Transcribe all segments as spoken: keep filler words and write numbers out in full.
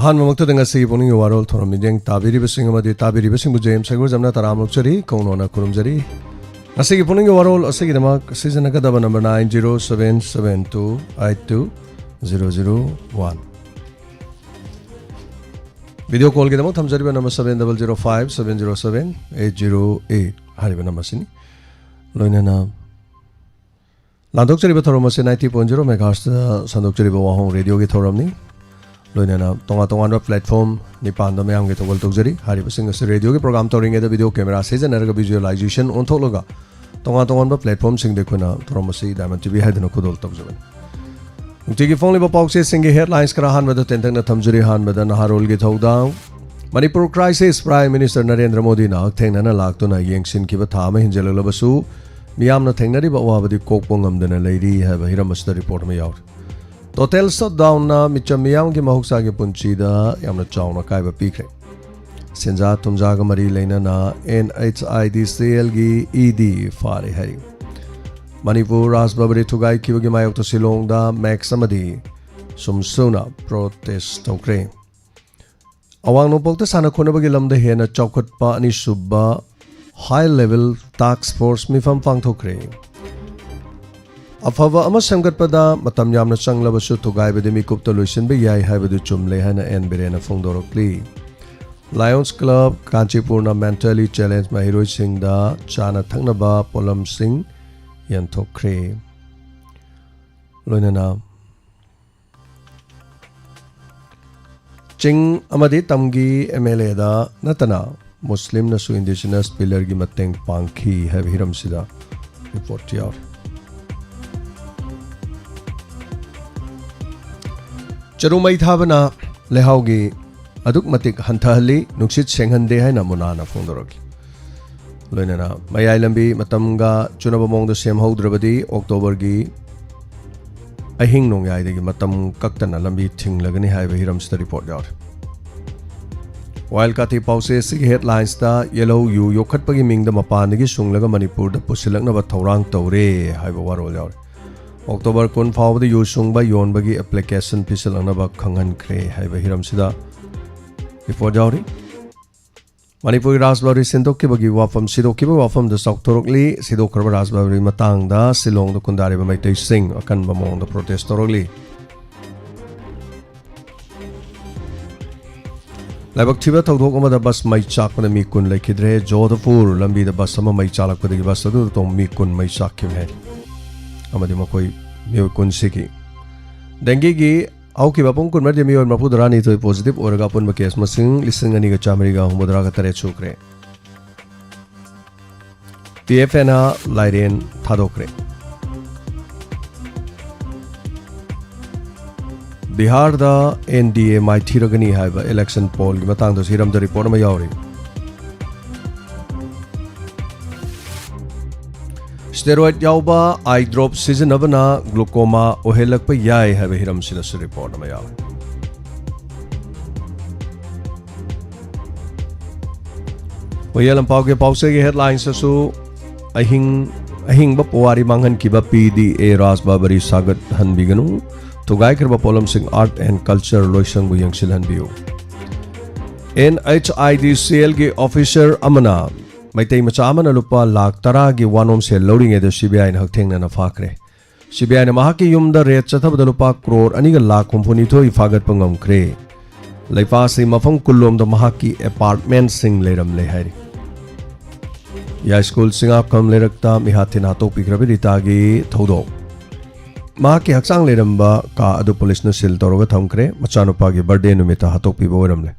ꯑꯍꯥꯟꯕꯃꯛꯇꯗ ꯉꯁꯤꯒꯤ ꯄꯨꯛꯅꯤꯡꯒꯤ ꯋꯥꯔꯣꯜ ꯊꯧꯔꯝ ꯃꯤꯠꯌꯦꯡ ꯇꯥꯕꯤꯔꯤꯕꯁꯤꯡ ꯑꯃꯗꯤ ꯇꯥꯕꯤꯔꯤꯕꯁꯤꯡꯕꯨ ꯖꯦꯝꯁ ꯁꯒꯣꯜꯖꯝꯅ ꯇꯔꯥꯝꯅ ꯑꯣꯛꯆꯔꯤ, ꯀꯧꯅꯣꯅ ꯈꯨꯔꯨꯝꯖꯔꯤ꯫ ꯉꯁꯤꯒꯤ ꯄꯨꯛꯅꯤꯡꯒꯤ ꯋꯥꯔꯣꯜ ꯑꯁꯤꯒꯤꯗꯃꯛ ꯁꯤꯖꯤꯟꯅꯒꯗꯕ number nine zero seven seven two eight two zero zero one꯫ Video ꯀꯣꯜꯒꯤꯗꯃꯛ ꯊꯝꯖꯔꯤꯕ number seven double zero five seven zero seven eight zero eight ꯍꯥꯏꯔꯤꯕ ꯅꯝꯕꯔꯁꯤꯅꯤ꯫ ꯂꯣꯏꯅꯅ ꯂꯥꯟꯊꯣꯛꯆꯔꯤꯕ ꯊꯧꯔꯝ ꯑꯁꯤ ninety point zero megahertzꯇ ꯁꯟꯗꯣꯛꯆꯔꯤꯕ ꯋꯥꯍꯣꯡ ꯔꯦꯗꯤꯑꯣꯒꯤ ꯊꯧꯔꯝꯅꯤ꯫ ꯂꯣꯏꯅꯅ ꯇꯣꯉꯥꯟ ꯇꯣꯉꯥꯟꯕ platform ꯅꯤꯄꯥꯟꯗ ꯃꯌꯥꯝꯒꯤ ꯊꯧꯒꯜ ꯇꯧꯖꯔꯤ꯫ ꯍꯥꯏꯔꯤꯕꯁꯤꯡ ꯑꯁꯤ ꯔꯦꯗꯤꯑꯣꯒꯤ program ꯇꯧꯔꯤꯉꯩꯗ ꯚꯤꯗꯤꯑꯣ ꯀꯦꯃꯦꯔꯥ ꯁꯤꯖꯤꯟꯅꯔꯒ visualization ꯑꯣꯟꯊꯣꯛꯂꯒ ꯇꯣꯉꯥꯟ ꯇꯣꯉꯥꯟꯕ platformꯁꯤꯡꯗ ꯑꯩꯈꯣꯏꯅ ꯊꯧꯔꯝ ꯑꯁꯤ Diamond TV ꯍꯥꯏꯗꯨꯅ ꯈꯨꯗꯣꯜ ꯇꯧꯖꯕꯅꯤ꯫ ꯅꯨꯡꯇꯤꯒꯤ ꯐꯣꯡꯂꯤꯕ ꯄꯥꯎꯆꯦꯁꯤꯡꯒꯤ headlines ꯈꯔ ꯑꯍꯥꯟꯕꯗ ꯇꯦꯟꯇꯛꯅ ꯊꯝꯖꯔꯤ꯫ ꯑꯍꯥꯟꯕꯗ ꯅꯍꯥꯔꯣꯜꯒꯤ ꯊꯧꯗꯥꯡ꯫ Manipur crisis, Prime Minister Narendra ꯃꯣꯗꯤꯅ ꯍꯛꯊꯦꯡꯅꯅ ꯂꯥꯛꯇꯨꯅ ꯌꯦꯡꯁꯤꯟꯈꯤꯕ ꯊꯥ ꯑꯃ ꯍꯦꯟꯖꯜꯂꯛꯂꯕꯁꯨ ꯃꯤꯌꯥꯝꯅ ꯊꯦꯡꯅꯔꯤꯕ ꯑꯋꯥꯕꯗꯤ ꯀꯣꯛꯄ ꯉꯝꯗꯅ ꯂꯩꯔꯤ ꯍꯥꯏꯕ ꯍꯤꯔꯝ ꯑꯁꯤꯗ report ꯑꯃ ꯌꯥꯎꯔꯤ꯫ Total shutdownꯅ ꯃꯤꯆꯝ ꯃꯤꯌꯥꯝꯒꯤ ꯃꯍꯧꯁꯥꯒꯤ ꯄꯨꯟꯁꯤꯗ ꯌꯥꯝꯅ ꯆꯥꯎꯅ ꯑꯀꯥꯏꯕ ꯄꯤꯈ꯭ꯔꯦ꯫ ꯁꯦꯟꯖꯥ ꯊꯨꯝꯖꯥꯒ ꯃꯔꯤ ꯂꯩꯅꯅ NHIDCLꯒꯤ ED ꯐꯥꯔꯦ ꯍꯥꯏꯔꯤ꯫ ꯃꯅꯤꯄꯨꯔ ꯔꯥꯖ ꯕꯕꯔꯤ ꯊꯨꯒꯥꯏꯈꯤꯕꯒꯤ ꯃꯥꯌꯣꯛꯇ ꯁꯤꯂꯣꯡꯗ ꯃꯦꯛꯁ ꯑꯃꯗꯤ ꯁꯨꯝꯁꯨꯅ protest ꯇꯧꯈ꯭ꯔꯦ꯫ ꯑꯋꯥꯡ ꯅꯣꯡꯄꯣꯛꯇ ꯁꯥꯟꯅ ꯈꯣꯠꯅꯕꯒꯤ ꯂꯝꯗ ꯍꯦꯟꯅ ꯆꯥꯎꯈꯠꯄ ꯑꯅꯤꯁꯨꯕ high level task force ꯃꯤꯐꯝ ꯄꯥꯡꯊꯣꯛꯈ꯭ꯔꯦ꯫ ꯑꯐꯕ ꯑꯃ ꯁꯦꯝꯒꯠꯄꯗ ꯃꯇꯝ ꯌꯥꯝꯅ ꯆꯪꯂꯕꯁꯨ ꯊꯨꯒꯥꯏꯕꯗꯤ ꯃꯤꯀꯨꯞꯇ ꯂꯣꯏꯁꯤꯟꯕ ꯌꯥꯏ ꯍꯥꯏꯕꯗꯨ ꯆꯨꯝꯂꯦ ꯍꯥꯏꯅ ꯑꯦꯟ ꯕꯤꯔꯦꯟꯅ ꯐꯣꯡꯗꯣꯔꯛꯂꯤ꯫ Lions Club ꯀꯥꯟꯆꯤꯄꯨꯔꯅ mentally challenge ꯃꯍꯩꯔꯣꯏꯁꯤꯡꯗ ꯆꯥꯅ ꯊꯛꯅꯕ ꯄꯣꯠꯂꯝꯁꯤꯡ ꯌꯦꯟꯊꯣꯛꯈ꯭ꯔꯦ꯫ ꯂꯣꯏꯅꯅ ꯆꯤꯡ ꯑꯃꯗꯤ ꯇꯝꯒꯤ MLAꯗ ꯅꯠꯇꯅ ꯃꯨꯁꯂꯤꯝꯅꯁꯨ indigenous pillarꯒꯤ ꯃꯇꯦꯡ ꯄꯥꯡꯈꯤ ꯍꯥꯏꯕ ꯍꯤꯔꯝꯁꯤꯗ report ꯌꯥꯎꯔꯤ꯫ ꯆꯔꯨ ꯃꯩ ꯊꯥꯕꯅ ꯂꯩꯍꯥꯎꯒꯤ ꯑꯗꯨꯛ ꯃꯇꯤꯛ ꯍꯟꯊꯍꯜꯂꯤ, ꯅꯨꯡꯁꯤꯠ ꯁꯦꯡꯍꯟꯗꯦ ꯍꯥꯏꯅ ꯃꯨꯅꯥꯅ ꯐꯣꯡꯗꯣꯔꯛꯈꯤ꯫ ꯂꯣꯏꯅꯅ ꯃꯌꯥꯏ ꯂꯝꯕꯤ ꯃꯇꯝꯒ ꯆꯨꯅꯕ ꯃꯑꯣꯡꯗ ꯁꯦꯝꯍꯧꯗ꯭ꯔꯕꯗꯤ ꯑꯣꯛꯇꯣꯕꯔꯒꯤ ꯑꯍꯤꯡ ꯅꯣꯡꯌꯥꯏꯗꯒꯤ ꯃꯇꯝ ꯀꯛꯇꯅ ꯂꯝꯕꯤ ꯊꯤꯡꯂꯒꯅꯤ ꯍꯥꯏꯕ ꯍꯤꯔꯝꯁꯤꯗ report ꯌꯥꯎꯔꯤ꯫ Wild ꯀꯥꯊꯤ ꯄꯥꯎꯆꯦ ꯑꯁꯤꯒꯤ headlinesꯇ ꯌꯦꯜꯍꯧ ꯌꯨ ꯌꯣꯛꯈꯠꯄꯒꯤ ꯃꯤꯡꯗ ꯃꯄꯥꯟꯗꯒꯤ ꯁꯨꯡꯂꯒ ꯃꯅꯤꯄꯨꯔꯗ ꯄꯨꯁꯤꯜꯂꯛꯅꯕ ꯊꯧꯔꯥꯡ ꯇꯧꯔꯦ ꯍꯥꯏꯕ ꯋꯥꯔꯣꯜ ꯌꯥꯎꯔꯤ꯫ ꯑꯣꯛꯇꯣꯕꯔ ꯀꯨꯟ ꯐꯥꯎꯕꯗ ꯌꯨ ꯁꯨꯡꯕ ꯌꯣꯟꯕꯒꯤ ꯑꯦꯄ꯭ꯂꯤꯀꯦꯁꯟ ꯄꯤꯁꯤꯜꯂꯛꯅꯕ ꯈꯪꯍꯟꯈ꯭ꯔꯦ ꯍꯥꯏꯕ ꯍꯤꯔꯝꯁꯤꯗ ꯔꯤꯄꯣꯔꯠ ꯌꯥꯎꯔꯤ꯫ ꯃꯅꯤꯄꯨꯔꯒꯤ ꯔꯥꯖꯕꯥꯔꯤ ꯁꯤꯟꯗꯣꯛꯈꯤꯕꯒꯤ ꯋꯥꯐꯝ, ꯁꯤꯗꯣꯛꯈꯤꯕ ꯋꯥꯐꯝꯗ ꯆꯥꯎꯊꯣꯔꯛꯂꯤ꯫ ꯁꯤꯗꯣꯛꯈ꯭ꯔꯕ ꯔꯥꯖꯕꯥꯔꯤ ꯃꯇꯥꯡꯗ ꯁꯤꯂꯣꯡꯗ ꯈꯨꯟꯗꯥꯔꯤꯕ ꯃꯩꯇꯩꯁꯤꯡ ꯑꯀꯟꯕ ꯃꯑꯣꯡꯗ ꯄ꯭ꯔꯣꯇꯦꯁ ꯇꯧꯔꯛꯂꯤ꯫ ꯂꯥꯏꯕꯛ ꯊꯤꯕ ꯊꯧꯗꯣꯛ ꯑꯃꯗ ꯕꯁ ꯃꯩ ꯆꯥꯛꯄꯗ ꯃꯤ ꯀꯨꯟ ꯂꯩꯈꯤꯗ꯭ꯔꯦ꯫ ꯖꯣꯙꯄꯨꯔ ꯂꯝꯕꯤꯗ ꯕꯁ ꯑꯃ ꯃꯩ ꯆꯥꯛꯂꯛꯄꯗꯒꯤ ꯕꯁ ꯑꯗꯨꯗ ꯇꯣꯡꯕ ꯃꯤ ꯀꯨꯟ ꯃꯩ ꯆꯥꯛꯈꯤꯕꯅꯤ ꯍꯥꯏꯔꯤ꯫ ꯑꯃꯗꯤ ꯃꯈꯣꯏ ꯃꯤꯑꯣꯏ ꯀꯨꯟ ꯁꯤꯈꯤ꯫ ꯗꯦꯡꯒꯤꯒꯤ ꯍꯧꯈꯤꯕ ꯄꯨꯡ ꯀꯨꯟꯃꯔꯤꯗ ꯃꯤꯑꯣꯏ ꯃꯔꯤꯐꯨ ꯇꯔꯥꯅꯤꯊꯣꯏ ꯄꯣꯖꯤꯇꯤꯚ ꯑꯣꯏꯔꯒ ꯑꯄꯨꯟꯕ ꯀꯦꯁ ꯃꯁꯤꯡ ꯂꯤꯁꯤꯡ ꯑꯅꯤꯒ ꯆꯥꯃꯔꯤꯒ ꯍꯨꯝꯐꯨꯇꯔꯥꯒ ꯇꯔꯦꯠ ꯁꯨꯈ꯭ꯔꯦ꯫ ꯇꯤ ꯑꯦꯐ ꯑꯦꯟꯅ ꯂꯥꯏꯔꯦꯟ ꯊꯥꯗꯣꯛꯈ꯭ꯔꯦ꯫ ꯕꯤꯍꯥꯔꯗ ꯑꯦꯟ ꯗꯤ ꯑꯦ ꯃꯥꯏꯊꯤꯔꯒꯅꯤ ꯍꯥꯏꯕ ꯏꯂꯦꯛꯁꯟ ꯄꯣꯜꯒꯤ ꯃꯇꯥꯡꯗꯁꯨ ꯍꯤꯔꯝꯗ ꯔꯤꯄꯣꯔꯠ ꯑꯃ ꯌꯥꯎꯔꯤ꯫ ꯁ꯭ꯇꯦꯔꯣꯏꯗ ꯌꯥꯎꯕ ꯑꯥꯏ ꯗ꯭ꯔꯣꯞ ꯁꯤꯖꯤꯟꯅꯕꯅ ꯒ꯭ꯂꯨꯀꯣꯃꯥ ꯑꯣꯏꯍꯜꯂꯛꯄ ꯌꯥꯏ ꯍꯥꯏꯕ ꯍꯤꯔꯝꯁꯤꯗꯁꯨ ꯔꯤꯄꯣꯔꯠ ꯑꯃ ꯌꯥꯎꯔꯤ꯫ ꯍꯨꯏꯌꯦꯟ ꯂꯝꯄꯥꯛꯀꯤ ꯄꯥꯎꯆꯦꯒꯤ ꯍꯦꯗꯂꯥꯏꯟꯁꯇꯁꯨ ꯑꯍꯤꯡ ꯑꯍꯤꯡꯕ ꯄꯨꯋꯥꯔꯤ ꯃꯥꯡꯍꯟꯈꯤꯕ ꯄꯤ ꯗꯤ ꯑꯦ ꯔꯥꯖꯕꯥꯕꯔꯤ ꯁꯥꯒꯠꯍꯟꯕꯤꯒꯅꯨ, ꯊꯨꯒꯥꯏꯈ꯭ꯔꯕ ꯄꯣꯠꯂꯝꯁꯤꯡ ꯑꯥꯔꯠ ꯑꯦꯟ ꯀꯜꯆꯔ ꯂꯣꯏꯁꯪꯕꯨ ꯌꯦꯡꯁꯤꯜꯍꯟꯕꯤꯌꯨ꯫ N H I D C ꯑꯦꯜꯒꯤ ꯑꯣꯐꯤꯁꯔ ꯑꯃꯅ ꯃꯩꯇꯩ ꯃꯆꯥ ꯑꯃꯅ ꯂꯨꯄꯥ ꯂꯥꯈ ꯇꯔꯥꯒꯤ ꯋꯥꯅꯣꯝ ꯁꯦꯜ ꯂꯧꯔꯤꯉꯩꯗ ꯁꯤ ꯕꯤ ꯑꯥꯏꯅ ꯍꯛꯊꯦꯡꯅꯅ ꯐꯥꯈ꯭ꯔꯦ꯫ ꯁꯤ ꯕꯤ ꯑꯥꯏꯅ ꯃꯍꯥꯛꯀꯤ ꯌꯨꯝꯗ ꯔꯦꯗ ꯆꯠꯊꯕꯗ ꯂꯨꯄꯥ ꯀ꯭ꯔꯣꯔ ꯑꯅꯤꯒ ꯂꯥꯈ ꯍꯨꯝꯐꯨꯅꯤꯊꯣꯏ ꯐꯥꯒꯠꯄ ꯉꯝꯈ꯭ꯔꯦ꯫ ꯂꯩꯄꯥꯁꯤ ꯃꯐꯝ ꯀꯨꯟꯂꯣꯝꯗ ꯃꯍꯥꯛꯀꯤ ꯑꯦꯄꯥꯔꯠꯃꯦꯟꯁꯤꯡ ꯂꯩꯔꯝꯂꯦ ꯍꯥꯏꯔꯤ꯫ ꯌꯥꯏꯁ꯭ꯀꯨꯜ ꯆꯤꯡꯉꯥꯞꯐꯝ ꯂꯩꯔꯛꯇ ꯃꯤꯍꯥꯠ ꯊꯤꯟ ꯍꯥꯠꯇꯣꯛꯄꯤꯈ꯭ꯔꯕ ꯔꯤꯇꯥꯒꯤ ꯊꯧꯗꯣꯛ꯫ ꯃꯍꯥꯛꯀꯤ ꯍꯛꯆꯥꯡ ꯂꯩꯔꯝꯕ ꯀꯥ ꯑꯗꯨ ꯄꯨꯂꯤꯁꯅ ꯁꯤꯜ ꯇꯧꯔꯒ ꯊꯝꯈ꯭ꯔꯦ꯫ ꯃꯆꯥꯅꯨꯄꯥꯒꯤ ꯕꯥꯔꯗꯦ ꯅꯨꯃꯤꯠꯇ ꯍꯥꯠꯇꯣꯛꯄꯤꯕ ꯑꯣꯏꯔꯝꯂꯦ꯫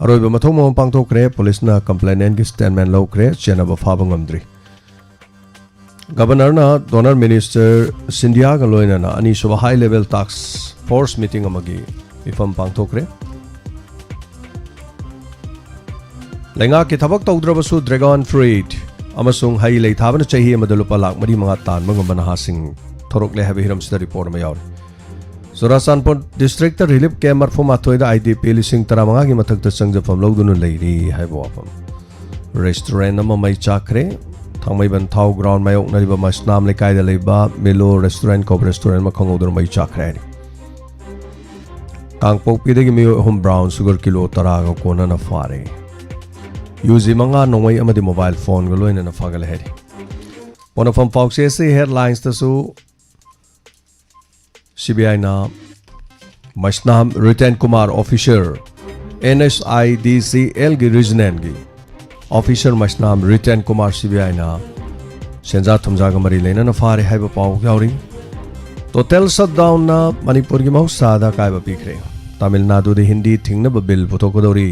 ꯑꯔꯣꯏꯕ ꯃꯊꯧ ꯃꯉꯝ ꯄꯥꯡꯊꯣꯛꯈ꯭ꯔꯦ꯫ ꯄꯨꯂꯤꯁꯅ ꯀꯝꯄ꯭ꯂꯦꯅꯦꯟꯒꯤ ꯁ꯭ꯇꯦꯠꯃꯦꯟ ꯂꯧꯈ꯭ꯔꯦ꯫ ꯆꯦꯟꯅꯕ ꯐꯥꯕ ꯉꯝꯗ꯭ꯔꯤ꯫ ꯒꯕꯔꯅꯔꯅ ꯗꯣꯅꯔ ꯃꯤꯅꯤꯁꯇꯔ ꯁꯤꯟꯙꯤꯌꯥꯒ ꯂꯣꯏꯅꯅ ꯑꯅꯤꯁꯨꯕ ꯍꯥꯏ ꯂꯦꯚꯦꯜ ꯇꯥꯛꯁ ꯐꯣꯔꯁ ꯃꯤꯇꯤꯡ ꯑꯃꯒꯤ ꯃꯤꯐꯝ ꯄꯥꯡꯊꯣꯛꯈ꯭ꯔꯦ꯫ ꯂꯩꯉꯥꯛꯀꯤ ꯊꯕꯛ ꯇꯧꯗ꯭ꯔꯕꯁꯨ ꯗ꯭ꯔꯦꯒꯣꯟ ꯐ꯭ꯔꯨꯏꯠ ꯑꯃꯁꯨꯡ ꯍꯩ ꯂꯩ ꯊꯥꯕꯅ ꯆꯍꯤ ꯑꯃꯗ ꯂꯨꯄꯥ ꯂꯥꯈ ꯃꯔꯤ ꯃꯉꯥ ꯇꯥꯟꯕ ꯉꯝꯕ ꯅꯍꯥꯁꯤꯡ ꯊꯣꯔꯛꯂꯦ ꯍꯥꯏꯕ ꯍꯤꯔꯝꯁꯤꯗ ꯔꯤꯄꯣꯔꯠ ꯑꯃ ꯌꯥꯎꯔꯤ꯫ ꯆꯨꯔꯥꯆꯥꯟꯄꯨꯔ ꯗꯤꯁꯇ꯭ꯔꯤꯛꯇ ꯔꯤꯂꯤꯐ ꯀꯦꯝꯞ ꯃꯔꯤꯐꯨꯃꯥꯊꯣꯏꯗ ꯑꯥꯏ ꯗꯤ ꯄꯤ ꯂꯤꯁꯤꯡ ꯇꯔꯥꯃꯉꯥꯒꯤ ꯃꯊꯛꯇ ꯆꯪꯖꯐꯝ ꯂꯧꯗꯨꯅ ꯂꯩꯔꯤ ꯍꯥꯏꯕ ꯋꯥꯐꯝ꯫ ꯔꯦꯁꯇꯨꯔꯦꯟ ꯑꯃ ꯃꯩ ꯆꯥꯛꯈ꯭ꯔꯦ꯫ ꯊꯥꯡꯃꯩꯕꯟ ꯊꯥꯎ ꯒ꯭ꯔꯥꯎꯟ ꯃꯥꯌꯣꯛꯅꯔꯤꯕ ꯃꯁꯅꯥꯝ ꯂꯩꯀꯥꯏꯗ ꯂꯩꯕ ꯃꯤꯂꯣ ꯔꯦꯁꯇꯨꯔꯦꯟ ꯀꯧꯕ ꯔꯦꯁꯇꯨꯔꯦꯟ ꯑꯃ ꯈꯪꯍꯧꯗꯅ ꯃꯩ ꯆꯥꯛꯈ꯭ꯔꯦ ꯍꯥꯏꯔꯤ꯫ ꯀꯥꯡꯄꯣꯛꯄꯤꯗꯒꯤ ꯃꯤꯑꯣꯏ ꯑꯍꯨꯝ ꯕ꯭ꯔꯥꯎꯟ ꯁꯨꯒꯔ ꯀꯤꯂꯣ ꯇꯔꯥꯒ ꯀꯣꯟꯅꯅ ꯐꯥꯔꯦ꯫ ꯌꯨ ꯖꯤ ꯃꯉꯥ, ꯅꯣꯡꯃꯩ ꯑꯃꯗꯤ ꯃꯣꯕꯥꯏꯜ ꯐꯣꯟꯒ ꯂꯣꯏꯅꯅ ꯐꯥꯒꯠꯂꯦ ꯍꯥꯏꯔꯤ꯫ ꯄꯣꯟꯅꯐꯝ ꯄꯥꯎꯆꯦ ꯑꯁꯤ ꯍꯦꯗꯂꯥꯏꯟꯁꯇꯁꯨ ꯁꯤ ꯕꯤ ꯑꯥꯏꯅ Meisnam Riten Kumar, officer, N S I D C ꯑꯦꯜꯒꯤ ꯔꯤꯖꯅꯦꯜꯒꯤ officer Meisnam Riten Kumar C B ꯑꯥꯏꯅ ꯁꯦꯟꯖꯥ ꯊꯨꯝꯖꯥꯒ ꯃꯔꯤ ꯂꯩꯅꯅ ꯐꯥꯔꯦ ꯍꯥꯏꯕ ꯄꯥꯎ ꯌꯥꯎꯔꯤ꯫ ꯇꯣꯇꯦꯜ ꯁꯠꯗꯥꯎꯟꯅ ꯃꯅꯤꯄꯨꯔꯒꯤ ꯃꯍꯧꯁꯥꯗ ꯑꯀꯥꯏꯕ ꯄꯤꯈ꯭ꯔꯦ꯫ ꯇꯥꯃꯤꯜ ꯅꯥꯗꯨꯗ ꯍꯤꯟꯗꯤ ꯊꯤꯡꯅꯕ ꯕꯤꯜ ꯄꯨꯊꯣꯛꯀꯗꯧꯔꯤ꯫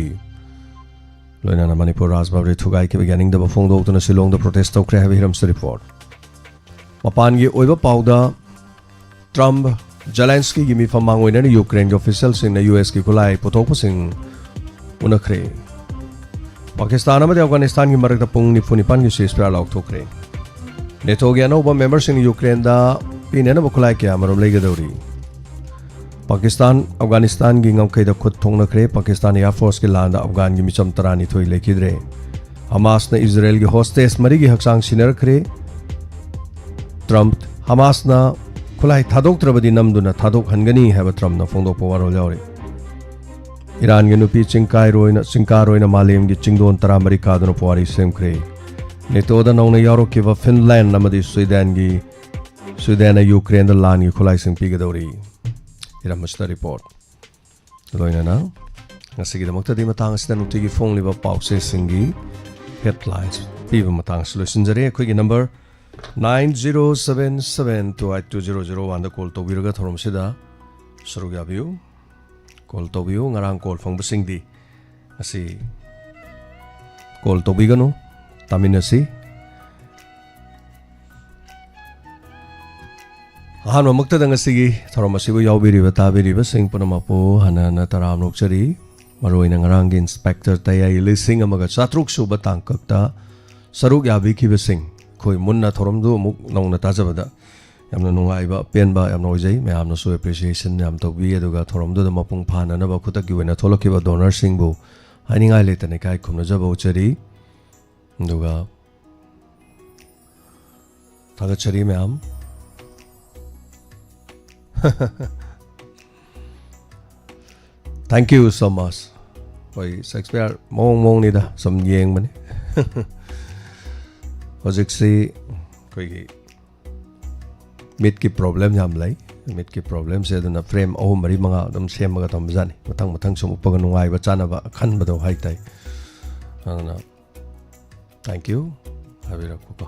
ꯂꯣꯏꯅꯅ ꯃꯅꯤꯄꯨꯔ ꯔꯥꯖ ꯚꯕꯟꯗ ꯊꯨꯒꯥꯏꯈꯤꯕꯒꯤ ꯌꯥꯅꯤꯡꯗꯕ ꯐꯣꯡꯗꯣꯛꯇꯨꯅ ꯁꯤꯂꯣꯡꯗ ꯄ꯭ꯔꯣꯇꯦꯁ ꯇꯧꯈ꯭ꯔꯦ ꯍꯥꯏꯕ ꯍꯤꯔꯝꯁ ꯔꯤꯄꯣꯔꯠ꯫ ꯃꯄꯥꯟꯒꯤ ꯑꯣꯏꯕ ꯄꯥꯎꯗ, ꯇ꯭ꯔꯝꯞ, ꯖꯦꯂꯦꯟꯁꯀꯤꯒꯤ ꯃꯤꯐꯝ ꯃꯥꯡꯑꯣꯏꯅꯅ ꯌꯨꯀ꯭ꯔꯦꯟꯒꯤ ꯑꯣꯐꯤꯁꯤꯌꯦꯜꯁꯤꯡꯅ ꯌꯨ ꯑꯦꯁꯀꯤ ꯈꯨꯠꯂꯥꯏ ꯄꯨꯊꯣꯛꯄꯁꯤꯡ ꯎꯅꯈ꯭ꯔꯦ꯫ ꯄꯥꯀꯤꯁꯇꯥꯟ ꯑꯃꯗꯤ ꯑꯐꯒꯥꯅꯤꯁꯇꯥꯟꯒꯤ ꯃꯔꯛꯇ ꯄꯨꯡ ꯅꯤꯐꯨ ꯅꯤꯄꯥꯟꯒꯤ ꯁꯤꯁꯐꯥꯌꯔ ꯂꯥꯎꯊꯣꯛꯈ꯭ꯔꯦ꯫ ꯅꯦꯇꯣꯒꯤ ꯑꯅꯧꯕ ꯃꯦꯝꯕꯔꯁꯤꯡꯅ ꯌꯨꯀ꯭ꯔꯦꯟꯗ ꯄꯤꯅꯅꯕ ꯈꯨꯠꯂꯥꯏ ꯀꯌꯥꯃꯔꯨꯝ ꯂꯩꯒꯗꯧꯔꯤ꯫ ꯄꯥꯀꯤꯁꯇꯥꯟ ꯑꯐꯒꯥꯅꯤꯁꯇꯥꯟꯒꯤ ꯉꯝꯈꯩꯗ ꯈꯨꯠ ꯊꯣꯛꯅꯈ꯭ꯔꯦ꯫ ꯄꯥꯀꯤꯁꯇꯥꯟ ꯑꯦꯌꯔ ꯐꯣꯔꯁꯀꯤ ꯂꯥꯟꯗ ꯑꯐꯒꯥꯟꯒꯤ ꯃꯤꯆꯝ ꯇꯔꯥꯅꯤꯊꯣꯏ ꯂꯩꯈꯤꯗ꯭ꯔꯦ꯫ ꯍꯃꯥꯁꯅ ꯏꯖꯔꯦꯜꯒꯤ ꯍꯣꯁꯇꯦꯖ ꯃꯔꯤꯒꯤ ꯍꯛꯆꯥꯡ ꯁꯤꯟꯅꯔꯛꯈ꯭ꯔꯦ꯫ ꯇ꯭ꯔꯝꯞ, ꯍꯃꯥꯁꯅ ꯈꯨꯠꯂꯥꯏ ꯊꯥꯗꯣꯛꯇ꯭ꯔꯕꯗꯤ ꯅꯝꯗꯨꯅ ꯊꯥꯗꯣꯛꯍꯟꯒꯅꯤ ꯍꯥꯏꯕ ꯇ꯭ꯔꯝꯞꯅ ꯐꯣꯡꯗꯣꯛꯄ ꯋꯥꯔꯣꯜ ꯌꯥꯎꯔꯤ꯫ ꯏꯔꯥꯟꯒꯤ ꯅꯨꯄꯤ ꯆꯤꯡꯀꯥꯏꯔꯣꯏꯅ, ꯆꯤꯡꯀꯥꯔꯣꯏꯅ ꯃꯥꯂꯦꯝꯒꯤ ꯆꯤꯡꯗꯣꯟ ꯇꯔꯥꯃꯔꯤ ꯀꯥꯗꯨꯅ ꯄꯨꯋꯥꯔꯤ ꯁꯦꯝꯈ꯭ꯔꯦ꯫ ꯅꯦꯇꯣꯗ ꯅꯧꯅ ꯌꯥꯎꯔꯛꯈꯤꯕ ꯐꯤꯟꯂꯦꯟ ꯑꯃꯗꯤ ꯁ꯭ꯋꯤꯗꯦꯟꯒꯤ, ꯁ꯭ꯋꯤꯗꯦꯟꯅ ꯌꯨꯀ꯭ꯔꯦꯟꯗ ꯂꯥꯟꯒꯤ ꯈꯨꯠꯂꯥꯏꯁꯤꯡ ꯄꯤꯒꯗꯧꯔꯤ꯫ ꯏꯔꯝ ꯑꯁꯤꯗ ꯔꯤꯄꯣꯔꯠ꯫ ꯂꯣꯏꯅꯅ ꯉꯁꯤꯒꯤꯗꯃꯛꯇꯗꯤ ꯃꯇꯥꯡ ꯑꯁꯤꯗ ꯅꯨꯡꯇꯤꯒꯤ ꯐꯣꯡꯂꯤꯕ ꯄꯥꯎꯆꯦꯁꯤꯡꯒꯤ ꯍꯦꯗꯂꯥꯏꯟꯁ ꯄꯤꯕ ꯃꯇꯥꯡ ꯑꯁꯤ ꯂꯣꯏꯁꯤꯟꯖꯔꯦ꯫ ꯑꯩꯈꯣꯏꯒꯤ number nine zero seven seven two eight two zero zero one ꯗ ꯀꯣꯜ ꯇꯧꯕꯤꯔꯒ ꯊꯧꯔꯝꯁꯤꯗ ꯁꯔꯨꯛ ꯌꯥꯕꯤꯌꯨ꯫ ꯀꯣꯜ ꯇꯧꯕꯤꯌꯨ꯫ ꯉꯔꯥꯡ ꯀꯣꯜ ꯐꯪꯕꯁꯤꯡꯗꯤ ꯉꯁꯤ ꯀꯣꯜ ꯇꯧꯕꯤꯒꯅꯨ꯫ ꯇꯥꯃꯤꯟꯅꯁꯤ꯫ ꯑꯍꯥꯟꯕꯃꯛꯇꯗ ꯉꯁꯤꯒꯤ ꯊꯧꯔꯝ ꯑꯁꯤꯕꯨ ꯌꯥꯎꯕꯤꯔꯤꯕ, ꯇꯥꯕꯤꯔꯤꯕꯁꯤꯡ ꯄꯨꯝꯅꯃꯛꯄꯨ ꯍꯟꯅ ꯍꯟꯅ ꯇꯔꯥꯝꯅ ꯑꯣꯛꯆꯔꯤ꯫ ꯃꯔꯨꯑꯣꯏꯅ ꯉꯔꯥꯡꯒꯤ ꯏꯟꯁꯄꯦꯛꯇꯔ ꯇꯌꯥꯏ ꯂꯤꯁꯤꯡ ꯑꯃꯒ ꯆꯥꯇ꯭ꯔꯨꯛ ꯁꯨꯕ ꯇꯥꯡꯀꯛꯇ ꯁꯔꯨꯛ ꯌꯥꯕꯤꯈꯤꯕꯁꯤꯡ, ꯑꯩꯈꯣꯏ ꯃꯨꯟꯅ ꯊꯧꯔꯝꯗꯨ ꯑꯃꯨꯛ ꯅꯧꯅ ꯇꯥꯖꯕꯗ ꯌꯥꯝꯅ ꯅꯨꯡꯉꯥꯏꯕ, ꯑꯄꯦꯟꯕ ꯌꯥꯝꯅ ꯑꯣꯏꯖꯩ꯫ ꯃꯌꯥꯝꯅꯁꯨ ꯑꯦꯄ꯭ꯔꯤꯁꯤꯌꯦꯁꯟ ꯌꯥꯝ ꯇꯧꯕꯤ꯫ ꯑꯗꯨꯒ ꯊꯧꯔꯝꯗꯨꯗ ꯃꯄꯨꯡ ꯐꯥꯅꯅꯕ ꯈꯨꯗꯛꯀꯤ ꯑꯣꯏꯅ ꯊꯣꯛꯂꯛꯈꯤꯕ ꯗꯣꯅꯔꯁꯤꯡꯕꯨ ꯍꯥꯏꯅꯤꯡꯉꯥꯏ ꯂꯩꯇꯅ ꯏꯀꯥꯏ ꯈꯨꯝꯅꯖꯕ ꯎꯠꯆꯔꯤ꯫ ꯑꯗꯨꯒ ꯊꯥꯒꯠꯆꯔꯤ ꯃꯌꯥꯝ꯫ Thank you so much. ꯑꯩꯈꯣꯏ ꯁꯦꯛꯁꯄꯤꯌꯔ ꯃꯑꯣꯡ ꯃꯑꯣꯡꯅꯤꯗ ꯁꯨꯝ ꯌꯦꯡꯕꯅꯤ꯫ ꯍꯧꯖꯤꯛꯁꯤ ꯑꯩꯈꯣꯏꯒꯤ ꯃꯤꯠꯀꯤ ꯄ꯭ꯔꯣꯕ꯭ꯂꯦꯝ ꯌꯥꯝ ꯂꯩ꯫ ꯃꯤꯠꯀꯤ ꯄ꯭ꯔꯣꯕ꯭ꯂꯦꯝꯁꯦ ꯑꯗꯨꯅ ꯐ꯭ꯔꯦꯝ ꯑꯍꯨꯝ, ꯃꯔꯤ, ꯃꯉꯥ ꯑꯗꯨꯝ ꯁꯦꯝꯃꯒ ꯊꯝꯕꯖꯥꯠꯅꯤ꯫ ꯃꯊꯪ ꯃꯊꯪ ꯁꯨꯝ ꯎꯞꯄꯒ ꯅꯨꯡꯉꯥꯏꯕ ꯆꯥꯅꯕ ꯑꯈꯟꯕꯗꯣ ꯍꯥꯏꯇꯥꯏ꯫ ꯑꯗꯨꯅ thank you ꯍꯥꯏꯕꯤꯔꯛꯄꯀꯣ꯫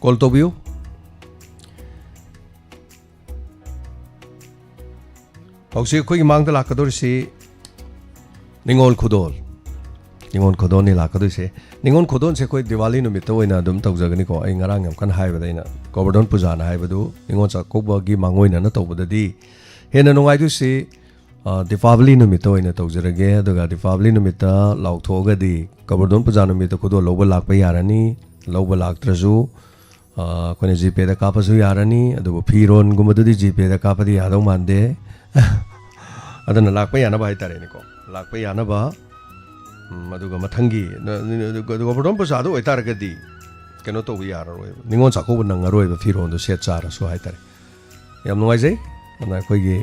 ꯀꯣꯜ ꯇꯧꯕꯤꯌꯨ꯫ ꯍꯧꯖꯤꯛ ꯑꯩꯈꯣꯏꯒꯤ ꯃꯥꯡꯗ ꯂꯥꯛꯀꯗꯧꯔꯤꯁꯤ ꯅꯤꯉꯣꯜ ꯈꯨꯗꯣꯜ꯫ ꯅꯤꯉꯣꯜ ꯈꯨꯗꯣꯜꯅꯤ ꯂꯥꯛꯀꯗꯣꯏꯁꯦ꯫ ꯅꯤꯉꯣꯜ ꯈꯨꯗꯣꯜꯁꯦ ꯑꯩꯈꯣꯏ ꯗꯤꯋꯥꯂꯤ ꯅꯨꯃꯤꯠꯇ ꯑꯣꯏꯅ ꯑꯗꯨꯝ ꯇꯧꯖꯒꯅꯤꯀꯣ꯫ ꯑꯩ ꯉꯔꯥꯡ ꯌꯥꯝ ꯀꯟꯅ ꯍꯥꯏꯕꯗ ꯑꯩꯅ ꯒꯣꯕꯔꯙꯟ ꯄꯨꯖꯥꯅ ꯍꯥꯏꯕꯗꯨ ꯅꯤꯉꯣꯜ ꯆꯥꯛꯀꯧꯕꯒꯤ ꯃꯥꯡꯑꯣꯏꯅꯅ ꯇꯧꯕꯗꯗꯤ ꯍꯦꯟꯅ ꯅꯨꯡꯉꯥꯏꯗꯣꯏꯁꯤ, ꯑ, ꯗꯤꯄꯥꯕꯂꯤ ꯅꯨꯃꯤꯠꯇ ꯑꯣꯏꯅ ꯇꯧꯖꯔꯒꯦ꯫ ꯑꯗꯨꯒ ꯗꯤꯄꯥꯕꯂꯤ ꯅꯨꯃꯤꯠꯇ ꯂꯥꯎꯊꯣꯛꯑꯒꯗꯤ ꯒꯣꯕꯔꯙꯟ ꯄꯨꯖꯥ ꯅꯨꯃꯤꯠꯇ ꯈꯨꯗꯣꯜ ꯂꯧꯕ ꯂꯥꯛꯄ ꯌꯥꯔꯅꯤ꯫ ꯂꯧꯕ ꯂꯥꯛꯇ꯭ꯔꯁꯨ ꯑ, ꯑꯩꯈꯣꯏꯅ ꯖꯤꯄꯦꯗ ꯀꯥꯞꯄꯁꯨ ꯌꯥꯔꯅꯤ, ꯑꯗꯨꯕꯨ ꯐꯤꯔꯣꯟꯒꯨꯝꯕꯗꯨꯗꯤ ꯖꯤꯄꯦꯗ ꯀꯥꯞꯄꯗꯤ ꯌꯥꯗꯧ ꯃꯥꯟꯗꯦ꯫ ꯑꯗꯨꯅ ꯂꯥꯛꯄ ꯌꯥꯅꯕ ꯍꯥꯏꯇꯥꯔꯦꯅꯦꯀꯣ, ꯂꯥꯛꯄ ꯌꯥꯅꯕ꯫ ꯎꯝ, ꯑꯗꯨꯒ ꯃꯊꯪꯒꯤ ꯅ-, ꯅ-, ꯅ-, ꯒꯣꯕꯔꯙꯟ ꯄꯨꯖꯥꯗ ꯑꯣꯏꯇꯥꯔꯒꯗꯤ ꯀꯩꯅꯣ ꯇꯧꯕ ꯌꯥꯔꯔꯣꯏꯕ, ꯅꯤꯉꯣꯜ ꯆꯥꯛꯀꯧꯕ ꯅꯪꯉꯔꯣꯏꯕ, ꯐꯤꯔꯣꯟꯗꯣ ꯁꯦꯠ ꯆꯥꯔꯁꯨ ꯍꯥꯏꯇꯥꯔꯦ꯫ ꯌꯥꯝ ꯅꯨꯡꯉꯥꯏꯖꯩ꯫ ꯑꯗꯨꯅ ꯑꯩꯈꯣꯏꯒꯤ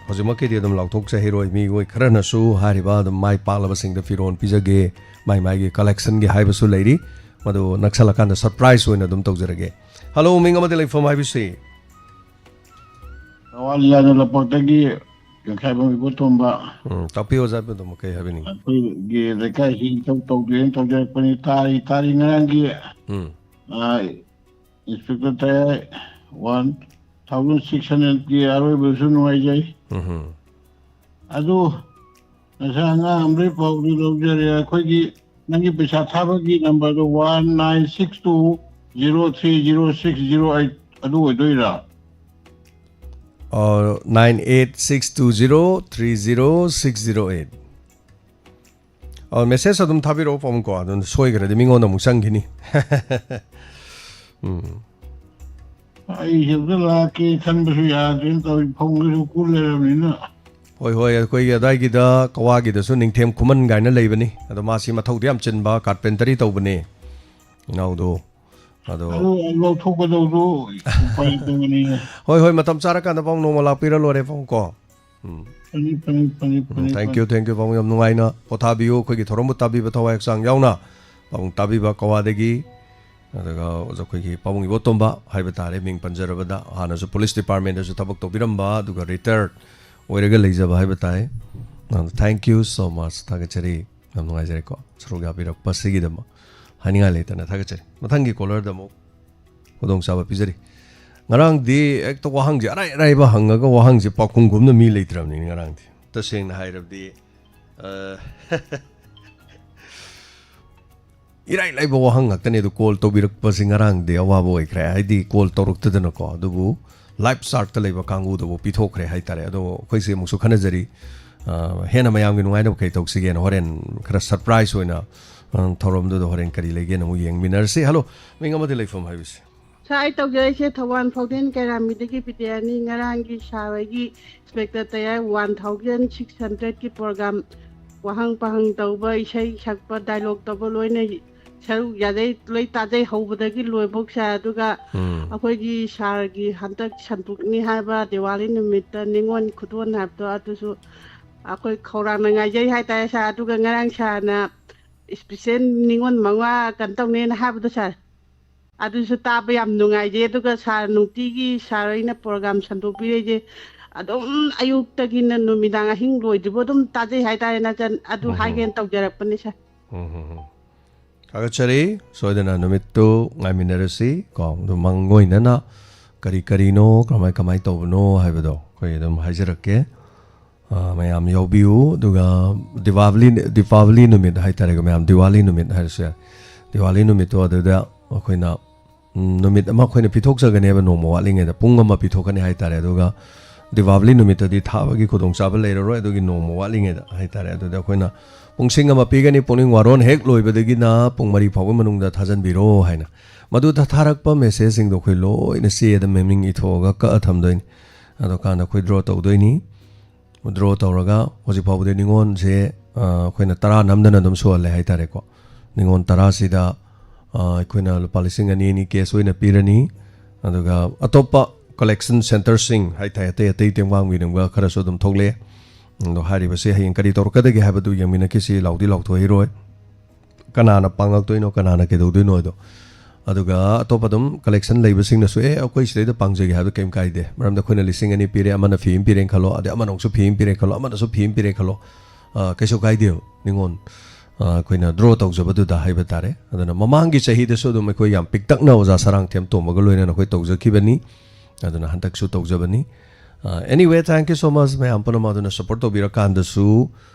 ꯍꯧꯖꯤꯛꯃꯛꯀꯤꯗꯤ ꯑꯗꯨꯝ ꯂꯥꯎꯊꯣꯛꯆꯍꯩꯔꯣꯏ, ꯃꯤꯑꯣꯏ ꯈꯔꯅꯁꯨ ꯍꯥꯏꯔꯤꯕ ꯑꯗꯨꯝ ꯃꯥꯏ ꯄꯥꯛꯂꯕꯁꯤꯡꯗ ꯐꯤꯔꯣꯟ ꯄꯤꯖꯒꯦ, ꯃꯥꯏ ꯃꯥꯏꯒꯤ ꯀꯂꯦꯛꯁꯟꯒꯤ ꯍꯥꯏꯕꯁꯨ ꯂꯩꯔꯤ꯫ ꯃꯗꯨ ꯅꯛꯁꯜꯂꯀꯥꯟꯗ ꯁꯔꯄ꯭ꯔꯥꯏꯖ ꯑꯣꯏꯅ ꯑꯗꯨꯝ ꯇꯧꯖꯔꯒꯦ꯫ ꯍꯜꯂꯣ, ꯃꯤꯡ ꯑꯃꯗꯤ ꯂꯩꯐꯝ ꯍꯥꯏꯕꯁꯤ? ꯊꯧꯕꯥꯜ ꯌꯥꯏꯅ ꯂꯝꯄꯥꯛꯇꯒꯤ ꯌꯣꯡꯈꯥꯏꯕꯝ ꯏꯕꯣꯇꯣꯝꯕ꯫ ꯎꯝ, ꯇꯥꯛꯄꯤꯌꯨ, ꯑꯣꯖꯥ ꯏꯕꯣꯇꯣꯝꯕ, ꯀꯩ ꯍꯥꯏꯕꯤꯅꯤꯡ? ꯑꯩꯈꯣꯏꯒꯤ ꯂꯩꯀꯥꯏꯁꯤ ꯏꯆꯧ ꯇꯧꯗꯦꯅ ꯇꯧꯖꯔꯛꯄꯅꯤ꯫ ꯇꯥꯔꯤ, ꯇꯥꯔꯤ ꯉꯔꯥꯡꯒꯤ, ꯎꯝ꯫ ꯑ, ꯏꯟꯁꯄꯦꯛꯇꯔ ꯇꯌꯥꯏ, ꯋꯥꯟ ꯊꯥꯎꯖꯟ ꯁꯤꯛꯁ ꯍꯟꯗ꯭ꯔꯦꯗꯀꯤ ꯑꯔꯣꯏꯕꯁꯨ ꯅꯨꯡꯉꯥꯏꯖꯩ꯫ ꯎꯝ꯫ ꯑꯗꯨ ꯉꯁꯥꯏ ꯑꯉꯥꯡ ꯑꯃꯗꯒꯤ ꯄꯥꯎꯗꯨ ꯂꯧꯖꯔꯦ꯫ ꯑꯩꯈꯣꯏꯒꯤ ꯅꯪꯒꯤ ꯄꯩꯁꯥ ꯊꯥꯕꯒꯤ ꯅꯝꯕꯔꯗꯨ one nine six two zero three zero six zero eight ꯑꯗꯨ ꯑꯣꯏꯗꯣꯏꯔꯥ? ꯑꯣ, nine eight six two zero three zero six zero eight. ꯑꯣ, ꯃꯦꯁꯦꯖ ꯑꯗꯨꯝ ꯊꯥꯕꯤꯔꯛꯑꯣ, ꯄꯥꯕꯨꯡꯀꯣ, ꯑꯗꯨꯝ ꯁꯣꯏꯈ꯭ꯔꯗꯤ ꯃꯤꯉꯣꯟꯗ ꯑꯃꯨꯛ ꯆꯪꯈꯤꯅꯤ꯫ ꯎꯝ꯫ ꯑꯩ ꯍꯦꯛꯇ ꯂꯥꯛꯀꯦ ꯈꯟꯕꯁꯨ ꯌꯥꯗ꯭ꯔꯦꯅ ꯇꯧꯔꯤ, ꯐꯧꯒꯤꯁꯨ ꯀꯨꯜ ꯂꯩꯔꯕꯅꯤꯅ꯫ ꯍꯣꯏ, ꯍꯣꯏ, ꯑꯩꯈꯣꯏꯒꯤ ꯑꯗꯥꯏꯒꯤꯗ ꯀꯋꯥꯒꯤꯗꯁꯨ ꯅꯤꯡꯊꯦꯝ ꯈꯨꯃꯟ ꯀꯥꯏꯅ ꯂꯩꯕꯅꯤ꯫ ꯑꯗꯣ ꯃꯥꯁꯤ ꯃꯊꯧꯗꯤ ꯌꯥꯝ ꯆꯤꯟꯕ, ꯀꯥꯔꯄꯦꯟꯇꯔꯤ ꯇꯧꯕꯅꯦ ꯏꯅꯥꯎꯗꯣ꯫ ꯑꯗꯣ ꯑꯗꯨ ꯂꯧꯊꯣꯛꯀꯗꯧꯗꯣ ꯎꯄꯥꯏ ꯂꯩꯇꯕꯅꯤꯅ꯫ ꯍꯣꯏ, ꯍꯣꯏ, ꯃꯇꯝ ꯆꯥꯔꯀꯥꯟꯗ ꯄꯥꯎ ꯅꯣꯡꯃ ꯂꯥꯛꯄꯤꯔ ꯂꯣꯏꯔꯦ ꯄꯥꯎ ꯀꯣ꯫ ꯎꯝ꯫ ꯐꯅꯤ, ꯐꯅꯤ, ꯐꯅꯤ, ꯎꯝ, ꯐꯅꯤ, thank ꯐꯅꯤ꯫ You, thank you, ꯄꯥꯕꯨꯡ, ꯌꯥꯝ ꯅꯨꯡꯉꯥꯏꯅ ꯄꯣꯊꯥꯕꯤꯌꯨ꯫ ꯑꯩꯈꯣꯏꯒꯤ ꯊꯧꯔꯝꯕꯨ ꯇꯥꯕꯤꯕ ꯊꯋꯥꯏ ꯍꯛꯆꯥꯡ ꯌꯥꯎꯅ ꯄꯥꯕꯨꯡ ꯇꯥꯕꯤꯕ ꯀꯋꯥꯗꯒꯤ, ꯑꯗꯨꯒ ꯑꯩꯈꯣꯏꯒꯤ ꯄꯥꯕꯨꯡ ꯏꯕꯣꯇꯣꯝꯕ ꯍꯥꯏꯕ ꯇꯥꯔꯦ, ꯃꯤꯡ ꯄꯟꯖꯔꯕꯗ, ꯍꯥꯟꯅꯁꯨ ꯄꯨꯂꯤꯁ ꯗꯤꯄꯥꯔꯠꯃꯦꯟꯗꯁꯨ ꯊꯕꯛ ꯇꯧꯕꯤꯔꯝꯕ, ꯑꯗꯨꯒ ꯔꯤꯇꯥꯌꯔ ꯑꯣꯏꯔꯒ ꯂꯩꯖꯕ ꯍꯥꯏꯕ ꯇꯥꯏ꯫ ꯑꯗꯣ thank you so much, ꯊꯥꯒꯠꯆꯔꯤ, ꯌꯥꯝ ꯅꯨꯡꯉꯥꯏꯖꯔꯦꯀꯣ ꯁꯔꯨꯛ ꯌꯥꯕꯤꯔꯛꯄꯁꯤꯒꯤꯗꯃꯛ꯫ ꯍꯥꯏꯅꯤꯡꯉꯥꯏ ꯂꯩꯇꯅ ꯊꯥꯒꯠꯆꯔꯤ꯫ ꯃꯊꯪꯒꯤ ꯀꯣꯂꯔꯗ ꯑꯃꯨꯛ ꯈꯨꯗꯣꯡꯆꯥꯕ ꯄꯤꯖꯔꯤ꯫ ꯉꯔꯥꯡꯗꯤ ꯍꯦꯛꯇ ꯋꯥꯍꯪꯁꯦ ꯑꯔꯥꯏ ꯑꯔꯥꯏꯕ ꯍꯪꯉꯒ ꯋꯥꯍꯪꯁꯦ ꯄꯥꯎꯈꯨꯝ ꯈꯨꯝꯅ ꯃꯤ ꯂꯩꯇ꯭ꯔꯕꯅꯤꯅ ꯉꯔꯥꯡꯗꯤ꯫ ꯇꯁꯦꯡꯅ ꯍꯥꯏꯔꯕꯗꯤ, ꯑ, ꯏꯔꯥꯏ ꯂꯥꯏꯕ ꯋꯥꯍꯪ ꯉꯥꯛꯇꯅꯦ꯫ ꯑꯗꯨ ꯀꯣꯜ ꯇꯧꯕꯤꯔꯛꯄꯁꯤ ꯉꯔꯥꯡꯗꯤ ꯑꯋꯥꯕ ꯑꯣꯏꯈ꯭ꯔꯦ, ꯍꯥꯏꯗꯤ ꯀꯣꯜ ꯇꯧꯔꯛꯇꯗꯅꯀꯣ꯫ ꯑꯗꯨꯕꯨ ꯂꯥꯏꯞ ꯆꯥꯔꯠꯇ ꯂꯩꯕ ꯀꯥꯡꯕꯨꯗꯕꯨ ꯄꯤꯊꯣꯛꯈ꯭ꯔꯦ ꯍꯥꯏꯇꯥꯔꯦ꯫ ꯑꯗꯣ ꯑꯩꯈꯣꯏꯁꯦ ꯑꯃꯨꯛꯁꯨ ꯈꯟꯅꯖꯔꯤ, ꯑ, ꯍꯦꯟꯅ ꯃꯌꯥꯝꯒꯤ ꯅꯨꯡꯉꯥꯏꯅꯕ ꯀꯩ ꯇꯧꯁꯤꯒꯦꯅ꯫ ꯍꯣꯔꯦꯟ ꯈꯔ ꯁꯔꯄ꯭ꯔꯥꯏꯖ ꯑꯣꯏꯅ, ꯑ, ꯊꯧꯔꯝꯗꯨꯗ ꯍꯣꯔꯦꯟ ꯀꯔꯤ ꯂꯩꯒꯦꯅ ꯑꯃꯨꯛ ꯌꯦꯡꯃꯤꯟꯅꯔꯁꯤ꯫ ꯍꯜꯂꯣ, ꯃꯤꯡ ꯑꯃꯗꯤ ꯂꯩꯐꯝ ꯍꯥꯏꯕꯁꯤ꯫ ꯁꯥꯔ, ꯑꯩ ꯇꯧꯖꯔꯛꯏꯁꯦ ꯊꯧꯕꯥꯜ ꯐꯥꯎꯗꯦꯟ ꯀꯩꯔꯥꯝꯕꯤꯗꯒꯤ ꯕꯤꯗ꯭ꯌꯥꯅꯤ꯫ ꯉꯔꯥꯡꯒꯤ ꯁꯥꯔ ꯍꯣꯏꯒꯤ ꯏꯟꯁꯄꯦꯛꯇꯔ ꯇꯌꯥꯔ ꯋꯥꯟ ꯊꯥꯎꯖꯟ ꯁꯤꯛꯁ ꯍꯟꯗ꯭ꯔꯦꯠꯀꯤ ꯄ꯭ꯔꯣꯒ꯭ꯔꯥꯝ, ꯋꯥꯍꯪ ꯄꯥꯍꯪ ꯇꯧꯕ, ꯏꯁꯩ ꯁꯛꯄ, ꯗꯥꯏꯂꯣꯛ ꯇꯧꯕ, ꯂꯣꯏꯅ ꯁꯔꯨꯛ ꯌꯥꯖꯩ, ꯂꯣꯏ ꯇꯥꯖꯩ ꯍꯧꯕꯗꯒꯤ ꯂꯣꯏꯐꯥꯎ ꯁꯥꯔ꯫ ꯑꯗꯨꯒ ꯎꯝ꯫ ꯑꯩꯈꯣꯏꯒꯤ ꯁꯥꯔꯒꯤ ꯍꯟꯗꯛ ꯁꯟꯗꯣꯛꯅꯤ ꯍꯥꯏꯕ ꯗꯤꯋꯥꯂꯤ ꯅꯨꯃꯤꯠꯇ ꯅꯤꯉꯣꯜ ꯈꯨꯗꯣꯜ ꯍꯥꯏꯕꯗꯣ, ꯑꯗꯨꯁꯨ ꯑꯩꯈꯣꯏ ꯈꯧꯔꯥꯡꯅ ꯉꯥꯏꯖꯩ ꯍꯥꯏꯇꯥꯔꯦ ꯁꯥꯔ꯫ ꯑꯗꯨꯒ ꯉꯔꯥꯡ ꯁꯥꯔꯅ ꯏꯁꯄꯤꯁꯦꯜ ꯅꯤꯉꯣꯜ ꯃꯉꯥ ꯀꯩꯅꯣ ꯇꯧꯅꯦꯅ ꯍꯥꯏꯕꯗꯣ ꯁꯥꯔ, ꯑꯗꯨꯁꯨ ꯇꯥꯕ ꯌꯥꯝ ꯅꯨꯡꯉꯥꯏꯖꯩ꯫ ꯑꯗꯨꯒ ꯁꯥꯔ, ꯅꯨꯡꯇꯤꯒꯤ ꯁꯥꯔ ꯍꯣꯏꯅ ꯄ꯭ꯔꯣꯒ꯭ꯔꯥꯝ ꯁꯟꯗꯣꯛꯄꯤꯔꯛꯏꯁꯦ, ꯑꯗꯨꯝ ꯑꯌꯨꯛꯇꯒꯤꯅ ꯅꯨꯃꯤꯗꯥꯡ ꯑꯍꯤꯡ ꯂꯣꯏꯗ꯭ꯔꯤꯕ ꯑꯗꯨꯝ ꯇꯥꯖꯩ ꯍꯥꯏꯇꯥꯔꯦ ꯅꯆꯟ꯫ ꯑꯗꯨ ꯎꯝ ꯍꯝ꯫ ꯍꯥꯏꯒꯦꯅ ꯇꯧꯖꯔꯛꯄꯅꯤ ꯁꯥꯔ꯫ ꯎꯝ ꯍꯝ ꯍꯝ꯫ ꯊꯥꯒꯠꯆꯔꯤ꯫ ꯁꯣꯏꯗꯅ ꯅꯨꯃꯤꯠꯇꯨ ꯉꯥꯏꯃꯤꯟꯅꯔꯁꯤ ꯀꯣ꯫ ꯑꯗꯨ ꯃꯪ ꯑꯣꯏꯅꯅ ꯀꯔꯤ ꯀꯔꯤꯅꯣ, ꯀꯃꯥꯏ ꯀꯃꯥꯏ ꯇꯧꯕꯅꯣ ꯍꯥꯏꯕꯗꯣ ꯑꯩꯈꯣꯏ ꯑꯗꯨꯝ ꯍꯥꯏꯖꯔꯛꯀꯦ꯫ ꯑ, ꯃꯌꯥꯝ ꯌꯥꯎꯕꯤꯌꯨ꯫ ꯑꯗꯨꯒ ꯗꯤꯄꯥꯕꯂꯤ, ꯗꯤꯄꯥꯕꯂꯤ ꯅꯨꯃꯤꯠ ꯍꯥꯏꯇꯥꯔꯦꯀꯣ ꯃꯌꯥꯝ, ꯗꯤꯋꯥꯂꯤ ꯅꯨꯃꯤꯠ ꯍꯥꯏꯔꯁꯨ ꯌꯥꯏ꯫ ꯗꯤꯋꯥꯂꯤ ꯅꯨꯃꯤꯠꯇꯣ ꯑꯗꯨꯗ ꯑꯩꯈꯣꯏꯅ, ꯎꯝ, ꯅꯨꯃꯤꯠ ꯑꯃ ꯑꯩꯈꯣꯏꯅ ꯄꯤꯊꯣꯛꯆꯒꯅꯦꯕ, ꯅꯣꯡꯃ ꯋꯥꯠꯂꯤꯉꯩꯗ ꯄꯨꯡ ꯑꯃ ꯄꯤꯊꯣꯛꯀꯅꯤ ꯍꯥꯏꯇꯥꯔꯦ꯫ ꯑꯗꯨꯒ ꯗꯤꯄꯥꯕꯂꯤ ꯅꯨꯃꯤꯠꯇꯗꯤ ꯊꯥꯕꯒꯤ ꯈꯨꯗꯣꯡꯆꯥꯕ ꯂꯩꯔꯔꯣꯏ, ꯑꯗꯨꯒꯤ ꯅꯣꯡꯃ ꯋꯥꯠꯂꯤꯉꯩꯗ ꯍꯥꯏꯇꯥꯔꯦ꯫ ꯑꯗꯨꯗ ꯑꯩꯈꯣꯏꯅ ꯄꯨꯡꯁꯤꯡ ꯑꯃ ꯄꯤꯒꯅꯤ, ꯄꯨꯛꯅꯤꯡ ꯋꯥꯔꯣꯟ ꯍꯦꯛ ꯂꯣꯏꯕꯗꯒꯤꯅ ꯄꯨꯡ ꯃꯔꯤ ꯐꯥꯎꯕꯒꯤ ꯃꯅꯨꯡꯗ ꯊꯥꯖꯟꯕꯤꯔꯣ ꯍꯥꯏꯅ꯫ ꯃꯗꯨꯗ ꯊꯥꯔꯛꯄ ꯃꯦꯁꯦꯖꯁꯤꯡꯗꯣ ꯑꯩꯈꯣꯏ ꯂꯣꯏꯅ ꯆꯦꯗ ꯃꯃꯤꯡ ꯏꯊꯣꯛꯑꯒ ꯀꯛꯑ ꯊꯝꯗꯣꯏꯅꯤ꯫ ꯑꯗꯨꯀꯥꯟꯗ ꯑꯩꯈꯣꯏ ꯗ꯭ꯔꯣ ꯇꯧꯗꯣꯏꯅꯤ꯫ ꯗ꯭ꯔꯣ ꯇꯧꯔꯒ ꯍꯧꯖꯤꯛ ꯐꯥꯎꯕꯗꯤ ꯅꯤꯉꯣꯜꯁꯦ, ꯑ, ꯑꯩꯈꯣꯏꯅ ꯇꯔꯥ ꯅꯝꯗꯅ ꯑꯗꯨꯝ ꯁꯨꯍꯜꯂꯦ ꯍꯥꯏꯇꯥꯔꯦꯀꯣ꯫ ꯅꯤꯉꯣꯜ ꯇꯔꯥꯁꯤꯗ, ꯑ, ꯑꯩꯈꯣꯏꯅ ꯂꯨꯄꯥ ꯂꯤꯁꯤꯡ ꯑꯅꯤ ꯑꯅꯤ ꯀꯦꯁ ꯑꯣꯏꯅ ꯄꯤꯔꯅꯤ꯫ ꯑꯗꯨꯒ ꯑꯇꯣꯞꯄ ꯀꯂꯦꯛꯁꯟ ꯁꯦꯟꯇꯔꯁꯤꯡ ꯍꯥꯏꯇꯥꯔꯦ, ꯑꯇꯩ ꯑꯇꯩ ꯇꯦꯡꯕꯥꯡ ꯃꯤꯔꯝꯒ ꯈꯔꯁꯨ ꯑꯗꯨꯝ ꯊꯣꯛꯂꯛꯑꯦ꯫ ꯑꯗꯣ ꯍꯥꯏꯔꯤꯕꯁꯤ ꯍꯌꯦꯡ ꯀꯔꯤ ꯇꯧꯔꯛꯀꯗꯒꯦ ꯍꯥꯏꯕꯗꯨ ꯌꯦꯡꯃꯤꯟꯅꯈꯤꯁꯤ, ꯂꯥꯎꯗꯤ ꯂꯥꯎꯊꯣꯛꯍꯩꯔꯣꯏ꯫ ꯀꯅꯥꯅ ꯄꯥꯡꯉꯛꯇꯣꯏꯅꯣ, ꯀꯅꯥꯅ ꯀꯩꯗꯧꯗꯣꯏꯅꯣ ꯍꯥꯏꯗꯣ꯫ ꯑꯗꯨꯒ ꯑꯇꯣꯞꯄ ꯑꯗꯨꯝ ꯀꯂꯦꯛꯁꯟ ꯂꯩꯕꯁꯤꯡꯅꯁꯨ, "ꯑꯦ, ꯑꯩꯈꯣꯏ ꯁꯤꯗꯩꯗ ꯄꯥꯡꯖꯒꯦ" ꯍꯥꯏꯕꯗ ꯀꯩꯝ ꯀꯥꯏꯗꯦ꯫ ꯃꯔꯝꯗꯤ ꯑꯩꯈꯣꯏꯅ ꯂꯤꯁꯤꯡ ꯑꯅꯤ ꯄꯤꯔꯦ, ꯑꯃꯅ ꯐꯤ ꯑꯃ ꯄꯤꯔꯦꯅ ꯈꯜꯂꯣ, ꯑꯗꯩ ꯑꯃꯅ ꯑꯃꯨꯛꯁꯨ ꯐꯤ ꯑꯃ ꯄꯤꯔꯦꯅ ꯈꯜꯂꯣ, ꯑꯃꯅꯁꯨ ꯐꯤ ꯑꯃ ꯄꯤꯔꯦꯅ ꯈꯜꯂꯣ, ꯑ, ꯀꯩꯁꯨ ꯀꯥꯏꯗꯦꯕ꯫ ꯅꯤꯉꯣꯜ, ꯑ, ꯑꯩꯈꯣꯏꯅ ꯗ꯭ꯔꯣ ꯇꯧꯖꯕꯗꯨꯗ ꯍꯥꯏꯕ ꯇꯥꯔꯦ꯫ ꯑꯗꯨꯅ ꯃꯃꯥꯡꯒꯤ ꯆꯍꯤꯗꯁꯨ ꯑꯗꯨꯝ ꯑꯩꯈꯣꯏ ꯌꯥꯝ ꯄꯤꯛꯇꯛꯅ ꯑꯣꯖꯥ ꯁꯔꯥꯡꯊꯦꯝ ꯇꯣꯝꯕꯒ ꯂꯣꯏꯅꯅ ꯑꯩꯈꯣꯏ ꯇꯧꯖꯈꯤꯕꯅꯤ꯫ ꯑꯗꯨꯅ ꯍꯟꯗꯛꯁꯨ ꯇꯧꯖꯕꯅꯤ꯫ ꯑ, anyway, thank you so much ꯃꯌꯥꯝ ꯄꯨꯝꯅꯃꯛ꯫ ꯑꯗꯨꯅ ꯁꯞꯄꯣꯔꯠ ꯇꯧꯕꯤꯔꯀꯥꯟꯗꯁꯨ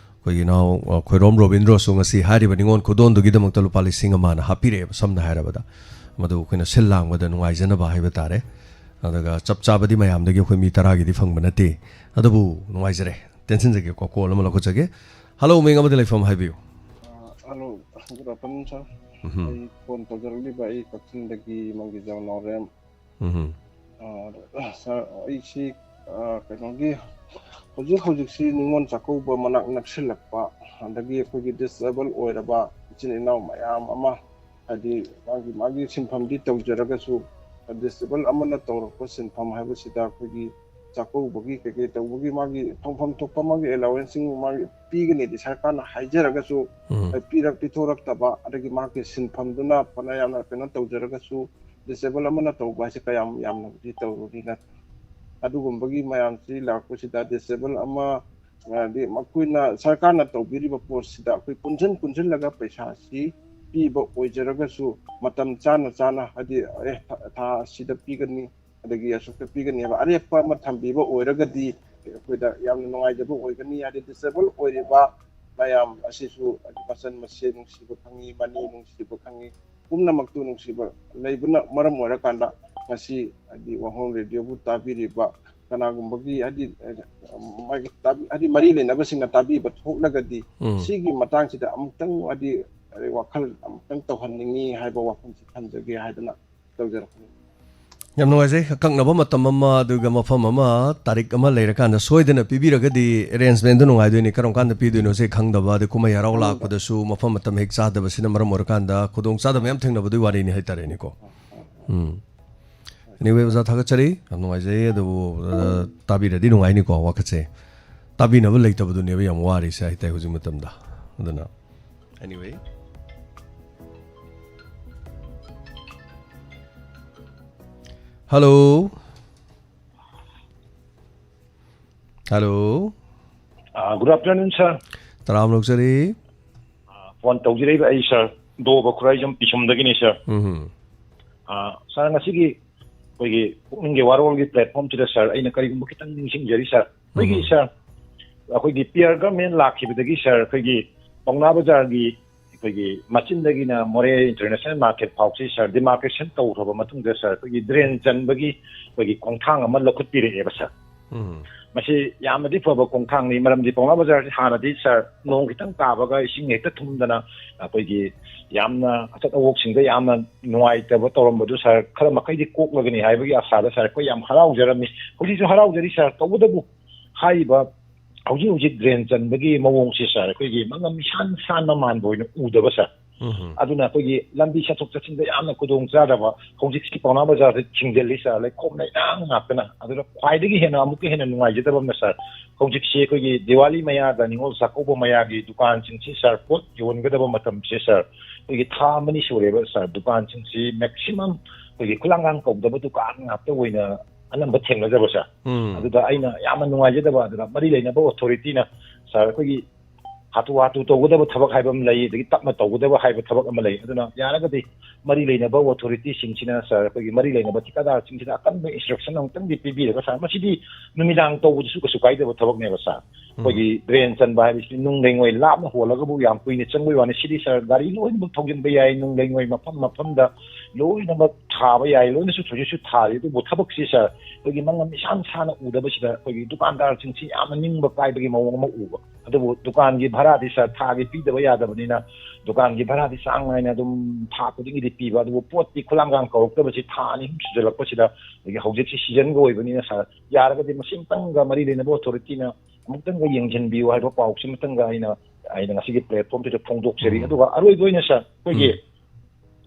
ꯑꯩꯈꯣꯏꯒꯤ ꯏꯅꯥꯎ, ꯑ, ꯈꯣꯏꯔꯣꯝ ꯔꯣꯕꯤꯟꯗ꯭ꯔꯣꯁꯨ ꯉꯁꯤ ꯍꯥꯏꯔꯤꯕ ꯅꯤꯉꯣꯜ ꯈꯨꯗꯣꯟꯗꯨꯒꯤꯗꯃꯛꯇ ꯂꯨꯄꯥ ꯂꯤꯁꯤꯡ ꯑꯃ ꯍꯥꯏꯅ ꯍꯥꯞꯄꯤꯔꯛꯑꯦꯕ, ꯁꯝꯅ ꯍꯥꯏꯔꯕꯗ꯫ ꯃꯗꯨ ꯑꯩꯈꯣꯏꯅ ꯁꯤꯜ ꯂꯥꯡꯕꯗ ꯅꯨꯡꯉꯥꯏꯖꯅꯕ ꯍꯥꯏꯕ ꯇꯥꯔꯦ꯫ ꯑꯗꯨꯒ ꯆꯞ ꯆꯥꯕꯗꯤ ꯃꯌꯥꯝꯗꯒꯤ ꯑꯩꯈꯣꯏ ꯃꯤ ꯇꯔꯥꯒꯤꯗꯤ ꯐꯪꯕ ꯅꯠꯇꯦ꯫ ꯑꯗꯨꯕꯨ ꯅꯨꯡꯉꯥꯏꯖꯔꯦ꯫ ꯇꯦꯟꯁꯤꯟꯖꯒꯦꯀꯣ, ꯀꯣꯜ ꯑꯃ ꯂꯧꯈꯠꯆꯒꯦ꯫ ꯍꯜꯂꯣ, ꯃꯤꯡ ꯑꯃꯗꯤ ꯂꯩꯐꯝ ꯍꯥꯏꯕꯤꯌꯨ꯫ ꯑ, ꯍꯜꯂꯣ, ꯒꯨꯗ ꯑꯥꯐꯇꯔꯅꯨꯟ, ꯁꯥꯔ꯫ ꯎꯝꯍꯨꯝ꯫ ꯑꯩ ꯐꯣꯟ ꯇꯧꯖꯔꯛꯂꯤꯕ ꯑꯩ ꯀꯛꯆꯤꯡꯗꯒꯤ ꯃꯪꯒꯤꯖꯥꯎ ꯅꯥꯎꯔꯦꯝ꯫ ꯎꯝꯍꯨꯝ꯫ ꯑ, ꯁꯥꯔ, ꯑꯩꯁꯤ, ꯑ, ꯀꯩꯅꯣꯒꯤ, ꯍꯧꯖꯤꯛ ꯍꯧꯖꯤꯛꯁꯤ ꯅꯤꯉꯣꯜ ꯆꯥꯛꯀꯧꯕ ꯃꯅꯥꯛ ꯅꯛꯁꯤꯜꯂꯛꯄ, ꯑꯗꯒꯤ ꯑꯩꯈꯣꯏꯒꯤ ꯗꯤꯁꯑꯦꯕꯜ ꯑꯣꯏꯔꯕ ꯏꯆꯤꯟ ꯏꯅꯥꯎ ꯃꯌꯥꯝ ꯑꯃ, ꯍꯥꯏꯗꯤ ꯃꯥꯒꯤ, ꯃꯥꯒꯤ ꯁꯤꯟꯐꯝꯗꯤ ꯇꯧꯖꯔꯒꯁꯨ, ꯗꯤꯁꯑꯦꯕꯜ ꯑꯃꯅ ꯇꯧꯔꯛꯄ ꯁꯤꯟꯐꯝ ꯍꯥꯏꯕꯁꯤꯗ ꯑꯩꯈꯣꯏꯒꯤ ꯆꯥꯛꯀꯧꯕꯒꯤ ꯀꯩꯀꯩ ꯇꯧꯕꯒꯤ ꯃꯥꯒꯤ ꯐꯪꯐꯝ ꯊꯣꯛꯄ ꯃꯥꯒꯤ ꯑꯦꯂꯥꯎꯋꯦꯟꯁꯁꯤꯡ ꯃꯥꯒꯤ ꯄꯤꯒꯅꯤꯗꯤ ꯁꯔꯀꯥꯔꯅ ꯍꯥꯏꯖꯔꯒꯁꯨ, ꯎꯝ꯫ ꯄꯤꯔꯛ-, ꯄꯤꯊꯣꯔꯛꯇꯕ, ꯑꯗꯒꯤ ꯃꯥꯒꯤ ꯁꯤꯟꯐꯝꯗꯨꯅ ꯐꯅ ꯌꯥꯝꯅ ꯀꯩꯅꯣ ꯇꯧꯖꯔꯒꯁꯨ, ꯗꯤꯁꯑꯦꯕꯜ ꯑꯃꯅ ꯇꯧꯕ ꯍꯥꯏꯁꯦ ꯀꯌꯥꯝ ꯌꯥꯝꯅꯕꯨꯗꯤ ꯇꯧꯔꯨꯅꯤ ꯅꯠꯇ꯭ꯔꯥ? ꯑꯗꯨꯒꯨꯝꯕꯒꯤ ꯃꯌꯥꯝꯁꯤ ꯂꯥꯛꯄꯁꯤꯗ ꯗꯤꯁꯑꯦꯕꯜ ꯑꯃ, ꯍꯥꯏꯗꯤ ꯃꯈꯣꯏꯅ ꯁꯔꯀꯥꯔꯅ ꯇꯧꯕꯤꯔꯤꯕ ꯄꯣꯠꯁꯤꯗ ꯑꯩꯈꯣꯏ ꯄꯨꯟꯁꯤꯟ ꯄꯨꯟꯁꯤꯜꯂꯒ ꯄꯩꯁꯥꯁꯤ ꯄꯤꯕ ꯑꯣꯏꯖꯔꯒꯁꯨ, ꯃꯇꯝ ꯆꯥꯅ ꯆꯥꯅ, ꯍꯥꯏꯗꯤ, ꯑꯦ, ꯊꯥ, ꯊꯥ ꯑꯁꯤꯗ ꯄꯤꯒꯅꯤ, ꯑꯗꯒꯤ ꯑꯁꯨꯛꯇ ꯄꯤꯒꯅꯤ ꯍꯥꯏꯕ ꯑꯔꯦꯞꯄ ꯑꯃ ꯊꯝꯕꯤꯕ ꯑꯣꯏꯔꯒꯗꯤ ꯑꯩꯈꯣꯏꯗ ꯌꯥꯝꯅ ꯅꯨꯡꯉꯥꯏꯖꯕ ꯑꯣꯏꯒꯅꯤ꯫ ꯍꯥꯏꯗꯤ ꯗꯤꯁꯑꯦꯕꯜ ꯑꯣꯏꯔꯤꯕ ꯃꯌꯥꯝ ꯑꯁꯤꯁꯨ, ꯍꯥꯏꯗꯤ ꯃꯆꯟ ꯃꯁꯦ ꯅꯨꯡꯁꯤꯕ ꯈꯪꯉꯤ, ꯃꯅꯦ ꯅꯨꯡꯁꯤꯕ ꯈꯪꯉꯤ, ꯄꯨꯝꯅꯃꯛꯇꯨ ꯅꯨꯡꯁꯤꯕ ꯂꯩꯕꯅ ꯃꯔꯝ ꯑꯣꯏꯔꯀꯥꯟꯗ ꯉꯁꯤ, ꯍꯥꯏꯗꯤ, ꯋꯥꯍꯣꯡ ꯔꯦꯗꯤꯑꯣꯕꯨ ꯇꯥꯕꯤꯔꯤꯕ ꯀꯅꯥꯒꯨꯝꯕꯒꯤ, ꯍꯥꯏꯗꯤ, ꯃꯥꯒꯤ ꯇꯥꯕꯤ-, ꯍꯥꯏꯗꯤ, ꯃꯔꯤ ꯂꯩꯅꯕꯁꯤꯡꯅ ꯇꯥꯕꯤꯕ ꯊꯣꯛꯂꯒꯗꯤ, ꯎꯝ꯫ ꯁꯤꯒꯤ ꯃꯇꯥꯡꯁꯤꯗ ꯑꯃꯨꯛꯇꯪ, ꯍꯥꯏꯗꯤ, ꯑꯗꯩ ꯋꯥꯈꯜ ꯑꯃꯨꯛꯇꯪ ꯇꯧꯍꯟꯅꯤꯡꯉꯤ ꯍꯥꯏꯕ ꯋꯥꯐꯝꯁꯤ ꯊꯝꯖꯒꯦ ꯍꯥꯏꯗꯅ ꯇꯧꯖꯔꯛꯄꯅꯤ꯫ ꯌꯥꯝ ꯅꯨꯡꯉꯥꯏꯖꯩ꯫ ꯑꯀꯛꯅꯕ ꯃꯇꯝ ꯑꯃ ꯑꯗꯨꯒ ꯃꯐꯝ ꯑꯃ, ꯇꯥꯔꯤꯛ ꯑꯃ ꯂꯩꯔꯀꯥꯟꯗ ꯁꯣꯏꯗꯅ ꯄꯤꯕꯤꯔꯒꯗꯤ ꯑꯦꯔꯦꯟꯖꯃꯦꯟꯗꯨ ꯅꯨꯡꯉꯥꯏꯗꯣꯏꯅꯤ꯫ ꯀꯔꯝ ꯀꯥꯟꯗ ꯄꯤꯗꯣꯏꯅꯣꯁꯦ ꯈꯪꯗꯕ, ꯑꯗꯩ ꯀꯨꯝꯍꯩ ꯍꯔꯥꯎ ꯂꯥꯛꯄꯗꯁꯨ ꯃꯐꯝ ꯃꯇꯝ ꯍꯦꯛ ꯆꯥꯗꯕꯁꯤꯅ ꯃꯔꯝ ꯑꯣꯏꯔꯀꯥꯟꯗ ꯈꯨꯗꯣꯡ ꯆꯥꯗꯕ ꯃꯌꯥꯝ ꯊꯦꯡꯅꯕꯗꯨꯒꯤ ꯋꯥꯔꯤꯅꯤ ꯍꯥꯏꯇꯥꯔꯦꯅꯦꯀꯣ꯫ ꯎꯝ꯫ Anyway, ꯑꯣꯖꯥ, ꯊꯥꯒꯠꯆꯔꯤ꯫ ꯌꯥꯝ ꯅꯨꯡꯉꯥꯏꯖꯩ꯫ ꯑꯗꯨꯕꯨ, ꯑ, ꯇꯥꯕꯤꯔꯗꯤ ꯅꯨꯡꯉꯥꯏꯅꯤꯀꯣ꯫ ꯋꯥꯀꯠꯁꯦ ꯇꯥꯕꯤꯅꯕ ꯂꯩꯇꯕꯗꯨꯅꯦꯕ ꯌꯥꯝ ꯋꯥꯔꯤꯁꯦ ꯍꯥꯏꯇꯥꯔꯦ ꯍꯧꯖꯤꯛ ꯃꯇꯝꯗ꯫ ꯑꯗꯨꯅ, anyway. Hello. Hello. Good afternoon, sir. ꯇꯔꯥꯝꯅ ꯑꯣꯛꯆꯔꯤ꯫ Phone ꯇꯧꯖꯔꯛꯏꯕ ꯑꯩ, sir, ꯗꯣꯕ ꯈꯨꯔꯥꯏꯖꯝ ꯄꯤꯁꯨꯝꯗꯒꯤꯅꯤ, sir. ꯎꯝ꯫ Sir, ꯉꯁꯤꯒꯤ ꯑꯩꯈꯣꯏꯒꯤ ꯄꯨꯛꯅꯤꯡꯒꯤ ꯋꯥꯔꯣꯜꯒꯤ platformꯁꯤꯗ, sir, ꯑꯩꯅ ꯀꯔꯤꯒꯨꯝꯕ ꯈꯤꯇꯪ ꯅꯤꯡꯁꯤꯡꯖꯔꯤ, sir. ꯑꯩꯈꯣꯏꯒꯤ, sir, ꯑꯩꯈꯣꯏꯒꯤ Pier Government ꯂꯥꯛꯈꯤꯕꯗꯒꯤ, sir, ꯑꯩꯈꯣꯏꯒꯤ ꯄꯥꯎꯅꯥ ꯕꯖꯥꯔꯒꯤ ꯑꯩꯈꯣꯏꯒꯤ ꯃꯆꯤꯟꯗꯒꯤꯅ ꯃꯣꯔꯦ International Market ꯐꯥꯎꯁꯤ, sir, demarcation ꯇꯧꯈ꯭ꯔꯕ ꯃꯇꯨꯡꯗ, sir, ꯑꯩꯈꯣꯏꯒꯤ drain ꯆꯟꯕꯒꯤ ꯑꯩꯈꯣꯏꯒꯤ ꯈꯣꯡꯊꯥꯡ ꯑꯃ ꯂꯧꯈꯠꯄꯤꯔꯛꯑꯦꯕ, sir. ꯎꯝ꯫ ꯃꯁꯤ ꯌꯥꯝꯅꯗꯤ ꯐꯕ ꯈꯣꯡꯊꯥꯡꯅꯤ, ꯃꯔꯝꯗꯤ ꯄꯥꯎꯅꯥ ꯕꯖꯥꯔꯁꯤ ꯍꯥꯟꯅꯗꯤ, sir, ꯅꯣꯡ ꯈꯤꯇꯪ ꯇꯥꯕꯒ ꯏꯁꯤꯡ ꯍꯦꯛꯇ ꯊꯨꯝꯗꯅ ꯑꯩꯈꯣꯏꯒꯤ ꯌꯥꯝꯅ ꯑꯆꯠ ꯑꯋꯣꯛꯁꯤꯡꯗ ꯌꯥꯝꯅ ꯅꯨꯡꯉꯥꯏꯇꯕ ꯇꯧꯔꯝꯕꯗꯨ, sir, ꯈꯔ ꯃꯈꯩꯗꯤ ꯀꯣꯛꯂꯒꯅꯤ ꯍꯥꯏꯕꯒꯤ ꯑꯁꯥꯗ, sir, ꯑꯩꯈꯣꯏ ꯌꯥꯝ ꯍꯔꯥꯎꯖꯔꯝꯃꯤ꯫ ꯍꯧꯖꯤꯛꯁꯨ ꯍꯔꯥꯎꯖꯔꯤ, sir꯫ ꯇꯧꯕꯇꯕꯨ ꯍꯥꯏꯔꯤꯕ ꯍꯧꯖꯤꯛ ꯍꯧꯖꯤꯛ drain ꯆꯟꯕꯒꯤ ꯃꯑꯣꯡꯁꯤ, sir, ꯑꯩꯈꯣꯏꯒꯤ ꯃꯉꯝ ꯏꯁꯥꯟ ꯁꯥꯟꯕ ꯃꯥꯟꯕ ꯑꯣꯏꯅ ꯎꯗꯕ, sir꯫ ꯎꯝ꯫ ꯑꯗꯨꯅ ꯑꯩꯈꯣꯏꯒꯤ ꯂꯝꯕꯤ ꯆꯠꯊꯣꯛ ꯆꯠꯁꯤꯟꯗ ꯌꯥꯝꯅ ꯈꯨꯗꯣꯡ ꯆꯥꯗꯕ, ꯍꯧꯖꯤꯛꯁꯤ ꯄꯥꯎꯅꯥ ꯕꯖꯥꯔꯁꯤ ꯊꯤꯡꯖꯤꯜꯂꯤ, sir, ꯂꯩꯈꯣꯝ ꯂꯩꯅꯥꯡ ꯉꯥꯛꯇꯅ꯫ ꯑꯗꯨꯅ ꯈ꯭ꯋꯥꯏꯗꯒꯤ ꯍꯦꯟꯅ, ꯑꯃꯨꯛꯀ ꯍꯦꯟꯅ ꯅꯨꯡꯉꯥꯏꯖꯗꯕ ꯑꯃꯅ, sir, ꯍꯧꯖꯤꯛꯁꯤ ꯑꯩꯈꯣꯏꯒꯤ ꯗꯤꯋꯥꯂꯤ ꯃꯌꯥꯗ, ꯅꯤꯉꯣꯜ ꯆꯥꯛꯀꯧꯕ ꯃꯌꯥꯒꯤ ꯗꯨꯀꯥꯟꯁꯤꯡꯁꯤ, sir, ꯄꯣꯠ ꯌꯣꯟꯒꯗꯕ ꯃꯇꯝꯁꯤ, sir, ꯑꯩꯈꯣꯏꯒꯤ ꯊꯥ ꯑꯃꯅꯤ ꯁꯨꯔꯦꯕ, sir, ꯗꯨꯀꯥꯟꯁꯤꯡꯁꯤ maximum ꯑꯩꯈꯣꯏꯒꯤ ꯈꯨꯂꯥꯡꯒꯥꯡ ꯀꯧꯗꯕ ꯗꯨꯀꯥꯟ ꯉꯥꯛꯇ ꯑꯣꯏꯅ ꯑꯅꯝꯕ ꯊꯦꯡꯅꯖꯕ, sir꯫ ꯎꯝ꯫ ꯑꯗꯨꯗ ꯑꯩꯅ ꯌꯥꯝꯅ ꯅꯨꯡꯉꯥꯏꯖꯗꯕ, ꯑꯗꯨꯅ ꯃꯔꯤ ꯂꯩꯅꯕ authorityꯅ, sir, ꯑꯩꯈꯣꯏꯒꯤ ꯍꯥꯊꯨ ꯍꯥꯊꯨ ꯇꯧꯒꯗꯕ ꯊꯕꯛ ꯍꯥꯏꯕ ꯑꯃ ꯂꯩ, ꯑꯗꯒꯤ ꯇꯞꯅ ꯇꯧꯒꯗꯕ ꯍꯥꯏꯕ ꯊꯕꯛ ꯑꯃ ꯂꯩ꯫ ꯑꯗꯨꯅ ꯌꯥꯔꯒꯗꯤ ꯃꯔꯤ ꯂꯩꯅꯕ authorityꯁꯤꯡꯁꯤꯅ, sir, ꯑꯩꯈꯣꯏꯒꯤ ꯃꯔꯤ ꯂꯩꯅꯕ ꯊꯤꯀꯥꯗꯥꯔꯁꯤꯡꯁꯤꯗ ꯑꯀꯟꯕ instruction ꯑꯃꯨꯛꯇꯪꯗꯤ ꯄꯤꯕꯤꯔꯒ, sir, ꯃꯁꯤꯗꯤ ꯅꯨꯃꯤꯗꯥꯡ ꯇꯧꯕꯗꯁꯨ ꯀꯩꯁꯨ ꯀꯥꯏꯗꯕ ꯊꯕꯛꯅꯦꯕ, sir꯫ ꯑꯩꯈꯣꯏꯒꯤ drain ꯆꯟꯕ ꯍꯥꯏꯕꯁꯤꯗꯤ ꯅꯨꯡ ꯂꯩꯉꯣꯏ ꯂꯥꯞꯅ ꯍꯣꯜꯂꯒꯕꯨ ꯌꯥꯝ ꯀꯨꯏꯅ ꯆꯪꯕꯒꯤ ꯋꯥꯅꯤ꯫ ꯁꯤꯗꯤ, sir, ꯒꯥꯔꯤ ꯂꯣꯏꯅꯃꯛ ꯊꯧꯖꯤꯟꯕ ꯌꯥꯏ, ꯅꯨꯡ ꯂꯩꯉꯣꯏ ꯃꯐꯝ ꯃꯐꯝꯗ ꯂꯣꯏꯅꯃꯛ ꯊꯥꯕ ꯌꯥꯏ, ꯂꯣꯏꯅꯁꯨ ꯍꯧꯖꯤꯛꯁꯨ ꯊꯥꯔꯤ꯫ ꯑꯗꯨꯕꯨ ꯊꯕꯛꯁꯤ ꯁꯥꯔ, ꯑꯩꯈꯣꯏꯒꯤ ꯃꯉꯝ ꯏꯁꯥꯟ ꯁꯥꯅ ꯎꯗꯕꯁꯤꯗ ꯑꯩꯈꯣꯏꯒꯤ ꯗꯨꯀꯥꯟꯗꯥꯔꯁꯤꯡꯁꯤ ꯌꯥꯝꯅ ꯅꯤꯡꯕ ꯀꯥꯏꯕꯒꯤ ꯃꯑꯣꯡ ꯑꯃ ꯎꯕ꯫ ꯑꯗꯨꯕꯨ ꯗꯨꯀꯥꯟꯒꯤ ꯚꯔꯥꯗꯤ ꯁꯥꯔ ꯊꯥꯒꯤ ꯄꯤꯗꯕ ꯌꯥꯗꯕꯅꯤꯅ, ꯗꯨꯀꯥꯟꯒꯤ ꯚꯔꯥꯗꯤ ꯆꯥꯡ ꯅꯥꯏꯅ ꯑꯗꯨꯝ ꯊꯥ ꯈꯨꯗꯤꯡꯒꯤꯗꯤ ꯄꯤꯕ, ꯑꯗꯨꯕꯨ ꯄꯣꯠꯇꯤ ꯈꯨꯂꯥꯡ ꯀꯥꯡ ꯀꯧꯔꯛꯇꯕꯁꯤ ꯊꯥ ꯑꯅꯤ ꯑꯍꯨꯝ ꯁꯨꯖꯜꯂꯛꯄꯁꯤꯗ, ꯑꯗꯒꯤ ꯍꯧꯖꯤꯛꯁꯤ ꯁꯤꯖꯟꯒ ꯑꯣꯏꯕꯅꯤꯅ ꯁꯥꯔ, ꯌꯥꯔꯒꯗꯤ ꯃꯁꯤꯃꯇꯪꯒ ꯃꯔꯤ ꯂꯩꯅꯕ ꯑꯣꯊꯣꯔꯤꯇꯤꯅ ꯑꯃꯨꯛꯇꯪꯒ ꯌꯦꯡꯁꯤꯟꯕꯤꯌꯨ ꯍꯥꯏꯕ ꯄꯥꯎꯁꯤꯃꯇꯪꯒ ꯑꯩꯅ, ꯑꯩꯅ ꯉꯁꯤꯒꯤ ꯄ꯭ꯂꯦꯠꯐꯣꯝꯁꯤꯗ ꯐꯣꯡꯗꯣꯛꯆꯔꯤ꯫ ꯎꯝ꯫ ꯑꯗꯨꯒ ꯑꯔꯣꯏꯕ ꯑꯣꯏꯅ ꯁꯥꯔ, ꯑꯩꯈꯣꯏꯒꯤ, ꯎꯝ꯫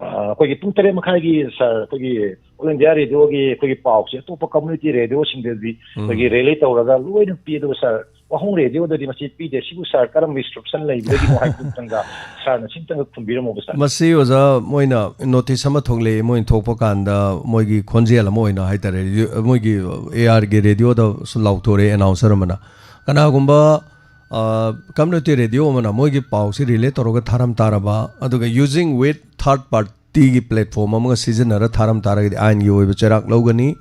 ꯑ, ꯑꯩꯈꯣꯏꯒꯤ ꯄꯨꯡ ꯇꯔꯦꯠ ꯃꯈꯥꯏꯒꯤ ꯁꯥꯔ, ꯑꯩꯈꯣꯏꯒꯤ ꯑꯣꯜ ꯏꯟꯗꯤꯌꯥ ꯔꯦꯗꯤꯑꯣꯒꯤ ꯑꯩꯈꯣꯏꯒꯤ ꯄꯥꯎꯁꯦ ꯑꯇꯣꯞꯄ ꯀꯝꯃ꯭ꯌꯨꯅꯤꯇꯤ ꯔꯦꯗꯤꯑꯣꯁꯤꯡꯗꯗꯤ ꯎꯝ꯫ ꯑꯩꯈꯣꯏꯒꯤ ꯔꯤꯂꯦ ꯇꯧꯔꯒ ꯂꯣꯏꯅ ꯄꯤ, ꯑꯗꯨꯒ ꯁꯥꯔ, ꯋꯥꯍꯣꯡ ꯔꯦꯗꯤꯑꯣꯗꯗꯤ ꯃꯁꯤ ꯄꯤꯗꯦ꯫ ꯁꯤꯕꯨ ꯁꯥꯔ ꯀꯔꯝꯕ ꯏꯟꯁꯇ꯭ꯔꯛꯁꯟ ꯂꯩꯕꯗꯒꯤꯅꯣ ꯍꯥꯏꯕꯗꯨ ꯑꯝꯇꯪꯒ ꯁꯥꯔꯅ ꯁꯤꯝꯇꯪꯒ ꯈꯨꯝꯕꯤꯔꯝꯃꯣꯕ ꯁꯥꯔ꯫ ꯃꯁꯤ ꯑꯣꯖꯥ, ꯃꯣꯏꯅ ꯅꯣꯇꯤꯁ ꯑꯃ ꯊꯣꯛꯂꯛꯑꯦ, ꯃꯣꯏꯅ ꯊꯣꯛꯄ ꯀꯥꯟꯗ ꯃꯣꯏꯒꯤ ꯈꯣꯟꯖꯦꯜ ꯑꯃ ꯑꯣꯏꯅ ꯍꯥꯏꯇꯥꯔꯦ, ꯔꯦꯗꯤꯑꯣ, ꯃꯣꯏꯒꯤ ꯑꯦ ꯑꯥꯔꯒꯤ ꯔꯦꯗꯤꯑꯣꯗꯁꯨ ꯂꯥꯎꯊꯣꯔꯛꯑꯦ ꯑꯦꯅꯥꯎꯟꯁꯔ ꯑꯃꯅ, ꯀꯅꯥꯒꯨꯝꯕ, ꯑ, ꯀꯝꯃ꯭ꯌꯨꯅꯤꯇꯤ ꯔꯦꯗꯤꯑꯣ ꯑꯃꯅ ꯃꯣꯏꯒꯤ ꯄꯥꯎꯁꯤ ꯔꯤꯂꯦ ꯇꯧꯔꯒ ꯊꯥꯔꯝ ꯇꯥꯔꯕ, ꯑꯗꯨꯒ using with third party ꯇꯤꯒꯤ ꯄ꯭ꯂꯦꯠꯐꯣꯝ ꯑꯃꯒ ꯁꯤꯖꯤꯟꯅꯔ ꯊꯥꯔꯝ ꯇꯥꯔꯒꯗꯤ ꯑꯥꯏꯟꯒꯤ ꯑꯣꯏꯕ ꯆꯩꯔꯥꯛ ꯂꯧꯒꯅꯤ,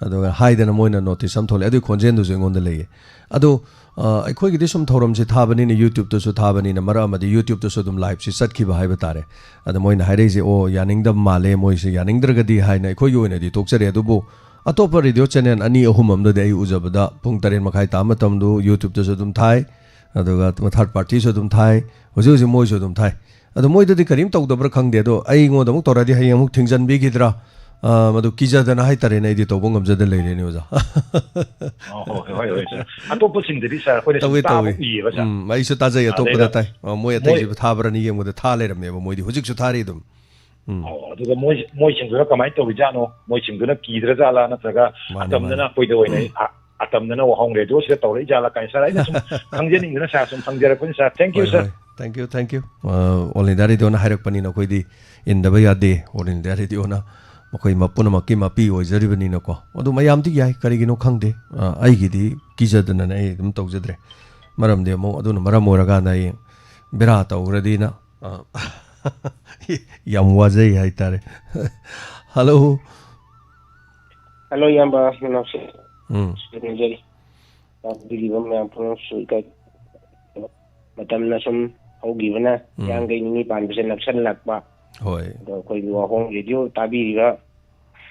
ꯑꯗꯨꯒ ꯍꯥꯏꯗꯅ ꯃꯣꯏꯅ ꯅꯣꯇꯤꯁ ꯑꯃ ꯊꯣꯛꯂꯛꯑꯦ꯫ ꯑꯗꯨꯒꯤ ꯈꯣꯟꯖꯦꯜꯗꯨꯁꯨ ꯑꯩꯉꯣꯟꯗ ꯂꯩꯌꯦ꯫ ꯑꯗꯣ, ꯑ, ꯑꯩꯈꯣꯏꯒꯤꯗꯤ ꯁꯨꯝ ꯊꯧꯔꯝꯁꯤ ꯊꯥꯕꯅꯤꯅ, YouTube-ꯇꯁꯨ ꯊꯥꯕꯅꯤꯅ, ꯃꯔꯛ ꯑꯃꯗꯤ YouTube-ꯇꯁꯨ ꯑꯗꯨꯝ ꯂꯥꯏꯚꯁꯤ ꯆꯠꯈꯤꯕ ꯍꯥꯏꯕ ꯇꯥꯔꯦ꯫ ꯑꯗ ꯃꯣꯏꯅ ꯍꯥꯏꯔꯛꯏꯁꯦ, "ꯑꯣ, ꯌꯥꯅꯤꯡꯗꯕ ꯃꯥꯜꯂꯦ ꯃꯣꯏꯁꯦ, ꯌꯥꯅꯤꯡꯗ꯭ꯔꯒꯗꯤ" ꯍꯥꯏꯅ ꯑꯩꯈꯣꯏꯒꯤ ꯑꯣꯏꯅꯗꯤ ꯇꯣꯛꯆꯔꯦ꯫ ꯑꯗꯨꯕꯨ ꯑꯇꯣꯞꯄ ꯔꯦꯗꯤꯑꯣ ꯆꯦꯅꯦꯜ ꯑꯅꯤ ꯑꯍꯨꯝ ꯑꯃꯗꯗꯤ ꯑꯩ ꯎꯖꯕꯗ ꯄꯨꯡ ꯇꯔꯦꯠ ꯃꯈꯥꯏ ꯇꯥꯕ ꯃꯇꯝꯗꯨ YouTube-ꯇꯁꯨ ꯑꯗꯨꯝ ꯊꯥꯏ, ꯑꯗꯨꯒ ꯊꯥꯔꯠ ꯄꯥꯔꯇꯤꯁꯨ ꯑꯗꯨꯝ ꯊꯥꯏ, ꯍꯧꯖꯤꯛ ꯍꯧꯖꯤꯛ ꯃꯣꯏꯁꯨ ꯑꯗꯨꯝ ꯊꯥꯏ꯫ ꯑꯗꯣ ꯃꯣꯏꯗꯗꯤ ꯀꯔꯤꯝ ꯇꯧꯗꯕ꯭ꯔꯥ ꯈꯪꯗꯦ꯫ ꯑꯗꯣ ꯑꯩꯉꯣꯟꯗ ꯑꯃꯨꯛ ꯇꯧꯔꯛꯑꯗꯤ ꯍꯌꯦꯡ ꯑꯃꯨꯛ ꯊꯤꯡꯖꯤꯟꯕꯤꯈꯤꯗ꯭ꯔꯥ? ꯑ, ꯃꯗꯨ ꯀꯤꯖꯗꯅ ꯍꯥꯏꯇꯥꯔꯦꯅꯦ, ꯑꯩꯗꯤ ꯇꯧꯕ ꯉꯝꯖꯗꯅ ꯂꯩꯔꯦꯅꯦ, ꯑꯣꯖꯥ꯫ ꯑꯣ, ꯍꯣꯏ, ꯍꯣꯏ, ꯍꯣꯏ, ꯁꯥꯔ꯫ ꯑꯇꯣꯞꯄꯁꯤꯡꯗꯗꯤ, ꯁꯥꯔ, ꯑꯩꯈꯣꯏꯅ ꯁꯨꯝ ꯇꯧꯏ, ꯇꯥꯕ ꯇꯧꯏ꯫ ꯎꯏꯌꯦꯕ, ꯁꯥꯔ꯫ ꯎꯝ, ꯑꯩꯁꯨ ꯇꯥꯖꯩ, ꯑꯇꯣꯞꯄꯗ ꯑꯗꯩꯗ ꯇꯥꯏ꯫ ꯑ, ꯃꯣꯏ ꯃꯣꯏ ꯑꯇꯩꯁꯤꯕꯨ ꯊꯥꯕ꯭ꯔꯅ ꯌꯦꯡꯕꯗ ꯊꯥ ꯂꯩꯔꯝꯃꯦꯕ, ꯃꯣꯏꯗꯤ ꯍꯧꯖꯤꯛꯁꯨ ꯊꯥꯔꯤ ꯑꯗꯨꯝ꯫ ꯎꯝ꯫ ꯑꯣ, ꯑꯗꯨꯒ ꯃꯣꯏ, ꯃꯣꯏꯁꯤꯡꯗꯨꯅ ꯀꯃꯥꯏꯅ ꯇꯧꯔꯤꯖꯥꯠꯅꯣ? ꯃꯣꯏꯁꯤꯡꯗꯨꯅ ꯀꯤꯗ꯭ꯔꯖꯥꯠꯂꯥ? ꯅꯠꯇ꯭ꯔꯒ ꯃꯥꯅꯦ, ꯑꯇꯝꯅꯅ ꯃꯥꯅꯦ꯫ ꯑꯩꯈꯣꯏꯗ ꯑꯣꯏꯅ, ꯑ, ꯑꯇꯝꯅꯅ ꯋꯥꯍꯣꯡ ꯔꯦꯗꯤꯑꯣꯁꯤꯗ ꯇꯧꯔꯛꯏꯖꯥꯠꯂꯥ ꯀꯥꯏꯅ, ꯁꯥꯔ, ꯑꯩꯅ ꯁꯨꯝ ꯈꯪꯖꯅꯤꯡꯗꯅ, ꯁꯥꯔ, ꯁꯨꯝ ꯍꯪꯖꯔꯛꯄꯅꯤ, ꯁꯥꯔ꯫ Thank you, ꯍꯣꯏ, ꯁꯥꯔ꯫ ꯍꯣꯏ꯫ Thank you, thank you꯫ ꯑ, ꯑꯣꯜ ꯏꯟꯗꯤꯌꯥ ꯔꯦꯗꯤꯑꯣꯅ ꯍꯥꯏꯔꯛꯄꯅꯤꯅ ꯑꯩꯈꯣꯏꯗꯤ ꯏꯟꯗꯕ ꯌꯥꯗꯦ꯫ ꯑꯣꯜ ꯏꯟꯗꯤꯌꯥ ꯔꯦꯗꯤꯑꯣꯅ ꯃꯈꯣꯏ ꯃ-, ꯄꯨꯝꯅꯃꯛꯀꯤ ꯃꯄꯤ ꯑꯣꯏꯖꯔꯤꯕꯅꯤꯅꯀꯣ꯫ ꯑꯗꯨ ꯃꯌꯥꯝꯗꯤ ꯌꯥꯏ, ꯀꯔꯤꯒꯤꯅꯣ ꯈꯪꯗꯦ꯫ ꯑ, ꯑꯩꯒꯤꯗꯤ ꯀꯤꯖꯗꯅꯅꯦ ꯑꯩ ꯑꯗꯨꯝ ꯇꯧꯖꯗ꯭ꯔꯦ꯫ ꯃꯔꯝꯗꯤ ꯑꯃꯨꯛ ꯑꯗꯨꯅ ꯃꯔꯝ ꯑꯣꯏꯔꯀꯥꯟꯗ ꯑꯩ ꯕꯦꯔꯥ ꯇꯧꯈ꯭ꯔꯗꯤꯅ, ꯑ, ꯌꯥꯝ ꯋꯥꯖꯩ ꯍꯥꯏꯇꯥꯔꯦ꯫ ꯍꯜꯂꯣ꯫ ꯍꯜꯂꯣ, ꯏꯌꯥꯝꯕ, ꯅꯅꯥꯎꯁꯦ꯫ ꯎꯝ꯫ ꯁꯣꯏꯗꯅꯖꯔꯤ꯫ ꯇꯥꯕꯤꯔꯤꯕ ꯃꯌꯥꯝ ꯄꯨꯝꯅꯃꯛꯁꯨ ꯏꯀꯥꯏ꯫ ꯃꯇꯝꯅ ꯁꯨꯝ ꯍꯧꯈꯤꯕꯅ ꯎꯝ꯫ ꯍꯤꯌꯥꯡꯒꯩ ꯅꯤꯅꯤ ꯄꯥꯟꯕꯁꯦ ꯅꯛꯁꯜꯂꯛꯄ꯫ ꯍꯣꯏ꯫ ꯑꯗꯣ ꯑꯩꯈꯣꯏꯒꯤ ꯋꯥꯍꯣꯡ ꯔꯦꯗꯤꯑꯣ ꯇꯥꯕꯤꯔꯤꯕ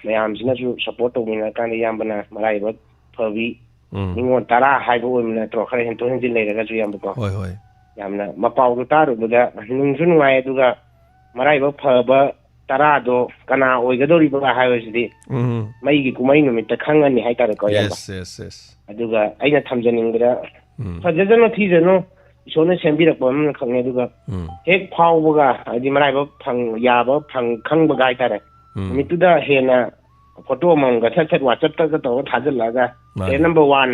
ꯃꯌꯥꯝꯁꯤꯅꯁꯨ ꯁꯞꯄꯣꯔꯠ ꯇꯧꯕꯤꯅꯔꯀꯥꯟꯗ ꯏꯌꯥꯝꯕꯅ ꯃꯔꯥꯏꯕꯛ ꯐꯕꯤ ꯎꯝ꯫ ꯅꯤꯉꯣꯜ ꯇꯔꯥ ꯍꯥꯏꯕ ꯑꯣꯏꯕ ꯅꯠꯇ꯭ꯔꯣ? ꯈꯔ ꯍꯦꯟꯇꯣꯛ ꯍꯦꯟꯖꯤꯟ ꯂꯩꯔꯒꯁꯨ ꯏꯌꯥꯝꯕꯀꯣ꯫ ꯍꯣꯏ, ꯍꯣꯏ꯫ ꯌꯥꯝꯅ ꯃꯄꯥꯎꯗꯣ ꯇꯥꯔꯨꯕꯗ ꯅꯨꯡꯁꯨ ꯅꯨꯡꯉꯥꯏ, ꯑꯗꯨꯒ ꯃꯔꯥꯏꯕꯛ ꯐꯕ ꯇꯔꯥꯗꯣ ꯀꯅꯥ ꯑꯣꯏꯒꯗꯧꯔꯤꯕ ꯍꯥꯏꯕꯁꯤꯗꯤ ꯎꯝ꯫ ꯃꯩꯒꯤ ꯀꯨꯝꯍꯩ ꯅꯨꯃꯤꯠꯇ ꯈꯪꯉꯅꯤ ꯍꯥꯏꯇꯥꯔꯦꯀꯣ, ꯏꯌꯥꯝꯕ꯫ Yes, yes, yes. ꯑꯗꯨꯒ ꯑꯩꯅ ꯊꯝꯖꯅꯤꯡꯕꯗ ꯎꯝ꯫ ꯐꯖꯗꯅ ꯊꯤꯖꯅꯨ, ꯏꯁꯣꯔꯅ ꯁꯦꯝꯕꯤꯔꯛꯄ ꯑꯃꯈꯛꯅꯦ꯫ ꯑꯗꯨꯒ ꯎꯝ꯫ ꯍꯦꯛ ꯐꯥꯎꯕꯒ, ꯍꯥꯏꯗꯤ ꯃꯔꯥꯏꯕꯛ ꯐꯪ ꯌꯥꯕ ꯐꯪ ꯈꯪꯕꯒ ꯍꯥꯏꯇꯥꯔꯦ, ꯎꯝ꯫ ꯅꯨꯃꯤꯠꯇꯨꯗ ꯍꯦꯟꯅ ꯐꯣꯇꯣ ꯑꯃꯃꯝꯒ ꯁꯠ ꯁꯠ WhatsApp-ꯇꯒ ꯇꯧꯔꯒ ꯊꯥꯖꯤꯜꯂꯛꯑꯒ ꯃꯥꯅꯦ꯫ ꯁꯦꯔꯤꯌꯦꯜ ꯅꯝꯕꯔ ꯋꯥꯟ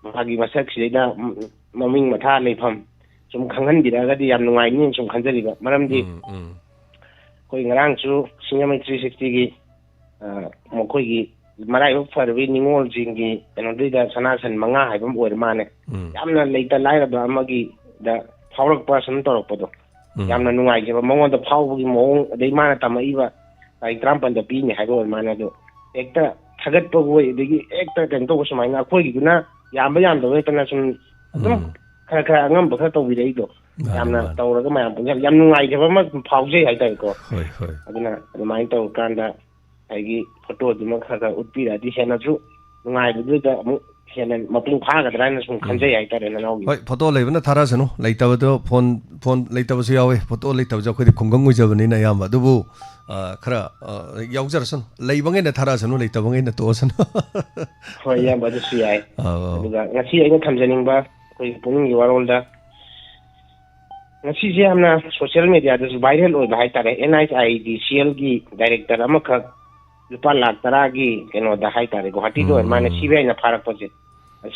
ꯃꯥꯒꯤ ꯃꯁꯛꯁꯤꯗꯩꯗ ꯎꯝ, ꯃꯃꯤꯡ ꯃꯊꯥ ꯂꯩꯐꯝ ꯁꯨꯝ ꯈꯪꯍꯟꯕꯤꯔꯛꯑꯒꯗꯤ ꯌꯥꯝ ꯅꯨꯡꯉꯥꯏꯅꯤꯅ ꯁꯨꯝ ꯈꯟꯖꯔꯤꯕ꯫ ꯃꯔꯝꯗꯤ ꯎꯝ, ꯎꯝ꯫ ꯑꯩꯈꯣꯏ ꯉꯔꯥꯡꯁꯨ ꯁꯤꯡꯖꯃꯩ ꯊ꯭ꯔꯤ ꯁꯤꯛꯁꯇꯤꯒꯤ, ꯑ, ꯃꯈꯣꯏꯒꯤ ꯃꯔꯥꯏꯕꯛ ꯐꯔꯕꯤ ꯅꯤꯉꯣꯜꯁꯤꯡꯒꯤ ꯀꯩꯅꯣꯗꯨꯗ ꯁꯅꯥ ꯁꯟ ꯃꯉꯥ ꯍꯥꯏꯕ ꯑꯃ ꯑꯣꯏꯔ ꯃꯥꯅꯦ꯫ ꯎꯝ꯫ ꯌꯥꯝꯅ ꯂꯩꯇ ꯂꯥꯏꯔꯕ ꯑꯃꯒꯤꯗ ꯐꯥꯎꯔꯛꯄ ꯁꯨꯝ ꯇꯧꯔꯛꯄꯗꯣ, ꯎꯝ꯫ ꯌꯥꯝꯅ ꯅꯨꯡꯉꯥꯏꯖꯕ, ꯃꯉꯣꯟꯗ ꯐꯥꯎꯕꯒꯤ ꯃꯑꯣꯡ, ꯑꯗꯩ ꯃꯥꯅ ꯇꯝꯃꯛꯏꯕ ꯇꯥꯔꯤꯛ ꯇꯔꯥꯃꯥꯄꯜꯗ ꯄꯤꯅꯤ ꯍꯥꯏꯕ ꯑꯣꯏꯔ ꯃꯥꯅꯦ꯫ ꯑꯗꯣ ꯍꯦꯛꯇ ꯊꯥꯒꯠꯄ ꯑꯣꯏ, ꯑꯗꯒꯤ ꯍꯦꯛꯇ ꯀꯩꯅꯣ ꯇꯧꯕ ꯁꯨꯃꯥꯏꯅ ꯑꯩꯈꯣꯏꯒꯤꯗꯨꯅ ꯌꯥꯝꯕ ꯌꯥꯝꯗꯕ ꯅꯠꯇꯅ ꯁꯨꯝ ꯑꯗꯨꯝ ꯎꯝ꯫ ꯈꯔ ꯈꯔ ꯑꯉꯝꯕ ꯈꯔ ꯇꯧꯕꯤꯔꯛꯏꯗꯣ, ꯃꯥꯅꯦ, ꯌꯥꯝꯅ ꯃꯥꯅꯦ꯫ ꯇꯧꯔꯒ ꯃꯌꯥꯝ ꯄꯨꯟꯁꯤꯜꯂ ꯌꯥꯝ ꯅꯨꯡꯉꯥꯏꯖꯕ ꯑꯃ ꯑꯗꯨꯝ ꯐꯥꯎꯖꯩ ꯍꯥꯏꯇꯥꯔꯦꯀꯣ꯫ ꯍꯣꯏ, ꯍꯣꯏ꯫ ꯑꯗꯨꯅ ꯑꯗꯨꯃꯥꯏꯅ ꯇꯧꯔꯀꯥꯟꯗ ꯉꯁꯥꯏꯒꯤ ꯐꯣꯇꯣꯗꯨꯃ ꯈꯔ ꯈꯔ ꯎꯠꯄꯤꯔꯛꯑꯗꯤ ꯍꯦꯟꯅꯁꯨ ꯅꯨꯡꯉꯥꯏꯕꯗꯨꯗ ꯑꯃꯨꯛ ꯍꯦꯟꯅ ꯃꯄꯨꯡ ꯐꯥꯒꯗ꯭ꯔꯥ ꯍꯥꯏꯅ ꯁꯨꯝ ꯈꯟꯖꯩ ꯍꯥꯏꯇꯥꯔꯦ, ꯅꯅꯥꯎꯒꯤ꯫ ꯍꯣꯏ, ꯐꯣꯇꯣ ꯂꯩꯕꯅ ꯊꯥꯔꯛꯑꯁꯅꯨ, ꯂꯩꯇꯕꯗꯣ ꯐꯣꯟ, ꯐꯣꯟ ꯂꯩꯇꯕꯁꯨ ꯌꯥꯎꯋꯤ꯫ ꯐꯣꯇꯣ ꯂꯩꯇꯕꯁꯨ ꯑꯩꯈꯣꯏꯗꯤ ꯈꯨꯡꯒꯪ ꯑꯣꯏꯖꯕꯅꯤꯅ ꯑꯌꯥꯝꯕ꯫ ꯑꯗꯨꯕꯨ, ꯑ, ꯈꯔ, ꯑ, ꯌꯥꯎꯖꯔꯁꯅꯨ, ꯂꯩꯕꯉꯩꯅ ꯊꯥꯔꯛꯑꯁꯅꯨ, ꯂꯩꯇꯕꯉꯩꯅ ꯇꯣꯛꯑꯁꯅꯨ꯫ ꯍꯣꯏ, ꯏꯌꯥꯝꯕ, ꯑꯗꯨꯁꯨ ꯌꯥꯏ꯫ ꯑꯧ, ꯑꯧ꯫ ꯑꯗꯨꯒ ꯉꯁꯤ ꯑꯩꯅ ꯊꯝꯖꯅꯤꯡꯕ ꯑꯩꯈꯣꯏꯒꯤ ꯄꯨꯛꯅꯤꯡꯒꯤ ꯋꯥꯔꯣꯜꯗ, ꯉꯁꯤꯁꯦ ꯌꯥꯝꯅ ꯁꯣꯁꯤꯌꯦꯜ ꯃꯦꯗꯤꯌꯥꯗꯁꯨ ꯚꯥꯏꯔꯦꯜ ꯑꯣꯏꯕ ꯍꯥꯏꯇꯥꯔꯦ, NHIDCL-ꯒꯤ ꯗꯥꯏꯔꯦꯛꯇꯔ ꯑꯃꯈꯛ ꯂꯨꯄꯥ ꯂꯥꯈ ꯇꯔꯥꯒꯤ ꯀꯩꯅꯣꯗ ꯍꯥꯏꯇꯥꯔꯦ, ꯒꯨꯍꯥꯇꯤꯗ ꯑꯣꯏꯔ ꯃꯥꯅ ꯎꯝ꯫ CBI-ꯅ ꯐꯥꯔꯛꯄꯁꯦ,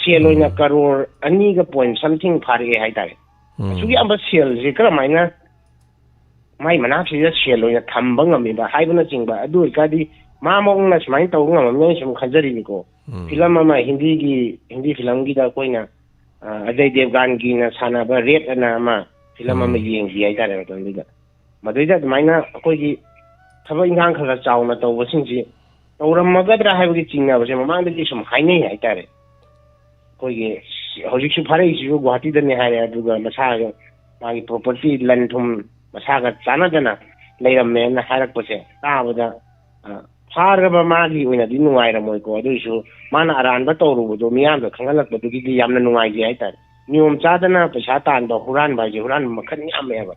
ꯁꯦꯜ ꯑꯣꯏꯅ ꯀꯔꯣꯔ ꯑꯅꯤꯒ ꯄꯣꯏꯟ ꯁꯝꯊꯤꯡ ꯐꯥꯔꯛꯑꯦ ꯍꯥꯏꯇꯥꯔꯦ꯫ ꯎꯝ꯫ ꯑꯁꯨꯛ ꯌꯥꯝꯕ ꯁꯦꯜꯁꯦ ꯀꯔꯝꯍꯥꯏꯅ ꯃꯥꯏ ꯃꯅꯥꯛꯁꯤꯗ ꯁꯦꯜ ꯑꯣꯏꯅ ꯊꯝꯕ ꯉꯝꯃꯤꯕ ꯍꯥꯏꯕꯅꯆꯤꯡꯕ, ꯑꯗꯨ ꯑꯣꯏꯇꯥꯔꯗꯤ ꯃꯥ ꯃꯑꯣꯡꯅ ꯁꯨꯃꯥꯏꯅ ꯇꯧꯕ ꯉꯝꯃꯝꯅꯤ ꯍꯥꯏꯅ ꯁꯨꯝ ꯈꯟꯖꯔꯤꯅꯤꯀꯣ꯫ ꯎꯝ꯫ ꯐꯤꯂꯝ ꯑꯃ ꯍꯤꯟꯗꯤꯒꯤ, ꯍꯤꯟꯗꯤ ꯐꯤꯂꯝꯒꯤꯗ ꯑꯩꯈꯣꯏꯅ, ꯑ, ꯑꯖꯌ ꯗꯦꯕꯒꯥꯟꯒꯤꯅ ꯁꯥꯟꯅꯕ ꯔꯦꯠ ꯑꯅ ꯑꯃ ꯐꯤꯂꯝ ꯑꯃ ꯎꯝ꯫ ꯌꯦꯡꯈꯤ ꯍꯥꯏꯇꯥꯔꯦ ꯃꯇꯝꯗꯨꯗ꯫ ꯃꯗꯨꯗꯩꯗ ꯑꯗꯨꯃꯥꯏꯅ ꯑꯩꯈꯣꯏꯒꯤ ꯊꯕꯛ ꯏꯪꯈꯥꯡ ꯈꯔ ꯈꯔ ꯆꯥꯎꯅ ꯇꯧꯕꯁꯤꯡꯁꯤ ꯇꯧꯔꯝꯃꯒꯗ꯭ꯔꯥ ꯍꯥꯏꯕꯒꯤ ꯆꯤꯡꯅꯕꯁꯦ ꯃꯃꯥꯡꯗꯒꯤ ꯁꯨꯝ ꯍꯥꯏꯅꯩ ꯍꯥꯏꯇꯥꯔꯦ꯫ ꯑꯩꯈꯣꯏꯒꯤ ꯍꯧꯖꯤꯛꯁꯨ ꯐꯥꯔꯛꯏꯁꯤꯁꯨ ꯒꯨꯍꯥꯇꯤꯗꯅꯦ ꯍꯥꯏꯔꯦ, ꯑꯗꯨꯒ ꯃꯁꯥꯒ, ꯃꯥꯒꯤ ꯄ꯭ꯔꯣꯄꯔꯇꯤ, ꯂꯟ ꯊꯨꯝ ꯃꯁꯥꯒ ꯆꯥꯟꯅꯗꯅ ꯂꯩꯔꯝꯃꯦꯅ ꯍꯥꯏꯔꯛꯄꯁꯦ ꯇꯥꯕꯗ, ꯑ, ꯐꯥꯔꯒꯕ ꯃꯥꯒꯤ ꯑꯣꯏꯅꯗꯤ ꯅꯨꯡꯉꯥꯏꯔꯝꯃꯣꯏꯀꯣ, ꯑꯗꯨꯏꯁꯨ ꯃꯥꯅ ꯑꯔꯥꯟꯕ ꯇꯧꯔꯨꯕꯗꯣ ꯃꯤꯌꯥꯝꯗ ꯈꯪꯍꯜꯂꯛꯄꯗꯨꯒꯤꯗꯤ ꯌꯥꯝꯅ ꯅꯨꯡꯉꯥꯏꯖꯩ ꯍꯥꯏꯇꯥꯔꯦ꯫ ꯅꯤꯌꯣꯝ ꯆꯥꯗꯅ ꯄꯩꯁꯥ ꯇꯥꯟꯕ, ꯍꯨꯔꯥꯟꯕ ꯍꯥꯏꯁꯦ ꯍꯨꯔꯥꯟꯕ ꯃꯈꯜ ꯌꯥꯝꯃꯦꯕ꯫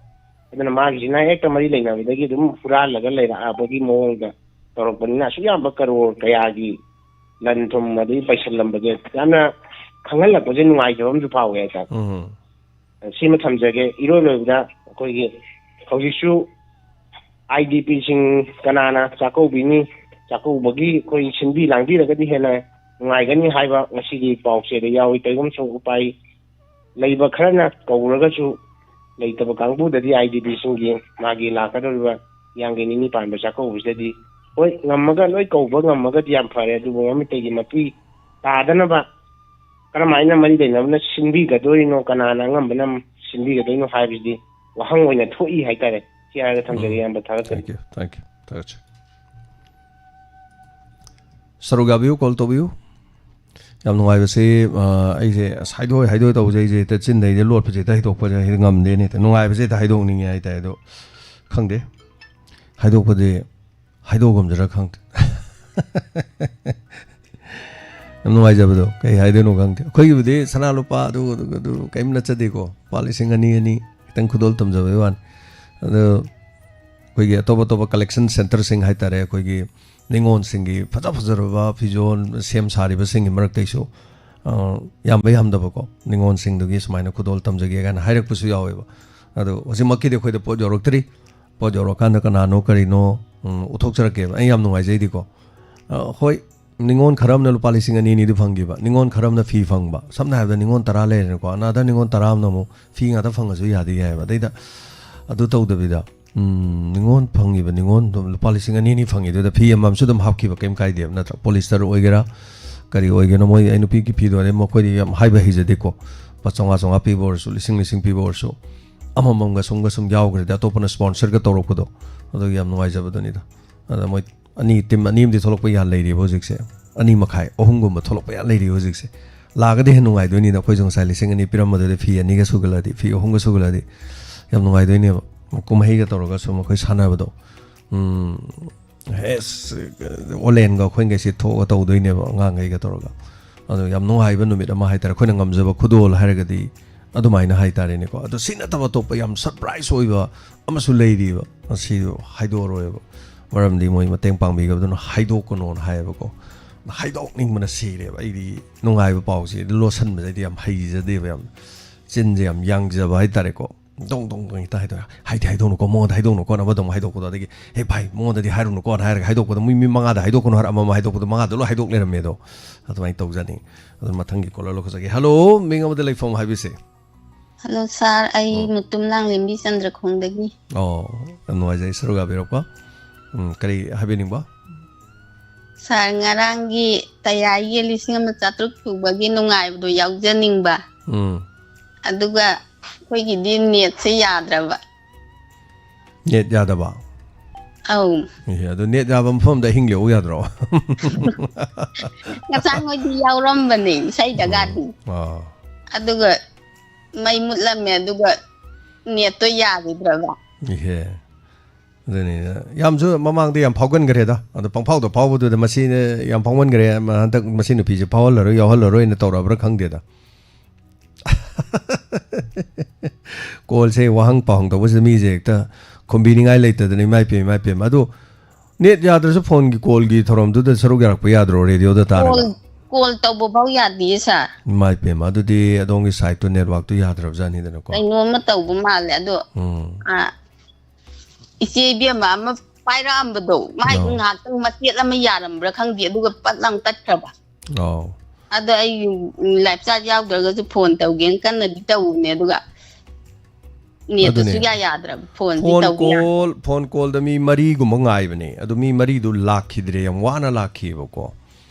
ꯑꯗꯨꯅ ꯃꯥꯒꯤꯁꯤꯅ ꯍꯦꯛꯇ ꯃꯔꯤ ꯂꯩꯅꯕꯗꯒꯤ ꯑꯗꯨꯝ ꯍꯨꯔꯥꯜꯂꯒ ꯂꯩꯔꯛꯑꯕꯒꯤ ꯃꯑꯣꯡꯗ ꯇꯧꯔꯛꯄꯅꯤꯅ, ꯑꯁꯨꯛ ꯌꯥꯝꯕ ꯀꯔꯣꯔ ꯀꯌꯥꯒꯤ ꯂꯟ ꯊꯨꯝ ꯑꯗꯒꯤ ꯄꯩꯁꯜꯂꯝꯕꯁꯦ ꯌꯥꯝꯅ ꯈꯪꯍꯜꯂꯛꯄꯁꯦ ꯅꯨꯡꯉꯥꯏꯖꯕ ꯑꯃꯁꯨ ꯐꯥꯎꯋꯦ ꯍꯥꯏꯇꯥꯔꯦ꯫ ꯎꯝ ꯁꯤꯃ ꯊꯝꯖꯒꯦ꯫ ꯏꯔꯣꯏ ꯂꯣꯏꯕꯗ ꯑꯩꯈꯣꯏꯒꯤ ꯍꯧꯖꯤꯛꯁꯨ ꯑꯥꯏ ꯗꯤ ꯄꯤꯁꯤꯡ ꯀꯅꯥꯅ ꯆꯥꯛꯀꯧꯕꯤꯅꯤ, ꯆꯥꯛꯀꯧꯕꯒꯤ ꯑꯩꯈꯣꯏ ꯁꯤꯟꯕꯤ ꯂꯥꯡꯕꯤꯔꯒꯗꯤ ꯍꯦꯟꯅ ꯅꯨꯡꯉꯥꯏꯒꯅꯤ ꯍꯥꯏꯕ ꯉꯁꯤꯒꯤ ꯄꯥꯎꯆꯦꯗ ꯌꯥꯎꯏ꯫ ꯀꯔꯤꯒꯨꯝꯕ ꯁꯨꯝ ꯎꯄꯥꯏ ꯂꯩꯕ ꯈꯔꯅ ꯀꯧꯔꯒꯁꯨ, ꯂꯩꯇꯕ ꯀꯥꯡꯕꯨꯗꯗꯤ ꯑꯥꯏ ꯗꯤ ꯄꯤꯁꯤꯡꯒꯤ ꯃꯥꯒꯤ ꯂꯥꯛꯀꯗꯧꯔꯤꯕ ꯍꯤꯌꯥꯡꯒꯩ ꯅꯤꯅꯤ ꯄꯥꯟꯕ ꯆꯥꯛꯀꯧꯕꯁꯤꯗꯗꯤ, ꯍꯣꯏ, ꯉꯝꯃꯒ ꯂꯣꯏ ꯀꯧꯕ ꯉꯝꯃꯒꯗꯤ ꯌꯥꯝ ꯐꯔꯦ, ꯑꯗꯨꯕꯨ ꯃꯃꯤꯠꯇꯒꯤ ꯃꯄꯤ ꯇꯥꯗꯅꯕ ꯀꯔꯝꯍꯥꯏꯅ ꯃꯔꯤ ꯂꯩꯅꯕꯅ ꯁꯤꯟꯕꯤꯒꯗꯣꯔꯤꯅꯣ, ꯀꯅꯥꯅ ꯑꯉꯝꯕꯅ ꯁꯤꯟꯕꯤꯒꯗꯣꯏꯅꯣ ꯍꯥꯏꯕꯁꯤꯗꯤ ꯋꯥꯍꯪ ꯑꯣꯏꯅ ꯊꯣꯛꯏ ꯍꯥꯏꯇꯥꯔꯦ꯫ ꯁꯤ ꯍꯥꯏꯔꯒ ꯊꯝꯖꯒꯦ, ꯏꯌꯥꯝꯕ, ꯊꯥꯒꯠꯆꯔꯤ꯫ Thank you, thank you, ꯊꯥꯒꯠꯆꯔꯤ꯫ ꯁꯔꯨꯛ ꯌꯥꯕꯤꯌꯨ, ꯀꯣꯜ ꯇꯧꯕꯤꯌꯨ꯫ ꯌꯥꯝ ꯅꯨꯡꯉꯥꯏꯕꯁꯤ, ꯑ, ꯑꯩꯁꯦ ꯑꯁ ꯍꯥꯏꯗꯣꯛꯑꯣꯏ ꯍꯥꯏꯗꯣꯛꯑꯣꯏ ꯇꯧꯕꯁꯦ ꯑꯩꯁꯦ ꯍꯦꯛꯇ ꯆꯤꯟꯗ ꯑꯩꯁꯦ ꯂꯣꯠꯄꯁꯦ ꯍꯦꯛꯇ ꯍꯩꯗꯣꯛꯄꯁꯦ ꯍꯦꯛꯇ ꯉꯝꯗꯦꯅꯦ, ꯍꯦꯛꯇ ꯅꯨꯡꯉꯥꯏꯕꯁꯦ ꯍꯦꯛꯇ ꯍꯥꯏꯗꯣꯛꯅꯤꯡꯉꯦ ꯍꯥꯏꯇꯥꯔꯦ꯫ ꯑꯗꯣ ꯈꯪꯗꯦ, ꯍꯥꯏꯗꯣꯛꯄꯗꯤ ꯍꯥꯏꯗꯣꯛꯑꯒꯨꯝꯁꯤꯔ ꯈꯪꯗꯦ꯫ ꯌꯥꯝ ꯅꯨꯡꯉꯥꯏꯖꯕꯗꯣ, ꯀꯩ ꯍꯥꯏꯗꯣꯏꯅꯣ ꯈꯪꯗꯦ꯫ ꯑꯩꯈꯣꯏꯒꯤꯕꯨꯗꯤ ꯁꯅꯥ ꯂꯨꯄꯥ ꯑꯗꯨ, ꯑꯗꯨ, ꯑꯗꯨ ꯀꯔꯤꯝ ꯅꯠꯆꯗꯦꯀꯣ, ꯂꯨꯄꯥ ꯂꯤꯁꯤꯡ ꯑꯅꯤ, ꯑꯅꯤ ꯈꯤꯇꯪ ꯈꯨꯗꯣꯜ ꯇꯝꯖꯕꯒꯤ ꯋꯥꯅꯤ꯫ ꯑꯗꯣ ꯑꯩꯈꯣꯏꯒꯤ ꯑꯇꯣꯞ ꯑꯇꯣꯞꯄ ꯀꯂꯦꯛꯁꯟ ꯁꯦꯟꯇꯔꯁꯤꯡ ꯍꯥꯏꯇꯥꯔꯦ, ꯑꯩꯈꯣꯏꯒꯤ ꯅꯤꯉꯣꯜꯁꯤꯡꯒꯤ ꯐꯖ ꯐꯖꯔꯕ ꯐꯤꯖꯣꯜ ꯁꯦꯝ ꯁꯥꯔꯤꯕꯁꯤꯡꯒꯤ ꯃꯔꯛꯇꯩꯁꯨ, ꯑ, ꯌꯥꯝꯕ ꯌꯥꯝꯗꯕꯀꯣ, ꯅꯤꯉꯣꯜꯁꯤꯡꯗꯨꯒꯤ ꯁꯨꯃꯥꯏꯅ ꯈꯨꯗꯣꯜ ꯇꯝꯖꯒꯦ ꯀꯥꯏꯅ ꯍꯥꯏꯔꯛꯄꯁꯨ ꯌꯥꯎꯋꯦꯕ꯫ ꯑꯗꯣ ꯍꯧꯖꯤꯛꯃꯛꯀꯤꯗꯤ ꯑꯩꯈꯣꯏꯗ ꯄꯣꯠ ꯌꯧꯔꯛꯇ꯭ꯔꯤ꯫ ꯄꯣꯠ ꯌꯧꯔꯀꯥꯟꯗ ꯀꯅꯥꯅꯣ ꯀꯔꯤꯅꯣ, ꯎꯝ, ꯎꯠꯊꯣꯛꯆꯔꯛꯀꯦꯕ꯫ ꯑꯩ ꯌꯥꯝ ꯅꯨꯡꯉꯥꯏꯖꯩꯗꯤꯀꯣ꯫ ꯑ, ꯍꯣꯏ, ꯅꯤꯉꯣꯜ ꯈꯔ ꯑꯃꯅ ꯂꯨꯄꯥ ꯂꯤꯁꯤꯡ ꯑꯅꯤ ꯑꯅꯤꯗꯨ ꯐꯪꯈꯤꯕ, ꯅꯤꯉꯣꯜ ꯈꯔ ꯑꯃꯅ ꯐꯤ ꯐꯪꯕ꯫ ꯁꯝꯅ ꯍꯥꯏꯔꯕꯗ ꯅꯤꯉꯣꯜ ꯇꯔꯥ ꯂꯩꯔꯦꯅꯀꯣ, another ꯅꯤꯉꯣꯜ ꯇꯔꯥ ꯑꯃꯅ ꯑꯃꯨꯛ ꯐꯤ ꯉꯥꯛꯇ ꯐꯪꯉꯁꯨ ꯌꯥꯗꯤ ꯌꯥꯏꯑꯕ꯫ ꯑꯗꯩꯗ ꯑꯗꯨ ꯇꯧꯗꯕꯤꯗ, ꯎꯝ, ꯅꯤꯉꯣꯜ ꯐꯪꯉꯤꯕ, ꯅꯤꯉꯣꯜ ꯑꯗꯨꯝ ꯂꯨꯄꯥ ꯂꯤꯁꯤꯡ ꯑꯅꯤ ꯑꯅꯤ ꯐꯪꯉꯤꯗꯨꯗ ꯐꯤ ꯑꯃꯃꯝꯁꯨ ꯑꯗꯨꯝ ꯍꯥꯞꯈꯤꯕ, ꯀꯩꯝ ꯀꯥꯏꯗꯦꯕ, ꯅꯠꯇ꯭ꯔꯥ? ꯄꯣꯂꯤꯁꯇꯔ ꯑꯣꯏꯒꯦꯔꯥ, ꯀꯔꯤ ꯑꯣꯏꯒꯦꯅꯣ, ꯃꯣꯏ ꯑꯩ ꯅꯨꯄꯤꯒꯤ ꯐꯤꯗꯣ ꯑꯗꯩ ꯃꯈꯣꯏꯗꯤ ꯌꯥꯝ ꯍꯥꯏꯕ ꯍꯩꯖꯗꯦꯀꯣ꯫ ꯂꯨꯄꯥ ꯆꯥꯝꯃꯉꯥ ꯆꯥꯝꯃꯉꯥ ꯄꯤꯕ ꯑꯣꯏꯔꯁꯨ, ꯂꯤꯁꯤꯡ ꯂꯤꯁꯤꯡ ꯄꯤꯕ ꯑꯣꯏꯔꯁꯨ, ꯑꯃꯃꯝꯒ ꯁꯨꯝꯒ ꯁꯨꯝ ꯌꯥꯎꯈ꯭ꯔꯗꯤ, ꯑꯇꯣꯞꯄꯅ ꯁ꯭ꯄꯣꯟꯁꯔꯒ ꯇꯧꯔꯛꯄꯗꯣ, ꯑꯗꯨꯒꯤ ꯌꯥꯝ ꯅꯨꯡꯉꯥꯏꯖꯕꯗꯨꯅꯤꯗ꯫ ꯑꯗ ꯃꯣꯏ ꯑꯅꯤ, ꯇꯤꯝ ꯑꯅꯤ ꯑꯃꯗꯤ ꯊꯣꯛꯂꯛꯄ ꯌꯥ ꯂꯩꯔꯤꯕ ꯍꯧꯖꯤꯛꯁꯦ, ꯑꯅꯤ ꯃꯈꯥꯏ, ꯑꯍꯨꯝꯒꯨꯝꯕ ꯊꯣꯛꯂꯛꯄ ꯌꯥ ꯂꯩꯔꯤꯕ ꯍꯧꯖꯤꯛꯁꯦ꯫ ꯂꯥꯛꯑꯒꯗꯤ ꯍꯦꯟꯅ ꯅꯨꯡꯉꯥꯏꯗꯣꯏꯅꯤꯗ, ꯑꯩꯈꯣꯏꯁꯨ ꯉꯁꯥꯏ ꯂꯤꯁꯤꯡ ꯑꯅꯤ ꯄꯤꯔꯝꯕꯗꯨꯗ ꯐꯤ ꯑꯅꯤꯒ ꯁꯨꯒꯠꯂꯗꯤ, ꯐꯤ ꯑꯍꯨꯝꯒ ꯁꯨꯒꯠꯂꯗꯤ ꯌꯥꯝ ꯅꯨꯡꯉꯥꯏꯗꯣꯏꯅꯦꯕ꯫ ꯀꯨꯝꯍꯩꯒ ꯇꯧꯔꯒ ꯁꯨꯝ ꯑꯩꯈꯣꯏ ꯁꯥꯟꯅꯕꯗꯣ, ꯎꯝ, ꯍꯦꯁ, ꯑꯣꯂꯦꯟꯒ ꯑꯩꯈꯣꯏꯈꯩꯁꯦ ꯊꯣꯛꯑꯒ ꯇꯧꯗꯣꯏꯅꯦꯕ, ꯑꯉꯥꯡꯈꯩꯒ ꯇꯧꯔꯒ꯫ ꯑꯗꯣ ꯌꯥꯝ ꯅꯨꯡꯉꯥꯏꯕ ꯅꯨꯃꯤꯠ ꯑꯃ ꯍꯥꯏꯇꯥꯔꯦ, ꯑꯩꯈꯣꯏꯅ ꯉꯝꯖꯕ ꯈꯨꯗꯣꯜ ꯍꯥꯏꯔꯒꯗꯤ ꯑꯗꯨꯃꯥꯏꯅ ꯍꯥꯏꯇꯥꯔꯦꯅꯦꯀꯣ꯫ ꯑꯗꯣ ꯁꯤ ꯅꯠꯇꯕ ꯑꯇꯣꯞꯄ ꯌꯥꯝ ꯁꯔꯄ꯭ꯔꯥꯏꯖ ꯑꯣꯏꯕ ꯑꯃꯁꯨ ꯂꯩꯔꯤꯕ, ꯃꯁꯤꯗꯣ ꯍꯥꯏꯗꯣꯛꯑꯔꯣꯏꯕ, ꯃꯔꯝꯗꯤ ꯃꯣꯏ ꯃꯇꯦꯡ ꯄꯥꯡꯕꯤꯒꯗꯕꯗꯨꯅ ꯍꯥꯏꯗꯣꯛꯀꯅꯣꯅ ꯍꯥꯏꯌꯦꯕꯀꯣ꯫ ꯍꯥꯏꯗꯣꯛꯅꯤꯡꯕꯅ ꯁꯤꯔꯦꯕ ꯑꯩꯗꯤ꯫ ꯅꯨꯡꯉꯥꯏꯕ ꯄꯥꯎꯁꯦ ꯑꯗꯨ ꯂꯣꯠꯁꯟꯕꯁꯦ ꯑꯩꯗꯤ ꯌꯥꯝ ꯍꯩꯖꯗꯦꯕ, ꯌꯥꯝ ꯆꯤꯟꯁꯦ ꯌꯥꯝ ꯌꯥꯡꯖꯕ ꯍꯥꯏꯇꯥꯔꯦꯀꯣ꯫ ꯗꯣꯡ ꯗꯣꯡ ꯗꯣꯡ ꯍꯦꯛꯇ ꯍꯥꯏꯗꯣꯛꯑꯦ꯫ ꯍꯥꯏꯗꯤ ꯍꯥꯏꯗꯣꯛꯅꯨꯀꯣ, ꯃꯉꯣꯟꯗ ꯍꯥꯏꯗꯣꯛꯅꯨꯀꯣ, ꯑꯃꯗ ꯑꯃꯨꯛ ꯍꯥꯏꯗꯣꯛꯄꯗꯣ, ꯑꯗꯒꯤ "ꯍꯦ ꯚꯥꯏ, ꯃꯉꯣꯟꯗꯗꯤ ꯍꯥꯏꯔꯨꯅꯨꯀꯣ" ꯍꯥꯏꯔꯒ ꯍꯥꯏꯗꯣꯛꯄꯗꯣ, ꯃꯤ, ꯃꯤ ꯃꯉꯥꯗ ꯍꯥꯏꯗꯣꯛꯀꯅꯨ ꯍꯥꯏꯔ ꯑꯃꯃꯝ ꯍꯥꯏꯗꯣꯛꯄꯗꯣ, ꯃꯉꯥꯗ ꯂꯣꯏ ꯍꯥꯏꯗꯣꯛ ꯂꯩꯔꯝꯃꯦ꯫ ꯑꯗꯣ ꯑꯗꯨꯃꯥꯏꯅ ꯇꯧꯖꯥꯠꯅꯤ꯫ ꯑꯗꯨ ꯃꯊꯪꯒꯤ ꯀꯣꯂꯔ ꯂꯧꯈꯠꯆꯒꯦ꯫ ꯍꯜꯂꯣ, ꯃꯤꯡ ꯑꯃꯗ ꯂꯩꯐꯝ ꯍꯥꯏꯕꯤꯁꯦ꯫ ꯍꯜꯂꯣ ꯁꯥꯔ, ꯑꯩ ꯎꯝ꯫ ꯃꯨꯇꯨꯝ ꯂꯥꯡꯂꯦꯝꯕꯤ ꯆꯟꯗ꯭ꯔꯈꯣꯡꯗꯒꯤ꯫ ꯑꯣ, ꯌꯥꯝ ꯅꯨꯡꯉꯥꯏꯖꯩ ꯁꯔꯨꯛ ꯌꯥꯕꯤꯔꯛꯄ꯫ ꯎꯝ, ꯀꯔꯤ ꯍꯥꯏꯕꯤꯅꯤꯡꯕ? ꯁꯥꯔ, ꯉꯔꯥꯡꯒꯤ ꯇꯌꯥꯏꯒꯤ ꯂꯤꯁꯤꯡ ꯑꯃ ꯆꯥꯇ꯭ꯔꯨꯛ ꯁꯨꯕꯒꯤ ꯅꯨꯡꯉꯥꯏꯕꯗꯣ ꯌꯥꯎꯖꯅꯤꯡꯕ꯫ ꯎꯝ꯫ ꯑꯗꯨꯒ ꯑꯩꯈꯣꯏꯒꯤꯗꯤ ꯅꯦꯠꯁꯦ ꯌꯥꯗ꯭ꯔꯕ꯫ ꯅꯦꯠ ꯌꯥꯗꯕ? ꯑꯧ꯫ ꯑꯦ, ꯑꯗꯨ ꯅꯦꯠ ꯌꯥꯕ ꯃꯐꯝꯗ ꯑꯍꯤꯡ ꯂꯦꯛꯎ ꯌꯥꯗ꯭ꯔꯣ? ꯉꯁꯥꯡ ꯍꯣꯏꯗꯤ ꯌꯥꯎꯔꯝꯕꯅꯦ ꯏꯁꯩꯗꯒꯗꯤ꯫ ꯑꯥ꯫ ꯑꯗꯨꯒ ꯃꯩ ꯃꯨꯠꯂꯝꯃꯦ, ꯑꯗꯨꯒ ꯅꯦꯠꯇꯣ ꯌꯥꯈꯤꯗ꯭ꯔꯕ꯫ ꯏꯍꯦ꯫ ꯑꯗꯨꯅꯤ, ꯌꯥꯝꯁꯨ ꯃꯃꯥꯡꯗ ꯌꯥꯝ ꯐꯥꯎꯒꯟꯈ꯭ꯔꯦꯗ꯫ ꯑꯗꯣ ꯄꯪꯐꯥꯎꯗ ꯐꯥꯎꯕꯗꯨꯗ ꯃꯁꯤꯅ ꯌꯥꯝ ꯐꯥꯎꯃꯟꯈ꯭ꯔꯦ, ꯃ-, ꯍꯟꯗꯛ ꯃꯁꯤ ꯅꯨꯄꯤꯁꯦ ꯐꯥꯎꯍꯜꯂꯔꯣꯏ, ꯌꯥꯎꯍꯜꯂꯔꯣꯏꯅ ꯇꯧꯔꯕ꯭ꯔꯥ ꯈꯪꯗꯦꯗ꯫ ꯀꯣꯜꯁꯦ ꯋꯥꯍꯪ ꯄꯥꯎꯍꯪ ꯇꯧꯕꯁꯤꯗ ꯃꯤꯁꯦ ꯍꯦꯛꯇ ꯈꯨꯝꯕꯤꯅꯤꯡꯉꯥꯏ ꯂꯩꯇꯗꯅ, ꯏꯃꯥ ꯏꯄꯦꯝ, ꯏꯃꯥ ꯏꯄꯦꯝ꯫ ꯑꯗꯣ ꯅꯦꯠ ꯌꯥꯗ꯭ꯔꯁꯨ ꯐꯣꯟꯒꯤ ꯀꯣꯜꯒꯤ ꯊꯧꯔꯝꯗꯨꯗ ꯁꯔꯨꯛ ꯌꯥꯔꯛꯄ ꯌꯥꯗ꯭ꯔꯣ, ꯔꯦꯗꯤꯑꯣꯗ ꯇꯥꯔꯒ? ꯀꯣꯜ, ꯀꯣꯜ ꯇꯧꯕ ꯐꯥꯎ ꯌꯥꯗꯤꯌꯦ, ꯁꯥꯔ꯫ ꯏꯃꯥ ꯏꯄꯦꯝ, ꯑꯗꯨꯗꯤ ꯑꯗꯣꯝꯒꯤ ꯁꯥꯏꯠꯇꯨ ꯅꯦꯠꯋꯥꯛꯇꯨ ꯌꯥꯗ꯭ꯔꯕꯖꯥꯠꯅꯤꯗꯅꯀꯣ꯫ ꯀꯩꯅꯣꯝꯃ ꯇꯧꯕ ꯃꯥꯜꯂꯦ, ꯑꯗꯣ, ꯎꯝ꯫ ꯑ, ꯏꯆꯦ ꯏꯕꯦꯝꯃ ꯑꯃ ꯄꯥꯏꯔꯛꯑꯝꯕꯗꯣ, ꯃꯥꯏꯗꯣ ꯑꯣ꯫ ꯉꯥꯏꯍꯥꯛꯇꯪ ꯃꯆꯦꯠ ꯑꯃ ꯌꯥꯔꯝꯕ꯭ꯔꯥ ꯈꯪꯗꯦ, ꯑꯗꯨꯒ ꯄꯠ ꯂꯥꯎ ꯇꯠꯈ꯭ꯔꯕ꯫ ꯑꯧ꯫ ꯑꯗꯣ ꯑꯩ, ꯎꯝ, ꯂꯥꯏꯞ ꯆꯥꯠ ꯌꯥꯎꯗ꯭ꯔꯒꯁꯨ ꯐꯣꯟ ꯇꯧꯒꯦꯅ ꯀꯟꯅꯗꯤ ꯇꯧꯕꯅꯦ, ꯑꯗꯨꯒ ꯅꯦꯠꯇꯣ ꯑꯗꯨꯅꯦ꯫ ꯁꯨꯡꯌꯥ ꯌꯥꯗ꯭ꯔꯕ, ꯐꯣꯟꯗꯤ ꯐꯣꯟ ꯇꯧꯕ ꯌꯥꯗ꯭ꯔꯕ꯫ ꯀꯣꯜ, ꯐꯣꯟ ꯀꯣꯜꯗ ꯃꯤ ꯃꯔꯤꯒꯨꯝꯕ ꯉꯥꯏꯕꯅꯦ, ꯑꯗꯨ ꯃꯤ ꯃꯔꯤꯗꯨ ꯂꯥꯛꯈꯤꯗ꯭ꯔꯦ, ꯌꯥꯝ ꯋꯥꯅ ꯂꯥꯛꯈꯤꯕꯀꯣ꯫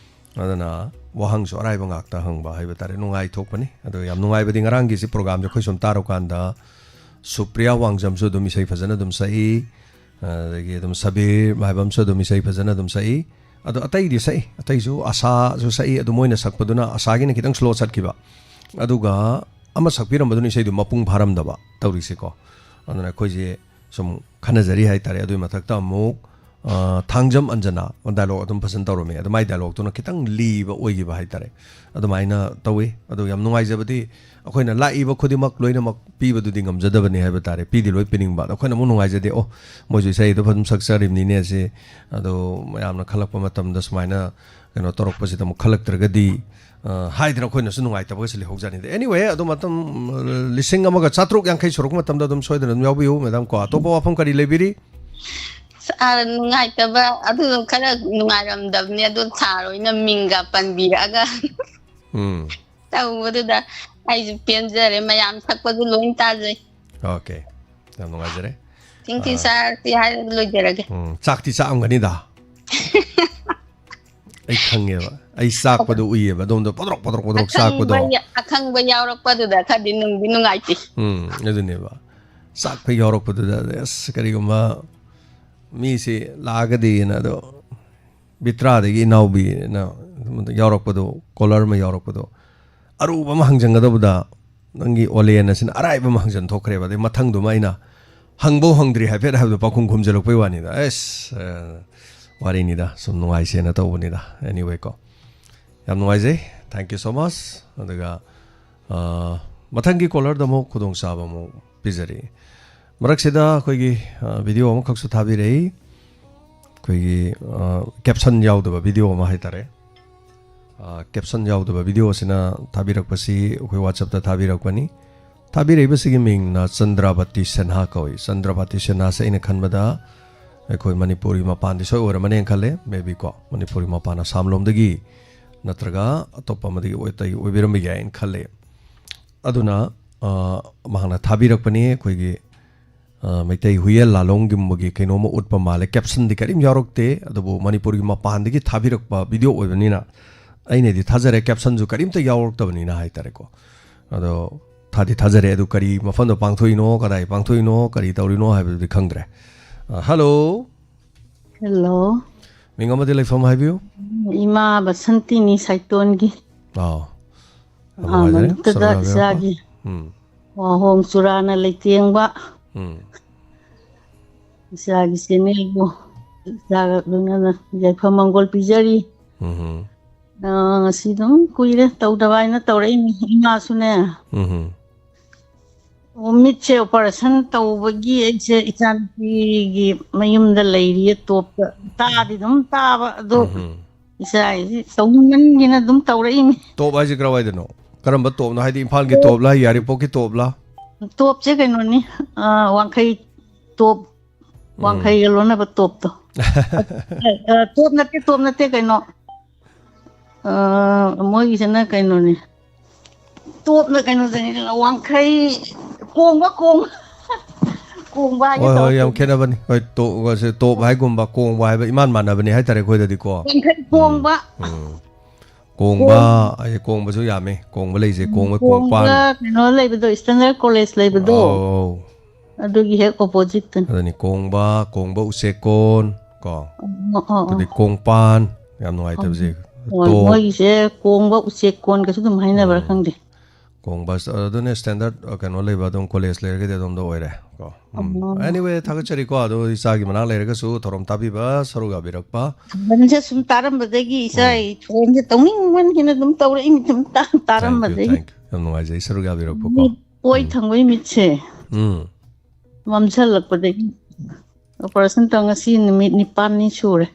ꯑꯗꯨꯅ ꯋꯥꯍꯪꯁꯨ ꯑꯔꯥꯏꯕ ꯉꯥꯛꯇ ꯍꯪꯕ ꯍꯥꯏꯕ ꯇꯥꯔꯦ, ꯅꯨꯡꯉꯥꯏꯊꯣꯛꯄꯅꯤ꯫ ꯑꯗꯣ ꯌꯥꯝ ꯅꯨꯡꯉꯥꯏꯕꯗꯤ ꯉꯔꯥꯡꯒꯤꯁꯤ ꯄ꯭ꯔꯣꯒꯥꯝꯁꯦ ꯑꯩꯈꯣꯏ ꯁꯨꯝ ꯇꯥꯔꯨꯀꯥꯟꯗ, ꯁꯨꯄ꯭ꯔꯤꯌꯥ ꯋꯥꯡꯖꯝꯁꯨ ꯑꯗꯨꯝ ꯏꯁꯩ ꯐꯖꯅ ꯑꯗꯨꯝ ꯁꯛꯏ, ꯑꯗꯒꯤ ꯑꯗꯨꯝ ꯁꯕꯤꯔ ꯍꯥꯏꯕ ꯑꯃꯁꯨ ꯑꯗꯨꯝ ꯏꯁꯩ ꯐꯖꯅ ꯑꯗꯨꯝ ꯁꯛꯏ꯫ ꯑꯗꯣ ꯑꯇꯩꯗꯤ ꯁꯛꯏ, ꯑꯇꯩꯁꯨ ꯑꯁꯥꯁꯨ ꯁꯛꯏ, ꯑꯗꯨ ꯃꯣꯏꯅ ꯁꯛꯄꯗꯨꯅ ꯑꯁꯥꯒꯤꯅ ꯈꯤꯇꯪ ꯁ꯭ꯂꯣ ꯆꯠꯈꯤꯕ, ꯑꯗꯨꯒ ꯑꯃ ꯁꯛꯄꯤꯔꯝꯕꯗꯨꯅ ꯏꯁꯩꯗꯨ ꯃꯄꯨꯡ ꯐꯥꯔꯝꯗꯕ ꯇꯧꯔꯤꯁꯦꯀꯣ꯫ ꯑꯗꯨꯅ ꯑꯩꯈꯣꯏꯁꯦ ꯁꯨꯝ ꯈꯟꯅꯖꯔꯤ ꯍꯥꯏꯇꯥꯔꯦ꯫ ꯑꯗꯨꯒꯤ ꯃꯊꯛꯇ ꯑꯃꯨꯛ, ꯑ, ꯊꯥꯡꯖꯝ ꯑꯟꯖꯅꯥ dialogue ꯑꯗꯨꯝ ꯐꯖꯅ ꯇꯧꯔꯝꯃꯤ꯫ ꯑꯗꯨ ꯃꯥꯏ dialogue ꯇꯨꯅ ꯈꯤꯇꯪ ꯂꯤꯕ ꯑꯣꯏꯈꯤꯕ ꯍꯥꯏꯇꯥꯔꯦ꯫ ꯑꯗꯨꯃꯥꯏꯅ ꯇꯧꯋꯤ꯫ ꯑꯗꯨ ꯌꯥꯝ ꯅꯨꯡꯉꯥꯏꯖꯕꯗꯤ, ꯑꯩꯈꯣꯏꯅ ꯂꯥꯛꯏꯕ ꯈꯨꯗꯤꯡꯃꯛ ꯂꯣꯏꯅꯃꯛ ꯄꯤꯕꯗꯨꯗꯤ ꯉꯝꯖꯗꯕꯅꯤ ꯍꯥꯏꯕ ꯇꯥꯔꯦ꯫ ꯄꯤꯗꯤ ꯂꯣꯏ ꯄꯤꯅꯤꯡꯕ꯫ ꯑꯗꯣ ꯑꯩꯈꯣꯏꯅ ꯑꯃꯨꯛ ꯅꯨꯡꯉꯥꯏꯖꯗꯦ, "ꯑꯣ, ꯃꯣꯏꯁꯨ ꯏꯁꯩꯗꯣ ꯐꯖꯅ ꯁꯛꯆꯔꯤꯕꯅꯤꯅꯦ" ꯁꯤ꯫ ꯑꯗꯣ ꯃꯌꯥꯝꯅ ꯈꯜꯂꯛꯄ ꯃꯇꯝꯗ ꯁꯨꯃꯥꯏꯅ ꯀꯩꯅꯣ ꯇꯧꯔꯛꯄꯁꯤꯗ ꯑꯃꯨꯛ ꯈꯜꯂꯛꯇ꯭ꯔꯒꯗꯤ, ꯑ, ꯍꯥꯏꯗꯅ ꯑꯩꯈꯣꯏꯅꯁꯨ ꯅꯨꯡꯉꯥꯏꯇꯕꯒꯁꯨ ꯂꯩꯍꯧꯖꯥꯠꯅꯤꯗ꯫ Anyway, ꯑꯗꯨ ꯃꯇꯝ, ꯑ, ꯂꯤꯁꯤꯡ ꯑꯃꯒ ꯆꯥꯇ꯭ꯔꯨꯛ ꯌꯥꯡꯈꯩ ꯁꯨꯔꯛꯄ ꯃꯇꯝꯗ ꯑꯗꯨꯝ ꯁꯣꯏꯗꯅ ꯑꯗꯨꯝ ꯌꯥꯎꯕꯤꯌꯨ, madam ꯀꯣ꯫ ꯑꯇꯣꯞꯄ ꯋꯥꯐꯝ ꯀꯔꯤ ꯂꯩꯕꯤꯔꯤ? ꯑꯁ, ꯑ, ꯅꯨꯡꯉꯥꯏꯇꯕ, ꯑꯗꯨ ꯈꯔ ꯅꯨꯡꯉꯥꯏꯔꯝꯗꯕꯅꯦ, ꯑꯗꯨ ꯁꯥꯔ ꯍꯣꯏꯅ ꯃꯤꯡꯒ ꯄꯟꯕꯤꯔꯛꯑꯒ ꯎꯝ꯫ ꯇꯧꯕꯗꯨꯗ ꯑꯩꯁꯨ ꯄꯦꯟꯖꯔꯦ, ꯃꯌꯥꯝ ꯁꯛꯄꯗꯨ ꯂꯣꯏ ꯇꯥꯖꯩ꯫ Okay, ꯌꯥꯝ ꯅꯨꯡꯉꯥꯏꯖꯔꯦ꯫ Thank you, ah. Sir, ꯁꯤ ꯍꯥꯏꯔꯒ ꯂꯣꯏꯖꯔꯒꯦ꯫ ꯎꯝ, ꯆꯥꯛꯇꯤ ꯆꯥꯛꯑꯝꯒꯅꯤꯗ꯫ ꯑꯩ ꯈꯪꯉꯦꯕ꯫ ꯑꯩ ꯆꯥꯛꯄꯗꯣ ꯎꯏꯌꯦꯕ꯫ ꯑꯗꯣꯝꯗ ꯄꯣꯗ꯭ꯔꯣꯛ, ꯄꯣꯗ꯭ꯔꯣꯛ, ꯄꯣꯗ꯭ꯔꯣꯛ ꯆꯥꯛꯄꯗꯣ꯫ ꯑꯈꯪꯕ ꯌꯥ-, ꯑꯈꯪꯕ ꯌꯥꯎꯔꯛꯄꯗꯨꯗ ꯈꯔꯗꯤ ꯅꯨꯡꯗꯤ ꯅꯨꯡꯉꯥꯏꯇꯦ꯫ ꯎꯝ, ꯑꯗꯨꯅꯦꯕ꯫ ꯆꯥꯛꯄ ꯌꯥꯎꯔꯛꯄꯗꯨꯗ, ꯑꯁ, ꯀꯔꯤꯒꯨꯝꯕ ꯃꯤꯁꯤ ꯂꯥꯛꯑꯒꯗꯤꯅ, ꯑꯗꯣ ꯕꯤꯇ꯭ꯔꯥꯗꯒꯤ ꯏꯅꯥꯎꯕꯤꯅ ꯌꯥꯎꯔꯛꯄꯗꯣ, caller ꯑꯃ ꯌꯥꯎꯔꯛꯄꯗꯣ, ꯑꯔꯨꯕ ꯑꯃ ꯍꯪꯖꯟꯒꯗꯧꯕꯗ ꯅꯪꯒꯤ ꯑꯣꯂꯦꯟ ꯑꯁꯤꯅ ꯑꯔꯥꯏꯕ ꯑꯃ ꯍꯪꯖꯟ ꯊꯣꯛꯈ꯭ꯔꯦꯕ꯫ ꯑꯗꯩ ꯃꯊꯪꯗꯨꯃ ꯑꯩꯅ ꯍꯪꯕꯧ ꯍꯪꯗ꯭ꯔꯤ ꯍꯥꯏꯐꯦꯠ ꯍꯥꯏꯕꯗꯣ ꯄꯥꯎꯈꯨꯝ ꯈꯨꯝꯖꯤꯜꯂꯛꯄꯩ ꯋꯥꯅꯤꯗ꯫ ꯑꯁ, ꯑ, ꯋꯥꯔꯤꯅꯤꯗ, ꯁꯨꯝ ꯅꯨꯡꯉꯥꯏꯁꯦꯅ ꯇꯧꯕꯅꯤꯗ꯫ Anyway ꯀꯣ, ꯌꯥꯝ ꯅꯨꯡꯉꯥꯏꯖꯩ꯫ Thank you so much꯫ ꯑꯗꯨꯒ, ꯑ, ꯃꯊꯪꯒꯤ caller ꯗ ꯑꯃꯨꯛ ꯈꯨꯗꯣꯡꯆꯥꯕ ꯑꯃꯨꯛ ꯄꯤꯖꯔꯤ꯫ ꯃꯔꯛꯁꯤꯗ ꯑꯩꯈꯣꯏꯒꯤ, ꯑ, video ꯑꯃꯈꯛꯁꯨ ꯊꯥꯕꯤꯔꯛꯏ꯫ ꯑꯩꯈꯣꯏꯒꯤ, ꯑ, caption ꯌꯥꯎꯗꯕ video ꯑꯃ ꯍꯥꯏꯇꯥꯔꯦ꯫ ꯑ, caption ꯌꯥꯎꯗꯕ video ꯑꯁꯤꯅ ꯊꯥꯕꯤꯔꯛꯄꯁꯤ ꯑꯩꯈꯣꯏ WhatsApp ꯇ ꯊꯥꯕꯤꯔꯛꯄꯅꯤ꯫ ꯊꯥꯕꯤꯔꯛꯏꯕꯁꯤꯒꯤ ꯃꯤꯡꯅ ꯆꯟꯗ꯭ꯔꯕꯇꯤ ꯁꯤꯟꯍꯥ ꯀꯧꯏ꯫ ꯆꯟꯗ꯭ꯔꯕꯇꯤ ꯁꯤꯟꯍꯥꯁꯦ ꯑꯩꯅ ꯈꯟꯕꯗ ꯑꯩꯈꯣꯏ ꯃꯅꯤꯄꯨꯔꯒꯤ ꯃꯄꯥꯟꯗꯤ ꯁꯣꯏ ꯑꯣꯏꯔꯝꯃꯅꯦꯅ ꯈꯜꯂꯦ, maybe ꯀꯣ, ꯃꯅꯤꯄꯨꯔꯒꯤ ꯃꯄꯥꯟ ꯑꯁꯥꯝ ꯂꯣꯝꯗꯒꯤ ꯅꯠꯇ꯭ꯔꯒ ꯑꯇꯣꯞꯄ ꯑꯃꯗꯒꯤ ꯑꯣꯏ-, ꯑꯇꯩ ꯑꯣꯏꯕꯤꯔꯝꯕ ꯌꯥꯏꯅ ꯈꯜꯂꯦ꯫ ꯑꯗꯨꯅ, ꯑ, ꯃꯍꯥꯛꯅ ꯊꯥꯕꯤꯔꯛꯄꯅꯤ꯫ ꯑꯩꯈꯣꯏꯒꯤ, ꯑ, ꯃꯩꯇꯩ ꯍꯨꯏꯌꯦꯟ ꯂꯥꯂꯣꯡꯒꯨꯝꯕꯒꯤ ꯀꯩꯅꯣꯝꯃ ꯎꯠꯄ ꯃꯥꯜꯂꯦ꯫ Caption ꯗꯤ ꯀꯔꯤꯝ ꯌꯥꯎꯔꯛꯇꯦ, ꯑꯗꯨꯕꯨ ꯃꯅꯤꯄꯨꯔꯒꯤ ꯃꯄꯥꯟꯗꯒꯤ ꯊꯥꯕꯤꯔꯛꯄ video ꯑꯣꯏꯕꯅꯤꯅ ꯑꯩꯅꯗꯤ ꯊꯥꯖꯔꯦ caption ꯁꯨ ꯀꯔꯤꯝꯇ ꯌꯥꯎꯔꯛꯇꯕꯅꯤꯅ ꯍꯥꯏꯇꯥꯔꯦꯀꯣ꯫ ꯑꯗꯣ ꯊꯥꯗꯤ ꯊꯥꯖꯔꯦ, ꯑꯗꯨ ꯀꯔꯤ ꯃꯐꯝꯗ ꯄꯥꯡꯊꯣꯛꯏꯅꯣ, ꯀꯗꯥꯏ ꯄꯥꯡꯊꯣꯛꯏꯅꯣ, ꯀꯔꯤ ꯇꯧꯔꯤꯅꯣ ꯍꯥꯏꯕꯗꯨꯗꯤ ꯈꯪꯗ꯭ꯔꯦ꯫ ꯑ, hello꯫ Hello꯫ ꯃꯤꯡ ꯑꯃꯗꯤ ꯂꯩꯐꯝ ꯍꯥꯏꯕꯤꯌꯨ꯫ ꯏꯃꯥ ꯕꯁꯟꯇꯤꯅꯤ ꯁꯥꯏꯇꯣꯟꯒꯤ꯫ ꯑꯥꯎ꯫ ꯌꯥꯝ ꯑꯥ, ꯅꯨꯡꯉꯥꯏꯖꯔꯦ꯫ ꯃꯗꯨꯗ ꯁꯣꯔꯣꯛ ꯂꯥꯏꯕ ꯌꯥꯎꯔꯛꯄ꯫ ꯏꯆꯥꯒꯤ ꯎꯝ꯫ ꯋꯥꯍꯣꯡ ꯆꯨꯔꯥꯅ ꯂꯩꯇꯦꯡꯕ꯫ ꯎꯝ꯫ ꯏꯆꯥꯒꯤ ꯆꯦꯅꯦꯜꯕꯨ ꯏꯆꯥꯒ ꯂꯣꯏꯅꯅ ꯌꯥꯏꯐ ꯃꯪꯒꯣꯜ ꯄꯤꯖꯔꯤ꯫ ꯎꯝ ꯑ, ꯉꯁꯤ ꯑꯗꯨꯝ ꯀꯨꯏꯔꯦ ꯇꯧꯗꯕ ꯍꯥꯏꯅ ꯇꯧꯔꯛꯏꯅꯤ꯫ ꯏꯃꯥꯁꯨꯅꯦ, ꯎꯝ ꯑꯣ, ꯃꯤꯠꯁꯦ ꯑꯣꯄꯔꯦꯁꯟ ꯇꯧꯕꯒꯤ ꯑꯩꯁꯦ ꯏꯆꯥꯅꯨꯄꯤꯒꯤ ꯃꯌꯨꯝꯗ ꯂꯩꯔꯤꯌꯦ, ꯇꯣꯞꯇ꯫ ꯇꯥꯗꯤ ꯑꯗꯨꯝ ꯇꯥꯕ ꯑꯗꯣ, ꯎꯝ ꯏꯆꯥꯒꯤꯁꯤ ꯇꯧꯅꯤꯡꯃꯟꯒꯤꯅ ꯑꯗꯨꯝ ꯇꯧꯔꯛꯏꯅꯤ꯫ ꯇꯣꯞ ꯍꯥꯏꯁꯦ ꯀꯔꯥꯏꯋꯥꯏꯗꯅꯣ? ꯀꯔꯝꯕ ꯇꯣꯞꯅꯣ? ꯍꯥꯏꯗꯤ ꯏꯝꯐꯥꯜꯒꯤ ꯇꯣꯞꯂꯥ, ꯌꯥꯏꯔꯤꯄꯣꯛꯀꯤ ꯇꯣꯞꯂꯥ? ꯇꯣꯞꯁꯦ ꯀꯩꯅꯣꯅꯤ, ꯑ, ꯋꯥꯡꯈꯩ ꯇꯣꯞ, ꯋꯥꯡꯈꯩꯒ ꯂꯣꯟꯅꯕ ꯇꯣꯞꯇꯣ꯫ ꯑ, ꯇꯣꯞ ꯅꯠꯇꯦ, ꯇꯣꯞ ꯅꯠꯇꯦ, ꯀꯩꯅꯣ, ꯑ, ꯃꯣꯏꯒꯤꯁꯤꯅ ꯀꯩꯅꯣꯅꯤ, ꯇꯣꯞꯅ ꯀꯩꯅꯣꯗꯅꯤ, ꯋꯥꯡꯈꯩ ꯀꯣꯡꯕ, ꯀꯣꯡ ꯀꯣꯡꯕ ꯍꯥꯏꯒꯦ ꯍꯣꯏ ꯍꯣꯏ, ꯇꯧꯔꯦ꯫ ꯌꯥꯝ ꯈꯦꯠꯅꯕꯅꯤ꯫ ꯍꯣꯏ, ꯇꯣꯞ ꯇꯣꯞ ꯍꯥꯏꯒꯨꯝꯕ, ꯀꯣꯡꯕ ꯍꯥꯏꯕ ꯏꯃꯥꯟ ꯃꯥꯟꯅꯕꯅꯤ ꯍꯥꯏꯇꯥꯔꯦ ꯑꯩꯈꯣꯏꯗꯗꯤꯀꯣ꯫ ꯋꯥꯡꯈꯩ ꯀꯣꯡꯕ꯫ ꯎꯝ꯫ ꯀꯣꯡꯕ, ꯑꯩ ꯀꯣꯡꯕꯁꯨ ꯌꯥꯝꯃꯦ꯫ ꯀꯣꯡꯕ ꯂꯩꯁꯦ, ꯀꯣꯡꯕ, ꯀꯣꯡꯄꯥꯟ꯫ ꯀꯣꯡꯕ ꯀꯩꯅꯣ ꯂꯩꯕꯗꯣ, ꯏꯁꯇꯦꯟꯗꯔꯠ ꯀꯣꯂꯦꯖ ꯂꯩꯕꯗꯣ, ꯑꯧ, ꯑꯗꯨꯒꯤ ꯍꯦꯛ ꯑꯣꯄꯣꯖꯤꯠꯇꯅꯤ꯫ ꯑꯗꯨꯅꯤ, ꯀꯣꯡꯕ, ꯀꯣꯡꯕ ꯎꯆꯦꯛꯀꯣꯟ ꯀꯣ, ꯑꯣ, ꯑꯣ, ꯑꯣ꯫ ꯑꯗꯨꯗꯤ ꯀꯣꯡꯄꯥꯟ, ꯌꯥꯝ ꯅꯨꯡꯉꯥꯏꯇꯕꯁꯦ꯫ ꯍꯣꯏ, ꯇꯣꯞ, ꯃꯣꯏꯒꯤꯁꯦ ꯀꯣꯡꯕ ꯎꯆꯦꯛ ꯀꯣꯟꯒꯁꯨ ꯑꯗꯨꯝ ꯍꯥꯏꯅꯕ꯭ꯔꯥ ꯈꯪꯗꯦ꯫ ꯀꯣꯡꯕ, ꯑꯗꯨꯅ ꯁ꯭ꯇꯦꯟꯗꯔꯠ, ꯑ, ꯀꯩꯅꯣ ꯂꯩꯕ ꯑꯗꯨꯝ ꯀꯣꯂꯦꯖ ꯂꯩꯔꯒꯗꯤ ꯑꯗꯣꯝꯗ ꯑꯣꯏꯔꯦ ꯀꯣ꯫ ꯎꯝ꯫ ꯑꯣ꯫ Anyway, ꯊꯥꯒꯠꯆꯔꯤꯀꯣ, ꯑꯗꯣ ꯏꯆꯥꯒꯤ ꯃꯅꯥꯛ ꯂꯩꯔꯒꯁꯨ ꯊꯧꯔꯝ ꯇꯥꯕꯤꯕ, ꯁꯔꯨꯛ ꯌꯥꯕꯤꯔꯛꯄ꯫ ꯈꯣꯟꯁꯦ ꯁꯨꯝ ꯇꯥꯔꯝꯕꯗꯒꯤ ꯏꯆꯥ, ꯐꯣꯟꯁꯦ ꯇꯧꯅꯤꯡꯃꯟꯈꯤꯅ ꯑꯗꯨꯝ ꯇꯧꯔꯛꯏꯅꯤ, ꯁꯨꯝ ꯇꯥ-, Thank you, ꯇꯥꯔꯝꯕꯗꯒꯤ꯫ thank you. ꯌꯥꯝ ꯅꯨꯡꯉꯥꯏꯖꯩ ꯁꯔꯨꯛ ꯌꯥꯕꯤꯔꯛꯄꯀꯣ꯫ ꯃꯤꯠ ꯑꯣꯏ ꯊꯪꯕꯩ ꯃꯤꯠꯁꯦ ꯎꯝ꯫ ꯃꯝꯁꯜꯂꯛꯄꯗꯒꯤ ꯑꯣꯄꯔꯦꯁꯟ ꯇꯧ ꯉꯁꯤ ꯅꯨꯃꯤꯠ ꯅꯤꯄꯥꯜꯅꯤ ꯁꯨꯔꯦ꯫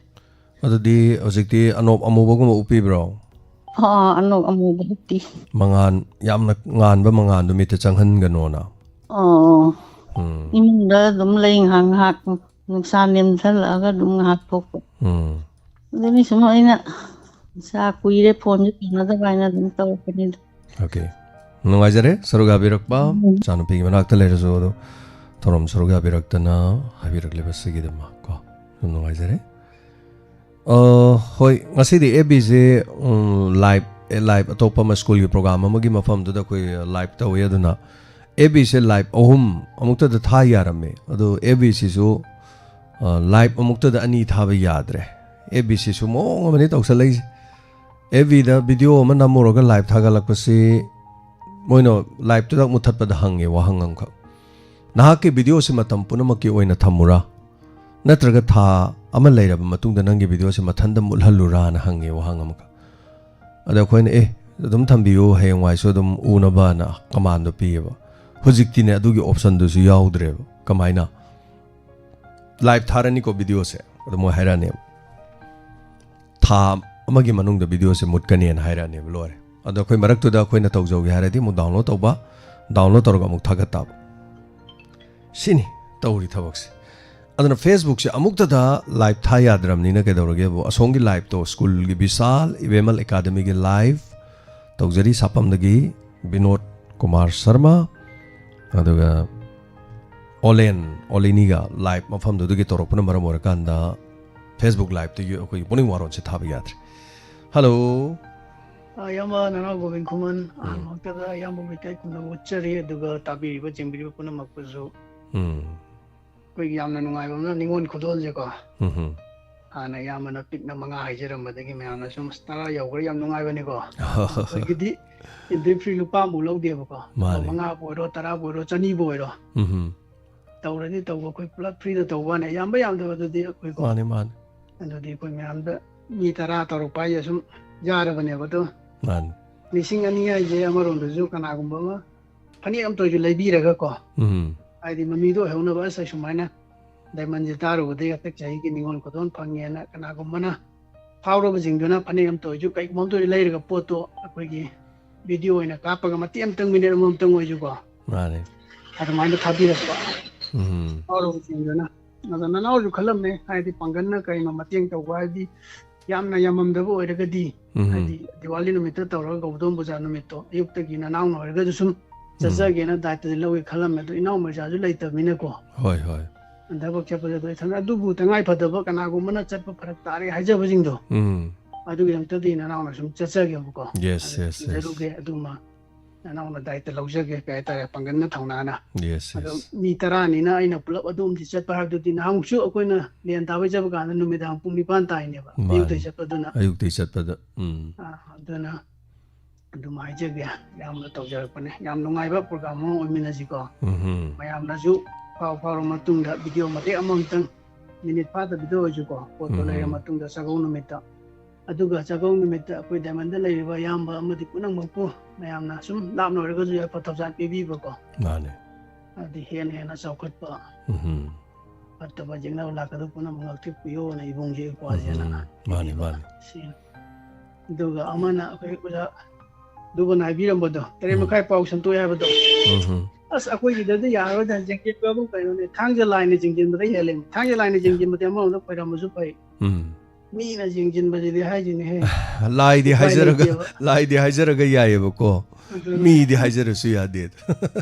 ꯑꯗꯨꯗꯤ ꯍꯧꯖꯤꯛꯇꯤ ꯑꯅꯣꯞ ꯑꯃꯨꯕꯒꯨꯝꯕ ꯎꯞꯄꯤꯕ꯭ꯔꯣ? ꯑꯥ, ꯑꯅꯣꯞ ꯑꯃꯨꯕ ꯎꯞꯄꯤ꯫ ꯃꯉꯥꯟ, ꯌꯥꯝꯅ ꯉꯥꯟꯕ ꯃꯉꯥꯟꯗꯣ ꯃꯤꯠꯇ ꯆꯪꯍꯟꯒꯅꯣꯅ꯫ ꯑꯣ, ꯎꯝ꯫ ꯏꯃꯨꯡꯗ ꯑꯗꯨꯝ ꯂꯩ, ꯉꯥꯏꯍꯥꯛ ꯉꯥꯏꯍꯥꯛ ꯅꯨꯡꯁꯥ ꯅꯦꯝꯊꯜꯂꯛꯑꯒ ꯑꯗꯨꯝ ꯉꯥꯏꯍꯥꯛ ꯊꯣꯛꯄ꯫ ꯎꯝ꯫ ꯑꯗꯨꯅꯤ ꯁꯨꯝ ꯑꯩꯅ ꯏꯆꯥ ꯀꯨꯏꯔꯦ ꯐꯣꯟꯁꯦ ꯇꯧꯅꯗꯕ ꯍꯥꯏꯅ ꯑꯗꯨꯝ ꯇꯧꯔꯛꯄꯅꯤꯗ꯫ Okay꯫ ꯅꯨꯡꯉꯥꯏꯖꯔꯦ ꯁꯔꯨꯛ ꯌꯥꯕꯤꯔꯛꯄ꯫ ꯎꯝ꯫ ꯏꯆꯥꯅꯨꯄꯤꯒꯤ ꯃꯅꯥꯛꯇ ꯂꯩꯔꯁꯨ ꯑꯗꯣ ꯊꯧꯔꯝ ꯁꯔꯨꯛ ꯌꯥꯕꯤꯔꯛꯇꯅ ꯍꯥꯏꯕꯤꯔꯛꯂꯤꯕꯁꯤꯒꯤꯗꯃꯛ ꯀꯣ, ꯌꯥꯝ ꯅꯨꯡꯉꯥꯏꯖꯔꯦ꯫ ꯑ, ꯍꯣꯏ, ꯉꯁꯤꯗꯤ F Bꯁꯦ, ꯎꯝ, live, ꯑꯦ, live ꯑꯇꯣꯞꯄ ꯑꯃ ꯁ꯭ꯀꯨꯜꯒꯤ program ꯑꯃꯒꯤ ꯃꯐꯝꯗꯨꯗ ꯑꯩꯈꯣꯏ live ꯇꯧꯋꯤ꯫ ꯑꯗꯨꯅ F Bꯁꯦ live ꯑꯍꯨꯝ ꯑꯃꯨꯛꯇꯗ ꯊꯥ ꯌꯥꯔꯝꯃꯦ꯫ ꯑꯗꯣ F Bꯁꯤꯁꯨ, ꯑ, live ꯑꯃꯨꯛꯇꯗ ꯑꯅꯤ ꯊꯥꯕ ꯌꯥꯗ꯭ꯔꯦ꯫ F Bꯁꯤꯁꯨ ꯃꯑꯣꯡ ꯑꯃꯅꯤ ꯇꯧꯁꯜꯂꯛꯏꯁꯦ꯫ F Bꯗ video ꯑꯃ ꯅꯝꯃꯨꯔꯒ live ꯊꯥꯒꯠꯂꯛꯄꯁꯤ ꯃꯣꯏꯅ liveꯇꯨꯗ ꯃꯨꯊꯠꯄꯗ ꯍꯪꯉꯦ ꯋꯥꯍꯪ ꯑꯃꯈꯛ꯫ "ꯅꯍꯥꯛꯀꯤ videoꯁꯤ ꯃꯇꯝ ꯄꯨꯝꯅꯃꯛꯀꯤ ꯑꯣꯏꯅ ꯊꯝꯃꯨꯔꯥ?" ꯅꯠꯇ꯭ꯔꯒ ꯊꯥ ꯑꯃ ꯂꯩꯔꯕ ꯃꯇꯨꯡꯗ ꯅꯪꯒꯤ ꯚꯤꯗꯤꯑꯣꯁꯦ ꯃꯊꯟꯇ ꯃꯨꯠꯍꯜꯂꯨꯔꯥꯅ ꯍꯪꯉꯦ ꯋꯥꯍꯪ ꯑꯃꯈꯛ꯫ ꯑꯗ ꯑꯩꯈꯣꯏꯅ, "ꯑꯦ, ꯑꯗꯨꯝ ꯊꯝꯕꯤꯌꯨ, ꯍꯌꯦꯡꯋꯥꯏꯁꯨ ꯑꯗꯨꯝ ꯎꯅꯕꯅ" ꯀꯃꯥꯟꯗꯣ ꯄꯤꯌꯦꯕ꯫ ꯍꯧꯖꯤꯛꯇꯤꯅꯦ, ꯑꯗꯨꯒꯤ ꯑꯣꯞꯁꯟꯗꯨꯁꯨ ꯌꯥꯎꯗ꯭ꯔꯦꯕ꯫ ꯀꯃꯥꯏꯅ? ꯂꯥꯏꯚ ꯊꯥꯔꯅꯤꯀꯣ ꯚꯤꯗꯤꯑꯣꯁꯦ, ꯑꯗꯣ ꯃꯣꯏ ꯍꯥꯏꯔꯛꯑꯅꯦꯕ, "ꯊꯥ ꯑꯃꯒꯤ ꯃꯅꯨꯡꯗ ꯚꯤꯗꯤꯑꯣꯁꯦ ꯃꯨꯠꯀꯅꯤꯅ" ꯍꯥꯏꯔꯛꯑꯅꯦꯕ, ꯂꯣꯏꯔꯦ꯫ ꯑꯗꯣ ꯑꯩꯈꯣꯏ ꯃꯔꯛꯇꯨꯗ ꯑꯩꯈꯣꯏꯅ ꯇꯧꯖꯧꯒꯦ ꯍꯥꯏꯔꯗꯤ ꯑꯃꯨꯛ ꯗꯥꯎꯟꯂꯣꯗ ꯇꯧꯕ, ꯗꯥꯎꯟꯂꯣꯗ ꯇꯧꯔꯒ ꯑꯃꯨꯛ ꯊꯥꯒꯠ ꯇꯥꯕ꯫ ꯁꯤꯅꯤ ꯇꯧꯔꯤ ꯊꯕꯛꯁꯦ꯫ ꯑꯗꯨꯅ ꯐꯦꯁꯕꯨꯛꯁꯦ ꯑꯃꯨꯛꯇꯗ ꯂꯥꯏꯚ ꯊꯥ ꯌꯥꯗ꯭ꯔꯕꯅꯤꯅ ꯀꯩꯗꯧꯔꯒꯦꯕꯨ, ꯑꯁꯣꯝꯒꯤ ꯂꯥꯏꯚꯇꯣ, ꯁ꯭ꯀꯨꯜꯒꯤ ꯕꯤꯁꯥꯜ ꯏꯕꯦꯃꯜ ꯑꯦꯀꯥꯗꯃꯤꯒꯤ ꯂꯥꯏꯚ ꯇꯧꯖꯔꯤ ꯁꯥꯄꯝꯗꯒꯤ ꯕꯤꯅꯣꯗ ꯀꯨꯃꯥꯔ ꯁꯔꯃ, ꯑꯗꯨꯒ ꯑꯣꯂꯦꯟ, ꯑꯣꯂꯤꯅꯤꯒ ꯂꯥꯏꯚ ꯃꯐꯝꯗꯨꯗꯒꯤ ꯇꯧꯔꯛꯄꯅ ꯃꯔꯝ ꯑꯣꯏꯔꯀꯥꯟꯗ ꯐꯦꯁꯕꯨꯛ ꯂꯥꯏꯚꯇꯒꯤ ꯑꯩꯈꯣꯏꯒꯤ ꯄꯨꯛꯅꯤꯡ ꯋꯥꯔꯣꯟꯁꯦ ꯊꯥꯕ ꯌꯥꯗ꯭ꯔꯦ꯫ ꯍꯜꯂꯣ꯫ ꯑ, ꯏꯌꯥꯝꯕ ꯅꯅꯥꯎ ꯒꯣꯕꯤꯟ ꯈꯨꯃꯟ, ꯑꯍꯥꯟꯕ ꯃꯛꯇꯗ ꯏꯌꯥꯝꯕꯕꯨ ꯏꯀꯥꯏ ꯈꯨꯝꯅꯕ ꯎꯠꯆꯔꯤ, ꯑꯗꯨꯒ ꯇꯥꯕꯤꯔꯤꯕ ꯆꯦꯟꯕꯤꯔꯤꯕ ꯄꯨꯝꯅꯃꯛꯄꯨꯁꯨ꯫ ꯎꯝ꯫ ꯑꯩꯈꯣꯏꯒꯤ ꯌꯥꯝꯅ ꯅꯨꯡꯉꯥꯏꯕ ꯑꯃꯅ ꯅꯤꯉꯣꯜ ꯈꯨꯗꯣꯜꯁꯦꯀꯣ꯫ ꯎꯝ꯫ ꯍꯥꯟꯅ ꯏꯌꯥꯝꯕꯅ ꯄꯤꯛꯅ ꯃꯉꯥ ꯍꯥꯏꯖꯔꯝꯕꯗꯒꯤ ꯃꯌꯥꯝꯅ ꯁꯨꯝ "ꯑꯁ, ꯇꯔꯥ ꯌꯧꯈ꯭ꯔꯦ, ꯌꯥꯝ ꯅꯨꯡꯉꯥꯏꯕꯅꯤꯀꯣ"꯫ ꯑꯩꯈꯣꯏꯒꯤꯗꯤ entry fee ꯂꯨꯄꯥ ꯑꯃꯐꯥꯎ ꯂꯧꯗꯦꯕꯀꯣ꯫ ꯂꯨꯄꯥ ꯃꯥꯅꯦ꯫ ꯃꯉꯥꯕꯨ ꯑꯣꯏꯔꯣ, ꯇꯔꯥꯕꯨ ꯑꯣꯏꯔꯣ, ꯆꯅꯤꯕꯨ ꯑꯣꯏꯔꯣ꯫ ꯎꯝ꯫ ꯇꯧꯔꯗꯤ ꯇꯧꯕ, ꯑꯩꯈꯣꯏ ꯄꯨꯂꯞ freeꯗ ꯇꯧꯕ ꯋꯥꯅꯤ, ꯌꯥꯝꯕ ꯌꯥꯝꯗꯕ ꯑꯗꯨꯗꯤ ꯑꯩꯈꯣꯏꯀꯣ꯫ ꯃꯥꯅꯦ, ꯃꯥꯅꯦ꯫ ꯑꯗꯨꯗꯤ ꯑꯩꯈꯣꯏ ꯃꯌꯥꯝꯗ ꯃꯤ ꯇꯔꯥ ꯇꯧꯔꯛꯄ ꯍꯥꯏꯁꯦ ꯁꯨꯝ ꯌꯥꯔꯕꯅꯦꯕ꯫ ꯑꯗꯣ ꯃꯥꯅꯦ꯫ ꯂꯤꯁꯤꯡ ꯑꯅꯤ ꯍꯥꯏꯁꯦ ꯑꯃꯔꯣꯝꯗꯁꯨ ꯀꯅꯥꯒꯨꯝꯕ ꯑꯃ ꯐꯅꯦꯛ ꯑꯃꯇ ꯑꯣꯏꯁꯨ ꯂꯩꯕꯤꯔꯒꯀꯣ, ꯎꯝ꯫ ꯍꯥꯏꯗꯤ ꯃꯃꯤꯗꯣ ꯑꯣꯏꯍꯧꯅꯕ, "ꯑꯁ, ꯑꯩ ꯁꯨꯃꯥꯏꯅ ꯗꯥꯏꯃꯟꯁꯦ ꯇꯥꯔꯨꯕꯗꯒꯤ ꯍꯟꯗꯛ ꯆꯍꯤꯒꯤ ꯅꯤꯉꯣꯜ ꯈꯨꯗꯣꯜ ꯐꯪꯉꯦꯅ" ꯀꯅꯥꯒꯨꯝꯕꯅ ꯐꯥꯎꯔꯕꯁꯤꯡꯗꯨꯅ ꯐꯅꯦꯛ ꯑꯃꯇ ꯑꯣꯏꯁꯨ, ꯀꯩꯒꯨꯝꯕ ꯑꯃꯇ ꯑꯣꯏꯁꯨ ꯂꯩꯔꯒ ꯄꯣꯠꯇꯣ ꯑꯩꯈꯣꯏꯒꯤ ꯚꯤꯗꯤꯑꯣ ꯑꯣꯏꯅ ꯀꯥꯞꯄꯒ ꯃꯇꯦꯛ ꯑꯃꯇꯪ, ꯃꯤꯅꯤꯠ ꯑꯃꯃꯝꯇꯪ ꯑꯣꯏꯁꯨꯀꯣ, ꯃꯥꯅꯦ꯫ ꯑꯗꯨꯃꯥꯏꯅ ꯊꯥꯕꯤꯔꯛꯄ ꯎꯝ꯫ ꯐꯥꯎꯔꯕꯁꯤꯡꯗꯨꯅ꯫ ꯑꯗꯣ ꯅꯅꯥꯎꯁꯨ ꯈꯜꯂꯝꯃꯦ, ꯍꯥꯏꯗꯤ ꯄꯥꯡꯒꯜꯅ ꯀꯩꯅꯣ ꯃꯇꯦꯡ ꯇꯧꯕ ꯍꯥꯏꯗꯤ ꯌꯥꯝꯅ ꯌꯥꯝꯃꯝꯗꯕ ꯑꯣꯏꯔꯒꯗꯤ, ꯎꯝ꯫ ꯍꯥꯏꯗꯤ ꯗꯤꯋꯥꯂꯤ ꯅꯨꯃꯤꯠꯇ ꯇꯧꯔꯒ ꯒꯧꯗꯣꯝ ꯄꯨꯖꯥ ꯅꯨꯃꯤꯠꯇꯣ ꯑꯌꯨꯛꯇꯒꯤ ꯅꯅꯥꯎꯅ ꯑꯣꯏꯔꯒꯁꯨ ꯁꯨꯝ ꯆꯠꯆꯒꯦꯅ ꯗꯥꯏꯇꯗꯤ ꯂꯧꯒꯦ ꯈꯜꯂꯝꯃꯦ꯫ ꯑꯗꯣ ꯏꯅꯥꯎ ꯃꯩꯔꯥꯁꯨ ꯂꯩꯇꯕꯅꯤꯅꯀꯣ, ꯍꯣꯏ, ꯍꯣꯏ꯫ ꯊꯕꯛ ꯆꯠꯄꯗ ꯑꯗꯣ ꯏꯊꯟ, ꯑꯗꯨꯕꯨ ꯇꯉꯥꯏ ꯐꯗꯕ ꯀꯅꯥꯒꯨꯝꯕꯅ ꯆꯠꯄ ꯐꯔꯛ ꯇꯥꯔꯦ ꯍꯥꯏꯖꯕꯁꯤꯡꯗꯣ, ꯎꯝ꯫ ꯑꯗꯨꯒꯤꯗꯃꯛꯇꯗꯤ ꯅꯅꯥꯎꯅ ꯁꯨꯝ ꯆꯠꯆꯒꯦꯕꯀꯣ꯫ Yes, ꯑꯗꯣ yes, yes. ꯊꯤꯟꯖꯔꯨꯒꯦ, ꯑꯗꯨꯃ ꯅꯅꯥꯎꯅ ꯗꯥꯏꯇ ꯂꯧꯖꯒꯦ, ꯀꯩ ꯍꯥꯏꯇꯥꯔꯦ, ꯄꯥꯡꯒꯜꯅ ꯊꯧꯅꯥꯅ꯫ Yes, ꯑꯗꯣ yes. ꯃꯤ ꯇꯔꯥꯅꯤꯅ ꯑꯩꯅ ꯄꯨꯂꯞ ꯑꯗꯨꯝꯗꯤ ꯆꯠꯄ ꯍꯥꯏꯕꯗꯨꯗꯤ, ꯅꯍꯥꯟꯃꯨꯛꯁꯨ ꯑꯩꯈꯣꯏꯅ ꯂꯦꯟ ꯊꯥꯕꯩ ꯆꯠꯄ ꯀꯥꯟꯗ ꯅꯨꯃꯤꯗꯥꯡ ꯄꯨꯡ ꯅꯤꯄꯥꯟ ꯇꯥꯏꯅꯦꯕ, ꯃꯥꯅꯤ꯫ ꯑꯌꯨꯛꯇꯩ ꯆꯠꯄꯗꯨꯅ꯫ ꯑꯌꯨꯛꯇꯩ ꯆꯠꯄꯗ꯫ ꯎꯝ꯫ ꯑꯥ, ꯑꯗꯨꯅ ꯑꯗꯨꯝ ꯍꯥꯏꯖꯒꯦ, ꯌꯥꯝꯅ ꯇꯧꯖꯔꯛꯄꯅꯦ꯫ ꯌꯥꯝ ꯅꯨꯡꯉꯥꯏꯕ program ꯑꯃ ꯑꯣꯏꯃꯤꯟꯅꯁꯤꯀꯣ꯫ ꯎꯝ꯫ ꯃꯌꯥꯝꯅꯁꯨ ꯐꯥꯎ ꯐꯥꯎꯔ ꯃꯇꯨꯡꯗ video ꯃꯇꯦꯛ ꯑꯃꯃꯝꯇꯪ ꯃꯤꯅꯤꯠ ꯐꯥꯗꯕꯤꯗ ꯑꯣꯏꯔꯁꯨꯀꯣ, ꯄꯣꯠꯇꯣ ꯎꯝ꯫ ꯂꯩꯔ ꯃꯇꯨꯡꯗ ꯆꯥꯛꯀꯧ ꯅꯨꯃꯤꯠꯇ, ꯑꯗꯨꯒ ꯆꯥꯛꯀꯧ ꯅꯨꯃꯤꯠꯇ ꯑꯩꯈꯣꯏ ꯗꯥꯏꯃꯟꯗ ꯂꯩꯔꯤꯕ ꯑꯌꯥꯝꯕ ꯑꯃꯗꯤ ꯄꯨꯝꯅꯃꯛꯄꯨ ꯃꯌꯥꯝꯅ ꯁꯨꯝ ꯂꯥꯞꯅ ꯑꯣꯏꯔꯒꯁꯨ ꯌꯥꯏꯐ ꯊꯧꯖꯥꯜ ꯄꯤꯕꯤꯕꯀꯣ꯫ ꯃꯥꯅꯦ꯫ ꯍꯥꯏꯗꯤ ꯍꯦꯟꯅ ꯍꯦꯟꯅ ꯆꯥꯎꯈꯠꯄ, ꯎꯝ꯫ ꯐꯠꯇꯕ ꯌꯦꯛꯅꯕ ꯂꯥꯛꯀꯗꯕ ꯄꯨꯝꯅꯃꯛ ꯉꯥꯛꯊꯣꯛꯄꯤꯌꯣꯅ ꯏꯕꯨꯡꯁꯤ ꯏꯄ꯭ꯋꯥꯁꯤꯅ ꯎꯝ, ꯃꯥꯅꯤ, ꯄꯤꯕꯤꯕ꯫ ꯃꯥꯅꯤ꯫ ꯁꯤꯅꯤ꯫ ꯑꯗꯨꯒ ꯑꯃꯅ ꯑꯩꯈꯣꯏ ꯑꯣꯖꯥ ꯗꯨꯕꯅ ꯍꯥꯏꯕꯤꯔꯝꯕꯗꯣ, ꯇꯔꯦꯠ ꯎꯝ꯫ ꯃꯈꯥꯏ ꯄꯥꯎ ꯁꯟꯇꯣꯛꯑꯦ ꯍꯥꯏꯕꯗꯣ꯫ ꯎꯝ, ꯎꯝ꯫ ꯑꯁ, ꯑꯩꯈꯣꯏꯒꯤꯗꯗꯤ ꯌꯥꯔꯔꯣꯏꯗ, ꯖꯦꯡꯀꯦꯠ ꯀꯥꯕꯨ ꯀꯩꯅꯣꯅꯦ, ꯊꯥꯡꯖ ꯂꯥꯏꯅ ꯆꯤꯡꯁꯤꯟꯕꯗ ꯍꯦꯜꯂꯦ꯫ ꯊꯥꯡꯖ ꯂꯥꯏꯅ ꯆꯤꯡꯁꯤꯟꯕꯗꯤ ꯑꯃꯔꯣꯝꯗ ꯈꯣꯏꯔꯝꯕꯁꯨ ꯐꯩ꯫ ꯎꯝ꯫ ꯃꯤꯅ ꯌꯦꯡꯁꯤꯟꯕꯁꯤꯗꯤ ꯍꯥꯏꯁꯤꯅꯦꯍꯦ꯫ ꯂꯥꯏꯗꯤ ꯎꯄꯥꯏ ꯍꯥꯏꯖꯔꯒ, ꯂꯩꯇꯦꯕ꯫ ꯂꯥꯏꯗꯤ ꯍꯥꯏꯖꯔꯒ ꯌꯥꯏꯑꯕꯀꯣ꯫ ꯑꯗꯨꯅ ꯃꯤꯗꯤ ꯍꯥꯏꯖꯔꯁꯨ ꯌꯥꯗꯦ꯫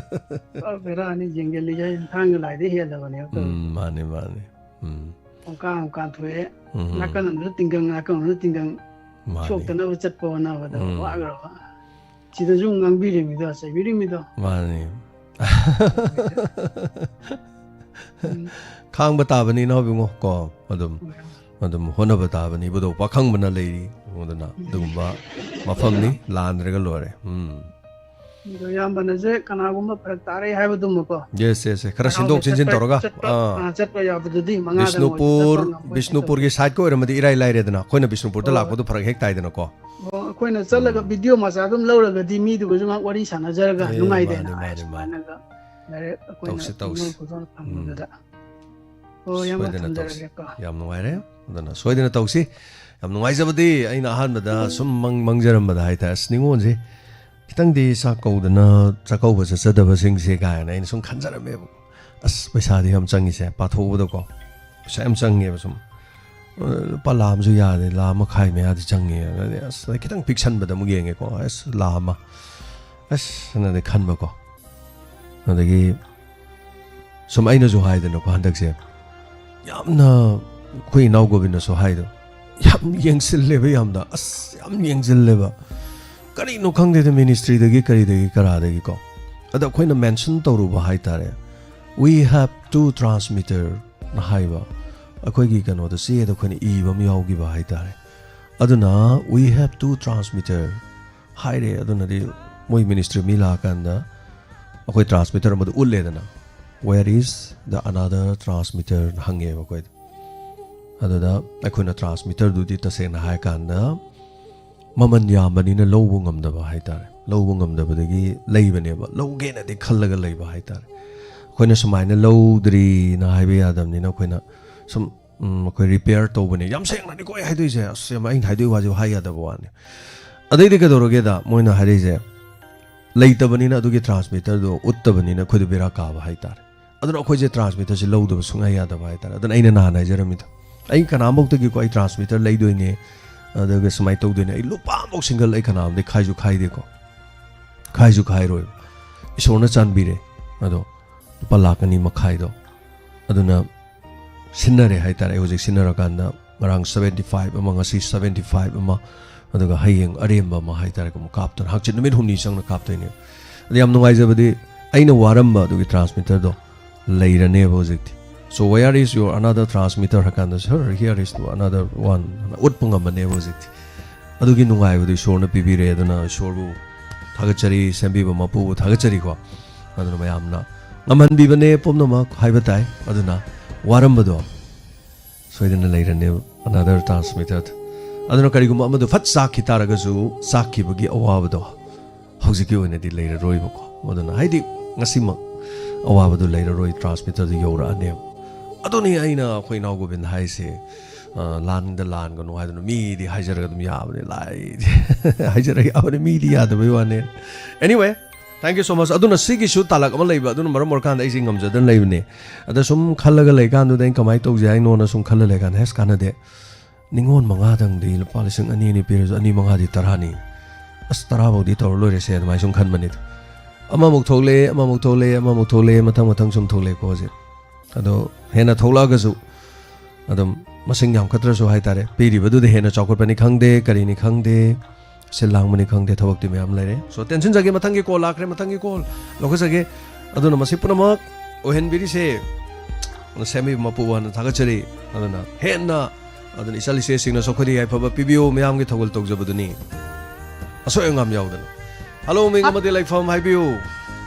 ꯄꯨꯔꯥ ꯕꯦꯔꯥꯅꯤ, ꯌꯦꯡꯁꯤꯜꯂꯤꯁꯦ ꯊꯥꯡꯒ ꯂꯥꯏꯗ ꯍꯦꯜꯂꯕꯅꯦꯕ ꯇꯧꯔꯤꯁꯦ꯫ ꯎꯝ, ꯃꯥꯅꯦ, ꯃꯥꯅꯦ꯫ ꯎꯝ꯫ ꯄꯨꯡꯀꯥꯡ ꯑꯃ ꯀꯥꯟꯊꯣꯛꯑꯦ꯫ ꯎꯝ꯫ ꯅꯥꯀꯟ ꯑꯃꯗ ꯇꯤꯡꯒꯪ, ꯅꯥꯀꯟ ꯑꯃꯗ ꯇꯤꯡꯒꯪ꯫ ꯃꯥꯅꯦ꯫ ꯁꯣꯛꯇꯅꯕ ꯆꯠꯄ ꯍꯣꯠꯅꯕꯗ ꯎꯝ꯫ ꯋꯥꯈ꯭ꯔꯕ꯫ ꯁꯤꯗꯁꯨ ꯑꯃꯨꯛ ꯉꯥꯡꯕꯤꯔꯤꯃꯤꯗꯣ, ꯆꯩꯕꯤꯔꯤꯃꯤꯗꯣ꯫ ꯃꯥꯅꯦ꯫ ꯎꯝ꯫ ꯈꯥꯡꯕ ꯇꯥꯕꯅꯤ ꯏꯅꯥꯎꯕꯤꯉꯣ ꯀꯣ, ꯑꯗꯨꯝ, ꯍꯣꯏ꯫ ꯑꯗꯨꯝ ꯍꯣꯠꯅꯕ ꯇꯥꯕꯅꯤ꯫ ꯏꯕꯨꯙꯧ ꯄꯥꯈꯪꯕꯅ ꯂꯩꯔꯤ꯫ ꯑꯗꯨꯅ ꯎꯝ꯫ ꯑꯗꯨꯒꯨꯝꯕ ꯃꯐꯝꯅꯤ, ꯂꯥꯟꯗ꯭ꯔꯒ ꯂꯣꯏꯔꯦ꯫ ꯎꯝ꯫ ꯑꯗꯣ ꯏꯌꯥꯝꯕꯅꯁꯦ ꯀꯅꯥꯒꯨꯝꯕ ꯐꯔꯛ ꯇꯥꯔꯦ ꯍꯥꯏꯕꯗꯨꯃꯀꯣ꯫ Yes, yes, yes꯫ ꯈꯔ ꯍꯔꯥꯎꯅ ꯁꯤꯟꯗꯣꯛ ꯁꯤꯟꯖꯤꯟ ꯆꯠꯄ, ꯇꯧꯔꯒ, ꯆꯠꯄ, ꯑꯥ꯫ ꯑꯥ, ꯆꯠꯄ ꯌꯥꯕꯗꯨꯗꯤ ꯃꯉꯥꯗꯪ ꯑꯣꯏꯔꯁꯨ ꯕꯤꯁꯅꯨꯄꯨꯔ, ꯆꯠꯄ ꯉꯝꯕ ꯕꯤꯁꯅꯨꯄꯨꯔꯒꯤ ꯍꯥꯏꯇꯥꯔꯦ꯫ Side ꯀ ꯑꯣꯏꯔꯝꯃꯗꯤ ꯏꯔꯥꯏ ꯂꯥꯏꯔꯦꯗꯅ꯫ ꯑꯩꯈꯣꯏꯅ ꯕꯤꯁꯅꯨꯄꯨꯔꯗ ꯍꯣꯏ꯫ ꯂꯥꯛꯄꯗꯣ ꯐꯔꯛ ꯍꯦꯛ ꯇꯥꯏꯗꯅꯀꯣ꯫ ꯑꯣ, ꯑꯩꯈꯣꯏꯅ ꯆꯠꯂꯒ ꯎꯝ꯫ Video ꯃꯆꯥ ꯑꯗꯨꯝ ꯂꯧꯔꯒꯗꯤ ꯃꯤꯗꯨꯒꯁꯨ ꯉꯥꯏꯍꯥꯛ ꯋꯥꯔꯤ ꯁꯥꯟꯅꯖꯔꯒ ꯑꯦ, ꯅꯨꯡꯉꯥꯏꯗꯅ꯫ ꯃꯥꯅꯦ, ꯃꯥꯅꯦ, ꯃꯥꯅꯦ꯫ ꯁꯨꯃꯥꯏꯅꯒ ꯂꯥꯏꯔꯤꯛ ꯑꯩꯈꯣꯏꯅ ꯇꯧꯁꯤ, ꯇꯧꯁꯤ꯫ ꯄꯨꯡꯂꯣꯏ ꯄꯨꯡꯂꯣꯏ ꯎꯝ꯫ ꯐꯪꯕꯗꯨꯗ꯫ ꯍꯣꯏ, ꯏꯌꯥꯝꯕ, ꯁꯣꯏꯗꯅ ꯇꯧꯁꯤ꯫ ꯊꯝꯖꯔꯒꯦꯀꯣ꯫ ꯌꯥꯝ ꯅꯨꯡꯉꯥꯏꯔꯦ꯫ ꯑꯗꯨꯅ ꯁꯣꯏꯗꯅ ꯇꯧꯁꯤ꯫ ꯌꯥꯝ ꯅꯨꯡꯉꯥꯏꯖꯕꯗꯤ ꯑꯩꯅ ꯑꯍꯥꯟꯕꯗ ꯁꯨꯝ ꯃꯪ-, ꯃꯪꯖꯔꯝꯕꯗ ꯍꯥꯏꯇꯥꯔꯦ꯫ ꯑꯁ, ꯅꯤꯉꯣꯜꯁꯦ ꯈꯤꯇꯪꯗꯤ ꯆꯥꯛ ꯀꯧꯗꯅ ꯆꯥꯛꯀꯧꯕ ꯆꯠꯆꯗꯕꯁꯤꯡꯁꯦ ꯀꯥꯏꯅ ꯑꯩꯅ ꯁꯨꯝ ꯈꯟꯖꯔꯝꯃꯦꯕ꯫ ꯑꯁ, ꯄꯩꯁꯥꯗꯤ ꯌꯥꯝ ꯆꯪꯉꯤꯁꯦ, ꯄꯥꯊꯣꯛꯎꯕꯗꯀꯣ꯫ ꯄꯩꯁꯥ ꯌꯥꯝ ꯆꯪꯉꯦꯕ ꯁꯨꯝ꯫ ꯑ, ꯂꯨꯄꯥ ꯂꯥꯈ ꯑꯃꯁꯨ ꯌꯥꯗꯦ, ꯂꯥꯈ ꯃꯈꯥꯏ ꯃꯌꯥꯗꯤ ꯆꯪꯉꯦ꯫ ꯑꯗꯨꯗꯤ ꯑꯁ, ꯑꯗꯩ ꯈꯤꯇꯪ ꯄꯤꯛꯁꯟꯕꯗ ꯑꯃꯨꯛ ꯌꯦꯡꯉꯦꯀꯣ꯫ ꯑꯁ, ꯂꯥꯈ ꯑꯃ꯫ ꯑꯁ, ꯑꯅꯗꯤ ꯈꯟꯕꯀꯣ꯫ ꯑꯗꯒꯤ ꯁꯨꯝ ꯑꯩꯅꯁꯨ ꯍꯥꯏꯗꯅꯀꯣ, ꯍꯟꯗꯛꯁꯦ ꯌꯥꯝꯅ ꯑꯩꯈꯣꯏ ꯏꯅꯥꯎ ꯒꯣꯕꯤꯟꯗꯁꯨ ꯍꯥꯏꯗꯣ, ꯌꯥꯝ ꯌꯦꯡꯁꯤꯜꯂꯦꯕ, ꯌꯥꯝꯅ, ꯑꯁ, ꯌꯥꯝ ꯌꯦꯡꯁꯤꯜꯂꯦꯕ꯫ ꯀꯔꯤꯅꯣ ꯈꯪꯗꯦꯗ, ministry ꯗꯒꯤ ꯀꯔꯤꯗꯒꯤ ꯀꯔꯥꯗꯒꯤꯀꯣ꯫ ꯑꯗ ꯑꯩꯈꯣꯏꯅ mention ꯇꯧꯔꯨꯕ ꯍꯥꯏꯇꯥꯔꯦ, "We have two transmitter" ꯅ ꯍꯥꯏꯕ ꯑꯩꯈꯣꯏꯒꯤ ꯀꯩꯅꯣꯗ, ꯆꯦꯗ ꯑꯩꯈꯣꯏꯅ ꯏꯕ ꯑꯃ ꯌꯥꯎꯈꯤꯕ ꯍꯥꯏꯇꯥꯔꯦ꯫ ꯑꯗꯨꯅ "We have two transmitter" ꯍꯥꯏꯔꯦ꯫ ꯑꯗꯨꯅꯗꯤ ꯃꯣꯏ ministry ꯃꯤ ꯂꯥꯛꯑꯀꯥꯟꯗ ꯑꯩꯈꯣꯏ transmitter ꯑꯃꯗ ꯎꯠꯂꯦꯗꯅ, "Where is the another transmitter?" ꯅ ꯍꯪꯉꯦꯕ ꯑꯩꯈꯣꯏꯗ꯫ ꯑꯗꯨꯗ ꯑꯩꯈꯣꯏꯅ ꯇ꯭ꯔꯥꯟꯁꯃꯤꯇꯔꯗꯨꯗꯤ ꯇꯁꯦꯡꯅ ꯍꯥꯏꯔꯀꯥꯟꯗ ꯃꯃꯜ ꯌꯥꯝꯕꯅꯤꯅ ꯂꯧꯕ ꯉꯝꯗꯕ ꯍꯥꯏꯇꯥꯔꯦ, ꯂꯧꯕ ꯉꯝꯗꯕꯗꯒꯤ ꯂꯩꯕꯅꯦꯕ, ꯂꯧꯒꯦꯅꯗꯤ ꯈꯜꯂꯒ ꯂꯩꯕ ꯍꯥꯏꯇꯥꯔꯦ꯫ ꯑꯩꯈꯣꯏꯅ ꯁꯨꯃꯥꯏꯅ ꯂꯧꯗ꯭ꯔꯤꯅ ꯍꯥꯏꯕ ꯌꯥꯗꯕꯅꯤꯅ ꯑꯩꯈꯣꯏꯅ ꯁꯨꯝ, ꯎꯝ, ꯑꯩꯈꯣꯏ ꯔꯤꯄꯤꯌꯥꯔ ꯇꯧꯕꯅꯦ꯫ ꯌꯥꯝ ꯁꯦꯡꯅꯅꯤꯀꯣ ꯑꯩ ꯍꯥꯏꯗꯣꯏꯁꯦ, ꯑꯁ, ꯌꯥꯝ, ꯑꯩꯅ ꯍꯥꯏꯗꯣꯏ ꯋꯥꯁꯤꯕꯨ ꯍꯥꯏ ꯌꯥꯗꯕ ꯋꯥꯅꯤ꯫ ꯑꯗꯩꯗꯤ ꯀꯩꯗꯧꯔꯒꯦꯗ, ꯃꯣꯏꯅ ꯍꯥꯏꯔꯛꯏꯁꯦ, ꯂꯩꯇꯕꯅꯤꯅ ꯑꯗꯨꯒꯤ ꯇ꯭ꯔꯥꯟꯁꯃꯤꯇꯔꯗꯣ ꯎꯠꯇꯕꯅꯤꯅ ꯑꯩꯈꯣꯏꯗ ꯕꯦꯔꯥ ꯀꯥꯕ ꯍꯥꯏꯇꯥꯔꯦ꯫ ꯑꯗꯨꯅ ꯑꯩꯈꯣꯏꯁꯦ ꯇ꯭ꯔꯥꯟꯁꯃꯤꯇꯔꯁꯦ ꯂꯧꯗꯕ ꯁꯨꯡꯌꯥ ꯌꯥꯗꯕ ꯍꯥꯏꯇꯥꯔꯦ꯫ ꯑꯗꯨꯅ ꯑꯩꯅ ꯅꯍꯥꯟ ꯍꯥꯏꯖꯔꯝꯃꯤꯗꯣ, ꯑꯩ ꯀꯅꯥꯝꯐꯧꯇꯒꯤꯀꯣ ꯑꯩ ꯇ꯭ꯔꯥꯟꯁꯃꯤꯇꯔ ꯂꯩꯗꯣꯏꯅꯦ, ꯑꯗꯨꯒ ꯁꯨꯃꯥꯏꯅ ꯇꯧꯗꯣꯏꯅꯦ, ꯑꯩ ꯂꯨꯄꯥ ꯑꯃꯐꯥꯎ ꯁꯤꯡꯒꯜ ꯑꯩ ꯀꯅꯥꯝꯗꯒꯤ ꯈꯥꯏꯁꯨ ꯈꯥꯏꯗꯦꯀꯣ, ꯈꯥꯏꯁꯨ ꯈꯥꯏꯔꯣꯏꯕ꯫ ꯏꯁꯣꯔꯅ ꯆꯥꯟꯕꯤꯔꯦ꯫ ꯑꯗꯣ ꯂꯨꯄꯥ ꯂꯥꯛ ꯑꯅꯤ ꯃꯈꯥꯏꯗꯣ ꯑꯗꯨꯅ ꯁꯤꯟꯅꯔꯦ ꯍꯥꯏꯇꯥꯔꯦ꯫ ꯑꯩ ꯍꯧꯖꯤꯛ ꯁꯤꯟꯅꯔꯀꯥꯟꯗ ꯉꯔꯥꯡ ꯁꯕꯦꯟꯇꯤ ꯐꯥꯏꯚ ꯑꯃ, ꯉꯁꯤ ꯁꯕꯦꯟꯇꯤ ꯐꯥꯏꯚ ꯑꯃ, ꯑꯗꯨꯒ ꯍꯌꯦꯡ ꯑꯔꯦꯝꯕ ꯑꯃ ꯍꯥꯏꯇꯥꯔꯦꯀꯣ, ꯑꯃꯨꯛ ꯀꯥꯞꯇꯅ, ꯍꯪꯆꯤꯠ ꯅꯨꯃꯤꯠ ꯍꯨꯝꯅꯤ ꯆꯪꯅ ꯀꯥꯞꯇꯣꯏꯅꯦ꯫ ꯑꯗ ꯌꯥꯝ ꯅꯨꯡꯉꯥꯏꯖꯕꯗꯤ ꯑꯩꯅ ꯋꯥꯔꯝꯕ ꯑꯗꯨꯒꯤ ꯇ꯭ꯔꯥꯟꯁꯃꯤꯇꯔꯗꯣ ꯂꯩꯔꯅꯦꯕ ꯍꯧꯖꯤꯛꯇꯤ꯫ "So where is your another transmitter?" ꯍꯥꯏꯀꯥꯟꯗ, "Sir, here is another one" ꯍꯥꯏꯅ ꯎꯠꯄ ꯉꯝꯃꯅꯦꯕ ꯍꯧꯖꯤꯛꯇꯤ꯫ ꯑꯗꯨꯒꯤ ꯅꯨꯡꯉꯥꯏꯕꯗꯨ ꯏꯁꯣꯔꯅ ꯄꯤꯕꯤꯔꯦ꯫ ꯑꯗꯨꯅ ꯏꯁꯣꯔꯕꯨ ꯊꯥꯒꯠꯆꯔꯤ, ꯁꯦꯝꯕꯤꯕ ꯃꯄꯨꯕꯨ ꯊꯥꯒꯠꯆꯔꯤꯀꯣ꯫ ꯑꯗꯨꯅ ꯃꯌꯥꯝꯅ ꯉꯝꯍꯟꯕꯤꯕꯅꯦ ꯄꯨꯝꯅꯃꯛ ꯍꯥꯏꯕ ꯇꯥꯏ꯫ ꯑꯗꯨꯅ ꯋꯥꯔꯝꯕꯗꯣ ꯁꯣꯏꯗꯅ ꯂꯩꯔꯅꯦꯕ, another transmitter꯫ ꯑꯗꯨꯅ ꯀꯔꯤꯒꯨꯝꯕ ꯑꯃꯗꯨ ꯐꯠ ꯆꯥꯛꯈꯤ ꯇꯥꯔꯒꯁꯨ, ꯆꯥꯛꯈꯤꯕꯒꯤ ꯑꯋꯥꯕꯗꯣ ꯍꯧꯖꯤꯛꯀꯤ ꯑꯣꯏꯅꯗꯤ ꯂꯩꯔꯔꯣꯏꯕꯀꯣ꯫ ꯑꯗꯨꯅ ꯍꯥꯏꯗꯤ ꯉꯁꯤꯃꯛ ꯑꯋꯥꯕꯗꯨ ꯂꯩꯔꯔꯣꯏ, ꯇ꯭ꯔꯥꯟꯁꯃꯤꯇꯔꯗꯨ ꯌꯧꯔꯛꯑꯅꯦꯕ꯫ ꯑꯗꯨꯅꯤ ꯑꯩꯅ ꯑꯩꯈꯣꯏ ꯏꯅꯥꯎ ꯒꯣꯕꯤꯟꯗ ꯍꯥꯏꯁꯦ, ꯑ, "ꯂꯥꯟꯗ ꯂꯥꯟꯒꯅꯨ" ꯍꯥꯏꯗꯅ ꯃꯤꯗꯤ ꯍꯥꯏꯖꯔꯒ ꯑꯗꯨꯝ ꯌꯥꯕꯅꯦ, ꯂꯥꯏꯗꯤ ꯍꯥꯏꯖꯔꯒ ꯌꯥꯕꯅꯦ, ꯃꯤꯗꯤ ꯌꯥꯗꯕꯩ ꯋꯥꯅꯦ꯫ Anyway, thank you so much꯫ ꯑꯗꯨꯅ ꯁꯤꯒꯤꯁꯨ ꯇꯥꯂꯛ ꯑꯃ ꯂꯩꯕ, ꯑꯗꯨꯅ ꯃꯔꯝ ꯑꯣꯏꯔꯀꯥꯟꯗ ꯑꯩꯁꯦ ꯉꯝꯖꯗꯅ ꯂꯩꯕꯅꯦ꯫ ꯑꯗ ꯁꯨꯝ ꯈꯜꯂꯒ ꯂꯩꯀꯥꯟꯗꯨꯗ ꯑꯩꯅ ꯀꯃꯥꯏꯅ ꯇꯧꯁꯦ ꯍꯥꯏꯅꯣꯅ ꯁꯨꯝ ꯈꯜꯂ ꯂꯩꯀꯥꯟꯗ, ꯍꯦꯁ, ꯀꯥꯟꯅꯗꯦ꯫ ꯅꯤꯉꯣꯜ ꯃꯉꯥꯗꯪꯗꯤ ꯂꯨꯄꯥ ꯂꯤꯁꯤꯡ ꯑꯅꯤ ꯑꯅꯤ ꯄꯤꯔꯁꯨ, ꯑꯅꯤ ꯃꯉꯥꯗꯤ ꯇꯔꯥꯅꯤ꯫ ꯑꯁ, ꯇꯔꯥꯐꯧꯗꯤ ꯇꯧꯔ ꯂꯣꯏꯔꯦꯁꯦ, ꯑꯗꯨꯃꯥꯏꯅ ꯁꯨꯝ ꯈꯟꯕꯅꯤꯗ꯫ ꯑꯃꯃꯨꯛ ꯊꯣꯛꯂꯛꯑꯦ, ꯑꯃꯃꯨꯛ ꯊꯣꯛꯂꯛꯑꯦ, ꯑꯃꯃꯨꯛ ꯊꯣꯛꯂꯛꯑꯦ, ꯃꯊꯪ ꯃꯊꯪ ꯁꯨꯝ ꯊꯣꯛꯂꯛꯑꯦꯀꯣ ꯍꯧꯖꯤꯛ꯫ ꯑꯗꯣ ꯍꯦꯟꯅ ꯊꯣꯛꯂꯛꯑꯒꯁꯨ ꯑꯗꯨꯝ ꯃꯁꯤꯡ ꯌꯥꯝꯈꯠꯇ꯭ꯔꯁꯨ ꯍꯥꯏꯇꯥꯔꯦ, ꯄꯤꯔꯤꯕꯗꯨꯗ ꯍꯦꯟꯅ ꯆꯥꯎꯈꯠꯄꯅꯤ ꯈꯪꯗꯦ, ꯀꯔꯤꯅꯤ ꯈꯪꯗꯦ, ꯁꯤꯜ ꯂꯥꯡꯕꯅꯤ ꯈꯪꯗꯦ, ꯊꯕꯛꯇꯤ ꯃꯌꯥꯝ ꯂꯩꯔꯦ꯫ So, ꯇꯦꯟꯁꯤꯟꯖꯒꯦ, ꯃꯊꯪꯒꯤ ꯀꯣꯜ ꯂꯥꯛꯈ꯭ꯔꯦ, ꯃꯊꯪꯒꯤ ꯀꯣꯜ ꯂꯧꯈꯠꯆꯒꯦ꯫ ꯑꯗꯨꯅ ꯃꯁꯤ ꯄꯨꯝꯅꯃꯛ ꯑꯣꯏꯍꯟꯕꯤꯔꯤꯁꯦ ꯁꯦꯝꯕꯤꯕ ꯃꯄꯨ ꯋꯥꯅ ꯊꯥꯒꯠꯆꯔꯤ꯫ ꯑꯗꯨꯅ ꯍꯦꯟꯅ, ꯑꯗꯨꯅ ꯏꯆꯜ ꯏꯆꯦꯁꯤꯡꯅꯁꯨ ꯑꯩꯈꯣꯏꯗ ꯌꯥꯏꯐꯕ ꯄꯤꯕꯤꯌꯨ, ꯃꯌꯥꯝꯒꯤ ꯊꯧꯒꯜ ꯇꯧꯖꯕꯗꯨꯅꯤ꯫ ꯑꯁꯣꯏ ꯑꯉꯥꯝ ꯌꯥꯎꯗꯅ꯫ ꯍꯜꯂꯣ, ꯃꯤꯡ ꯑꯃꯗꯤ ꯂꯩꯐꯝ ꯍꯥꯏꯕꯤꯌꯨ꯫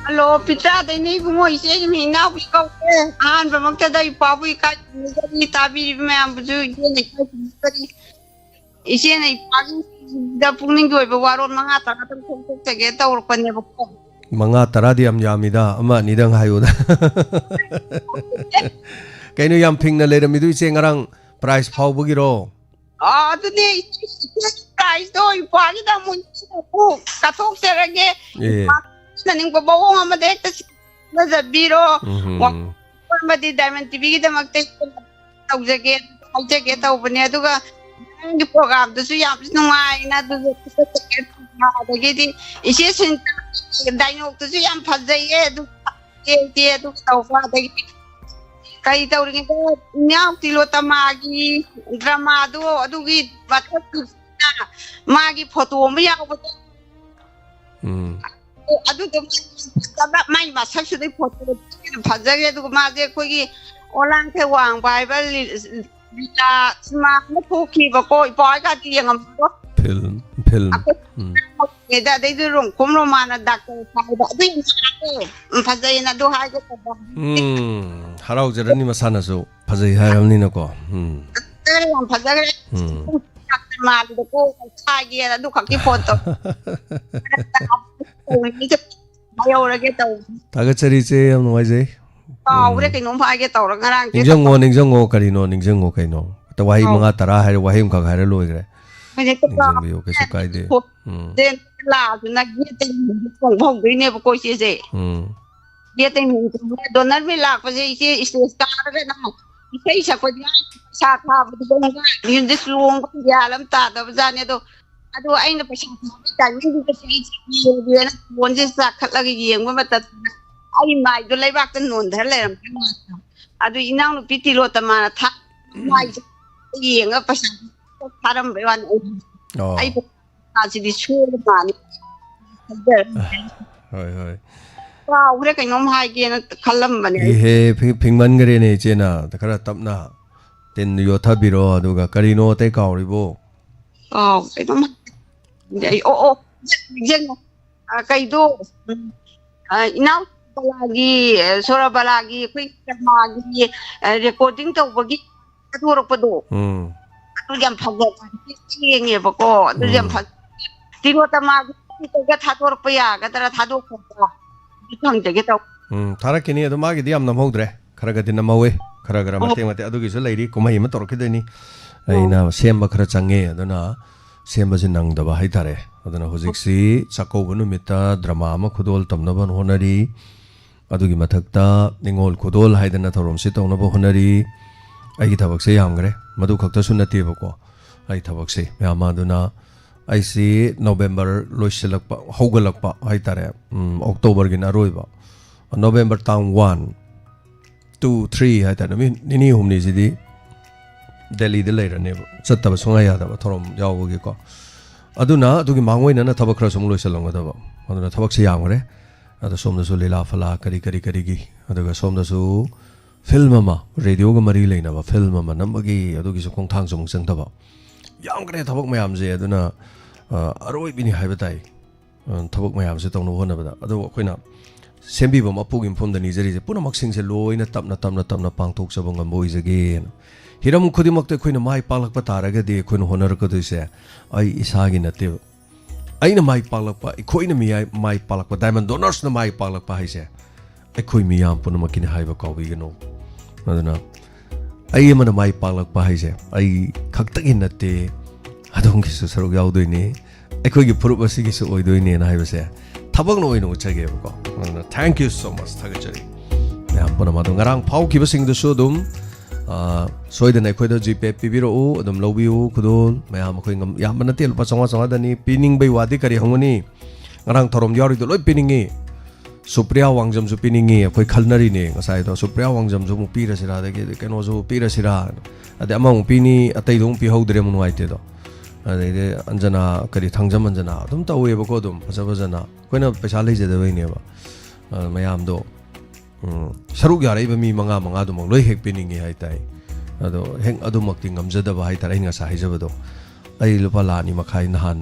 ꯍꯜꯂꯣ, ꯄꯤꯇ꯭ꯔꯥꯗꯩꯅꯦ ꯏꯕꯨꯡꯉꯣ, ꯏꯆꯦꯒꯤ ꯃꯤꯡ ꯏꯅꯥꯎꯕꯤ ꯀꯧꯋꯦ꯫ ꯑꯍꯥꯟꯕꯃꯛꯇꯗ ꯏꯄꯥꯕꯨ ꯏꯀꯥꯏ ꯈꯨꯝꯅꯖꯔꯤ, ꯇꯥꯕꯤꯔꯤꯕ ꯃꯌꯥꯝꯕꯨꯁꯨ ꯏꯆꯦꯅ ꯏꯀꯥꯏ ꯈꯨꯝꯅꯖꯔꯤ꯫ ꯏꯆꯦꯅ ꯏꯄꯥꯒꯤꯗ ꯄꯨꯛꯅꯤꯡꯒꯤ ꯑꯣꯏꯕ ꯋꯥꯔꯣꯜ ꯃꯉꯥ ꯇꯔꯥꯗꯪ ꯐꯣꯡꯗꯣꯛꯆꯒꯦ ꯇꯧꯔꯛꯄꯅꯦꯕꯀꯣ꯫ ꯃꯉꯥ ꯇꯔꯥꯗꯤ ꯌꯥꯝ ꯌꯥꯝꯃꯤꯗ, ꯑꯃ ꯑꯅꯤꯗꯪ ꯍꯥꯏꯌꯨꯗ꯫ ꯀꯩꯅꯣ ꯌꯥꯝ ꯐꯤꯡꯅ ꯂꯩꯔꯝꯃꯤꯗꯨ ꯏꯆꯦ, ꯉꯔꯥꯡ ꯄ꯭ꯔꯥꯏꯖ ꯐꯥꯎꯕꯒꯤꯔꯣ? ꯑꯥ, ꯑꯗꯨꯅꯦ, ꯏꯆꯦ, ꯏꯆꯦꯒꯤ ꯄ꯭ꯔꯥꯏꯖꯇꯣ ꯏꯄꯥꯒꯤꯗ ꯑꯃꯨꯛ ꯏꯆꯦꯅ ꯑꯃꯨꯛ ꯀꯠꯊꯣꯛꯆꯔꯒꯦ꯫ ꯑꯦ꯫ ꯏꯄꯥ ꯆꯠꯅꯤꯡꯕ ꯃꯑꯣꯡ ꯑꯃꯗ ꯍꯦꯛꯇ ꯁꯤꯟꯅꯖꯕꯤꯔꯣ꯫ ꯎꯝꯍꯨꯝ꯫ ꯑꯄꯥꯝꯕꯗꯤ ꯗꯥꯏꯃꯟ ꯇꯤꯚꯤꯒꯤꯗꯃꯛꯇ ꯇꯧꯖꯒꯦ, ꯍꯥꯏꯖꯒꯦ ꯇꯧꯕꯅꯦ꯫ ꯑꯗꯨꯒ ꯅꯪꯒꯤ ꯄ꯭ꯔꯣꯒ꯭ꯔꯥꯝꯗꯨꯁꯨ ꯌꯥꯝ ꯅꯨꯡꯉꯥꯏꯅ, ꯑꯗꯨꯒ ꯑꯗꯒꯤꯗꯤ ꯏꯆꯦ ꯁꯤꯟ ꯗꯥꯏꯅꯣꯛꯇꯨꯁꯨ ꯌꯥꯝ ꯐꯖꯩꯌꯦ꯫ ꯑꯗꯨ ꯏꯆꯦ, ꯏꯆꯦ, ꯑꯗꯨ ꯇꯧꯕ, ꯑꯗꯒꯤ ꯀꯔꯤ ꯇꯧꯔꯤꯉꯩꯗ ꯏꯅꯥꯎ ꯇꯤꯂꯣꯇꯃꯥꯒꯤ ꯗ꯭ꯔꯃꯥꯗꯣ, ꯑꯗꯨꯒꯤ ꯃꯊꯛꯀꯤ ꯃꯥꯒꯤ ꯐꯣꯇꯣ ꯑꯃ ꯌꯥꯎꯕꯗꯣ, ꯎꯝ꯫ ꯑꯗꯨꯗꯣ ꯃꯥꯏ ꯃꯁꯛꯁꯤꯗꯩ ꯐꯣꯇꯣ ꯐꯖꯈ꯭ꯔꯦ꯫ ꯑꯗꯨꯒ ꯃꯥꯁꯦ ꯑꯩꯈꯣꯏꯒꯤ ꯑꯣꯂꯥꯡ ꯊꯦꯋꯥꯡꯕ ꯍꯥꯏꯕ ꯂꯤ-, ꯂꯤꯂꯥ ꯁꯤꯃꯥ ꯑꯃ ꯊꯣꯛꯈꯤꯕꯀꯣ, ꯏꯄꯥ ꯍꯣꯏꯒꯗꯤ ꯌꯦꯡꯉꯝꯕꯗꯣ꯫ Film, film. ꯑꯩꯈꯣꯏ ꯎꯝ꯫ ꯑꯗꯩꯗꯤ ꯔꯣꯡꯈꯣꯝ ꯔꯣꯃꯥꯅ ꯗꯥꯛꯇꯔ ꯁꯥꯏꯕ ꯑꯗꯨ ꯌꯥꯝ ꯐꯖꯩ꯫ ꯎꯝ, ꯐꯖꯩꯌꯦꯅ ꯑꯗꯨ ꯍꯥꯏꯒꯦ ꯇꯧꯕ꯫ ꯎꯝ, ꯍꯔꯥꯎꯖꯔꯅꯤ ꯃꯁꯥꯅꯁꯨ ꯐꯖꯩ ꯍꯥꯏꯔꯕꯅꯤꯅꯀꯣ꯫ ꯎꯝ꯫ ꯐꯖꯈ꯭ꯔꯦ, ꯌꯥꯝ ꯐꯖꯈ꯭ꯔꯦ꯫ ꯎꯝ꯫ ꯗꯥꯛꯇꯔ ꯃꯥꯜꯂꯤꯗꯀꯣ, ꯁꯥꯒꯦꯅ ꯑꯗꯨ ꯈꯛꯀꯤ ꯐꯣꯟ ꯇꯧ-, ꯍꯥꯏꯍꯧꯔꯒꯦ ꯇꯧꯕꯅꯤ꯫ ꯊꯥꯒꯠꯆꯔꯤ ꯏꯆꯦ, ꯌꯥꯝ ꯅꯨꯡꯉꯥꯏꯖꯩ꯫ ꯀꯥꯎꯈ꯭ꯔꯦ, ꯎꯝ꯫ ꯀꯩꯅꯣꯝ ꯍꯥꯏꯒꯦ ꯇꯧꯔ ꯉꯔꯥꯡꯁꯦ꯫ ꯅꯤꯡꯁꯤꯡꯉꯣ, ꯅꯤꯡꯁꯤꯡꯉꯣ, ꯀꯔꯤꯅꯣ, ꯅꯤꯡꯁꯤꯡꯉꯣ ꯀꯩꯅꯣ꯫ ꯍꯦꯛꯇ ꯋꯥꯍꯩ ꯑꯧ꯫ ꯃꯉꯥ ꯇꯔꯥ ꯍꯥꯏꯔ ꯋꯥꯍꯩ ꯑꯃꯈꯛ ꯍꯥꯏꯔ ꯂꯣꯏꯈ꯭ꯔꯦ꯫ ꯍꯧꯖꯤꯛꯇ ꯀꯥꯎ-, ꯅꯤꯡꯁꯤꯡꯕꯤꯌꯨ, ꯀꯩꯁꯨ ꯀꯥꯏꯗꯦ꯫ ꯎꯝ꯫ ꯂꯥꯛꯑꯁꯨꯅ ꯒꯦꯠꯇꯒꯤ ꯍꯧꯗꯣꯡ ꯍꯧꯗꯣꯏꯅꯦꯕꯀꯣ ꯏꯆꯦꯁꯦ꯫ ꯎꯝ꯫ ꯒꯦꯠꯇꯒꯤ ꯍꯧꯗꯣꯡ, ꯗꯣꯅꯔ ꯃꯦꯟ ꯂꯥꯛꯄꯁꯦ ꯏꯆꯦ ꯏꯁꯇꯦꯖ ꯀꯥꯔꯒꯅ ꯏꯁꯩ ꯁꯛꯄꯗꯤ ꯌꯥꯝ ꯄꯩꯁꯥ ꯊꯥꯕꯗꯨꯗ ꯃꯤꯍꯨꯟꯁꯦ ꯆꯣꯡꯕ ꯒ꯭ꯌꯥꯟ ꯑꯃ ꯇꯥꯗꯕꯖꯥꯠꯅꯤ꯫ ꯑꯗꯣ, ꯑꯗꯣ ꯑꯩꯅ ꯄꯩꯁꯥ ꯊꯥꯕꯒꯤ ꯇꯥꯏꯃꯤꯡꯗꯨꯗꯁꯨ ꯑꯩꯁꯦ ꯌꯦꯡꯒꯦꯅ ꯐꯣꯟꯁꯦ ꯆꯥꯈꯠꯂꯒ ꯌꯦꯡꯕ ꯃꯇꯝꯗ ꯑꯩ ꯃꯥꯏꯗꯣ ꯂꯩꯕꯥꯛꯇ ꯅꯣꯟꯊꯔ ꯂꯩꯔꯝꯕ ꯃꯥꯜꯂꯦ꯫ ꯑꯗꯨ ꯏꯅꯥꯎꯅꯨꯄꯤ ꯇꯤꯂꯣꯇꯃꯥꯅ ꯊꯥ-, ꯃꯥꯏꯁꯦ ꯌꯦꯡꯉꯒ ꯄꯩꯁꯥ ꯊꯥꯔꯝꯕꯩ ꯋꯥꯅꯤ꯫ ꯑꯩ, ꯑꯣ꯫ ꯑꯩ ꯄꯩꯁꯥꯁꯤꯗꯤ ꯁꯣꯏꯕ ꯃꯥꯜꯂꯤ꯫ ꯍꯣꯏ, ꯍꯣꯏ꯫ ꯀꯥꯎꯈ꯭ꯔꯦ, ꯀꯩꯅꯣꯝ ꯍꯥꯏꯒꯦꯅ ꯈꯜꯂꯝꯕꯅꯦ ꯑꯩ꯫ ꯏꯍꯦ, ꯐꯤ-, ꯐꯤꯡꯃꯟꯈ꯭ꯔꯦꯅꯦ ꯏꯆꯦꯅ꯫ ꯈꯔ ꯇꯞꯅ ꯇꯤꯟ ꯌꯣꯠꯊꯕꯤꯔꯣ, ꯑꯗꯨꯒ ꯀꯔꯤꯅꯣ ꯑꯇꯩ ꯀꯥꯎꯔꯤꯕꯣ? ꯀꯥꯎ-, ꯀꯩꯅꯣꯝ ꯍꯥꯏ-, ꯑꯩ, ꯑꯣ, ꯑꯣ, ꯅꯤꯡꯁꯤꯡꯉꯦ꯫ ꯑ, ꯀꯩꯗꯣ, ꯎꯝ, ꯑ, ꯏꯅꯥꯎ ꯕꯂꯥꯒꯤ, ꯑ, ꯁꯣꯔꯥ ꯕꯂꯥꯒꯤ ꯑꯩꯈꯣꯏ ꯗ꯭ꯔꯃꯥꯒꯤ, ꯑ, ꯔꯦꯀꯣꯔꯗꯤꯡ ꯇꯧꯕꯒꯤ ꯊꯥꯗꯣꯔꯛꯄꯗꯣ, ꯎꯝ ꯑꯗꯨ ꯌꯥꯝ ꯐꯖꯕ ꯌꯦꯡꯉꯦꯕꯀꯣ꯫ ꯑꯗꯨ ꯌꯥꯝ ꯎꯝ ꯐꯖ ꯇꯤꯔꯣꯇ ꯃꯥꯒꯤ ꯇꯧꯔꯒ ꯊꯥꯗꯣꯔꯛꯄ ꯌꯥꯒꯗ꯭ꯔꯥ? ꯊꯥꯗꯣꯛꯄꯗꯣ ꯑꯗꯨ ꯍꯪꯖꯒꯦ ꯇꯧꯕ꯫ ꯎꯝ, ꯊꯥꯔꯛꯈꯤꯅꯤ꯫ ꯑꯗꯣ ꯃꯥꯒꯤꯗꯤ ꯌꯥꯝ ꯅꯝꯍꯧꯗ꯭ꯔꯦ, ꯈꯔ ꯈꯔꯗꯤ ꯅꯝꯍꯧꯋꯦ, ꯈꯔ ꯈꯔ ꯑꯣ ꯃꯇꯦꯛ ꯃꯇꯦꯛ꯫ ꯑꯗꯨꯒꯤꯁꯨ ꯂꯩꯔꯤ, ꯀꯨꯝꯍꯩ ꯑꯃ ꯇꯧꯔꯛꯈꯤꯗꯣꯏꯅꯤ꯫ ꯑꯣ ꯑꯩꯅ ꯁꯦꯝꯕ ꯈꯔ ꯆꯪꯉꯦ, ꯑꯗꯨꯅ ꯁꯦꯝꯕꯁꯤ ꯅꯪꯗꯕ ꯍꯥꯏꯇꯥꯔꯦ꯫ ꯑꯗꯨꯅ ꯍꯧꯖꯤꯛꯁꯤ ꯆꯥꯛꯀꯧꯕ ꯅꯨꯃꯤꯠꯇ ꯗ꯭ꯔꯃꯥ ꯑꯃ ꯈꯨꯗꯣꯜ ꯇꯝꯅꯕ ꯍꯣꯠꯅꯔꯤ꯫ ꯑꯗꯨꯒꯤ ꯃꯊꯛꯇ ꯅꯤꯉꯣꯜ ꯈꯨꯗꯣꯜ ꯍꯥꯏꯗꯅ ꯊꯧꯔꯝꯁꯤ ꯇꯧꯅꯕ ꯍꯣꯠꯅꯔꯤ꯫ ꯑꯩꯒꯤ ꯊꯕꯛꯁꯦ ꯌꯥꯝꯈ꯭ꯔꯦ, ꯃꯗꯨ ꯈꯛꯇꯁꯨ ꯅꯠꯇꯦꯕꯀꯣ꯫ ꯑꯩ ꯊꯕꯛꯁꯦ ꯃꯌꯥꯝ ꯑꯃ, ꯑꯗꯨꯅ ꯑꯩꯁꯤ ꯅꯣꯕꯦꯝꯕꯔ ꯂꯣꯏꯁꯤꯜꯂꯛꯄ, ꯍꯧꯒꯠꯂꯛꯄ ꯍꯥꯏꯇꯥꯔꯦ, ꯎꯝ, ꯑꯣꯛꯇꯣꯕꯔꯒꯤꯅ ꯑꯔꯣꯏꯕ, ꯅꯣꯕꯦꯝꯕꯔ ꯇꯥꯡ ꯋꯥꯟ, ꯇꯨ, ꯊ꯭ꯔꯤ ꯍꯥꯏꯇꯥꯔꯦ, ꯅꯨꯃꯤꯠ ꯅꯤꯅꯤ ꯍꯨꯝꯅꯤꯁꯤꯗꯤ ꯗꯦꯜꯂꯤꯗ ꯂꯩꯔꯅꯦꯕ, ꯆꯠꯇꯕ ꯁꯨꯡꯌꯥ ꯌꯥꯗꯕ ꯊꯧꯔꯝ ꯌꯥꯎꯕꯒꯤꯀꯣ꯫ ꯑꯗꯨꯅ ꯑꯗꯨꯒꯤ ꯃꯥꯡꯑꯣꯏꯅꯅ ꯊꯕꯛ ꯈꯔꯁꯨ ꯑꯃꯨꯛ ꯂꯣꯏꯁꯤꯜꯂꯝꯒꯗꯕ, ꯑꯗꯨꯅ ꯊꯕꯛꯁꯦ ꯌꯥꯝꯈ꯭ꯔꯦ꯫ ꯑꯗꯣ ꯁꯣꯝꯗꯁꯨ ꯂꯤꯂꯥ ꯐꯂꯥ ꯀꯔꯤ ꯀꯔꯤ ꯀꯔꯤꯒꯤ, ꯑꯗꯨꯒ ꯁꯣꯝꯗꯁꯨ ꯐꯤꯂꯝ ꯑꯃ, ꯔꯦꯗꯤꯑꯣꯒ ꯃꯔꯤ ꯂꯩꯅꯕ ꯐꯤꯂꯝ ꯑꯃ ꯅꯝꯕꯒꯤ, ꯑꯗꯨꯒꯤꯁꯨ ꯈꯣꯡꯊꯥꯡꯁꯨ ꯑꯃꯨꯛ ꯆꯪꯊꯕ꯫ ꯌꯥꯝꯈ꯭ꯔꯦ ꯊꯕꯛ ꯃꯌꯥꯝꯁꯦ꯫ ꯑꯗꯨꯅ ꯑ, ꯑꯔꯣꯏꯕꯤꯅꯤ ꯍꯥꯏꯕ ꯇꯥꯏ, ꯑ, ꯊꯕꯛ ꯃꯌꯥꯝꯁꯦ ꯇꯧꯅꯕ ꯍꯣꯠꯅꯕꯗ꯫ ꯑꯗꯨꯕꯨ ꯑꯩꯈꯣꯏꯅ ꯁꯦꯝꯕꯤꯕ ꯃꯄꯨꯒꯤ ꯃꯐꯝꯗ ꯅꯤꯖꯔꯤꯁꯦ, ꯄꯨꯝꯅꯃꯛꯁꯤꯡꯁꯦ ꯂꯣꯏꯅ ꯇꯞꯅ ꯇꯞꯅ ꯇꯞꯅ ꯄꯥꯡꯊꯣꯛꯆꯕ ꯉꯝꯕ ꯑꯣꯏꯖꯒꯦꯅ꯫ ꯍꯤꯔꯝ ꯈꯨꯗꯤꯡꯃꯛꯇ ꯑꯩꯈꯣꯏꯅ ꯃꯥꯏ ꯄꯥꯛꯂꯛꯄ ꯇꯥꯔꯒꯗꯤ, ꯑꯩꯈꯣꯏꯅ ꯍꯣꯠꯅꯔꯛꯀꯗꯣꯏꯁꯦ ꯑꯩ ꯏꯁꯥꯒꯤ ꯅꯠꯇꯦꯕ꯫ ꯑꯩꯅ ꯃꯥꯏ ꯄꯥꯛꯂꯛꯄ, ꯑꯩꯈꯣꯏꯅ ꯃꯤꯌꯥꯏ-, ꯃꯥꯏ ꯄꯥꯛꯂꯛꯄ, ꯗꯥꯏꯃꯟ ꯗꯣꯅꯔꯁꯅ ꯃꯥꯏ ꯄꯥꯛꯂꯛꯄ ꯍꯥꯏꯁꯦ ꯑꯩꯈꯣꯏ ꯃꯤꯌꯥꯝ ꯄꯨꯝꯅꯃꯛꯀꯤꯅꯤ ꯍꯥꯏꯕ ꯀꯥꯎꯕꯤꯒꯅꯨ꯫ ꯑꯗꯨꯅ ꯑꯩ ꯑꯃꯅ ꯃꯥꯏ ꯄꯥꯛꯂꯛꯄ ꯍꯥꯏꯁꯦ ꯑꯩ ꯈꯛꯇꯒꯤ ꯅꯠꯇꯦ, ꯑꯗꯣꯝꯒꯤꯁꯨ ꯁꯔꯨꯛ ꯌꯥꯎꯗꯣꯏꯅꯦ, ꯑꯩꯈꯣꯏꯒꯤ ꯐꯨꯔꯨꯞ ꯑꯁꯤꯒꯤꯁꯨ ꯑꯣꯏꯗꯣꯏꯅꯦꯅ ꯍꯥꯏꯕꯁꯦ ꯊꯕꯛꯅ ꯑꯣꯏꯅ ꯎꯠꯆꯒꯦꯕꯀꯣ꯫ ꯑꯗꯨꯅ thank you so much, ꯊꯥꯒꯠꯆꯔꯤ ꯃꯌꯥꯝ ꯄꯨꯝꯅꯃꯛ꯫ ꯑꯗꯣ ꯉꯔꯥꯡ ꯐꯥꯎꯈꯤꯕꯁꯤꯡꯗꯨꯁꯨ ꯑꯗꯨꯝ, ꯑ, ꯁꯣꯏꯗꯅ ꯑꯩꯈꯣꯏꯗ ꯖꯤꯄꯦ ꯄꯤꯕꯤꯔꯛꯎ, ꯑꯗꯨꯝ ꯂꯧꯕꯤꯌꯨ꯫ ꯈꯨꯗꯣꯜ ꯃꯌꯥꯝ ꯑꯩꯈꯣꯏ ꯉꯝ-, ꯌꯥꯝꯕ ꯅꯠꯇꯦ, ꯂꯨꯄꯥ ꯆꯥꯝꯃꯉꯥ ꯆꯥꯝꯃꯉꯥꯗꯅꯤ꯫ ꯄꯤꯅꯤꯡꯕꯩ ꯋꯥꯗꯤ ꯀꯔꯤ ꯍꯪꯉꯨꯅꯤ, ꯉꯔꯥꯡ ꯊꯧꯔꯝ ꯌꯥꯎꯔꯤꯗꯣ ꯂꯣꯏ ꯄꯤꯅꯤꯡꯉꯤ꯫ ꯁꯨꯄ꯭ꯔꯤꯌꯥ ꯋꯥꯡꯖꯝꯁꯨ ꯄꯤꯅꯤꯡꯉꯤ, ꯑꯩꯈꯣꯏ ꯈꯟꯅꯔꯤꯅꯦ ꯉꯁꯥꯏꯗꯣ꯫ ꯁꯨꯄ꯭ꯔꯤꯌꯥ ꯋꯥꯡꯖꯝꯁꯨ ꯑꯃꯨꯛ ꯄꯤꯔꯁꯤꯔꯥ, ꯑꯗꯒꯤ ꯀꯩꯅꯣꯁꯨ ꯄꯤꯔꯁꯤꯔꯥ, ꯑꯗꯩ ꯑꯃꯃꯨꯛ ꯄꯤꯅꯤ, ꯑꯇꯩꯗꯣ ꯑꯃꯨꯛ ꯄꯤꯍꯧꯗ꯭ꯔꯦ, ꯑꯃꯨꯛ ꯅꯨꯡꯉꯥꯏꯇꯦꯗꯣ꯫ ꯑꯗꯩꯗꯤ ꯑꯟꯖꯅꯥ, ꯀꯔꯤ, ꯊꯥꯡꯖꯝ ꯑꯟꯖꯅꯥ ꯑꯗꯨꯝ ꯇꯧꯋꯦꯕꯀꯣ, ꯑꯗꯨꯝ ꯐꯖ ꯐꯖꯅ꯫ ꯑꯩꯈꯣꯏꯅ ꯄꯩꯁꯥ ꯂꯩꯖꯗꯕꯩꯅꯦꯕ꯫ ꯑ, ꯃꯌꯥꯝꯗꯣ, ꯎꯝ, ꯁꯔꯨꯛ ꯌꯥꯔꯛꯏꯕ ꯃꯤ ꯃꯉꯥ ꯃꯉꯥꯗꯨꯃꯛ ꯂꯣꯏ ꯍꯦꯛ ꯄꯤꯅꯤꯡꯉꯤ ꯍꯥꯏ ꯇꯥꯏ꯫ ꯑꯗꯣ ꯍꯦꯛ ꯑꯗꯨꯃꯛꯇꯤ ꯉꯝꯖꯗꯕ ꯍꯥꯏ ꯇꯥꯔꯦ, ꯑꯩꯅ ꯉꯁꯥꯏ ꯍꯥꯏꯖꯕꯗꯣ꯫ ꯑꯩ ꯂꯨꯄꯥ ꯂꯥꯈ ꯑꯅꯤ ꯃꯈꯥꯏ ꯅꯍꯥꯟ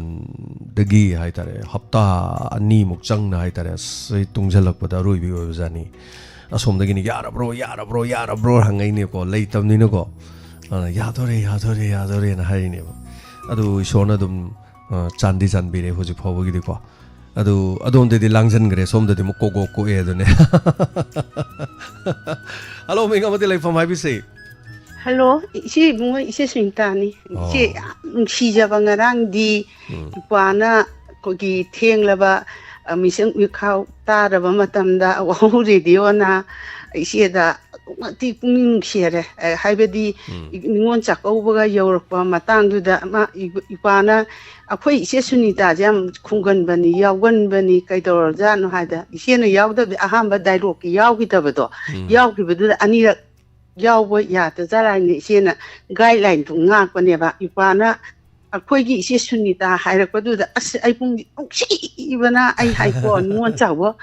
ꯗꯒꯤ ꯍꯥꯏꯇꯥꯔꯦ, ꯍꯞꯇꯥ ꯑꯅꯤꯃꯨꯛ ꯆꯪꯅ ꯍꯥꯏꯇꯥꯔꯦ, ꯑꯁ, ꯑꯩ ꯇꯨꯡꯁꯤꯜꯂꯛꯄꯗ ꯑꯔꯣꯏꯕꯤ ꯑꯣꯏꯕꯖꯥꯠꯅꯤ꯫ ꯑꯁꯣꯝꯗꯒꯤꯅꯤ, "ꯌꯥꯔꯕ꯭ꯔꯣ, ꯌꯥꯔꯕ꯭ꯔꯣ, ꯌꯥꯔꯕ꯭ꯔꯣ?" ꯍꯪꯉꯛꯏꯅꯦꯀꯣ, ꯂꯩꯇꯕꯅꯤꯅꯀꯣ꯫ ꯑꯗꯨꯅ, "ꯌꯥꯗꯣꯔꯦ, ꯌꯥꯗꯣꯔꯦ, ꯌꯥꯗꯣꯔꯦꯅ" ꯍꯥꯏꯔꯤꯅꯦꯕ꯫ ꯑꯗꯨ ꯏꯁꯣꯔꯅ ꯑꯗꯨꯝ, ꯑ, ꯆꯥꯟꯗꯤ ꯆꯥꯟꯕꯤꯔꯦ ꯍꯧꯖꯤꯛ ꯐꯥꯎꯕꯒꯤꯗꯤꯀꯣ꯫ ꯑꯗꯨ ꯑꯗꯣꯝꯗꯗꯤ ꯂꯥꯡꯁꯤꯟꯈ꯭ꯔꯦ, ꯁꯣꯝꯗꯗꯤ ꯑꯃꯨꯛ ꯀꯣꯛ ꯀꯣꯛ ꯀꯣꯛꯑꯦ ꯑꯗꯨꯅꯦ꯫ ꯍꯜꯂꯣ, ꯃꯤꯡ ꯑꯃꯗꯤ ꯂꯩꯐꯝ ꯍꯥꯏꯕꯤꯁꯤ꯫ ꯍꯜꯂꯣ, ꯏꯆꯦ ꯏꯕꯨꯡꯉꯣ, ꯏꯆꯦ ꯁꯨꯅꯤꯇꯥꯅꯤ꯫ ꯑꯣ꯫ ꯏꯆꯦ ꯌꯥꯝ ꯅꯨꯡꯁꯤꯖꯕ, ꯉꯔꯥꯡꯗꯤ ꯎꯝ꯫ ꯏꯄ꯭ꯋꯥꯅ ꯑꯩꯈꯣꯏꯒꯤ ꯊꯦꯡꯂꯕ, ꯑ, ꯃꯤꯁꯪ ꯃꯤꯈꯥꯎ ꯇꯥꯔꯕ ꯃꯇꯝꯗ ꯋꯥꯍꯧ ꯔꯦꯗꯤꯑꯣꯅ ꯏꯆꯦꯗ ꯑꯗꯨꯛ ꯃꯇꯤꯛ ꯄꯨꯛꯅꯤꯡ ꯅꯨꯡꯁꯤꯔꯦ꯫ ꯑ, ꯍꯥꯏꯕꯗꯤ ꯎꯝ꯫ ꯏ-, ꯅꯤꯉꯣꯜ ꯆꯥꯛꯀꯧꯕꯒ ꯌꯧꯔꯛꯄ ꯃꯇꯥꯡꯗꯨꯗ ꯑꯃ ꯏ-, ꯏꯄ꯭ꯋꯥꯅ ꯑꯩꯈꯣꯏ ꯏꯆꯦ ꯁꯨꯅꯤꯇꯥꯁꯦ ꯌꯥꯝ ꯈꯨꯝꯒꯟꯕꯅꯤ, ꯌꯥꯎꯒꯟꯕꯅꯤ, ꯀꯩꯗꯧꯔꯖꯥꯠꯅꯣ ꯍꯥꯏꯗ ꯏꯆꯦꯅ ꯌꯥꯎꯗꯕꯗꯤ ꯑꯍꯥꯟꯕ ꯗꯥꯏꯂꯣꯛꯀꯤ ꯌꯥꯎꯈꯤꯗꯕꯗꯣ, ꯎꯝ꯫ ꯌꯥꯎꯈꯤꯕꯗꯨꯗ ꯑꯅꯤꯔꯛ ꯌꯥꯎꯕ ꯌꯥꯗꯖꯥꯠꯂꯥ ꯍꯥꯏꯅ ꯏꯆꯦꯅ ꯒꯥꯏꯗꯂꯥꯏꯟꯗꯨ ꯉꯥꯛꯄꯅꯦꯕ꯫ ꯏꯄ꯭ꯋꯥꯅ ꯑꯩꯈꯣꯏꯒꯤ ꯏꯆꯦ ꯁꯨꯅꯤꯇꯥ ꯍꯥꯏꯔꯛꯄꯗꯨꯗ, ꯑꯁ, ꯑꯩ ꯄꯨꯛꯅꯤꯡ ꯅꯨꯡꯁꯤꯕꯅ ꯑꯩ ꯍꯥꯏꯀꯣ, ꯅꯤꯉꯣꯜ ꯆꯥꯛꯀꯧꯕ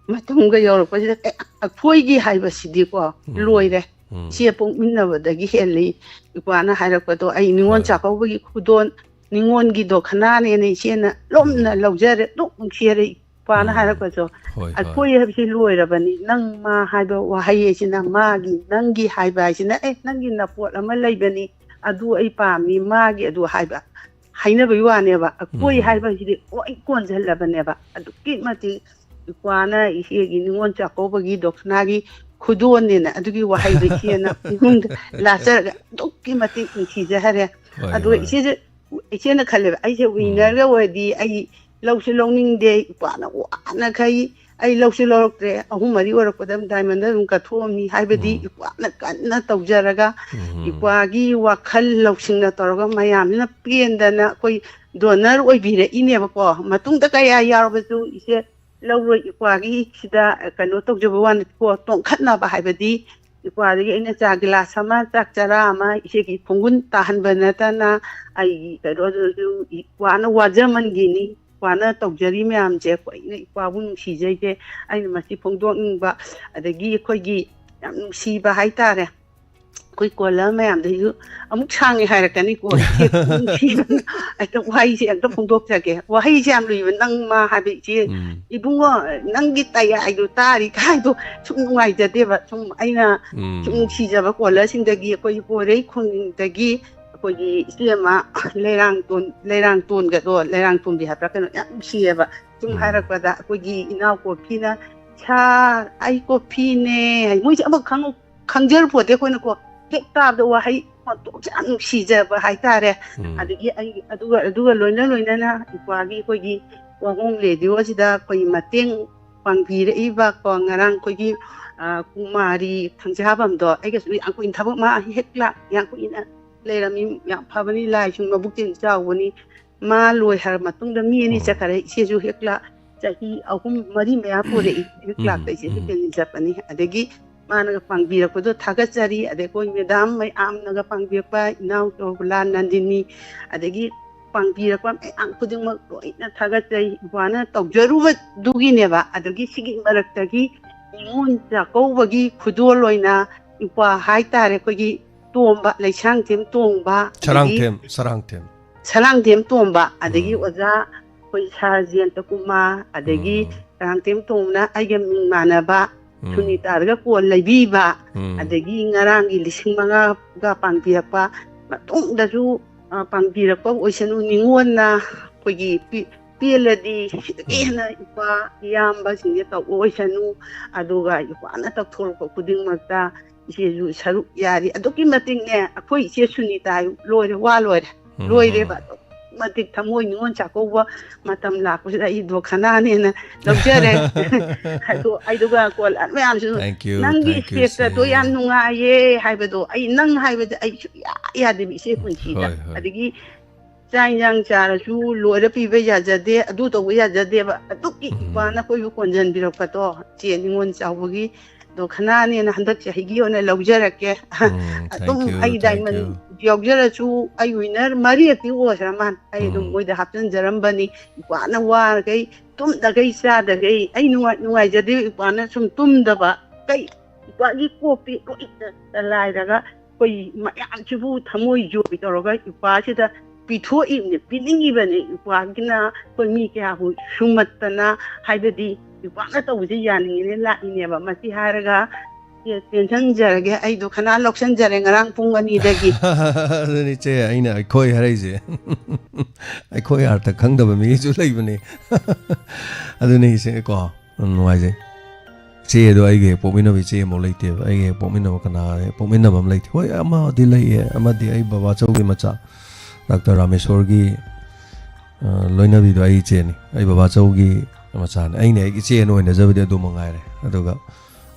ꯃꯇꯝꯒ ꯌꯧꯔꯛꯄꯁꯤꯗ, ꯑꯦ, ꯑꯩꯈꯣꯏꯒꯤ ꯍꯥꯏꯕꯁꯤꯗꯤꯀꯣ, ꯎꯝ꯫ ꯂꯣꯏꯔꯦ꯫ ꯎꯝ꯫ ꯏꯆꯦ ꯄꯣꯛꯃꯤꯟꯅꯕꯗꯒꯤ ꯍꯦꯜꯂꯤ꯫ ꯏꯄ꯭ꯋꯥꯅ ꯍꯥꯏꯔꯛꯄꯗꯣ ꯑꯩ ꯅꯤꯉꯣꯜ ꯍꯣꯏ꯫ ꯆꯥꯛꯀꯧꯕꯒꯤ ꯈꯨꯗꯣꯜ, ꯅꯤꯉꯣꯜꯒꯤ ꯗꯣꯈꯅꯥꯅꯦꯅ ꯏꯆꯦꯅ ꯂꯨꯝꯅ ꯎꯝ꯫ ꯂꯧꯖꯔꯦ꯫ ꯑꯗꯨꯝ ꯅꯨꯡꯁꯤꯔꯦ ꯏꯄ꯭ꯋꯥꯅ ꯎꯝ꯫ ꯍꯥꯏꯔꯛꯄꯁꯨ꯫ ꯍꯣꯏ, ꯍꯣꯏ꯫ ꯑꯩꯈꯣꯏ ꯍꯥꯏꯕꯁꯤ ꯂꯣꯏꯔꯕꯅꯤ꯫ ꯅꯪ ꯃꯥ ꯍꯥꯏꯕ ꯋꯥꯍꯩ ꯍꯥꯏꯁꯤꯅ ꯃꯥꯒꯤ, ꯅꯪꯒꯤ ꯍꯥꯏꯕ ꯍꯥꯏꯁꯤꯅ, "ꯑꯦ, ꯅꯪꯒꯤ ꯅꯄꯣꯠ ꯑꯃ ꯂꯩꯕꯅꯤ, ꯑꯗꯨ ꯑꯩ ꯄꯥꯝꯃꯤ, ꯃꯥꯒꯤ ꯑꯗꯨ" ꯍꯥꯏꯕ, ꯍꯥꯏꯅꯕꯒꯤ ꯋꯥꯅꯦꯕ꯫ ꯑꯩꯈꯣꯏ ꯎꯝ꯫ ꯍꯥꯏꯕꯁꯤꯗꯤ ꯂꯣꯏ ꯀꯣꯟꯁꯤꯜꯂꯕꯅꯦꯕ꯫ ꯑꯗꯨꯛꯀꯤ ꯃꯇꯤꯛ ꯏꯄ꯭ꯋꯥꯅ ꯏꯆꯦꯒꯤ ꯅꯤꯉꯣꯜ ꯆꯥꯛꯀꯧꯕꯒꯤ ꯗꯣꯈꯅꯥꯒꯤ ꯈꯨꯗꯣꯟꯅꯦꯅ ꯑꯗꯨꯒꯤ ꯋꯥꯍꯩꯗꯣ ꯏꯆꯦꯅ ꯏꯃꯨꯡꯗ ꯂꯥꯠꯆꯔꯒ ꯑꯗꯨꯛꯀꯤ ꯃꯇꯤꯛ ꯅꯨꯡꯁꯤꯖꯈꯔꯦ꯫ ꯍꯣꯏ, ꯑꯗꯨꯒ ꯍꯣꯏ꯫ ꯏꯆꯦꯁꯦ, ꯏꯆꯦꯅ ꯈꯜꯂꯦꯕ, ꯑꯩꯁꯦ ꯎꯝ꯫ ꯋꯤꯟꯅꯔꯒ ꯑꯣꯏꯔꯗꯤ ꯑꯩ ꯂꯧꯁꯨ ꯂꯧꯅꯤꯡꯗꯦ, ꯏꯄ꯭ꯋꯥꯅ ꯋꯥꯅꯈꯩ ꯑꯩ ꯂꯧꯁꯨ ꯂꯧꯔꯛꯇ꯭ꯔꯦ꯫ ꯑꯍꯨꯝ ꯃꯔꯤ ꯑꯣꯏꯔꯛꯄꯗ ꯗꯥꯏꯃꯟꯗ ꯑꯗꯨꯝ ꯀꯠꯊꯣꯛꯑꯝꯃꯤ꯫ ꯍꯥꯏꯕꯗꯤ ꯎꯝ꯫ ꯏꯄ꯭ꯋꯥꯅ ꯀꯟꯅ ꯇꯧꯖꯔꯒ, ꯎꯝ꯫ ꯏꯄ꯭ꯋꯥꯒꯤ ꯋꯥꯈꯜ ꯂꯧꯁꯤꯡꯅ ꯇꯧꯔꯒ ꯃꯌꯥꯝꯁꯤꯅ ꯄꯦꯟꯗꯅ ꯑꯩꯈꯣꯏ ꯗꯣꯅꯔ ꯑꯣꯏꯕꯤꯔꯛꯏꯅꯦꯕꯀꯣ꯫ ꯃꯇꯨꯡꯗ ꯀꯌꯥ ꯌꯥꯎꯔꯕꯁꯨ ꯏꯆꯦ ꯂꯧꯔꯣꯏ, ꯏꯄ꯭ꯋꯥꯒꯤ ꯁꯤꯗ ꯀꯩꯅꯣ ꯇꯧꯖꯕ ꯋꯥꯅꯤꯀꯣ, ꯇꯣꯡꯈꯠꯅꯕ ꯍꯥꯏꯕꯗꯤ ꯏꯄ꯭ꯋꯥꯗꯒꯤ ꯑꯩꯅ ꯆꯥ ꯒꯤꯂꯥꯁ ꯑꯃ, ꯆꯥꯛ ꯆꯔꯥ ꯑꯃ ꯏꯆꯦꯒꯤ ꯈꯣꯡꯒꯨꯟ ꯇꯥꯍꯟꯕ ꯅꯠꯇꯅ ꯑꯩꯒꯤ ꯀꯩꯅꯣꯗꯨꯁꯨ ꯏꯄ꯭ꯋꯥꯅ ꯋꯥꯖꯃꯟꯒꯤꯅꯤ꯫ ꯏꯄ꯭ꯋꯥꯅ ꯇꯧꯖꯔꯤ ꯃꯌꯥꯝꯁꯦ ꯑꯩꯈꯣꯏꯅ ꯏꯄ꯭ꯋꯥꯕꯨ ꯅꯨꯡꯁꯤꯖꯩꯁꯦ꯫ ꯑꯩꯅ ꯃꯁꯤ ꯐꯣꯡꯗꯣꯛꯅꯤꯡꯕ, ꯑꯗꯒꯤ ꯑꯩꯈꯣꯏꯒꯤ ꯌꯥꯝ ꯅꯨꯡꯁꯤꯕ ꯍꯥꯏꯇꯥꯔꯦ꯫ ꯑꯩꯈꯣꯏ ꯀꯣꯂꯔ ꯃꯌꯥꯝꯗꯩꯁꯨ ꯑꯃꯨꯛ ꯁꯥꯡꯉꯦ ꯍꯥꯏꯔꯛꯀꯅꯤꯀꯣ꯫ ꯏꯆꯦ ꯅꯨꯡꯁꯤꯕꯅ ꯍꯦꯛꯇ ꯋꯥꯍꯩꯁꯦ ꯑꯝꯇ ꯐꯣꯡꯗꯣꯛꯆꯒꯦ꯫ ꯋꯥꯍꯩꯁꯦ ꯌꯥꯝ ꯂꯨꯏꯕ, "ꯅꯪ ꯃꯥ" ꯍꯥꯏꯕ ꯏꯆꯦ꯫ ꯎꯝ꯫ "ꯏꯕꯨꯡꯉꯣ, ꯅꯪꯒꯤ ꯇꯌꯥꯏꯗꯣ ꯇꯥꯔꯤ" ꯀꯥꯏꯗꯣ ꯁꯨꯝ ꯅꯨꯡꯉꯥꯏꯖꯗꯦꯕ꯫ ꯁꯨꯝ ꯑꯩꯅ ꯁꯨꯝ ꯎꯝ꯫ ꯅꯨꯡꯁꯤꯖꯕ ꯀꯣꯂꯔꯁꯤꯡꯗꯒꯤ, ꯑꯩꯈꯣꯏ ꯄꯣꯏꯔꯩ ꯈꯨꯟꯗꯒꯤ ꯑꯩꯈꯣꯏꯒꯤ ꯏꯆꯦ ꯑꯃ ꯂꯩꯔꯥꯡꯇꯣꯟ, ꯂꯩꯔꯥꯡꯇꯣꯟꯒꯗꯣ, ꯂꯩꯔꯥꯡꯇꯣꯟꯕꯤ ꯍꯥꯏꯕ꯭ꯔꯥ ꯀꯩꯅꯣ, ꯌꯥꯝ ꯅꯨꯡꯁꯤꯌꯦꯕ꯫ ꯁꯨꯝ ꯎꯝ꯫ ꯍꯥꯏꯔꯛꯄꯗ ꯑꯩꯈꯣꯏꯒꯤ ꯏꯅꯥꯎ ꯀꯣꯐꯤꯅ, "ꯁꯥꯔ, ꯑꯩ ꯀꯣꯐꯤꯅꯦ" ꯍꯥꯏ꯫ ꯃꯣꯏꯁꯦ ꯑꯃ ꯈꯪꯉꯧ-, ꯈꯪꯖꯔꯨꯄꯣꯠꯇꯦ ꯑꯩꯈꯣꯏꯅꯀꯣ꯫ ꯍꯦꯛ ꯇꯥꯕꯗ ꯋꯥꯍꯩ ꯃꯇꯣꯛꯁꯦ ꯌꯥꯝ ꯅꯨꯡꯁꯤꯖꯕ ꯍꯥꯏꯇꯥꯔꯦ꯫ ꯎꯝ꯫ ꯑꯗꯒꯤ ꯑꯩ, ꯑꯗꯨꯒ, ꯑꯗꯨꯒ ꯂꯣꯏꯅ ꯂꯣꯏꯅꯅ ꯏꯄ꯭ꯋꯥꯒꯤ ꯑꯩꯈꯣꯏꯒꯤ ꯋꯥꯍꯣꯡ ꯔꯦꯗꯤꯑꯣꯁꯤꯗ ꯑꯩꯈꯣꯏ ꯃꯇꯦꯡ ꯄꯥꯡꯕꯤꯔꯛꯏꯕ ꯀꯣ, ꯉꯔꯥꯡ ꯑꯩꯈꯣꯏꯒꯤ, ꯑ, ꯀꯨꯃꯥꯔꯤ ꯊꯪꯖꯥꯕꯝꯗꯣ, ꯑꯩꯒꯁꯨ ꯌꯥꯝ ꯀꯨꯏꯅ ꯊꯕꯛ, ꯃꯥ ꯍꯦꯛ ꯂꯥꯛ-, ꯌꯥꯝ ꯀꯨꯏꯅ ꯂꯩꯔꯝꯃꯤ, ꯌꯥꯝ ꯐꯕꯅꯤ, ꯂꯥꯏꯁꯨ ꯃꯕꯨꯛꯆꯦꯜ ꯆꯥꯎꯕꯅꯤ꯫ ꯃꯥ ꯂꯣꯏ ꯍꯥꯏꯔ ꯃꯇꯨꯡꯗ ꯃꯤ ꯑꯅꯤ ꯎꯝ꯫ ꯆꯠꯈꯔꯦ, ꯏꯆꯦꯁꯨ ꯍꯦꯛ ꯂꯥꯛ-, ꯆꯍꯤ ꯑꯍꯨꯝ ꯃꯔꯤ ꯃꯌꯥ ꯄꯨꯔꯛꯏ, ꯍꯦꯛ ꯎꯝ, ꯂꯥꯛꯇ ꯏꯆꯦꯁꯨ ꯎꯝ꯫ ꯍꯦꯟꯅ ꯆꯠꯄꯅꯤ꯫ ꯑꯗꯒꯤ ꯃꯥꯅꯒ ꯄꯥꯡꯕꯤꯔꯛꯄꯗꯣ ꯊꯥꯒꯠꯆꯔꯤ꯫ ꯑꯗꯩ ꯑꯩꯈꯣꯏ ꯃꯦꯗꯥꯝ ꯃꯌꯥꯝꯅꯒ ꯄꯥꯡꯕꯤꯔꯛꯄ, ꯏꯅꯥꯎ ꯆꯧꯕꯂꯥ, ꯅꯟꯗꯤꯅꯤ, ꯑꯗꯒꯤ ꯄꯥꯡꯕꯤꯔꯛꯄ ꯃꯌꯥꯝ ꯈꯨꯗꯤꯡꯃꯛ ꯂꯣꯏꯅ ꯊꯥꯒꯠꯆꯩ꯫ ꯏꯄ꯭ꯋꯥꯅ ꯇꯧꯖꯔꯨꯕꯗꯨꯒꯤꯅꯦꯕ꯫ ꯑꯗꯒꯤ ꯁꯤꯒꯤ ꯃꯔꯛꯇꯒꯤ ꯅꯤꯉꯣꯜ ꯆꯥꯛꯀꯧꯕꯒꯤ ꯈꯨꯗꯣꯜ ꯑꯣꯏꯅ ꯏꯄ꯭ꯋꯥ ꯍꯥꯏꯇꯥꯔꯦ, ꯑꯩꯈꯣꯏꯒꯤ ꯇꯣꯝꯕ, ꯂꯩꯁꯥꯡꯊꯦꯝ ꯇꯣꯝꯕ, ꯑꯗꯒꯤ ꯁꯔꯥꯡꯊꯦꯝ, ꯁꯔꯥꯡꯊꯦꯝ꯫ ꯁꯔꯥꯡꯊꯦꯝ ꯇꯣꯝꯕ, ꯑꯗꯒꯤ ꯎꯝ꯫ ꯑꯣꯖꯥ ꯑꯩꯈꯣꯏ ꯁꯥꯔ ꯖꯌꯟꯇ ꯀꯨꯃꯥꯔ, ꯑꯗꯒꯤ ꯎꯝ꯫ ꯁꯔꯥꯡꯊꯦꯝ ꯇꯣꯝꯕꯅ ꯑꯩꯒ ꯃꯤꯡ ꯃꯥꯟꯅꯕ ꯎꯝ꯫ ꯁꯨꯅꯤꯇꯥꯗꯒ ꯀꯣꯜ ꯂꯩꯕꯤꯕ, ꯎꯝ꯫ ꯑꯗꯒꯤ ꯉꯔꯥꯡꯒꯤ ꯂꯤꯁꯤꯡ ꯃꯉꯥꯒ ꯄꯥꯡꯕꯤꯔꯛꯄ ꯃꯇꯨꯡꯗꯁꯨ, ꯑ, ꯄꯥꯡꯕꯤꯔꯛꯄ ꯑꯣꯏꯁꯅꯨ꯫ ꯅꯤꯉꯣꯟꯅ ꯑꯩꯈꯣꯏꯒꯤ ꯄꯤ-, ꯄꯦꯜꯂꯗꯤ ꯁꯤꯗꯒꯤ ꯎꯝ꯫ ꯍꯦꯟꯅ ꯏꯄꯥ ꯏꯌꯥꯝꯕꯁꯤꯡꯁꯦ ꯇꯧꯕ ꯑꯣꯏꯁꯅꯨ꯫ ꯑꯗꯨꯒ ꯏꯄꯥꯅ ꯇꯧꯊꯣꯔꯛꯄ ꯈꯨꯗꯤꯡꯃꯛꯇ ꯏꯆꯦꯁꯨ ꯁꯔꯨꯛ ꯌꯥꯔꯤ꯫ ꯑꯗꯨꯛꯀꯤ ꯃꯇꯤꯛꯅꯦ ꯑꯩꯈꯣꯏ ꯏꯆꯦ ꯁꯨꯅꯤꯇꯥ ꯂꯣꯏꯔꯦ, ꯋꯥ ꯂꯣꯏꯔꯦ꯫ ꯎꯝ, ꯂꯣꯏꯔꯦꯕ꯫ ꯎꯝ꯫ ꯑꯗꯨꯛ ꯃꯇꯤꯛ ꯊꯃꯣꯏ ꯅꯤꯉꯣꯜ ꯆꯥꯛꯀꯧꯕ ꯃꯇꯝ ꯂꯥꯛꯄꯁꯤꯗ ꯑꯩ ꯗꯣꯈꯅꯥꯅꯦꯅ ꯂꯧꯖꯔꯦ꯫ ꯑꯗꯣ ꯑꯩꯗꯨꯒ ꯀꯣꯜ ꯃꯌꯥꯝꯁꯨ, Thank you, "ꯅꯪꯒꯤ thank you, ꯏꯆꯦ꯫ ꯏꯐꯦꯛꯇꯗꯣ ꯌꯥꯝ ꯅꯨꯡꯉꯥꯏꯌꯦ" ꯍꯥꯏꯕꯗꯣ, ꯑꯩ ꯅꯪ ꯍꯥꯏꯕꯗ ꯑꯩ ꯁꯨꯡꯌꯥ ꯌꯥꯗꯦꯕ ꯏꯆꯦ ꯄꯨꯟꯁꯤꯗ꯫ ꯍꯣꯏ, ꯍꯣꯏ꯫ ꯑꯗꯒꯤ ꯆꯥꯛ ꯏꯟꯖꯥꯡ ꯆꯥꯔꯁꯨ ꯂꯣꯏꯔ ꯄꯤꯕ ꯌꯥꯖꯗꯦ, ꯑꯗꯨ ꯇꯧꯕ ꯌꯥꯖꯗꯦꯕ꯫ ꯑꯗꯨꯛꯀꯤ ꯎꯝ꯫ ꯏꯄꯥꯅ ꯑꯩꯈꯣꯏꯕꯨ ꯀꯣꯟꯖꯟꯕꯤꯔꯛꯄꯗꯣ, ꯏꯆꯦ ꯅꯤꯉꯣꯜ ꯆꯥꯎꯕꯒꯤ ꯗꯣꯈꯅꯥꯅꯦꯅ ꯍꯟꯗꯛ ꯆꯍꯤꯒꯤ ꯑꯣꯏꯅ ꯂꯧꯖꯔꯛꯀꯦ꯫ ꯎꯝ, ꯑꯗꯨꯝ thank you, ꯑꯩ thank ꯗꯥꯏꯃꯟ you꯫ ꯌꯥꯎꯖꯔꯁꯨ ꯑꯩ ꯋꯤꯅꯔ ꯃꯔꯤꯔꯛꯇꯤ ꯑꯣꯏꯈ꯭ꯔ ꯃꯥꯜꯂꯦ꯫ ꯑꯩ ꯑꯗꯨꯝ ꯎꯝ꯫ ꯃꯣꯏꯗ ꯍꯥꯞꯆꯤꯟꯖꯔꯝꯕꯅꯤ꯫ ꯏꯄꯥꯅ ꯋꯥꯔꯈꯩ, ꯇꯨꯝꯗꯈꯩ, ꯆꯥꯗꯈꯩ ꯑꯩ ꯅꯨꯡꯉꯥꯏ-, ꯅꯨꯡꯉꯥꯏꯖꯗꯦ꯫ ꯏꯄꯥꯅ ꯁꯨꯝ ꯇꯨꯝꯗꯕ, ꯀꯩ ꯏꯄꯥꯒꯤ ꯀꯣꯛꯇꯤ ꯂꯣꯏꯅ ꯆꯂꯥꯏꯔꯒ ꯑꯩꯈꯣꯏ ꯃꯌꯥꯝꯁꯤꯕꯨ ꯊꯃꯣꯏ ꯖꯣꯏ ꯇꯧꯔꯒ ꯏꯄꯥꯁꯤꯗ ꯄꯤꯊꯣꯛꯏꯕꯅꯤ, ꯄꯤꯅꯤꯡꯉꯤꯕꯅꯤ꯫ ꯏꯄꯥꯒꯤꯅ ꯑꯩꯈꯣꯏ ꯃꯤ ꯀꯌꯥꯕꯨ ꯁꯨꯝꯃꯠꯇꯅ, ꯍꯥꯏꯕꯗꯤ ꯏꯄꯥꯅ ꯇꯧꯕꯁꯦ ꯌꯥꯅꯤꯡꯉꯦꯅ ꯂꯥꯛꯏꯅꯦꯕ꯫ ꯃꯁꯤ ꯍꯥꯏꯔꯒ ꯆꯦꯟꯁꯤꯟꯖꯔꯒꯦ, ꯑꯩꯗꯣ ꯈꯅꯥ ꯂꯧꯁꯤꯟꯖꯔꯦ ꯉꯔꯥꯡ ꯄꯨꯡ ꯑꯅꯤꯗꯒꯤ꯫ ꯑꯗꯨꯅꯤ ꯏꯆꯦ, ꯑꯩꯅ ꯑꯩꯈꯣꯏ ꯍꯥꯏꯔꯛꯏꯁꯦ꯫ ꯑꯩꯈꯣꯏ ꯑꯥꯔꯊ ꯈꯪꯗꯕ ꯃꯤꯁꯨ ꯂꯩꯕꯅꯦ꯫ ꯑꯗꯨꯅꯤ ꯏꯆꯦ ꯀꯣ, ꯌꯥꯝ ꯅꯨꯡꯉꯥꯏꯖꯩ꯫ ꯏꯆꯦꯗꯣ ꯑꯩꯒ ꯍꯦꯛ ꯄꯣꯛꯃꯤꯟꯅꯕ ꯏꯆꯦ ꯑꯃꯐꯥꯎ ꯂꯩꯇꯦꯕ꯫ ꯑꯩꯒ ꯍꯦꯛ ꯄꯣꯛꯃꯤꯟꯅꯕ ꯀꯅꯥ ꯍꯦꯛ ꯄꯣꯛꯃꯤꯟꯅꯕ ꯑꯃ ꯂꯩꯇꯦ꯫ ꯍꯣꯏ, ꯑꯃꯗꯤ ꯂꯩꯌꯦ, ꯑꯃꯗꯤ ꯑꯩ ꯕꯕꯥꯆꯧꯒꯤ ꯃꯆꯥ, ꯗꯥꯛꯇꯔ ꯔꯥꯃꯦꯁꯣꯔꯒꯤ, ꯑ, ꯂꯣꯏꯅꯕꯤꯗꯣ ꯑꯩ ꯏꯆꯦꯅꯤ꯫ ꯑꯩ ꯕꯕꯥꯆꯧꯒꯤ ꯃꯆꯥꯅꯤ꯫ ꯑꯩꯅ ꯍꯦꯛ ꯏꯆꯦꯅ ꯑꯣꯏꯅꯖꯕꯗꯤ ꯑꯗꯨ ꯃꯉꯥꯏꯔꯦ꯫ ꯑꯗꯨꯒ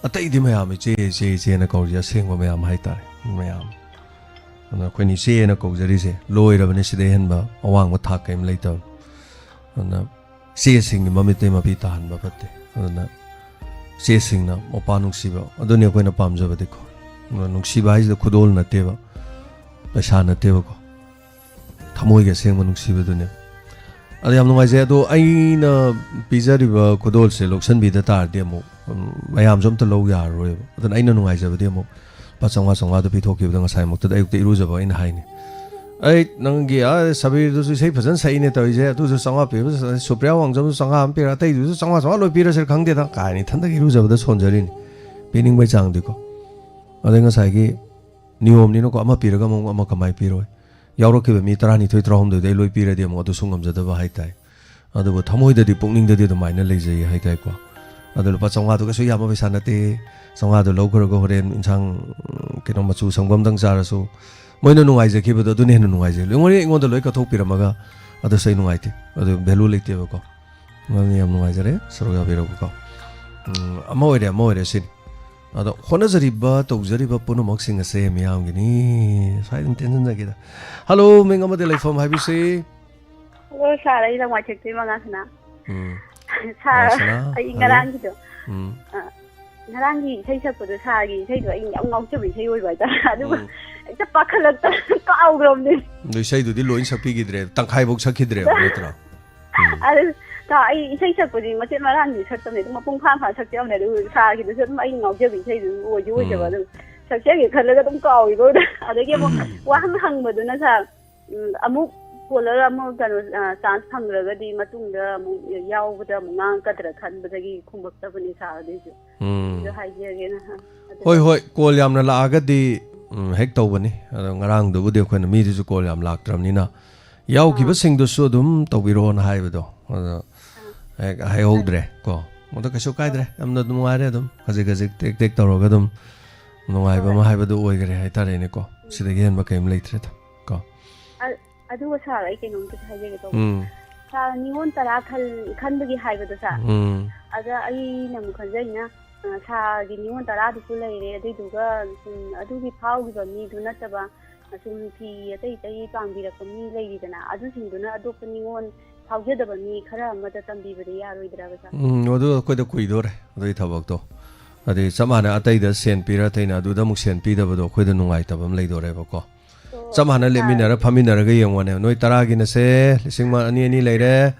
ꯑꯇꯩꯗꯤ ꯃꯌꯥꯝ ꯏꯆꯦ, ꯏꯆꯦ, ꯏꯆꯦꯅ ꯀꯧꯔꯤꯁꯦ ꯑꯁꯦꯡꯕ ꯃꯌꯥꯝ ꯍꯥꯏꯇꯥꯔꯦ, ꯃꯌꯥꯝ꯫ ꯑꯗꯨꯅ ꯑꯩꯈꯣꯏꯅ ꯏꯆꯦꯅ ꯀꯧꯖꯔꯤꯁꯦ ꯂꯣꯏꯔꯕꯅꯤ, ꯁꯤꯗꯩ ꯍꯦꯟꯕ ꯑꯋꯥꯡꯕ ꯊꯥꯛ ꯀꯔꯤꯝ ꯂꯩꯇꯕꯅꯤ꯫ ꯑꯗꯨꯅ ꯏꯆꯦꯁꯤꯡꯒꯤ ꯃꯃꯤꯠꯇꯩ ꯃꯄꯤ ꯇꯥꯍꯟꯕ ꯐꯠꯇꯦ꯫ ꯑꯗꯨꯅ ꯏꯆꯦꯁꯤꯡꯅ ꯃꯄꯥ ꯅꯨꯡꯁꯤꯕ, ꯑꯗꯨꯅꯤ ꯑꯩꯈꯣꯏꯅ ꯄꯥꯝꯖꯕꯗꯤꯀꯣ꯫ ꯑꯗꯨꯅ ꯅꯨꯡꯁꯤꯕ ꯍꯥꯏꯁꯤꯗ ꯈꯨꯗꯣꯜ ꯅꯠꯇꯦꯕ, ꯄꯩꯁꯥ ꯅꯠꯇꯦꯕꯀꯣ, ꯊꯃꯣꯏꯒꯤ ꯑꯁꯦꯡꯕ ꯅꯨꯡꯁꯤꯕꯗꯨꯅꯦ꯫ ꯑꯗꯣ ꯌꯥꯝ ꯅꯨꯡꯉꯥꯏꯖꯩ꯫ ꯑꯗꯣ ꯑꯩꯅ ꯄꯤꯖꯔꯤꯕ ꯈꯨꯗꯣꯜꯁꯦ ꯂꯧꯁꯟꯕꯤꯗ ꯇꯥꯔꯗꯤ ꯑꯃꯨꯛ, ꯎꯝ, ꯃꯌꯥꯝꯁꯨ ꯑꯝꯇ ꯂꯧ ꯌꯥꯔꯔꯣꯏꯕ꯫ ꯑꯗꯨꯅ ꯑꯩꯅ ꯅꯨꯡꯉꯥꯏꯖꯕꯗꯤ ꯑꯃꯨꯛ ꯂꯨꯄꯥ ꯆꯥꯝꯃꯉꯥ, ꯆꯥꯝꯃꯉꯥꯗꯣ ꯄꯤꯊꯣꯛꯈꯤꯕꯗ ꯉꯁꯥꯏꯃꯛꯇꯗ ꯑꯌꯨꯛꯇ ꯏꯔꯨꯖꯕ ꯑꯩꯅ ꯍꯥꯏꯅꯤ, "ꯑꯩ ꯅꯪꯒꯤ, ꯑꯥ, ꯁꯕꯤꯔꯗꯨꯁꯨ ꯏꯁꯩ ꯐꯖꯅ ꯁꯛꯏꯅꯦ ꯇꯧꯔꯤꯁꯦ, ꯑꯗꯨꯁꯨ ꯆꯥꯝꯃꯉꯥ ꯄꯤꯕ, ꯁꯨꯄ꯭ꯔꯤꯌꯥ ꯋꯥꯡꯖꯝꯁꯨ ꯆꯥꯝꯃꯉꯥ ꯑꯃ ꯄꯤꯔ, ꯑꯇꯩꯗꯨꯁꯨ ꯆꯥꯝꯃꯉꯥ, ꯆꯥꯝꯃꯉꯥ ꯂꯣꯏ ꯄꯤꯔꯁꯤꯔ ꯈꯪꯗꯦꯗ" ꯀꯥꯏꯅ ꯏꯊꯟꯗꯒꯤ ꯏꯔꯨꯖꯕꯗ ꯁꯣꯟꯖꯔꯤꯅꯤ, ꯄꯤꯅꯤꯡꯕꯩ ꯆꯥꯡꯗꯤꯀꯣ꯫ ꯑꯗꯩ ꯉꯁꯥꯏꯒꯤ ꯅꯤꯌꯣꯝꯅꯤꯅꯀꯣ, ꯑꯃ ꯄꯤꯔꯒ ꯑꯃꯨꯛ ꯑꯃ ꯀꯃꯥꯏ ꯄꯤꯔꯣꯏ? ꯌꯥꯎꯔꯛꯈꯤꯕ ꯃꯤ ꯇꯔꯥꯅꯤꯊꯣꯏ, ꯇꯔꯥꯍꯨꯝꯗꯣꯏꯗ ꯑꯩ ꯂꯣꯏ ꯄꯤꯔꯗꯤ ꯑꯃꯨꯛ ꯑꯗꯨꯁꯨ ꯉꯝꯖꯗꯕ ꯍꯥꯏꯇꯥꯏ꯫ ꯑꯗꯨꯕꯨ ꯊꯃꯣꯏꯗꯗꯤ, ꯄꯨꯛꯅꯤꯡꯗꯗꯤ ꯑꯗꯨꯃꯥꯏꯅ ꯂꯩꯖꯩ ꯍꯥꯏꯇꯥꯏꯀꯣ꯫ ꯑꯗꯣ ꯂꯨꯄꯥ ꯆꯥꯝꯃꯉꯥꯗꯣ ꯀꯩꯁꯨ ꯌꯥꯝꯕ ꯄꯩꯁꯥ ꯅꯠꯇꯦ꯫ ꯆꯥꯝꯃꯉꯥꯗꯣ ꯂꯧꯈ꯭ꯔꯒ ꯍꯣꯔꯦꯟ ꯏꯟꯁꯥꯡ, ꯎꯝ, ꯀꯩꯅꯣ, ꯃꯆꯨ ꯁꯪꯒꯣꯝꯗꯪ ꯆꯥꯔꯁꯨ ꯃꯣꯏꯅ ꯅꯨꯡꯉꯥꯏꯖꯈꯤꯕꯗꯣ ꯑꯗꯨꯅ ꯍꯦꯟꯅ ꯅꯨꯡꯉꯥꯏꯖꯩ꯫ ꯂꯣꯏ-, ꯑꯩꯉꯣꯟꯗ ꯂꯣꯏ ꯀꯠꯊꯣꯛꯄꯤꯔꯝꯃꯒ ꯑꯗꯨꯁꯨ ꯑꯩ ꯅꯨꯡꯉꯥꯏꯇꯦ꯫ ꯑꯗꯨ value ꯂꯩꯇꯦꯕꯀꯣ꯫ ꯑꯗꯨꯅ ꯌꯥꯝ ꯅꯨꯡꯉꯥꯏꯖꯔꯦ ꯁꯔꯨꯛ ꯌꯥꯕꯤꯔꯛꯄꯀꯣ꯫ ꯎꯝ, ꯑꯃ ꯑꯣꯏꯔꯦ, ꯑꯃ ꯑꯣꯏꯔꯦ ꯁꯤꯅꯤ꯫ ꯑꯗꯣ ꯍꯣꯠꯅꯖꯔꯤꯕ, ꯇꯧꯖꯔꯤꯕ ꯄꯨꯝꯅꯃꯛꯁꯤꯡ ꯑꯁꯦ ꯃꯤꯌꯥꯝꯒꯤꯅꯤ꯫ ꯁ꯭ꯋꯥꯏ ꯑꯗꯨꯝ ꯇꯦꯟꯁꯤꯟꯖꯒꯦꯗ꯫ ꯍꯜꯂꯣ, ꯃꯤꯡ ꯑꯃꯗꯤ ꯂꯩꯐꯝ ꯍꯥꯏꯕꯤꯁꯤ꯫ ꯍꯜꯂꯣ, ꯁꯥꯔ, ꯑꯩ ꯂꯪꯃꯥꯏꯊꯦꯛꯇꯩ ꯃꯉꯥꯁꯅꯥ꯫ ꯎꯝ꯫ ꯁꯥꯔ, ꯃꯉꯥꯁꯅꯥ, ꯑꯩ ꯍꯜꯂꯣ꯫ ꯉꯔꯥꯡꯒꯤꯗꯣ, ꯎꯝ꯫ ꯑ, ꯉꯔꯥꯡꯒꯤ ꯏꯁꯩ ꯁꯛꯄꯗꯣ, ꯁꯥꯔꯒꯤ ꯏꯁꯩꯗꯣ ꯑꯩ ꯌꯥꯝ ꯉꯥꯎꯖꯕ ꯏꯁꯩ ꯑꯣꯏꯕ ꯍꯥꯏꯇꯥꯔꯦ꯫ ꯑꯗꯨꯒ ꯎꯝ꯫ ꯍꯦꯛꯇ ꯄꯥꯈꯠꯂꯛꯇꯅ ꯀꯥꯎꯈ꯭ꯔꯕꯅꯦ꯫ ꯑꯗꯣ ꯏꯁꯩꯗꯨꯗꯤ ꯂꯣꯏ ꯁꯛꯄꯤꯈꯤꯗ꯭ꯔꯦ, ꯇꯪꯈꯥꯏꯐꯧ ꯁꯛꯈꯤꯗ꯭ꯔꯦꯕ, ꯅꯠꯇ꯭ꯔꯥ? ꯎꯝ꯫ ꯑꯗꯨ ꯁꯥ, ꯑꯩ ꯏꯁꯩ ꯁꯛꯄꯗꯤ ꯃꯆꯦꯠ ꯃꯔꯥꯡꯗꯤ ꯁꯛꯇꯕꯅꯦ, ꯑꯗꯨꯝ ꯃꯄꯨꯡ ꯐꯥꯅ ꯐꯥꯅ ꯁꯛꯆꯕꯅꯦ, ꯑꯗꯨ ꯁꯥꯒꯤꯗꯨꯁꯨ ꯑꯗꯨꯝ ꯑꯩ ꯉꯥꯎꯖꯕ ꯏꯁꯩꯗꯨ ꯑꯗꯨꯝ ꯑꯣꯏꯗꯤ ꯑꯣꯏꯖꯕ, ꯎꯝ꯫ ꯑꯗꯨꯝ ꯁꯛꯆꯒꯦ ꯈꯜꯂꯒ ꯑꯗꯨꯝ ꯀꯥꯎꯏꯕ꯫ ꯑꯗꯒꯤ ꯑꯃꯨꯛ ꯋꯥꯍꯪ ꯍꯪꯕꯗꯨꯅ ꯁꯥ, ꯎꯝ, ꯑꯃꯨꯛ ꯀꯣꯂꯔ ꯑꯃꯨꯛ ꯀꯩꯅꯣ, ꯑ, ꯆꯥꯟꯁ ꯐꯪꯈ꯭ꯔꯒꯗꯤ ꯃꯇꯨꯡꯗ ꯑꯃꯨꯛ ꯌꯥꯎꯕꯗ ꯑꯃꯨꯛ ꯉꯥꯡꯉꯛꯀꯗ꯭ꯔꯥ ꯈꯟꯕꯗꯒꯤ ꯈꯨꯝꯃꯛꯇꯕꯅꯤ ꯁꯥꯔ, ꯑꯗꯨꯏꯁꯨ꯫ ꯎꯝ꯫ ꯑꯗꯨ ꯍꯥꯏꯖꯒꯦꯅ꯫ ꯑꯗꯨ ꯍꯣꯏ, ꯍꯣꯏ, ꯀꯣꯜ ꯌꯥꯝꯅ ꯂꯥꯛꯑꯒꯗꯤ, ꯎꯝ, ꯍꯦꯛ ꯇꯧꯕꯅꯤ꯫ ꯑꯗꯣ ꯉꯔꯥꯡꯗꯨꯕꯨꯗꯤ ꯑꯩꯈꯣꯏꯅ ꯃꯤꯗꯨꯁꯨ ꯀꯣꯜ ꯌꯥꯝ ꯂꯥꯛꯇ꯭ꯔꯕꯅꯤꯅ, ꯑꯥ꯫ ꯌꯥꯎꯈꯤꯕꯁꯤꯡꯗꯨꯁꯨ ꯑꯗꯨꯝ ꯇꯧꯕꯤꯔꯛꯑꯣꯅ ꯍꯥꯏꯕꯗꯣ꯫ ꯑꯗꯣ ꯑꯥ꯫ ꯍꯦꯛ ꯍꯥꯏꯍꯧꯗ꯭ꯔꯦ ꯀꯣ꯫ ꯑꯗꯣ ꯀꯩꯁꯨ ꯀꯥꯏꯗ꯭ꯔꯦ꯫ ꯌꯥꯝꯅ ꯅꯨꯡꯉꯥꯏꯔꯦ ꯑꯗꯨꯝ꯫ ꯈꯖꯤꯛ ꯈꯖꯤꯛ ꯇꯦꯛ ꯇꯦꯛ ꯇꯧꯔꯒ ꯑꯗꯨꯝ ꯅꯨꯡꯉꯥꯏꯕ ꯍꯣꯏ꯫ ꯑꯃ ꯍꯥꯏꯕꯗꯨ ꯑꯣꯏꯈ꯭ꯔꯦ ꯍꯥꯏꯇꯥꯔꯦꯅꯦꯀꯣ꯫ ꯎꯝ꯫ ꯁꯤꯗꯒꯤ ꯍꯦꯟꯕ ꯀꯔꯤꯝ ꯂꯩꯇ꯭ꯔꯦꯗ ꯀꯣ꯫ ꯑ-, ꯑꯗꯨꯒ ꯁꯥꯔ, ꯑꯩ ꯀꯩꯅꯣꯝꯇ ꯍꯥꯏꯖꯒꯦ ꯇꯧꯕ꯫ ꯎꯝ꯫ ꯁꯥꯔ, ꯅꯤꯉꯣꯜ ꯇꯔꯥ ꯈꯜ-, ꯈꯟꯕꯒꯤ ꯍꯥꯏꯕꯗꯣ ꯁꯥꯔ꯫ ꯎꯝ꯫ ꯑꯗ ꯑꯩꯅ ꯑꯃꯨꯛ ꯈꯟꯖꯩꯅ, ꯑ, ꯁꯥꯔꯒꯤ ꯅꯤꯉꯣꯜ ꯇꯔꯥꯗꯨꯁꯨ ꯂꯩꯔꯦ, ꯑꯗꯨꯏꯗꯨꯒ ꯁꯨꯝ ꯑꯗꯨꯒꯤ ꯐꯥꯎꯈꯤꯕ ꯃꯤꯗꯨ ꯅꯠꯇꯕ, ꯑꯁꯨꯝ ꯐꯤ ꯑꯇꯩ ꯑꯇꯩ ꯄꯥꯡꯕꯤꯔꯛꯄ ꯃꯤ ꯂꯩꯔꯤꯗꯅ, ꯑꯗꯨꯁꯤꯡꯗꯨꯅ ꯑꯇꯣꯞꯄ ꯅꯤꯉꯣꯜ ꯐꯥꯎꯖꯗꯕ ꯃꯤ ꯈꯔ ꯑꯃꯗ ꯇꯝꯕꯤꯕꯗꯤ ꯌꯥꯔꯣꯏꯗ꯭ꯔꯥꯕ ꯁꯥꯔ? ꯎꯝ, ꯑꯗꯨ ꯑꯩꯈꯣꯏꯗ ꯀꯨꯏꯗꯣꯔꯦ ꯑꯗꯨꯒꯤ ꯊꯕꯛꯇꯣ꯫ ꯑꯗꯩ ꯆꯞ ꯃꯥꯟꯅ ꯑꯇꯩꯗ ꯁꯦꯟ ꯄꯤꯔ ꯑꯇꯩꯅ ꯑꯗꯨꯗ ꯑꯃꯨꯛ ꯁꯦꯟ ꯄꯤꯗꯕꯗꯣ ꯑꯩꯈꯣꯏꯗ ꯅꯨꯡꯉꯥꯏꯇꯕ ꯑꯃ ꯂꯩꯗꯣꯔꯦꯕꯀꯣ꯫ ꯑꯣ, ꯆꯞ ꯃꯥꯟꯅ ꯁꯥꯔ, ꯂꯦꯞꯃꯤꯟꯅꯔ ꯐꯝꯃꯤꯟꯅꯔꯒ ꯌꯦꯡꯉꯣꯅꯦ꯫ ꯅꯣꯏ ꯇꯔꯥꯒꯤꯅꯁꯦ ꯂꯤꯁꯤꯡ ꯑꯅꯤ, ꯑꯅꯤ ꯂꯩꯔꯦ,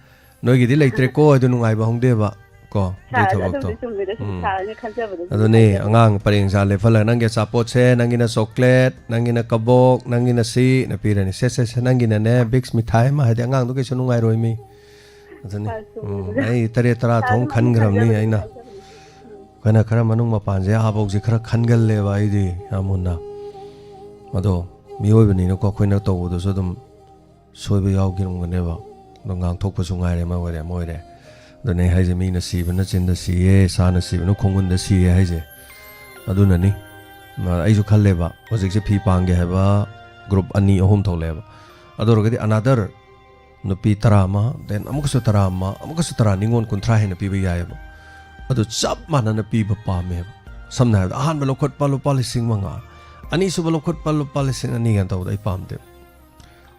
ꯅꯣꯏꯒꯤꯗꯤ ꯂꯩꯇ꯭ꯔꯦꯀꯣ ꯍꯥꯏꯗꯣ ꯅꯨꯡꯉꯥꯏꯕ ꯍꯧꯗꯦꯕ ꯀꯣ, ꯑꯗꯨꯏ ꯁꯥꯔ, ꯊꯕꯛꯇꯣ꯫ ꯑꯗꯨꯕꯨꯗꯤ ꯆꯨꯝꯃꯤꯗ, ꯁꯨꯝ ꯎꯝ꯫ ꯁꯥꯔꯅ ꯈꯟꯖꯕꯗ ꯁꯨꯝ ꯑꯗꯨꯅꯦ, ꯍꯥꯏꯖꯕꯅꯤ꯫ ꯑꯉꯥꯡ ꯄꯔꯦꯡ ꯁꯥ ꯂꯦꯞꯍꯜꯂꯒ ꯅꯪꯒꯤ ꯑꯆꯥꯄꯣꯠꯁꯦ, ꯅꯪꯒꯤꯅ ꯆꯣꯀ꯭ꯂꯦꯠ, ꯅꯪꯒꯤꯅ ꯀꯕꯣꯛ, ꯅꯪꯒꯤꯅ ꯁꯤꯅ ꯄꯤꯔꯅꯤ꯫ ꯁꯦ, ꯁꯦ, ꯁꯦ, ꯅꯪꯒꯤꯅꯅꯦ ꯕꯤꯛꯁ ꯃꯤꯊꯥꯏ ꯑꯃ, ꯍꯥꯏꯗꯤ ꯑꯉꯥꯡꯗꯣ ꯀꯩꯁꯨ ꯅꯨꯡꯉꯥꯏꯔꯣꯏ ꯃꯤ꯫ ꯑꯗꯨꯅꯤ꯫ ꯁꯥꯔ, ꯆꯨꯝꯃꯤꯗ꯫ ꯎꯝ, ꯑꯩ ꯇꯔꯦꯠ ꯇꯔꯥ ꯁꯥꯔ, ꯊꯣꯡ ꯑꯗꯨꯃꯥꯏꯅ ꯈꯟꯈ꯭ꯔꯕꯅꯤ ꯈꯟꯖꯕꯗ ꯑꯩꯅ꯫ ꯁꯨꯝ ꯍꯥꯏꯖꯕꯅꯤ꯫ ꯎꯝ꯫ ꯑꯩꯈꯣꯏꯅ ꯈꯔ ꯃꯅꯨꯡ ꯃꯄꯥꯟꯁꯦ ꯑꯥꯐꯧꯁꯦ ꯈꯔ ꯈꯟꯒꯜꯂꯦꯕ ꯑꯩꯗꯤ ꯌꯥꯝ ꯃꯨꯟꯅ꯫ ꯑꯗꯣ ꯃꯤꯑꯣꯏꯕꯅꯤꯅꯀꯣ, ꯑꯩꯈꯣꯏꯅ ꯇꯧꯕꯗꯁꯨ ꯑꯗꯨꯝ ꯁꯣꯏꯕ ꯌꯥꯎꯈꯤꯔꯝꯒꯅꯦꯕ꯫ ꯑꯗꯣ ꯉꯥꯡꯊꯣꯛꯄꯁꯨ ꯉꯥꯏꯔꯦ, ꯑꯃ ꯑꯣꯏꯔꯦ, ꯑꯃ ꯑꯣꯏꯔꯦ꯫ ꯑꯗꯨꯅꯦ ꯑꯩ ꯍꯥꯏꯁꯦ, ꯃꯤꯅ ꯁꯤꯕꯅ ꯆꯤꯟꯗ ꯁꯤꯌꯦ, ꯁꯥꯅ ꯁꯤꯕꯅ ꯈꯣꯡꯒꯨꯟꯗ ꯁꯤꯌꯦ ꯍꯥꯏꯁꯦ꯫ ꯑꯗꯨꯅꯅꯤ꯫ ꯃ-, ꯑꯩꯁꯨ ꯈꯜꯂꯦꯕ, ꯍꯧꯖꯤꯛꯁꯦ ꯐꯤ ꯄꯥꯡꯒꯦ ꯍꯥꯏꯕ ꯒ꯭ꯔꯨꯞ ꯑꯅꯤ ꯑꯍꯨꯝ ꯊꯣꯛꯂꯛꯑꯦꯕ꯫ ꯑꯗꯨ ꯑꯣꯏꯔꯒꯗꯤ another ꯅꯨꯄꯤ ꯇꯔꯥ ꯑꯃ, then ꯑꯃꯨꯛꯀꯁꯨ ꯇꯔꯥ ꯑꯃ, ꯑꯃꯨꯛꯀꯁꯨ ꯇꯔꯥ, ꯅꯤꯉꯣꯜ ꯀꯨꯟꯊ꯭ꯔꯥ ꯍꯦꯟꯅ ꯄꯤꯕ ꯌꯥꯏꯑꯕ꯫ ꯑꯗꯨ ꯆꯞ ꯃꯥꯟꯅꯅ ꯄꯤꯕ ꯄꯥꯝꯃꯦꯕ꯫ ꯁꯝꯅ ꯍꯥꯏꯔꯕꯗ, ꯑꯍꯥꯟꯕ ꯂꯧꯈꯠꯄ ꯂꯨꯄꯥ ꯂꯤꯁꯤꯡ ꯃꯉꯥ, ꯑꯅꯤꯁꯨꯕ ꯂꯧꯈꯠꯄ ꯂꯨꯄꯥ ꯂꯤꯁꯤꯡ ꯑꯅꯤ ꯀꯥꯏꯅ ꯇꯧꯕꯗ ꯑꯩ ꯄꯥꯝꯗꯦꯕ꯫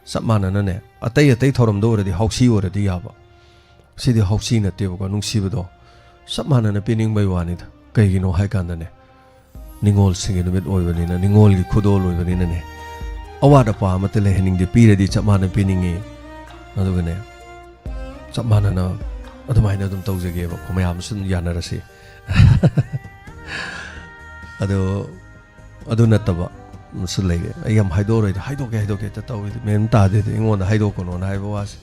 ꯆꯞ ꯃꯥꯟꯅꯅꯅꯦ, ꯑꯇꯩ ꯑꯇꯩ ꯊꯧꯔꯝꯗ ꯑꯣꯏꯔꯗꯤ ꯍꯥꯎꯁꯤ ꯑꯣꯏꯔꯗꯤ ꯌꯥꯕ꯫ ꯁꯤꯗꯤ ꯍꯥꯎꯁꯤ ꯅꯠꯇꯦꯕꯀꯣ, ꯅꯨꯡꯁꯤꯕꯗꯣ ꯆꯞ ꯃꯥꯟꯅꯅ ꯄꯤꯅꯤꯡꯕꯩ ꯋꯥꯅꯤꯗ꯫ ꯀꯩꯒꯤꯅꯣ ꯍꯥꯏ ꯀꯥꯟꯗꯅꯦ, ꯅꯤꯉꯣꯜꯁꯤꯡꯒꯤ ꯅꯨꯃꯤꯠ ꯑꯣꯏꯕꯅꯤꯅ, ꯅꯤꯉꯣꯜꯒꯤ ꯈꯨꯗꯣꯜ ꯑꯣꯏꯕꯅꯤꯅꯅꯦ, ꯑꯋꯥꯠ ꯑꯄꯥ ꯑꯃꯠꯇ ꯂꯩꯍꯟꯅꯤꯡꯗꯦ꯫ ꯄꯤꯔꯗꯤ ꯆꯞ ꯃꯥꯟꯅ ꯄꯤꯅꯤꯡꯉꯤ꯫ ꯑꯗꯨꯒꯅꯦ, ꯆꯞ ꯃꯥꯟꯅꯅ ꯑꯗꯨꯃꯥꯏꯅ ꯑꯗꯨꯝ ꯇꯧꯖꯒꯦꯕꯀꯣ, ꯃꯌꯥꯝꯁꯨ ꯑꯗꯨꯝ ꯌꯥꯅꯔꯁꯤ꯫ ꯑꯗꯣ ꯑꯗꯨ ꯅꯠꯇꯕ ꯑꯃꯁꯨ ꯂꯩꯔꯦ꯫ ꯑꯩ ꯌꯥꯝ ꯍꯥꯏꯗꯣꯛꯑꯔꯣꯏꯗ, ꯍꯥꯏꯗꯣꯛꯀꯦ, ꯍꯥꯏꯗꯣꯛꯀꯦ ꯍꯦꯛꯇ ꯇꯧꯏ꯫ ꯃꯦꯟ ꯇꯥꯗꯦꯗ, ꯑꯩꯉꯣꯟꯗ ꯍꯥꯏꯗꯣꯛꯀꯅꯣꯅ ꯍꯥꯏꯕ ꯋꯥꯁꯦ꯫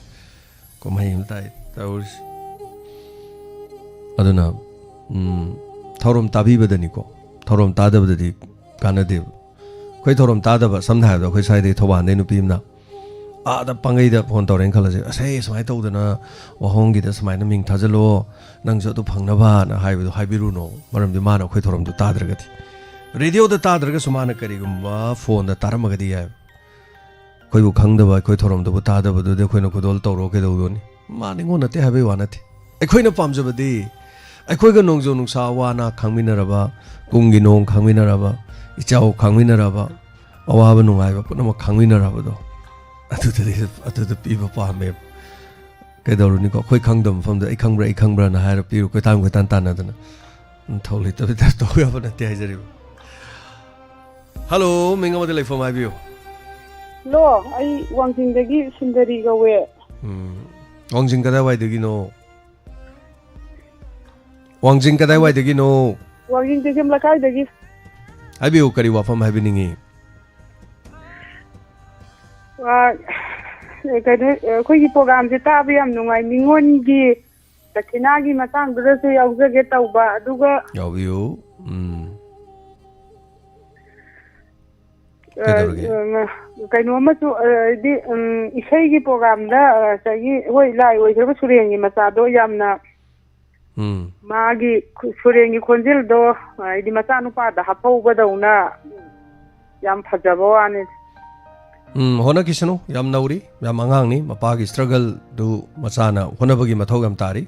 ꯀꯨꯝꯍꯩ ꯑꯃ ꯇꯥꯏ ꯇꯧꯔꯤꯁꯦ꯫ ꯑꯗꯨꯅ, ꯎꯝ, ꯊꯧꯔꯝ ꯇꯥꯕꯤꯕꯗꯅꯤꯀꯣ, ꯊꯧꯔꯝ ꯇꯥꯗꯕꯗꯗꯤ ꯀꯥꯟꯅꯗꯦꯕ꯫ ꯑꯩꯈꯣꯏ ꯊꯧꯔꯝ ꯇꯥꯗꯕ, ꯁꯝꯅ ꯍꯥꯏꯔꯕꯗ ꯑꯩꯈꯣꯏ ꯁ꯭ꯋꯥꯏꯗꯒꯤ ꯊꯧꯕꯥꯜꯗꯩ ꯅꯨꯄꯤ ꯑꯃꯅ ꯑꯥꯗ ꯄꯥꯡꯒꯩꯗ ꯐꯣꯟ ꯇꯧꯔꯦꯅ ꯈꯜꯂꯁꯦ, "ꯑꯁ, ꯑꯩ ꯁꯨꯃꯥꯏꯅ ꯇꯧꯗꯅ ꯋꯥꯍꯣꯡꯒꯤꯗ ꯁꯨꯃꯥꯏꯅ ꯃꯤꯡ ꯊꯥꯖꯤꯜꯂꯣ, ꯅꯪꯁꯨ ꯑꯗꯨ ꯐꯪꯅꯕꯅ" ꯍꯥꯏꯕꯗꯣ ꯍꯥꯏꯕꯤꯔꯨꯅꯣ, ꯃꯔꯝꯗꯤ ꯃꯥꯅ ꯑꯩꯈꯣꯏ ꯊꯧꯔꯝꯗꯣ ꯇꯥꯗ꯭ꯔꯒꯗꯤ꯫ ꯔꯦꯗꯤꯑꯣꯗ ꯇꯥꯗ꯭ꯔꯒꯁꯨ ꯃꯥꯅ ꯀꯔꯤꯒꯨꯝꯕ ꯐꯣꯟꯗ ꯇꯥꯔꯝꯃꯒꯗꯤ ꯌꯥꯏ꯫ ꯑꯩꯈꯣꯏꯕꯨ ꯈꯪꯗꯕ, ꯑꯩꯈꯣꯏ ꯊꯧꯔꯝꯗꯨꯕꯨ ꯇꯥꯗꯕꯗꯨꯗꯤ ꯑꯩꯈꯣꯏꯅ ꯈꯨꯗꯣꯜ ꯇꯧꯔꯣ ꯀꯩꯗꯧꯗꯣꯅꯤ? ꯃꯥ ꯅꯤꯉꯣꯜ ꯅꯠꯇꯦ ꯍꯥꯏꯕꯩ ꯋꯥ ꯅꯠꯇꯦ꯫ ꯑꯩꯈꯣꯏꯅ ꯄꯥꯝꯖꯕꯗꯤ ꯑꯩꯈꯣꯏꯒ ꯅꯣꯡꯖꯨ ꯅꯨꯡꯁꯥ ꯑꯋꯥ ꯑꯅꯥ ꯈꯪꯃꯤꯟꯅꯔꯕ, ꯀꯨꯝꯒꯤ ꯅꯣꯡ ꯈꯪꯃꯤꯟꯅꯔꯕ, ꯏꯆꯥꯎ ꯈꯪꯃꯤꯟꯅꯔꯕ, ꯑꯋꯥꯕ ꯅꯨꯡꯉꯥꯏꯕ ꯄꯨꯝꯅꯃꯛ ꯈꯪꯃꯤꯟꯅꯔꯕꯗꯣ, ꯑꯗꯨꯗꯗꯤ, ꯑꯗꯨꯗ ꯄꯤꯕ ꯄꯥꯝꯃꯦꯕ꯫ ꯀꯩꯗꯧꯔꯨꯅꯤꯀꯣ? ꯑꯩꯈꯣꯏ ꯈꯪꯗꯕ ꯃꯐꯝꯗ "ꯑꯩ ꯈꯪꯕ꯭ꯔꯥ, ꯑꯩ ꯈꯪꯕ꯭ꯔꯥꯅ" ꯍꯥꯏꯔ ꯄꯤꯔꯨ, ꯀꯣꯏꯇꯥꯟ ꯀꯣꯏꯇꯥꯟ ꯇꯥꯟꯅꯗꯅ꯫ ꯎꯝ, ꯊꯧ ꯂꯩꯇꯕꯩ ꯇꯥꯏꯞ ꯇꯧꯕ ꯌꯥꯕ ꯅꯠꯇꯦ ꯍꯥꯏꯖꯔꯤꯕ꯫ ꯍꯜꯂꯣ, ꯃꯤꯡ ꯑꯃꯗ ꯂꯩꯐꯝ ꯍꯥꯏꯕꯤꯌꯨ꯫ ꯍꯜꯂꯣ, ꯑꯩ ꯋꯥꯡꯖꯤꯡꯗꯒꯤ ꯁꯨꯟꯗꯔꯤ ꯀꯧꯋꯦ꯫ ꯎꯝ, ꯋꯥꯡꯖꯤꯡ ꯀꯗꯥꯏꯋꯥꯏꯗꯒꯤꯅꯣ? ꯋꯥꯡꯖꯤꯡ ꯀꯗꯥꯏꯋꯥꯏꯗꯒꯤꯅꯣ? ꯋꯥꯡꯖꯤꯡ ꯇꯦꯛꯆꯝ ꯂꯩꯀꯥꯏꯗꯒꯤ꯫ ꯍꯥꯏꯕꯤꯌꯨ, ꯀꯔꯤ ꯋꯥꯐꯝ ꯍꯥꯏꯕꯤꯅꯤꯡꯉꯤ? ꯑ, ꯀꯩꯅꯣ, ꯑꯩꯈꯣꯏꯒꯤ ꯄ꯭ꯔꯣꯒꯥꯝꯁꯦ ꯇꯥꯕ ꯌꯥꯝ ꯅꯨꯡꯉꯥꯏ꯫ ꯅꯤꯉꯣꯜꯒꯤ ꯗꯈꯤꯅꯥꯒꯤ ꯃꯇꯥꯡꯗꯨꯗꯁꯨ ꯌꯥꯎꯖꯒꯦ ꯇꯧꯕ, ꯑꯗꯨꯒ ꯌꯥꯎꯕꯤꯌꯨ꯫ ꯎꯝ꯫ ꯑ, ꯀꯩꯗꯧꯔꯒꯦ? ꯑ, ꯀꯩꯅꯣ ꯑꯃꯁꯨ, ꯑ, ꯍꯥꯏꯗꯤ, ꯎꯝ, ꯏꯁꯩꯒꯤ ꯄ꯭ꯔꯣꯒꯥꯝꯗ, ꯑ, ꯉꯁꯥꯏꯒꯤ, ꯍꯣꯏ, ꯂꯥꯏ ꯑꯣꯏꯈ꯭ꯔꯕ ꯁꯨꯔꯦꯟꯒꯤ ꯃꯆꯥꯗꯣ ꯌꯥꯝꯅ ꯎꯝ꯫ ꯃꯥꯒꯤ ꯈꯨ-, ꯁꯨꯔꯦꯟꯒꯤ ꯈꯣꯟꯖꯦꯜꯗꯣ, ꯍꯥꯏꯗꯤ ꯃꯆꯥꯅꯨꯄꯥꯗ ꯍꯥꯞꯍꯧꯕꯗꯧꯅ ꯌꯥꯝ ꯐꯖꯕ ꯋꯥꯅꯤ꯫ ꯎꯝ, ꯍꯣꯠꯅꯈꯤꯁꯅꯨ꯫ ꯌꯥꯝ ꯅꯧꯔꯤ, ꯌꯥꯝ ꯑꯉꯥꯡꯅꯤ꯫ ꯃꯄꯥꯒꯤ struggle ꯗꯨ ꯃꯆꯥꯅ ꯍꯣꯠꯅꯕꯒꯤ ꯃꯊꯧ ꯌꯥꯝ ꯇꯥꯔꯤ꯫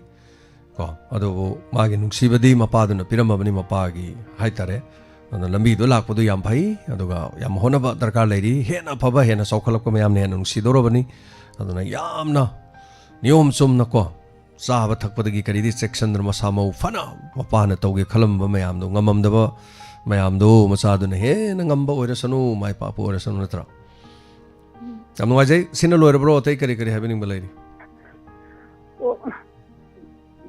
ꯀꯣ, ꯑꯗꯨꯕꯨ ꯃꯥꯒꯤ ꯅꯨꯡꯁꯤꯕꯗꯤ ꯃꯄꯥꯗꯨꯅ ꯄꯤꯔꯝꯃꯕꯅꯤ, ꯃꯄꯥꯒꯤ ꯍꯥꯏꯇꯥꯔꯦ꯫ ꯑꯗꯨꯅ ꯂꯝꯕꯤꯗꯣ ꯂꯥꯛꯄꯗꯣ ꯌꯥꯝ ꯐꯩ, ꯑꯗꯨꯒ ꯌꯥꯝ ꯍꯣꯠꯅꯕ ꯗꯔꯀꯥꯔ ꯂꯩꯔꯤ꯫ ꯍꯦꯟꯅ ꯑꯐꯕ, ꯍꯦꯟꯅ ꯆꯥꯎꯈꯠꯂꯛꯄ ꯃꯌꯥꯝꯅ ꯍꯦꯟꯅ ꯅꯨꯡꯁꯤꯗꯧꯔꯕꯅꯤ꯫ ꯑꯗꯨꯅ ꯌꯥꯝꯅ ꯅꯤꯌꯣꯝ ꯆꯨꯝꯅꯀꯣ, ꯆꯥꯕ ꯊꯛꯄꯗꯒꯤ ꯀꯔꯤꯗꯤ ꯆꯦꯛꯁꯤꯟꯗꯅ ꯃꯁꯥ ꯃꯎ ꯐꯅ ꯃꯄꯥꯅ ꯇꯧꯒꯦ ꯈꯜꯂꯝꯕ ꯃꯌꯥꯝꯗꯣ, ꯉꯝꯃꯝꯗꯕ ꯃꯌꯥꯝꯗꯣ ꯃꯆꯥꯗꯨꯅ ꯍꯦꯟꯅ ꯉꯝꯕ ꯑꯣꯏꯔꯁꯅꯨ, ꯃꯥꯏ ꯄꯥꯛꯄ ꯑꯣꯏꯔꯁꯅꯨ, ꯅꯠꯇ꯭ꯔꯥ? ꯌꯥꯝ ꯅꯨꯡꯉꯥꯏꯖꯩ꯫ ꯁꯤꯅ ꯂꯣꯏꯔꯕ꯭ꯔꯣ? ꯑꯇꯩ ꯀꯔꯤ ꯀꯔꯤ ꯍꯥꯏꯕꯤꯅꯤꯡꯕ ꯂꯩꯔꯤ? ꯑꯣ,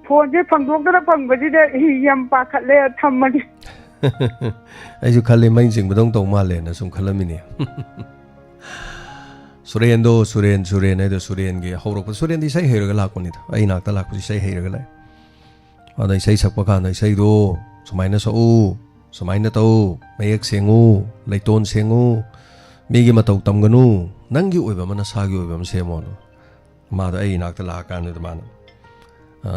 ꯐꯣꯟꯁꯦ ꯐꯪꯗꯣꯛꯇꯅ ꯐꯪꯕꯁꯤꯗ ꯍꯤ ꯌꯥꯝ ꯄꯥꯈꯠꯂꯦ, ꯊꯝꯃꯒꯦ꯫ ꯑꯩꯁꯨ ꯈꯜꯂꯤ, ꯃꯩ ꯆꯤꯡꯕꯗꯧ ꯇꯧ ꯃꯥꯜꯂꯦꯅ ꯁꯨꯝ ꯈꯜꯂꯝꯃꯤꯅꯦ꯫ ꯁꯨꯔꯦꯟꯗꯣ, ꯁꯨꯔꯦꯟ, ꯁꯨꯔꯦꯟ ꯍꯥꯏꯗꯣ, ꯁꯨꯔꯦꯟꯒꯤ ꯍꯧꯔꯛꯄ, ꯁꯨꯔꯦꯟꯗꯤ ꯏꯁꯩ ꯍꯩꯔꯒ ꯂꯥꯛꯄꯅꯤꯗ꯫ ꯑꯩ ꯏꯅꯥꯛꯇ ꯂꯥꯛꯄꯁꯤ ꯏꯁꯩ ꯍꯩꯔꯒ ꯂꯥꯛꯑꯦ꯫ ꯑꯗ ꯏꯁꯩ ꯁꯛꯄ ꯀꯥꯟꯗ ꯏꯁꯩꯗꯣ ꯁꯨꯃꯥꯏꯅ ꯁꯛꯎ, ꯁꯨꯃꯥꯏꯅ ꯇꯧ, ꯃꯌꯦꯛ ꯁꯦꯡꯉꯨ, ꯂꯩꯇꯣꯟ ꯁꯦꯡꯉꯨ, ꯃꯤꯒꯤ ꯃꯇꯧ ꯇꯝꯒꯅꯨ, ꯅꯪꯒꯤ ꯑꯣꯏꯕ ꯑꯃ, ꯅꯁꯥꯒꯤ ꯑꯣꯏꯕ ꯑꯃ ꯁꯦꯝꯃꯣꯅ꯫ ꯃꯥꯗꯣ ꯑꯩ ꯏꯅꯥꯛꯇ ꯂꯥꯛꯑꯀꯥꯟꯗꯨꯗ ꯃꯥꯅ, ꯑ,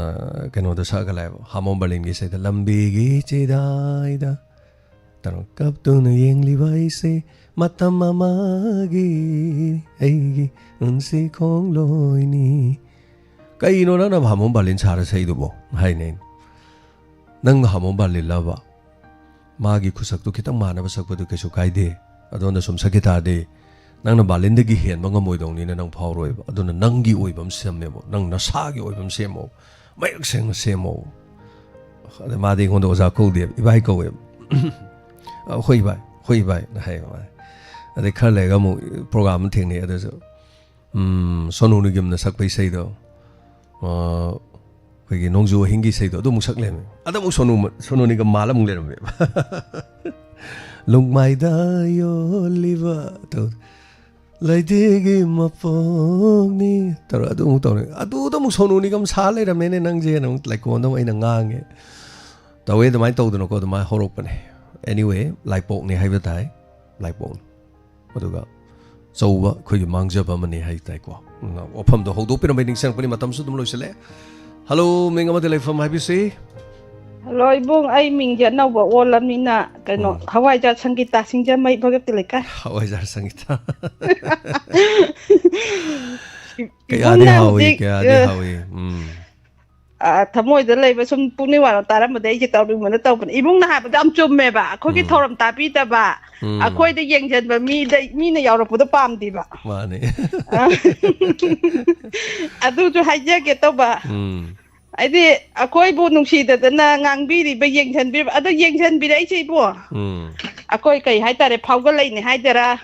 ꯀꯩꯅꯣꯗ ꯁꯛꯑꯒ ꯂꯥꯛꯑꯦꯕ, ꯍꯥꯃꯣꯝ ꯕꯔꯂꯤꯟꯒꯤ ꯏꯁꯩꯗ, "ꯂꯝꯕꯤꯒꯤ ꯆꯤꯗꯥꯏꯗ ꯇꯧꯔ ꯀꯞꯇꯨꯅ ꯌꯦꯡꯂꯤꯕ ꯑꯩꯁꯦ ꯃꯇꯝ ꯑꯃꯒꯤ ꯑꯩꯒꯤ ꯄꯨꯟꯁꯤ ꯈꯣꯡꯂꯣꯏꯅꯤ"꯫ "ꯀꯩꯅꯣ ꯅꯪꯅ ꯍꯥꯃꯣꯝ ꯕꯔꯂꯤꯟ ꯁꯥꯔ ꯁꯛꯏꯗꯨꯕꯣ?" ꯍꯥꯏꯅꯦ ꯑꯩꯅ꯫ "ꯅꯪꯅ ꯍꯥꯃꯣꯝ ꯕꯔꯂꯤꯟꯂꯕ?" ꯃꯥꯒꯤ ꯈꯨꯁꯛꯇꯨ ꯈꯤꯇꯪ ꯃꯥꯟꯅꯕ ꯁꯛꯄꯗꯨ ꯀꯩꯁꯨ ꯀꯥꯏꯗꯦ꯫ ꯑꯗꯣꯝꯗ ꯁꯨꯝ ꯁꯛꯈꯤ ꯇꯥꯔꯗꯤ ꯅꯪꯅ ꯕꯥꯂꯤꯟꯗꯒꯤ ꯍꯦꯟꯕ ꯉꯝꯃꯣꯏꯗꯧꯅꯤꯅ ꯅꯪ ꯐꯥꯎꯔꯣꯏꯕ꯫ ꯑꯗꯨꯅ ꯅꯪꯒꯤ ꯑꯣꯏꯕ ꯑꯃ ꯁꯦꯝꯃꯦꯕ, ꯅꯪ ꯅꯁꯥꯒꯤ ꯑꯣꯏꯕ ꯑꯃ ꯁꯦꯝꯃꯣ, ꯃꯌꯦꯛ ꯁꯦꯡꯅ ꯁꯦꯝꯃꯣ꯫ ꯑꯗ ꯃꯥꯗꯤ ꯑꯩꯉꯣꯟꯗ ꯑꯣꯖꯥ ꯀꯧꯗꯦꯕ, ꯏꯕꯥꯏ ꯀꯧꯋꯦꯕ꯫ "ꯑ, ꯍꯣꯏ ꯏꯕꯥꯏ, ꯍꯣꯏ ꯏꯕꯥꯏ"ꯅ ꯍꯥꯏꯌꯦꯕ ꯃꯥꯅ꯫ ꯑꯗꯩ ꯈꯔ ꯂꯩꯔꯒ ꯑꯃꯨꯛ ꯄ꯭ꯔꯣꯒ꯭ꯔꯥꯝ ꯑꯃ ꯊꯦꯡꯅꯩ, ꯑꯗꯨꯁꯨ ꯎꯝ, ꯁꯣꯅꯨ ꯅꯤꯒꯝꯅ ꯁꯛꯄ ꯏꯁꯩꯗꯣ, ꯑ, ꯑꯩꯈꯣꯏꯒꯤ ꯅꯣꯡꯖꯨ ꯑꯍꯤꯡꯒꯤ ꯏꯁꯩꯗꯣ, ꯑꯗꯨ ꯑꯃꯨꯛ ꯁꯛ ꯂꯩꯔꯝꯃꯦ꯫ ꯑꯗ ꯑꯃꯨꯛ ꯁꯣꯅꯨ, ꯁꯣꯅꯨ ꯅꯤꯒꯝ ꯃꯥꯜꯂ ꯑꯃꯨꯛ ꯂꯩꯔꯝꯃꯦꯕ꯫ "ꯂꯨꯡꯃꯥꯏꯗ ꯌꯣꯜꯂꯤꯕ ꯇꯧ, ꯂꯩꯇꯦꯒꯤ ꯃꯄꯣꯛꯅꯤ" ꯇꯧꯔ ꯑꯗꯨ ꯑꯃꯨꯛ ꯇꯧꯔꯦ꯫ ꯑꯗꯨꯗ ꯑꯃꯨꯛ ꯁꯣꯅꯨ ꯅꯤꯒꯝ ꯁꯥ ꯂꯩꯔꯝꯃꯦꯅꯦ ꯅꯪꯁꯦꯅ ꯑꯃꯨꯛ ꯂꯩꯀꯣꯟꯗ ꯑꯃꯨꯛ ꯑꯩꯅ ꯉꯥꯡꯉꯦ꯫ ꯇꯧꯋꯦ, ꯑꯗꯨꯃꯥꯏꯅ ꯇꯧꯗꯅꯀꯣ, ꯑꯗꯨꯃꯥꯏꯅ ꯍꯧꯔꯛꯄꯅꯦ꯫ Anyway, ꯂꯥꯏꯄꯣꯛꯅꯤ ꯍꯥꯏꯕ ꯇꯥꯏ, ꯂꯥꯏꯄꯣꯛꯅꯤ꯫ ꯑꯗꯨꯒ ꯑꯆꯧꯕ ꯑꯩꯈꯣꯏꯒꯤ ꯃꯥꯡꯖꯕ ꯑꯃꯅꯤ ꯍꯥꯏ ꯇꯥꯏꯀꯣ꯫ ꯎꯝ, ꯋꯥꯐꯝꯗꯣ ꯍꯧꯗꯣꯛꯄꯤꯔꯝꯕꯩ ꯅꯤꯡꯁꯤꯡꯉꯛꯄꯅꯤ, ꯃꯇꯝꯁꯨ ꯑꯗꯨꯝ ꯂꯣꯏꯁꯤꯜꯂꯛꯑꯦ꯫ ꯍꯜꯂꯣ, ꯃꯤꯡ ꯑꯃꯗ ꯂꯩꯐꯝ ꯍꯥꯏꯕꯤꯁꯤ꯫ ꯍꯜꯂꯣ, ꯏꯕꯨꯡ, ꯑꯩ ꯃꯤꯡꯁꯦ ꯑꯅꯧꯕ ꯑꯣꯜꯂꯝꯅꯤꯅ, ꯀꯩꯅꯣ, ꯎꯝ꯫ ꯍꯋꯥꯏꯖꯥꯔ ꯁꯪꯒꯤꯇꯥ ꯁꯤꯡꯖꯃꯩ ꯚꯒꯠꯀꯤ ꯂꯩꯀꯥꯏ꯫ ꯍꯋꯥꯏꯖꯥꯔ ꯁꯪꯒꯤꯇꯥ꯫ ꯀꯌꯥꯗꯤ ꯏꯕꯨꯡꯅ ꯍꯥꯎꯏ, ꯍꯧꯖꯤꯛ, ꯀꯌꯥꯗꯤ ꯑ, ꯍꯥꯎꯏ꯫ ꯎꯝ꯫ ꯑ, ꯊꯃꯣꯏꯗ ꯂꯩꯕ ꯁꯨꯝ ꯄꯨꯛꯅꯤꯡ ꯋꯥꯅ ꯇꯥꯔꯝꯕꯗ ꯑꯩꯁꯦ ꯇꯧꯅꯤꯡꯕꯅ ꯇꯧꯕꯅꯦ꯫ ꯏꯕꯨꯡꯅ ꯍꯥꯏꯕꯗꯣ ꯌꯥꯝ ꯆꯨꯝꯃꯦꯕ꯫ ꯑꯩꯈꯣꯏꯒꯤ ꯎꯝ꯫ ꯊꯧꯔꯝ ꯇꯥꯕꯤꯗꯕ, ꯎꯝ꯫ ꯑꯩꯈꯣꯏꯗ ꯌꯦꯡꯁꯤꯟꯕ ꯃꯤꯗ, ꯃꯤꯅ ꯌꯥꯎꯔꯛꯄꯗꯣ ꯄꯥꯝꯗꯦꯕ꯫ ꯃꯥꯅꯦ꯫ ꯑ, ꯑꯗꯨꯁꯨ ꯍꯥꯏꯖꯒꯦ ꯇꯧꯕ꯫ ꯎꯝ꯫ ꯍꯥꯏꯗꯤ, ꯑꯩꯈꯣꯏꯕꯨ ꯅꯨꯡꯁꯤꯗꯗꯅ ꯉꯥꯡꯕꯤꯔꯤꯕ, ꯌꯦꯡꯁꯤꯟꯕꯤꯔꯤꯕ, ꯑꯗꯣ ꯌꯦꯡꯁꯤꯟꯕꯤꯔꯛꯏꯁꯦ ꯏꯕꯨꯡ, ꯎꯝ꯫ ꯑꯩꯈꯣꯏ ꯀꯩ ꯍꯥꯏꯇꯥꯔꯦ, ꯐꯥꯎꯒꯠꯂꯛꯏꯅꯦ ꯍꯥꯏꯗꯣꯏꯔꯥ,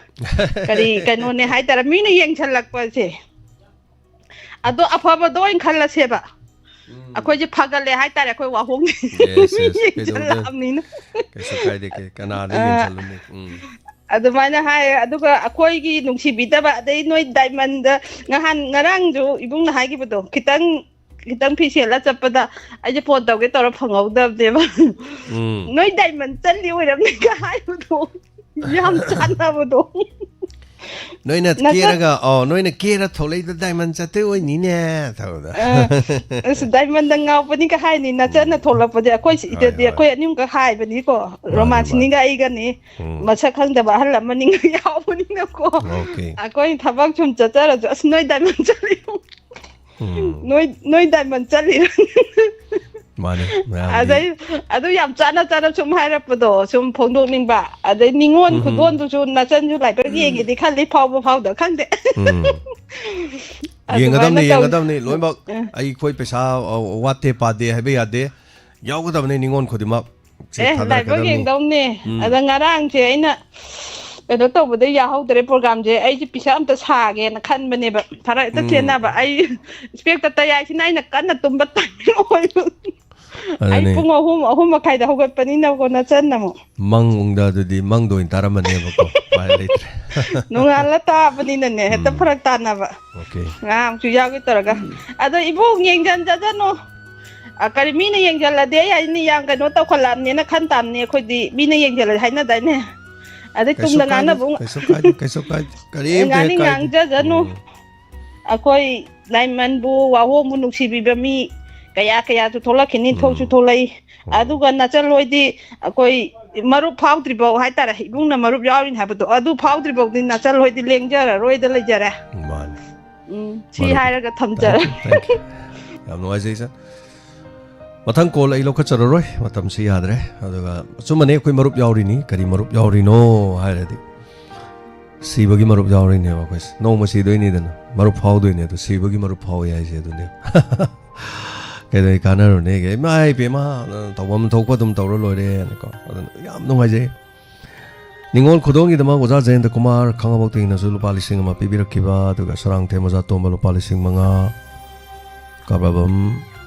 ꯀꯔꯤ ꯀꯩꯅꯣꯅꯦ ꯍꯥꯏꯗꯣꯏꯔꯥ, ꯃꯤꯅ ꯌꯦꯡꯁꯤꯜꯂꯛꯄꯁꯦ꯫ ꯑꯗꯣ ꯑꯐꯕꯗꯣ ꯑꯣꯏꯅ ꯈꯜꯂꯁꯦꯕ꯫ ꯑꯩꯈꯣꯏꯁꯦ ꯐꯒꯠꯂꯦ ꯍꯥꯏꯇꯥꯔꯦ, ꯑꯩꯈꯣꯏ ꯋꯥꯍꯣꯡꯁꯦ꯫ Yes, yes. ꯀꯩꯗꯧꯗꯣꯏꯅꯣ? ꯌꯦꯡꯁꯤꯜꯂꯛꯑꯕꯅꯤꯅ꯫ ꯀꯩꯁꯨ ꯀꯥꯏꯗꯦ, ꯀꯩ-, ꯀꯅꯥꯗ ꯑ, ꯌꯦꯡꯁꯜꯂꯨꯅꯤ? ꯎꯝ꯫ ꯑꯗꯨꯃꯥꯏꯅ ꯍꯥꯏꯌꯦ꯫ ꯑꯗꯨꯒ ꯑꯩꯈꯣꯏꯒꯤ ꯅꯨꯡꯁꯤꯕꯤꯗꯕ, ꯑꯗꯩ ꯅꯣꯏ ꯗꯥꯏꯃꯟꯗ ꯉꯍꯥꯟ, ꯉꯔꯥꯡꯁꯨ ꯏꯕꯨꯡꯅ ꯍꯥꯏꯈꯤꯕꯗꯣ, ꯈꯤꯇꯪ, ꯈꯤꯇꯪ ꯐꯤ ꯁꯦꯠꯂ ꯆꯠꯄꯗ ꯑꯩꯁꯦ ꯐꯣꯟ ꯇꯧꯒꯦ ꯇꯧꯔ ꯐꯪꯍꯧꯗꯕꯅꯦꯕ꯫ ꯎꯝ꯫ "ꯅꯣꯏ ꯗꯥꯏꯃꯟ ꯆꯠꯂꯤ ꯑꯣꯏꯔꯝꯅꯤꯒ" ꯍꯥꯏꯕꯗꯣ, ꯌꯥꯝ ꯆꯥꯟꯅꯕꯗꯣ꯫ ꯅꯣꯏꯅ ꯅꯆꯥ- ꯀꯦꯔꯒ, ꯑꯣ, ꯅꯣꯏꯅ ꯀꯦꯔ ꯊꯣꯛꯂꯛꯏꯗꯣ ꯗꯥꯏꯃꯟ ꯆꯠꯇꯣꯏ ꯑꯣꯏꯅꯤꯅꯦ ꯇꯧꯕꯗ꯫ ꯑ, ꯑꯁ, ꯗꯥꯏꯃꯟꯗ ꯉꯥꯎꯕꯅꯤꯒ ꯍꯥꯏꯅꯤ, ꯅꯆꯟꯅ ꯎꯝ꯫ ꯊꯣꯛꯂꯛꯄꯗꯤ꯫ ꯑꯩꯈꯣꯏ ꯍꯣꯏ, ꯁꯤꯗꯗꯤ ꯍꯣꯏ꯫ ꯑꯩꯈꯣꯏ ꯑꯅꯤꯃꯨꯛꯀ ꯍꯥꯏꯕꯅꯤꯀꯣ, ꯃꯥꯅꯦ, ꯔꯣꯃꯥꯟꯁꯤꯅꯤꯒ ꯃꯥꯅꯦ꯫ ꯑꯩꯒꯅꯤ꯫ ꯎꯝ꯫ ꯃꯁꯛ ꯈꯪꯗꯕ ꯑꯍꯜ ꯑꯃꯅꯤꯒ ꯌꯥꯎꯕꯅꯤꯅꯀꯣ꯫ ꯑꯣꯀꯦ꯫ ꯑꯩꯈꯣꯏ ꯊꯕꯛ ꯁꯨꯝ ꯆꯠꯆꯔꯁꯨ, "ꯑꯁ, ꯅꯣꯏ ꯗꯥꯏꯃꯟ ꯆꯠꯂꯤ꯫ ꯎꯝ꯫ ꯅꯣꯏ, ꯅꯣꯏ ꯗꯥꯏꯃꯟ ꯆꯠꯂꯤ?" ꯃꯥꯅꯦ, ꯃꯌꯥꯝꯗꯤ꯫ ꯑꯗꯩ, ꯑꯗꯨ ꯌꯥꯝ ꯆꯥꯅ ꯆꯥꯅ ꯁꯨꯝ ꯍꯥꯏꯔꯛꯄꯗꯣ, ꯁꯨꯝ ꯐꯣꯡꯗꯣꯛꯅꯤꯡꯕ꯫ ꯑꯗꯩ ꯅꯤꯉꯣꯜ ꯎꯝ꯫ ꯈꯨꯗꯣꯟꯗꯨꯁꯨ ꯅꯆꯟꯁꯨ ꯂꯥꯏꯕꯛ ꯌꯦꯡꯒꯦꯗꯤ ꯈꯜꯂꯤ, ꯐꯥꯎꯕ ꯐꯥꯎꯗ ꯈꯪꯗꯦ꯫ ꯎꯝ꯫ ꯑꯗꯨꯃꯥꯏꯅ ꯌꯦꯡꯒꯗꯕꯅꯤ, ꯇꯧ-, ꯌꯦꯡꯒꯗꯕꯅꯤ꯫ ꯂꯣꯏꯅꯃꯛ ꯑ꯫ ꯑꯩꯈꯣꯏ ꯄꯩꯁꯥ, ꯑ, ꯋꯥꯠꯇꯦ ꯄꯥꯗꯦ ꯍꯥꯏꯕ ꯌꯥꯗꯦ꯫ ꯌꯥꯎꯒꯗꯕꯅꯤ ꯅꯤꯉꯣꯜ ꯈꯨꯗꯤꯡꯃꯛ꯫ ꯁꯦ ꯑꯦ, ꯂꯥꯏꯕꯛ ꯊꯥꯗꯔꯛꯀꯗꯕꯅꯤ꯫ ꯌꯦꯡꯗꯧꯅꯦ꯫ ꯎꯝ꯫ ꯑꯗ ꯉꯔꯥꯡꯁꯦ ꯑꯩꯅ ꯀꯩꯅꯣ ꯇꯧꯕꯗ ꯌꯥꯍꯧꯗ꯭ꯔꯦ ꯄ꯭ꯔꯣꯒ꯭ꯔꯥꯝꯁꯦ꯫ ꯑꯩꯁꯦ ꯄꯤꯁꯥ ꯑꯝꯇ ꯁꯥꯒꯦꯅ ꯈꯟꯕꯅꯦꯕ꯫ ꯐꯔꯛ ꯍꯦꯛꯇ ꯎꯝ꯫ ꯆꯦꯟꯅꯕ꯫ ꯑꯩ ꯏꯁꯄꯦꯛꯇ ꯇꯌꯥꯏꯁꯤꯅ ꯑꯩꯅ ꯀꯟꯅ ꯇꯨꯝꯕ ꯇꯥꯏꯃꯤꯡ ꯑꯣꯏꯕ꯫ ꯑꯩ ꯑꯗꯨꯅꯤ꯫ ꯄꯨꯡ ꯑꯍꯨꯝ, ꯑꯍꯨꯝ ꯃꯈꯥꯏꯗ ꯍꯧꯒꯠꯄꯅꯤꯅꯀꯣ, ꯅꯆꯟꯅ ꯑꯃꯨꯛ꯫ ꯃꯪꯗ ꯑꯗꯨꯗꯤ ꯃꯪꯗ ꯑꯣꯏꯅ ꯇꯥꯔꯝꯃꯅꯦꯕꯀꯣ꯫ ꯎꯄꯥꯏ ꯂꯩꯇ꯭ꯔꯦ꯫ ꯅꯣꯡꯉꯥꯜꯂ ꯇꯥꯕꯅꯤꯅꯅꯦ, ꯍꯦꯛꯇ ꯎꯝ꯫ ꯐꯔꯛ ꯇꯥꯅꯕ꯫ ꯑꯣꯀꯦ꯫ ꯉꯥ ꯑꯃꯁꯨ ꯌꯥꯎꯒꯦ ꯇꯧꯔꯒ꯫ ꯑꯗꯣ ꯏꯕꯣꯛ ꯌꯦꯡꯖꯟꯖꯖꯅꯨ꯫ ꯑ, ꯀꯔꯤ ꯃꯤꯅ ꯌꯦꯡꯖꯜꯂꯗꯤ ꯑꯩ ꯍꯥꯏꯅꯤ ꯌꯥꯝ ꯀꯩꯅꯣ ꯇꯧꯈꯠꯂꯛꯑꯕꯅꯦꯅ ꯈꯟ ꯇꯥꯕꯅꯤ ꯑꯩꯈꯣꯏꯗꯤ꯫ ꯃꯤꯅ ꯌꯦꯡꯖꯜꯂꯗꯤ ꯍꯥꯏꯅꯗꯥꯏꯅꯦ? ꯑꯗꯩ ꯀꯩꯁꯨ ꯇꯨꯡꯗ ꯀꯥꯏꯗꯦ, ꯉꯥꯡꯅꯕ ꯑꯃꯨꯛ ꯀꯩꯁꯨ ꯀꯥꯏꯗꯦ, ꯀꯩꯁꯨ ꯀꯥꯏꯗꯦ꯫ ꯀꯔꯤꯝꯇ ꯍꯦꯛ ꯉꯥꯡꯅꯤꯡ ꯀꯥꯏꯗꯦ꯫ ꯉꯥꯡꯖꯖꯅꯨ꯫ ꯎꯝ꯫ ꯑꯩꯈꯣꯏ ꯂꯥꯏꯃꯟꯕꯨ, ꯋꯥꯍꯣꯡꯕꯨ ꯅꯨꯡꯁꯤꯕꯤꯕ ꯃꯤ ꯀꯌꯥ ꯀꯌꯥꯁꯨ ꯊꯣꯛꯂꯛꯈꯤꯅꯤ, ꯎꯝ꯫ ꯊꯣꯛꯁꯨ ꯊꯣꯛꯂꯛꯏ꯫ ꯎꯝ꯫ ꯑꯗꯨꯒ ꯅꯆꯟ ꯍꯣꯏꯗꯤ ꯑꯩꯈꯣꯏ ꯃꯔꯨꯞ ꯐꯥꯎꯗ꯭ꯔꯤꯐꯥꯎ ꯍꯥꯏꯇꯥꯔꯦ, ꯏꯕꯨꯡꯅ ꯃꯔꯨꯞ ꯌꯥꯎꯔꯤꯅꯤ ꯍꯥꯏꯕꯗꯣ, ꯑꯗꯨ ꯐꯥꯎꯗ꯭ꯔꯤꯐꯥꯎꯗꯤ ꯅꯆꯟ ꯍꯣꯏꯗꯤ ꯂꯦꯡꯖꯔꯔꯣꯏꯗ ꯂꯩꯖꯔꯦ꯫ ꯃꯥꯅꯤ꯫ ꯎꯝ, ꯁꯤ ꯃꯔꯨꯞ, ꯍꯥꯏꯔꯒ ꯊꯝꯖꯔꯦ꯫ Thank you, thank you꯫ ꯌꯥꯝ ꯅꯨꯡꯉꯥꯏꯖꯩ, ꯏꯆꯟ꯫ ꯃꯊꯪ ꯀꯣꯜ ꯑꯩ ꯂꯧꯈꯠꯆꯔꯔꯣꯏ, ꯃꯇꯝꯁꯤ ꯌꯥꯗ꯭ꯔꯦ꯫ ꯑꯗꯨꯒ ꯑꯆꯨꯝꯕꯅꯦ, ꯑꯩꯈꯣꯏ ꯃꯔꯨꯞ ꯌꯥꯎꯔꯤꯅꯤ꯫ ꯀꯔꯤ ꯃꯔꯨꯞ ꯌꯥꯎꯔꯤꯅꯣ ꯍꯥꯏꯔꯗꯤ, ꯁꯤꯕꯒꯤ ꯃꯔꯨꯞ ꯌꯥꯎꯔꯤꯅꯦꯕ ꯑꯩꯈꯣꯏꯁꯦ꯫ ꯅꯣꯡꯃ ꯁꯤꯗꯣꯏꯅꯤꯗꯅ, ꯃꯔꯨꯞ ꯐꯥꯎꯗꯣꯏꯅꯦ꯫ ꯑꯗꯣ ꯁꯤꯕꯒꯤ ꯃꯔꯨꯞ ꯐꯥꯎꯋꯦ ꯍꯥꯏꯁꯦ ꯑꯗꯨꯅꯦ꯫ ꯀꯩꯗꯧ ꯀꯥꯟꯅꯔꯨꯅꯦꯒꯦ? ꯏꯃꯥ ꯏꯕꯦꯝꯃ, ꯇꯧꯐꯝ ꯊꯣꯛꯄ ꯑꯗꯨꯝ ꯇꯧꯔ ꯂꯣꯏꯔꯦꯅꯀꯣ꯫ ꯑꯗꯨꯅ ꯌꯥꯝ ꯅꯨꯡꯉꯥꯏꯖꯩ꯫ ꯅꯤꯉꯣꯜ ꯈꯨꯗꯣꯜꯒꯤꯗꯃꯛ ꯑꯣꯖꯥ ꯖꯌꯦꯟꯗ ꯀꯨꯃꯥꯔ ꯈꯥꯉꯕꯣꯛꯇꯒꯤꯅꯁꯨ ꯂꯨꯄꯥ ꯂꯤꯁꯤꯡ ꯑꯃ ꯄꯤꯕꯤꯔꯛꯈꯤꯕ, ꯑꯗꯨꯒ ꯁꯣꯔꯥꯡꯊꯦꯝ ꯑꯣꯖꯥ ꯇꯣꯝꯕ ꯂꯨꯄꯥ ꯂꯤꯁꯤꯡ ꯃꯉꯥ, ꯀꯥꯕ꯭ꯔꯥꯕꯝ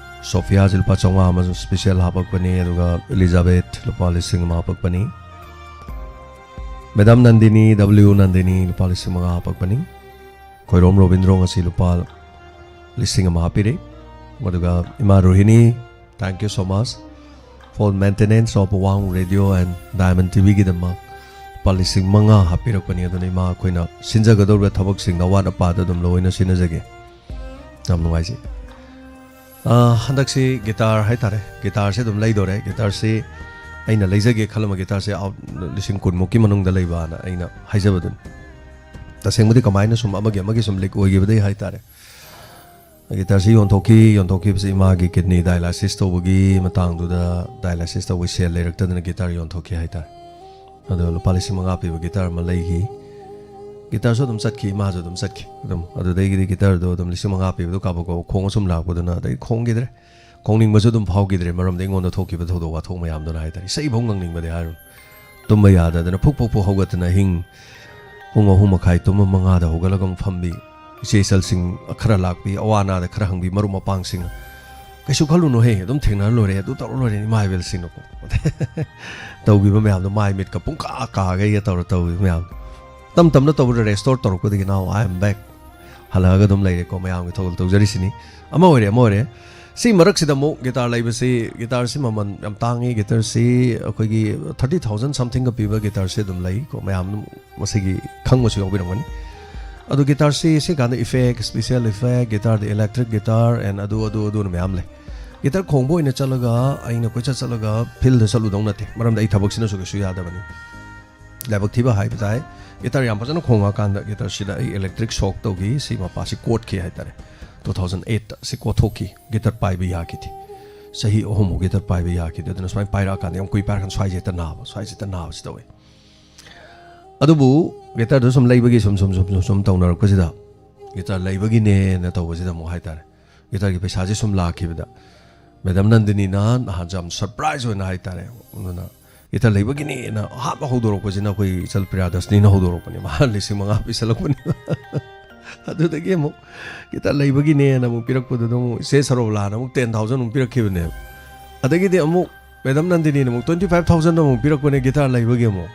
ꯁꯣꯐꯤꯌꯥꯁꯤ ꯂꯨꯄꯥ ꯆꯥꯝꯃꯉꯥ ꯑꯃꯁꯨ ꯁ꯭ꯄꯤꯁꯦꯜ ꯍꯥꯄꯛꯄꯅꯤ, ꯑꯗꯨꯒ ꯏꯂꯤꯖꯥꯕꯦꯊ ꯂꯨꯄꯥ ꯂꯤꯁꯤꯡ ꯑꯃ ꯍꯥꯄꯛꯄꯅꯤ, ꯃꯦꯗꯥꯝ ꯅꯟꯗꯤꯅꯤ, ꯗꯕ꯭ꯂꯤꯎ ꯅꯟꯗꯤꯅꯤ ꯂꯨꯄꯥ ꯂꯤꯁꯤꯡ ꯃꯉꯥ ꯍꯥꯄꯛꯄꯅꯤ, ꯈꯣꯏꯔꯣꯝ ꯔꯣꯕꯤꯟꯗ꯭ꯔꯣ ꯉꯁꯤ ꯂꯨꯄꯥ ꯂꯤꯁꯤꯡ ꯑꯃ ꯍꯥꯞꯄꯤꯔꯦ, ꯑꯗꯨꯒ ꯏꯃꯥ ꯔꯣꯍꯤꯅꯤ, thank you so much for maintenance of Wang Radio and Diamond T ꯚꯤꯒꯤꯗꯃꯛ ꯂꯨꯄꯥ ꯂꯤꯁꯤꯡ ꯃꯉꯥ ꯍꯥꯞꯄꯤꯔꯛꯄꯅꯤ꯫ ꯑꯗꯨꯅ ꯏꯃꯥ ꯑꯩꯈꯣꯏꯅ ꯁꯤꯟꯖꯒꯗꯧꯔꯤꯕ ꯊꯕꯛꯁꯤꯡꯗ ꯑꯋꯥꯠ ꯑꯄꯥꯗ ꯑꯗꯨꯝ ꯂꯣꯏꯅ ꯁꯤꯟꯅꯖꯒꯦ꯫ ꯌꯥꯝ ꯅꯨꯡꯉꯥꯏꯖꯩ꯫ ꯑꯥ, ꯍꯟꯗꯛꯁꯤ ꯒꯤꯇꯥꯔ ꯍꯥꯏꯇꯥꯔꯦ, ꯒꯤꯇꯥꯔꯁꯦ ꯑꯗꯨꯝ ꯂꯩꯗꯣꯔꯦ꯫ ꯒꯤꯇꯥꯔꯁꯤ ꯑꯩꯅ ꯂꯩꯖꯒꯦ ꯈꯜꯂꯝꯕ ꯒꯤꯇꯥꯔꯁꯦ ꯑꯥꯎꯠ ꯂꯤꯁꯤꯡ ꯀꯨꯟꯃꯨꯛꯀꯤ ꯃꯅꯨꯡꯗ ꯂꯩꯕꯅ ꯑꯩꯅ ꯍꯥꯏꯖꯕꯗꯨꯅꯤ꯫ ꯇꯁꯦꯡꯕꯗꯤ ꯀꯃꯥꯏꯅ ꯁꯨꯝ ꯑꯃꯒꯤ ꯑꯃꯒꯤ ꯁꯨꯝ ꯂꯤꯛ ꯑꯣꯏꯈꯤꯕꯗꯒꯤ ꯍꯥꯏꯇꯥꯔꯦ, ꯒꯤꯇꯥꯔꯁꯤ ꯌꯣꯟꯊꯣꯛꯈꯤ꯫ ꯌꯣꯟꯊꯣꯛꯈꯤꯕꯁꯤ ꯏꯃꯥꯒꯤ ꯀꯤꯗꯅꯤ ꯗꯥꯏꯂꯥꯏꯁꯤꯁ ꯇꯧꯕꯒꯤ ꯃꯇꯥꯡꯗꯨꯗ, ꯗꯥꯏꯂꯥꯏꯁꯤꯁ ꯇꯧꯕꯒꯤ ꯁꯦꯜ ꯂꯩꯔꯛꯇꯗꯅ ꯒꯤꯇꯥꯔ ꯌꯣꯟꯊꯣꯛꯈꯤ ꯍꯥꯏꯇꯥꯔꯦ꯫ ꯑꯗꯣ ꯂꯨꯄꯥ ꯂꯤꯁꯤꯡ ꯃꯉꯥ ꯄꯤꯕ ꯒꯤꯇꯥꯔ ꯑꯃ ꯂꯩꯈꯤ꯫ ꯒꯤꯇꯥꯔꯁꯨ ꯑꯗꯨꯝ ꯆꯠꯈꯤ, ꯏꯃꯥꯁꯨ ꯑꯗꯨꯝ ꯆꯠꯈꯤ꯫ ꯑꯗꯨꯝ ꯑꯗꯨꯗꯒꯤꯗꯤ ꯒꯤꯇꯥꯔꯗꯣ ꯑꯗꯨꯝ ꯂꯤꯁꯤꯡ ꯃꯉꯥ ꯄꯤꯕꯗꯣ ꯀꯥꯕꯛ ꯀꯥꯕꯛ ꯈꯣꯡꯉ ꯁꯨꯝ ꯂꯥꯛꯄꯗꯨꯅ ꯑꯗꯩ ꯈꯣꯡꯈꯤꯗ꯭ꯔꯦ꯫ ꯈꯣꯡꯅꯤꯡꯕꯁꯨ ꯑꯗꯨꯝ ꯐꯥꯎꯈꯤꯗ꯭ꯔꯦ, ꯃꯔꯝꯗꯤ ꯑꯩꯉꯣꯟꯗ ꯊꯣꯛꯈꯤꯕ ꯊꯧꯗꯣꯛ ꯋꯥꯊꯣꯛ ꯃꯌꯥꯝꯗꯨꯅ ꯍꯥꯏꯇꯥꯔꯦ꯫ ꯏꯁꯩꯐꯧ ꯉꯪꯅꯤꯡꯕꯗꯤ ꯍꯥꯏꯔꯨꯅꯨ꯫ ꯇꯨꯝꯕ ꯌꯥꯗꯗꯅ ꯐꯨꯛ ꯐꯨꯛ ꯐꯨꯛ ꯍꯧꯒꯠꯇꯅ ꯑꯍꯤꯡ ꯄꯨꯡ ꯑꯍꯨꯝ ꯃꯈꯥꯏ ꯇꯨꯝꯃ, ꯃꯉꯥꯗ ꯍꯧꯒꯠꯂꯒ ꯑꯃꯨꯛ ꯐꯝꯕꯤ, ꯏꯆꯦ ꯏꯆꯜꯁꯤꯡ ꯈꯔ ꯂꯥꯛꯄꯤ, ꯑꯋꯥ ꯑꯅꯥꯗ ꯈꯔ ꯍꯪꯕꯤ, ꯃꯔꯨꯞ ꯃꯄꯥꯡꯁꯤꯡꯅ "ꯀꯩꯁꯨ ꯈꯜꯂꯨꯅꯨꯍꯦ, ꯑꯗꯨꯝ ꯊꯦꯡꯅꯔ ꯂꯣꯏꯔꯦ, ꯑꯗꯨ ꯇꯧꯔ ꯂꯣꯏꯔꯦ" ꯏꯃꯥ ꯏꯕꯦꯜꯁꯤꯡꯅꯀꯣ꯫ ꯇꯧꯈꯤꯕ ꯃꯌꯥꯝꯗꯣ, ꯃꯥꯏ ꯃꯤꯠꯀ ꯄꯨꯡꯀꯥ ꯀꯥꯒꯩꯒ ꯇꯧꯔ ꯇꯧꯈꯤꯕ ꯃꯌꯥꯝꯗꯣ꯫ ꯇꯞ ꯇꯞꯅ ꯇꯧꯕꯗ restore ꯇꯧꯔꯛꯄꯗꯒꯤ now I am back꯫ ꯍꯜꯂꯛꯑꯒ ꯑꯗꯨꯝ ꯂꯩꯔꯦꯀꯣ, ꯃꯌꯥꯝꯒꯤ ꯊꯧꯒꯜ ꯇꯧꯖꯔꯤꯁꯤꯅꯤ꯫ ꯑꯃ ꯑꯣꯏꯔꯦ, ꯑꯃ ꯑꯣꯏꯔꯦ꯫ ꯁꯤ ꯃꯔꯛꯁꯤꯗ ꯑꯃꯨꯛ ꯒꯤꯇꯥꯔ ꯂꯩꯕꯁꯤ, ꯒꯤꯇꯥꯔꯁꯤ ꯃꯃꯜ ꯌꯥꯝ ꯇꯥꯡꯉꯤ꯫ ꯒꯤꯇꯥꯔꯁꯤ ꯑꯩꯈꯣꯏꯒꯤ thirty thousand something ꯒ ꯄꯤꯕ ꯒꯤꯇꯥꯔꯁꯤ ꯑꯗꯨꯝ ꯂꯩꯀꯣ, ꯃꯌꯥꯝ ꯑꯗꯨꯝ ꯃꯁꯤꯒꯤ ꯈꯪꯕꯁꯨ ꯌꯥꯎꯕꯤꯔꯝꯒꯅꯤ꯫ ꯑꯗꯣ ꯒꯤꯇꯥꯔꯁꯤ ꯁꯤ ꯀꯥꯟꯗ effect, special effect, ꯒꯤꯇꯥꯔꯗ electric guitar and ꯑꯗꯨ, ꯑꯗꯨ, ꯑꯗꯨꯅ ꯃꯌꯥꯝ ꯂꯩ꯫ ꯒꯤꯇꯥꯔ ꯈꯣꯡꯕ ꯑꯣꯏꯅ ꯆꯠꯂꯒ ꯑꯩꯅ ꯀꯣꯏꯆꯠ ꯆꯠꯂꯒ field ꯗ ꯆꯠꯂꯨꯗꯧ ꯅꯠꯇꯦ, ꯃꯔꯝꯗꯤ ꯑꯩ ꯊꯕꯛꯁꯤꯅꯁꯨ ꯀꯩꯁꯨ ꯌꯥꯗꯕꯅꯤ꯫ ꯂꯥꯏꯕꯛ ꯊꯤꯕ ꯍꯥꯏꯕ ꯇꯥꯏ, ꯒꯤꯇꯥꯔ ꯌꯥꯝ ꯐꯖꯅ ꯈꯣꯡꯉꯀꯥꯟꯗ ꯒꯤꯇꯥꯔꯁꯤꯗ ꯑꯩ electric shock ꯇꯧꯈꯤ꯫ ꯁꯤ ꯃꯄꯥꯁꯤ ꯀꯣꯠꯈꯤ ꯍꯥꯏꯇꯥꯔꯦ꯫ Two thousand eight ꯁꯤ ꯀꯣꯠꯊꯣꯛꯈꯤ, ꯒꯤꯇꯥꯔ ꯄꯥꯏꯕ ꯌꯥꯈꯤꯗꯦ꯫ ꯆꯍꯤ ꯑꯍꯨꯝꯃꯨꯛ ꯒꯤꯇꯥꯔ ꯄꯥꯏꯕ ꯌꯥꯈꯤꯗꯦ꯫ ꯑꯗꯨꯅ ꯁꯨꯃꯥꯏꯅ ꯄꯥꯏꯔꯛꯑꯀꯥꯟꯗ ꯌꯥꯝ ꯀꯨꯏ ꯄꯥꯏꯔꯀꯥꯟꯗ ꯁ꯭ꯋꯥꯏꯁꯦ ꯍꯦꯛꯇ ꯅꯥꯕ, ꯁ꯭ꯋꯥꯏꯁꯦ ꯍꯦꯛꯇ ꯅꯥꯕꯁꯤ ꯇꯧꯋꯦ꯫ ꯑꯗꯨꯕꯨ ꯒꯤꯇꯥꯔꯗꯨ ꯁꯨꯝ ꯂꯩꯕꯒꯤ ꯁꯨꯝ, ꯁꯨꯝ, ꯁꯨꯝ, ꯁꯨꯝ, ꯁꯨꯝ ꯇꯧꯅꯔꯛꯄꯁꯤꯗ, ꯒꯤꯇꯥꯔ ꯂꯩꯕꯒꯤꯅꯦꯅ ꯇꯧꯕꯁꯤꯗ ꯑꯃꯨꯛ ꯍꯥꯏꯇꯥꯔꯦ, ꯒꯤꯇꯥꯔꯒꯤ ꯄꯩꯁꯥꯁꯦ ꯁꯨꯝ ꯂꯥꯛꯈꯤꯕꯗ, ꯃꯦꯗꯥꯝ ꯅꯟꯗꯤꯅꯤꯅ ꯅꯍꯥꯟꯁꯦ ꯌꯥꯝ surprise ꯑꯣꯏꯅ ꯍꯥꯏꯇꯥꯔꯦ, ꯑꯗꯨꯅ ꯒꯤꯇꯥꯔ ꯂꯩꯕꯒꯤꯅꯦꯅ ꯑꯍꯥꯟꯕ ꯍꯧꯗꯣꯔꯛꯄꯁꯤꯅ ꯑꯩꯈꯣꯏ ꯏꯆꯜ ꯄ꯭ꯔꯤꯌꯥꯗꯁꯅꯤꯅ ꯍꯧꯗꯣꯔꯛꯄꯅꯦ꯫ ꯃꯥ ꯂꯤꯁꯤꯡ ꯃꯉꯥ ꯄꯤꯁꯜꯂꯛꯄꯅꯦ꯫ ꯑꯗꯨꯗꯒꯤ ꯑꯃꯨꯛ ꯒꯤꯇꯥꯔ ꯂꯩꯕꯒꯤꯅꯦꯅ ꯑꯃꯨꯛ ꯄꯤꯔꯛꯄꯗꯨꯗ ꯑꯃꯨꯛ ꯏꯆꯦ ꯁꯔꯣꯂꯥꯅ ꯑꯃꯨꯛ ten thousand ꯑꯃꯨꯛ ꯄꯤꯔꯛꯈꯤꯕꯅꯦꯕ꯫ ꯑꯗꯒꯤꯗꯤ ꯑꯃꯨꯛ ꯃꯦꯗꯝ ꯅꯟꯗꯤꯅꯤꯅ ꯑꯃꯨꯛ twenty five thousand ꯑꯃꯨꯛ ꯄꯤꯔꯛꯄꯅꯦ ꯒꯤꯇꯥꯔ ꯂꯩꯕꯒꯤ ꯑꯃꯨꯛ꯫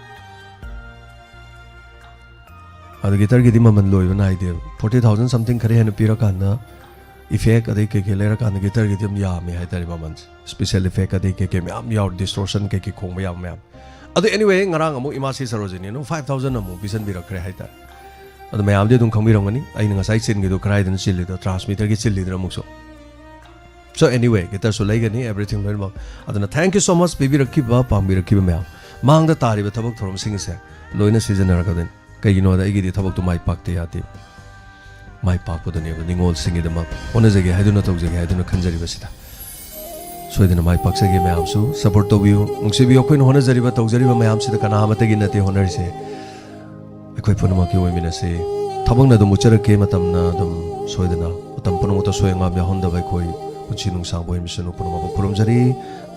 ꯑꯗꯨ ꯒꯤꯇꯥꯔꯒꯤꯗꯤ ꯃꯃꯜ ꯂꯣꯏꯕ ꯅꯥꯏꯗꯦꯕ꯫ Forty thousand something ꯈꯔ ꯍꯦꯟꯅ ꯄꯤꯔꯀꯥꯟꯗ ꯏꯐꯦꯛ ꯑꯗꯩ ꯀꯩꯀꯩ ꯂꯩꯔꯀꯥꯟꯗ ꯒꯤꯇꯥꯔꯒꯤꯗꯤ ꯌꯥꯝ ꯌꯥꯝꯃꯦ ꯍꯥꯏꯇꯥꯔꯦ ꯃꯃꯜꯁꯦ꯫ ꯁ꯭ꯄꯦꯁꯦꯜ ꯏꯐꯦꯛ ꯑꯗꯩ ꯀꯩꯀꯩ ꯃꯌꯥꯝ ꯌꯥꯎꯔꯦ, ꯗꯤꯁꯇꯣꯔꯁꯟ ꯀꯩꯀꯩ ꯈꯣꯡꯕ ꯌꯥꯕ ꯃꯌꯥꯝ꯫ ꯑꯗꯣ anyway, ꯉꯔꯥꯡ ꯑꯃꯨꯛ ꯏꯃꯥꯁꯤ ꯁꯔꯣꯖꯤꯅꯤ ꯑꯃꯨꯛ five thousand ꯑꯃꯨꯛ ꯄꯤꯁꯟꯕꯤꯔꯛꯈ꯭ꯔꯦ ꯍꯥꯏꯇꯥꯔꯦ꯫ ꯑꯗꯣ ꯃꯌꯥꯝꯗꯤ ꯑꯗꯨꯝ ꯈꯪꯕꯤꯔꯝꯒꯅꯤ, ꯑꯩꯅ ꯉꯁꯥꯏ ꯆꯤꯟꯒꯤꯗꯣ ꯀꯗꯥꯏꯗꯅ ꯆꯤꯜꯂꯤꯗꯣ, ꯇ꯭ꯔꯥꯟꯁꯃꯤꯇꯔꯒꯤ ꯆꯤꯜꯂꯤꯗꯅ ꯑꯃꯨꯛꯁꯨ꯫ So anyway, ꯒꯤꯇꯥꯔꯁꯨ ꯂꯩꯒꯅꯤ, everything ꯂꯣꯏꯅꯃꯛ꯫ ꯑꯗꯨꯅ thank you so much ꯄꯤꯕꯤꯔꯛꯈꯤꯕ, ꯄꯥꯡꯕꯤꯔꯛꯈꯤꯕ ꯃꯌꯥꯝ꯫ ꯃꯥꯡꯗ ꯇꯥꯔꯤꯕ ꯊꯕꯛ ꯊꯧꯔꯝꯁꯤꯡ ꯑꯁꯦ ꯂꯣꯏꯅ ꯁꯤꯖꯤꯟꯅꯔꯛꯀꯗꯣꯏꯅꯤ꯫ ꯀꯩꯒꯤꯅꯣꯗ ꯑꯩꯒꯤꯗꯤ ꯊꯕꯛꯇꯨ ꯃꯥꯏ ꯄꯥꯛꯇ ꯌꯥꯗꯦ꯫ ꯃꯥꯏ ꯄꯥꯛꯄꯗꯨꯅꯦꯕ ꯅꯤꯉꯣꯜꯁꯤꯡꯒꯤꯗꯃꯛ ꯍꯣꯠꯅꯖꯒꯦ ꯍꯥꯏꯗꯨꯅ, ꯇꯧꯖꯒꯦ ꯍꯥꯏꯗꯨꯅ ꯈꯟꯖꯔꯤꯕꯁꯤꯗ꯫ ꯁꯣꯏꯗꯅ ꯃꯥꯏ ꯄꯥꯛꯆꯒꯦ ꯃꯌꯥꯝꯁꯨ꯫ ꯁꯞꯄꯣꯔꯠ ꯇꯧꯕꯤꯌꯨ, ꯅꯨꯡꯁꯤꯕꯤꯌꯨ꯫ ꯑꯩꯈꯣꯏꯅ ꯍꯣꯠꯅꯖꯔꯤꯕ, ꯇꯧꯖꯔꯤꯕ ꯃꯌꯥꯝꯁꯤꯗ ꯀꯅꯥ ꯑꯃꯠꯇꯒꯤ ꯅꯠꯇꯦ ꯍꯣꯠꯅꯔꯤꯁꯦ꯫ ꯑꯩꯈꯣꯏ ꯄꯨꯝꯅꯃꯛꯀꯤ ꯑꯣꯏꯃꯤꯟꯅꯁꯤ꯫ ꯊꯕꯛꯅ ꯑꯗꯨꯝ ꯎꯠꯆꯔꯛꯀꯦ, ꯃꯇꯝꯅ ꯑꯗꯨꯝ ꯁꯣꯏꯗꯅ, ꯃꯇꯝ ꯄꯨꯝꯅꯃꯛꯇ ꯁꯣꯏ ꯑꯉꯥꯝ ꯌꯥꯎꯍꯟꯗꯕ ꯑꯩꯈꯣꯏ ꯄꯨꯟꯁꯤ ꯅꯨꯡꯁꯥꯡꯕ ꯑꯣꯏꯍꯟꯕꯤꯁꯅꯨ꯫ ꯄꯨꯝꯅꯃꯛꯄꯨ ꯈꯨꯔꯨꯝꯖꯔꯤ꯫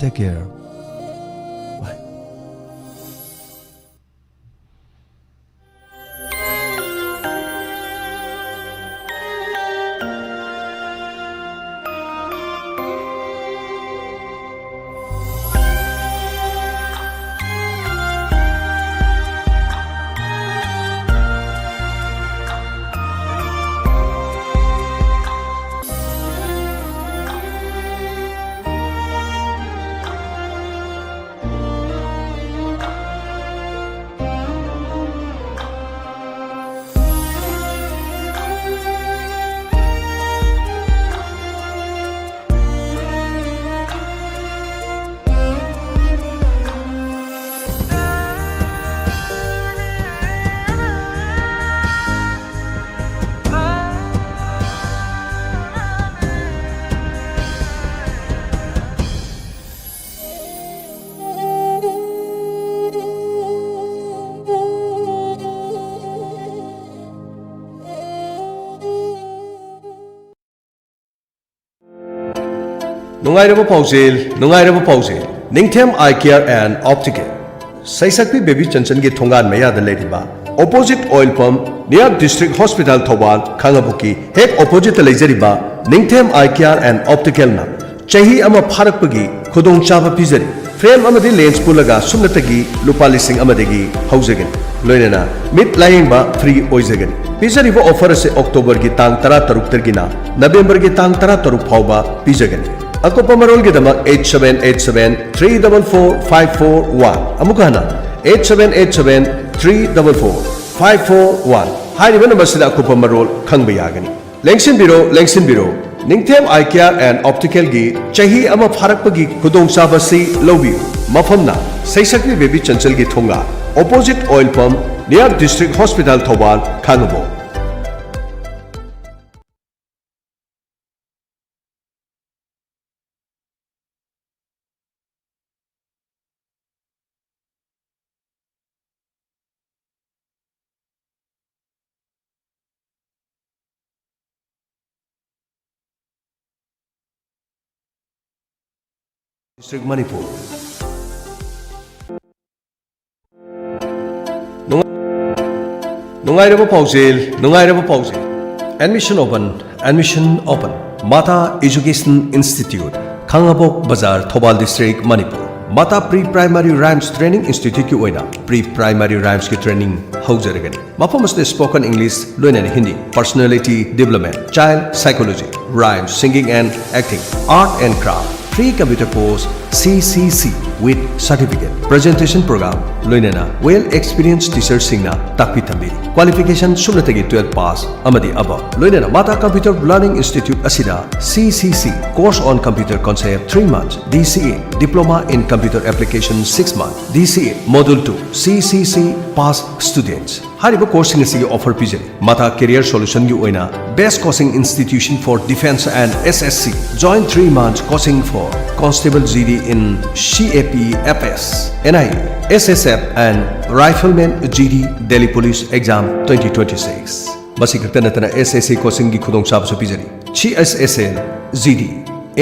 Take care. Bye. ꯅꯨꯡꯉꯥꯏꯔꯕ ꯄꯥꯎꯖꯦꯜ, ꯅꯨꯡꯉꯥꯏꯔꯕ ꯄꯥꯎꯖꯦꯜ꯫ Ningthem Eye Care and Optical, ꯁꯩꯁꯛꯄꯤ ꯕꯦꯕꯤ ꯆꯟꯆꯟꯒꯤ ꯊꯣꯡꯒꯥꯟ ꯃꯌꯥꯗ ꯂꯩꯔꯤꯕ Opposite oil pump, near District Hospital, Thoubal, ꯈꯥꯉꯕꯣꯛꯀꯤ ꯍꯦꯛ oppositeꯇ ꯂꯩꯖꯔꯤꯕ ꯅꯤꯡꯊꯦꯝ Eye Care and Opticalꯅ ꯆꯍꯤ ꯑꯃ ꯐꯥꯔꯛꯄꯒꯤ ꯈꯨꯗꯣꯡꯆꯥꯕ ꯄꯤꯖꯔꯤ꯫ Frame ꯑꯃꯗꯤ lens ꯄꯨꯜꯂꯒ ꯁꯨꯞꯅꯇꯒꯤ ꯂꯨꯄꯥ ꯂꯤꯁꯤꯡ ꯑꯃꯗꯒꯤ ꯍꯧꯖꯒꯅꯤ꯫ ꯂꯣꯏꯅꯅ ꯃꯤꯠ ꯂꯥꯌꯦꯡꯕ free ꯑꯣꯏꯖꯒꯅꯤ꯫ ꯄꯤꯖꯔꯤꯕ offer ꯑꯁꯤ Octoberꯒꯤ ꯇꯥꯡ ꯇꯔꯥ ꯇꯔꯨꯛꯇꯒꯤꯅ Novemberꯒꯤ ꯇꯥꯡ ꯇꯔꯥ ꯇꯔꯨꯛ ꯐꯥꯎꯕ ꯄꯤꯖꯒꯅꯤ꯫ ꯑꯀꯨꯞꯄ ꯃꯔꯣꯜꯒꯤꯗꯃꯛ eight seven eight seven three double four five four one, ꯑꯃꯨꯛ ꯍꯟꯅ eight seven eight seven three double four five four one ꯍꯥꯏꯔꯤꯕ numberꯁꯤꯗ ꯑꯀꯨꯞꯄ ꯃꯔꯣꯜ ꯈꯪꯕ ꯌꯥꯒꯅꯤ꯫ ꯂꯦꯡꯁꯤꯟꯕꯤꯔꯣ, ꯂꯦꯡꯁꯤꯟꯕꯤꯔꯣ꯫ ꯅꯤꯡꯊꯦꯝ Eye Care and Opticalꯒꯤ ꯆꯍꯤ ꯑꯃ ꯐꯥꯔꯛꯄꯒꯤ ꯈꯨꯗꯣꯡꯆꯥꯕꯁꯤ ꯂꯧꯕꯤꯌꯨ꯫ ꯃꯐꯝꯅ ꯁꯩꯁꯛꯄꯤ ꯕꯦꯕꯤ ꯆꯟꯆꯜꯒꯤ ꯊꯣꯡꯒꯥꯜ, opposite oil pump, near District Hospital, Thoubal, Khangabok. District, Manipur. ꯅꯨꯡꯉꯥꯏꯔꯕ ꯄꯥꯎꯖꯦꯜ, ꯅꯨꯡꯉꯥꯏꯔꯕ ꯄꯥꯎꯖꯦꯜ꯫ Admission open, admission open꯫ Mata Education Institute, ꯈꯥꯉꯕꯣꯛ ꯕꯖꯥꯔ, Thoubal District, Manipur. Mata Pre Primary Rhymes Training Instituteꯀꯤ ꯑꯣꯏꯅ Pre Primary Rhymesꯀꯤ training ꯍꯧꯖꯔꯒꯅꯤ꯫ ꯃꯐꯝ ꯑꯁꯤꯗ spoken English, ꯂꯣꯏꯅꯅ Hindi, personality development, child psychology, rhymes, singing and acting, art and craft, free computer course, C C C with certificate, presentation program, ꯂꯣꯏꯅꯅ well experienced teacherꯁꯤꯡꯅ ꯇꯥꯛꯄꯤ ꯇꯝꯕꯤꯔꯤ꯫ Qualification ꯁꯨꯞꯅꯇꯒꯤ twelve pass ꯑꯃꯗꯤ above꯫ ꯂꯣꯏꯅꯅ Mata Computer Learning Institute ꯑꯁꯤꯗ C C C, Course on Computer Concept, three months, D C A, Diploma in Computer Application, six months, D C A Module two, C C C pass students꯫ ꯍꯥꯏꯔꯤꯕ courseꯁꯤꯡ ꯑꯁꯤꯒꯤ offer ꯄꯤꯖꯔꯤ꯫ Mata Career Solutionꯒꯤ ꯑꯣꯏꯅ Best Coaching Institution for Defence and S S C, join three months coaching for Constable G D in C A P F S, N I A, S S F and Rifleman G D, Delhi Police Exam twenty twenty-six꯫ ꯃꯁꯤ ꯈꯛꯇ ꯅꯠꯇꯅ S S C coachingꯒꯤ ꯈꯨꯗꯣꯡꯆꯥꯕꯁꯨ ꯄꯤꯖꯔꯤ꯫ C S S L, G D,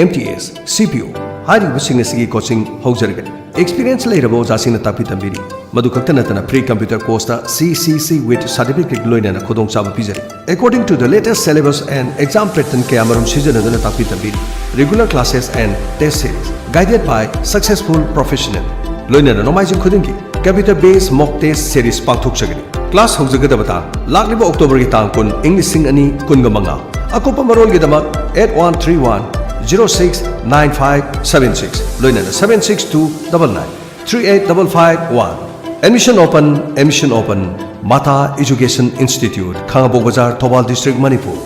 M T S, C P O ꯍꯥꯏꯔꯤꯕꯁꯤꯡ ꯑꯁꯤꯒꯤ coaching ꯍꯧꯖꯔꯒꯅꯤ꯫ Experience ꯂꯩꯔꯕ ꯑꯣꯖꯥꯁꯤꯡꯅ ꯇꯥꯛꯄꯤ ꯇꯝꯕꯤꯔꯤ꯫ ꯃꯗꯨ ꯈꯛꯇ ꯅꯠꯇꯅ, pre computer course ꯇ C C C with certificate ꯂꯣꯏꯅꯅ ꯈꯨꯗꯣꯡꯆꯥꯕ ꯄꯤꯖꯔꯤ꯫ According to the latest syllabus and exam pattern ꯀꯌꯥꯃꯔꯨꯝ ꯁꯤꯖꯤꯟꯅꯗꯨꯅ ꯇꯥꯛꯄꯤ ꯇꯝꯕꯤꯔꯤ꯫ Regular classes and test series guided by successful professional꯫ ꯂꯣꯏꯅꯅ ꯅꯣꯡꯃꯥꯏꯖꯤꯡ ꯈꯨꯗꯤꯡꯒꯤ computer based mock test series ꯄꯥꯡꯊꯣꯛꯆꯒꯅꯤ꯫ ꯀ꯭ꯂꯥꯁ ꯍꯧꯖꯒꯗꯕ ꯇꯥꯡ ꯂꯥꯛꯂꯤꯕ ꯑꯣꯛꯇꯣꯕꯔꯒꯤ ꯇꯥꯡ ꯀꯨꯟ, ꯏꯪ ꯂꯤꯁꯤꯡ ꯑꯅꯤ ꯀꯨꯟꯒ ꯃꯉꯥ꯫ ꯑꯀꯨꯞꯄ ꯃꯔꯣꯜꯒꯤꯗꯃꯛ eight one three one zero six nine five seven six ꯂꯣꯏꯅꯅ seven six two double nine three eight double five one꯫ Admission open, admission open꯫ Mata Education Institute, ꯈꯥꯉꯕꯣꯛ ꯕꯖꯥꯔ, ꯊꯧꯕꯥꯜ district, ꯃꯅꯤꯄꯨꯔ꯫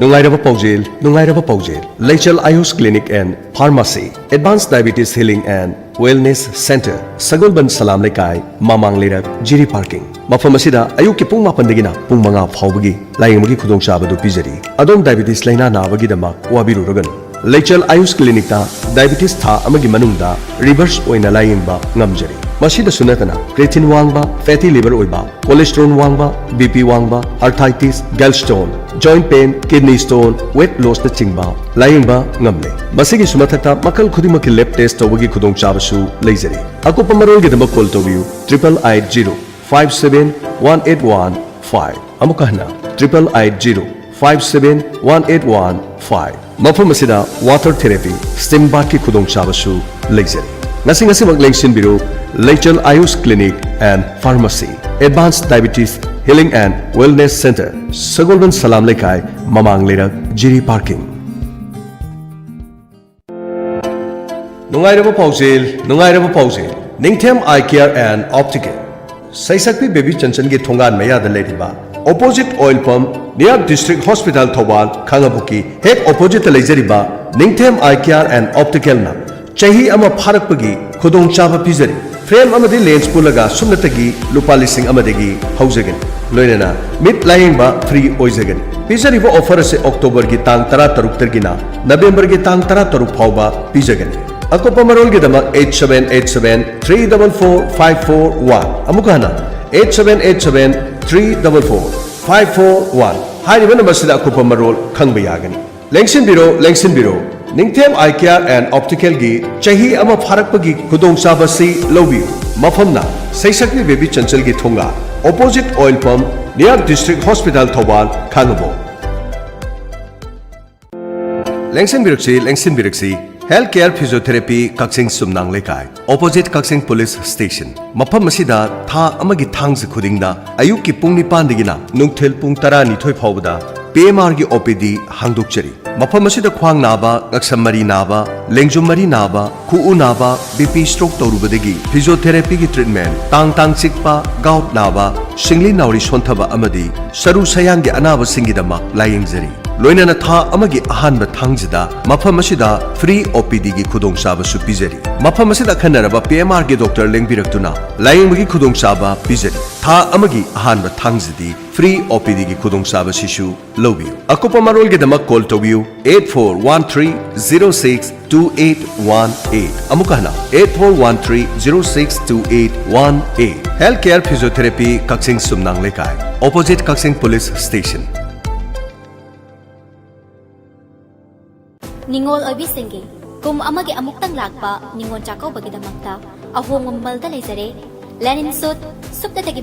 ꯅꯨꯡꯉꯥꯏꯔꯕ ꯄꯥꯎꯖꯦꯜ, ꯅꯨꯡꯉꯥꯏꯔꯕ ꯄꯥꯎꯖꯦꯜ꯫ ꯂꯩꯆꯦꯜ Ayush Clinic and Pharmacy, Advanced Diabetes Healing and Wellness Center, ꯁꯒꯣꯜꯕꯟ ꯁꯂꯥꯝ ꯂꯩꯀꯥꯏ, ꯃꯃꯥꯡ ꯂꯩꯔꯛ, ꯖꯤꯔꯤ parking꯫ ꯃꯐꯝ ꯑꯁꯤꯗ ꯑꯌꯨꯛꯀꯤ ꯄꯨꯡ ꯃꯥꯄꯟꯗꯒꯤꯅ ꯄꯨꯡ ꯃꯉꯥ ꯐꯥꯎꯕꯒꯤ ꯂꯥꯌꯦꯡꯕꯒꯤ ꯈꯨꯗꯣꯡꯆꯥꯕ ꯑꯗꯨ ꯄꯤꯖꯔꯤ꯫ ꯑꯗꯣꯝ diabetes ꯂꯥꯏꯅꯥ ꯅꯥꯕꯒꯤꯗꯃꯛ ꯋꯥꯕꯤꯔꯨꯔꯒꯅꯨ꯫ ꯂꯩꯆꯦꯜ Ayush Clinic ꯇ diabetes ꯊꯥ ꯑꯃꯒꯤ ꯃꯅꯨꯡꯗ reverse ꯑꯣꯏꯅ ꯂꯥꯌꯦꯡꯕ ꯉꯝꯖꯔꯤ꯫ ꯃꯁꯤꯗꯁꯨ ꯅꯠꯇꯅ, creatine ꯋꯥꯡꯕ, fatty liver ꯑꯣꯏꯕ, cholesterol ꯋꯥꯡꯕ, B P ꯋꯥꯡꯕ, arthritis, gallstone, joint pain, kidney stone, weight loss ꯅꯆꯤꯡꯕ ꯂꯥꯌꯦꯡꯕ ꯉꯝꯂꯦ꯫ ꯃꯁꯤꯒꯤꯁꯨ ꯃꯊꯛꯇ, ꯃꯈꯜ ꯈꯨꯗꯤꯡꯃꯛꯀꯤ lab test ꯇꯧꯕꯒꯤ ꯈꯨꯗꯣꯡꯆꯥꯕꯁꯨ ꯂꯩꯖꯔꯤ꯫ ꯑꯀꯨꯞꯄ ꯃꯔꯣꯜꯒꯤꯗꯃꯛ call ꯇꯧꯕꯤꯌꯨ triple eight zero five seven one eight one five꯫ ꯑꯃꯨꯛꯀ ꯍꯟꯅ, triple eight zero five seven one eight one five꯫ ꯃꯐꯝ ꯑꯁꯤꯗ water therapy, steam bath ꯀꯤ ꯈꯨꯗꯣꯡꯆꯥꯕꯁꯨ ꯂꯩꯖꯔꯤ꯫ ꯉꯁꯤ ꯉꯁꯤꯃꯛ ꯂꯦꯡꯁꯤꯟꯕꯤꯔꯨ, ꯂꯩꯆꯦꯜ Ayush Clinic and Pharmacy, Advanced Diabetes Healing and Wellness Center, ꯁꯒꯣꯜꯕꯟ ꯁꯂꯥꯝ ꯂꯩꯀꯥꯏ, ꯃꯃꯥꯡ ꯂꯩꯔꯛ, ꯖꯤꯔꯤ parking꯫ ꯅꯨꯡꯉꯥꯏꯔꯕ ꯄꯥꯎꯖꯦꯜ, ꯅꯨꯡꯉꯥꯏꯔꯕ ꯄꯥꯎꯖꯦꯜ꯫ Ningthem Eye Care and Optical, ꯁꯩꯁꯛꯄꯤ ꯕꯦꯕꯤ ꯆꯟꯆꯟꯒꯤ ꯊꯣꯡꯒꯥꯟ ꯃꯌꯥꯗ ꯂꯩꯔꯤꯕ, opposite oil pump, near District Hospital Thoubal, ꯈꯥꯉꯕꯣꯛꯀꯤ ꯍꯦꯛ opposite ꯇ ꯂꯩꯖꯔꯤꯕ ꯅꯤꯡꯊꯦꯝ Eye Care and Optical ꯅ ꯆꯍꯤ ꯑꯃ ꯐꯥꯔꯛꯄꯒꯤ ꯈꯨꯗꯣꯡꯆꯥꯕ ꯄꯤꯖꯔꯤ꯫ Frame ꯑꯃꯗꯤ lens ꯄꯨꯜꯂꯒ ꯁꯨꯞꯅꯇꯒꯤ ꯂꯨꯄꯥ ꯂꯤꯁꯤꯡ ꯑꯃꯗꯒꯤ ꯍꯧꯖꯒꯅꯤ꯫ ꯂꯣꯏꯅꯅ ꯃꯤꯠ ꯂꯥꯌꯦꯡꯕ free ꯑꯣꯏꯖꯒꯅꯤ꯫ ꯄꯤꯖꯔꯤꯕ offer ꯑꯁꯤ October ꯒꯤ ꯇꯥꯡ ꯇꯔꯥꯇꯔꯨꯛꯇꯒꯤꯅ November ꯒꯤ ꯇꯥꯡ ꯇꯔꯥꯇꯔꯨꯛ ꯐꯥꯎꯕ ꯄꯤꯖꯒꯅꯤ꯫ ꯑꯀꯨꯞꯄ ꯃꯔꯣꯜꯒꯤꯗꯃꯛ eight seven eight seven three double four five four one꯫ ꯑꯃꯨꯛꯀ ꯍꯟꯅ, eight seven eight seven three double four five four one꯫ ꯍꯥꯏꯔꯤꯕ number ꯁꯤꯗ ꯑꯀꯨꯞꯄ ꯃꯔꯣꯜ ꯈꯪꯕ ꯌꯥꯒꯅꯤ꯫ ꯂꯦꯡꯁꯤꯟꯕꯤꯔꯣ, ꯂꯦꯡꯁꯤꯟꯕꯤꯔꯣ꯫ ꯅꯤꯡꯊꯦꯝ ꯑꯥꯏ ꯀꯦꯌꯔ ꯑꯦꯟ ꯑꯣꯞꯇꯤꯀꯦꯜꯒꯤ ꯆꯍꯤ ꯑꯃ ꯐꯥꯔꯛꯄꯒꯤ ꯈꯨꯗꯣꯡꯆꯥꯕꯁꯤ ꯂꯧꯕꯤꯌꯨ꯫ ꯃꯐꯝꯅ ꯁꯩꯁꯛꯄꯤ ꯕꯦꯕꯤ ꯆꯟꯆꯜꯒꯤ ꯊꯣꯡꯒꯥꯜ, opposite oil pump, near district hospital Thoubal, Khangabok. ꯂꯦꯡꯁꯤꯟꯕꯤꯔꯛꯁꯤ, ꯂꯦꯡꯁꯤꯟꯕꯤꯔꯛꯁꯤ꯫ Health care physiotherapy Kakching Sumnang Leikai, opposite ꯀꯛꯆꯤꯡ ꯄꯨꯂꯤꯁ ꯁ꯭ꯇꯦꯁꯟ꯫ ꯃꯐꯝ ꯑꯁꯤꯗ ꯊꯥ ꯑꯃꯒꯤ ꯊꯥꯡꯖ ꯈꯨꯗꯤꯡꯗ ꯑꯌꯨꯛꯀꯤ ꯄꯨꯡ ꯅꯤꯄꯥꯟꯗꯒꯤꯅ ꯅꯨꯡꯊꯤꯜ ꯄꯨꯡ ꯇꯔꯥꯅꯤꯊꯣꯏ ꯐꯥꯎꯕꯗ ꯄꯤ ꯑꯦꯝ ꯑꯥꯔꯒꯤ ꯑꯣ ꯄꯤ ꯗꯤ ꯍꯥꯡꯗꯣꯛꯆꯔꯤ꯫ ꯃꯐꯝ ꯑꯁꯤꯗ ꯈ꯭ꯋꯥꯡ ꯅꯥꯕ, ꯉꯛꯁꯝ ꯃꯔꯤ ꯅꯥꯕ, ꯂꯦꯡꯖꯨꯝ ꯃꯔꯤ ꯅꯥꯕ, ꯈꯨꯎ ꯅꯥꯕ, ꯕꯤ ꯄꯤ ꯁ꯭ꯇ꯭ꯔꯣꯛ ꯇꯧꯔꯨꯕꯗꯒꯤ ꯐꯤꯖꯤꯑꯣꯊꯦꯔꯥꯄꯤꯒꯤ ꯇ꯭ꯔꯤꯠꯃꯦꯟ, ꯇꯥꯡ ꯇꯥꯡ ꯆꯤꯛꯄ, ꯒꯥꯎꯠ ꯅꯥꯕ, ꯁꯤꯡꯂꯤ ꯅꯥꯎꯔꯤ ꯁꯣꯟꯊꯕ ꯑꯃꯗꯤ ꯁꯔꯨ ꯁꯌꯥꯡꯒꯤ ꯑꯅꯥꯕꯁꯤꯡꯒꯤꯗꯃꯛ ꯂꯥꯌꯦꯡꯖꯔꯤ꯫ ꯂꯣꯏꯅꯅ ꯊꯥ ꯑꯃꯒꯤ ꯑꯍꯥꯟꯕ ꯊꯥꯡꯖꯗ ꯃꯐꯝ ꯑꯁꯤꯗ ꯐ꯭ꯔꯤ ꯑꯣ ꯄꯤ ꯗꯤꯒꯤ ꯈꯨꯗꯣꯡꯆꯥꯕꯁꯨ ꯄꯤꯖꯔꯤ꯫ ꯃꯐꯝ ꯑꯁꯤꯗ ꯑꯈꯟꯅꯔꯕ ꯄꯤ ꯑꯦꯝ ꯑꯥꯔꯒꯤ ꯗꯣꯛꯇꯔ ꯂꯦꯡꯕꯤꯔꯛꯇꯨꯅ ꯂꯥꯌꯦꯡꯕꯒꯤ ꯈꯨꯗꯣꯡꯆꯥꯕ ꯄꯤꯖꯔꯤ꯫ ꯊꯥ ꯑꯃꯒꯤ ꯑꯍꯥꯟꯕ ꯊꯥꯡꯖꯗꯤ ꯐ꯭ꯔꯤ ꯑꯣ ꯄꯤ ꯗꯤꯒꯤ ꯈꯨꯗꯣꯡꯆꯥꯕꯁꯤꯁꯨ ꯂꯧꯕꯤꯌꯨ꯫ ꯑꯀꯨꯞꯄ ꯃꯔꯣꯜꯒꯤꯗꯃꯛ ꯀꯣꯜ ꯇꯧꯕꯤꯌꯨ, eight four one three zero six two eight one eight꯫ ꯑꯃꯨꯛꯀ ꯍꯟꯅ, eight four one three zero six two eight one eight꯫ Health care physiotherapy, Kakching Sumnang Leikai, opposite ꯀꯛꯆꯤꯡ ꯄꯨꯂꯤꯁ ꯁ꯭ꯇꯦꯁꯟ꯫ ꯅꯤꯉꯣꯜ ꯑꯣꯏꯕꯤꯁꯤꯡꯒꯤ ꯀꯨꯝ ꯑꯃꯒꯤ ꯑꯃꯨꯛꯇꯪ ꯂꯥꯛꯄ ꯅꯤꯉꯣꯜ ꯆꯥꯛꯀꯧꯕꯒꯤꯗꯃꯛꯇ ꯑꯍꯣꯡꯕ ꯃꯃꯜꯗ ꯂꯩꯖꯔꯦ꯫ ꯂꯦꯅꯤꯟ ꯁꯨꯠ, ꯁꯨꯞꯅꯇꯒꯤ